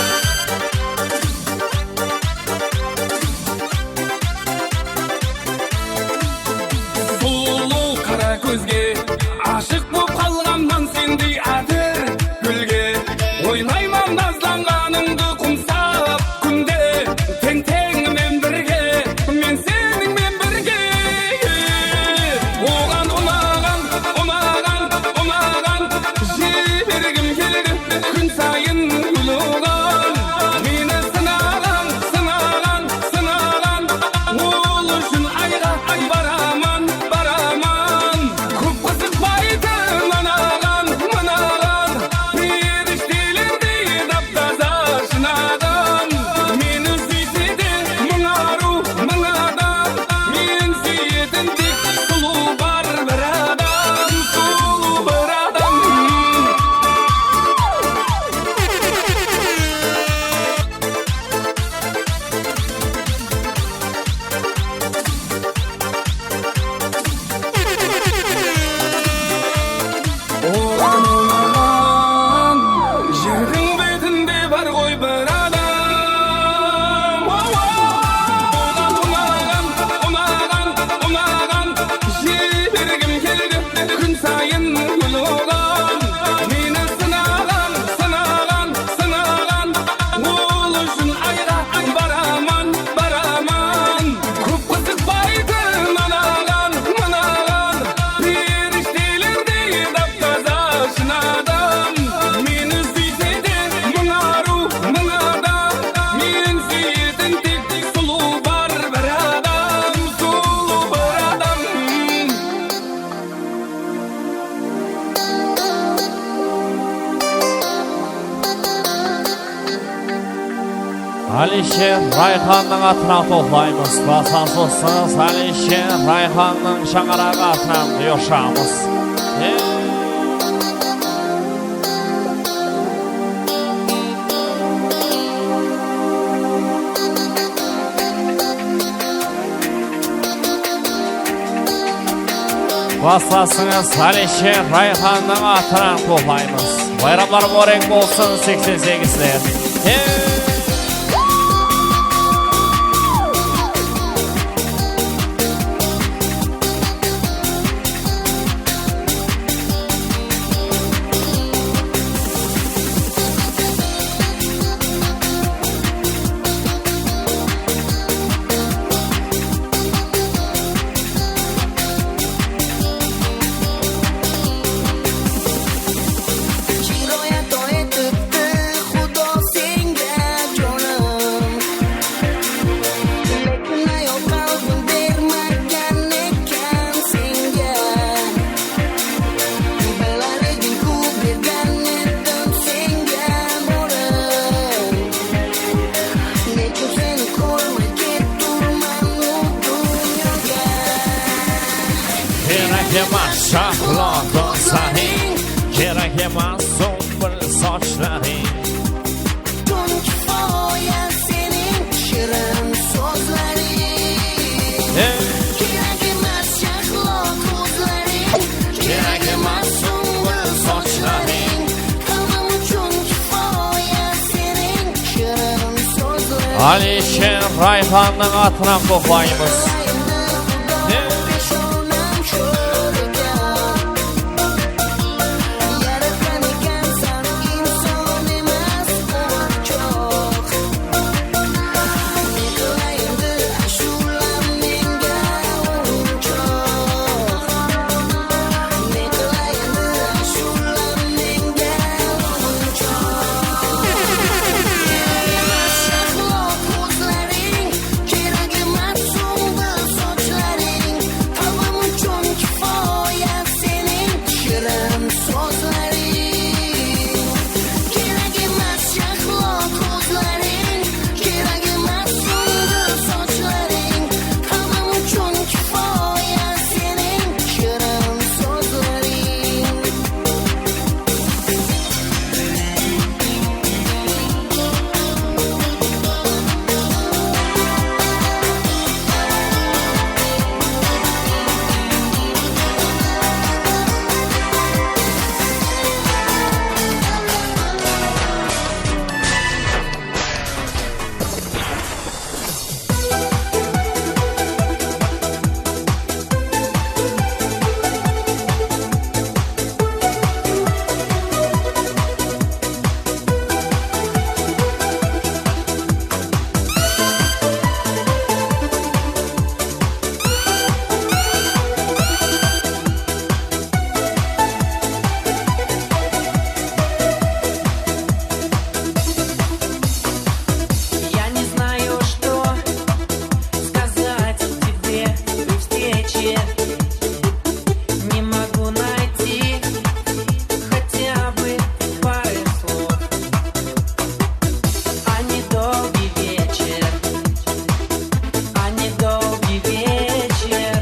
Alisher Rayxannıń atınan qutlaqlaymız. Basqa sosıńız Alisher Rayxannıń shańaraǵı atınan buyırshamız. Baslasıńız Alisher Rayxannıń atınan qutlaqlaymız. Bayramlar múbárek bolsın, seksen segizler. Kerek emas shahlo kózleriń, kerek emas sombir sochlarıń. Tún kifoya seniń shirın sózleriń. Kerek emas shahlo kózleriń, kerek emas sombir sochlarıń. Qılbım ushın kifoya seniń shirın sózleriń. Alisher Rayxannıń atınan qutlaqlaymız. Seniń shirın sózleriń, kerek emas shahlo kózleriń, kerek emas sombir sochlarıń. Qılbım ushın kifoya seniń shirın sózleriń. Я не знаю, что сказать тебе при встрече. Не могу найти хотя бы пары слов. А недолгий вечер, а недолгий вечер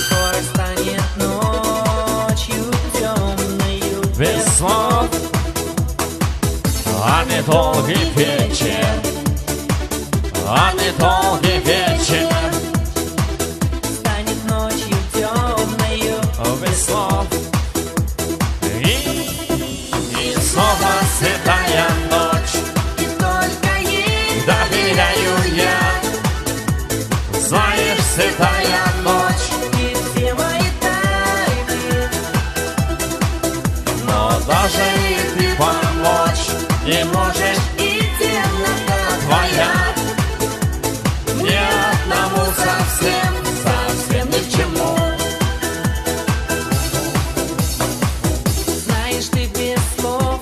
скоро станет ночью тёмною без слов. А недолгий вечер, а недолгий вечер станет ночью тёмною без слов. И, и снова светлая ночь. И только ей доверяю я. Знаешь, светлая ночь, и все мои тайны. Но даже и ты помочь не можешь, и темнота твоя мне одному совсем, совсем ни к чему. Знаешь, ты без слов,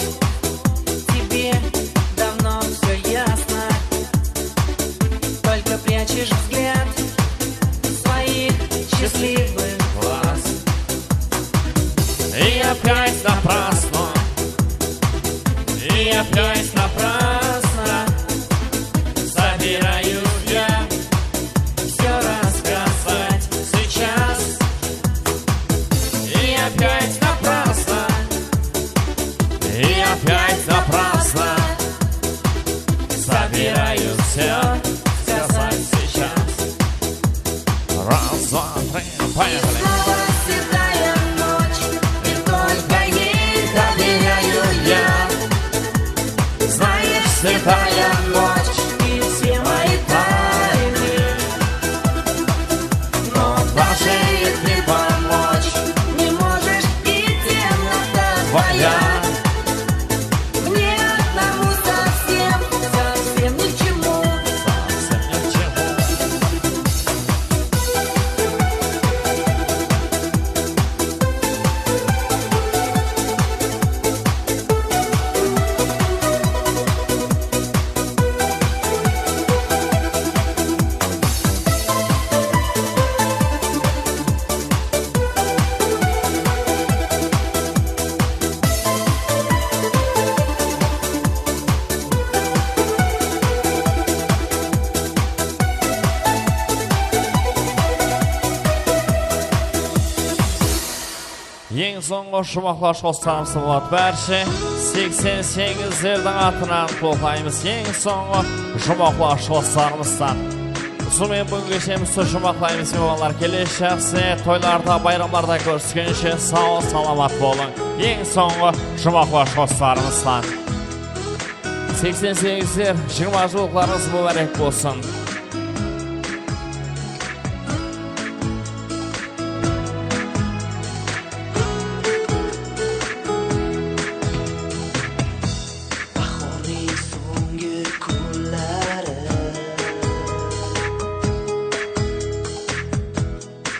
тебе давно всё ясно. Только прячешь взгляд своих счастливых глаз. И опять напрасно, и опять напрасно. И снова седая ночь, и только ей доверяю я. Знаешь, седая ночь и все мои тайны, но даже если помочь не можешь, и темнота твоя мне одному совсем, совсем ни к чему. Eń sońǵı juwmaqlaw shoslarımız boladı. Bárshe seksen segizlerdiń atınan qutlıq qılaymız. Eń sońǵı juwmaqlaw shoslarımızdan. Usınıń menen búgin keshemizdi juwmaqlaymız, miymanlar. Kelesi jaqsı toylarda, bayramlarda kóriskenshe, saw, salamat bolıń. Eń sońǵı juwmaqlaw shoslarımızdan. Seksen segizler, jigirma jıllıqlarıńız múbárek bolsın. Bahorning so'nggi kunlari,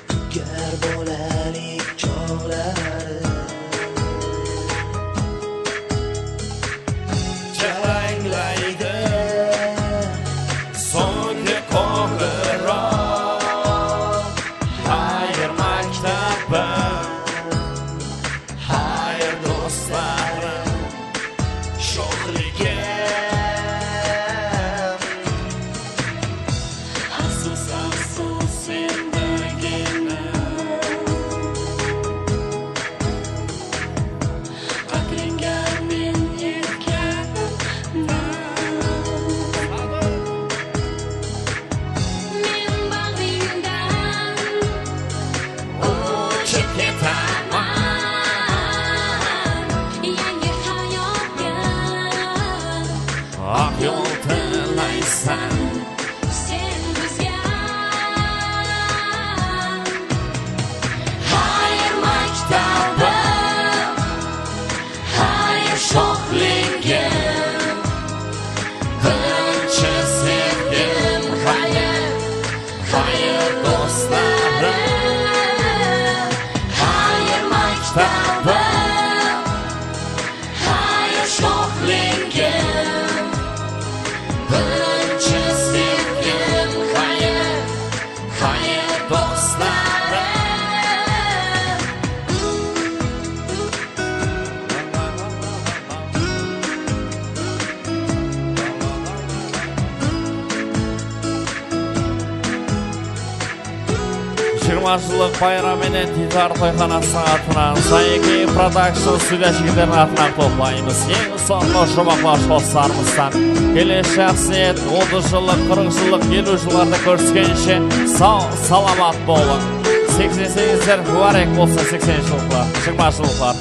dugar bolalik chog'lari. Jaranglaydi so'nggi qo'ng'iroq. Xayr, maktabim, xayr, do'stlarim, sho'xligim. Afsus, afsus, sen birgina. Qadringga men yetganman. Men bag'ringdan uchib ketaman. Yangi hayotga oq yo'l tilaysan. Sen bizga xayr maktabi, xayr sho'xligi, birinchi sevgim, xayr, xayr do'stlarim, xayr maktabi. Xayr, sho'xligim, birinchi sevgim, xayr, xayr, do'stlarim. Jigirma jıllıq bayram menen Tiytar toyxanasınıń atınan, Sayeke Production studiya jigitleriniń atınan qutlıqlaymız. Eń sońǵı juwmaqlaw shoslarımızdan. Kelesi jaqsı niyet, otız jıllıq, qırıq jıllıq, eliw jıllarda kóriskenshe, saw, salamat bolıń. Seksen segizler, múbárek bolsın, seksen jıllıqlar, jigirma jıllıqlar.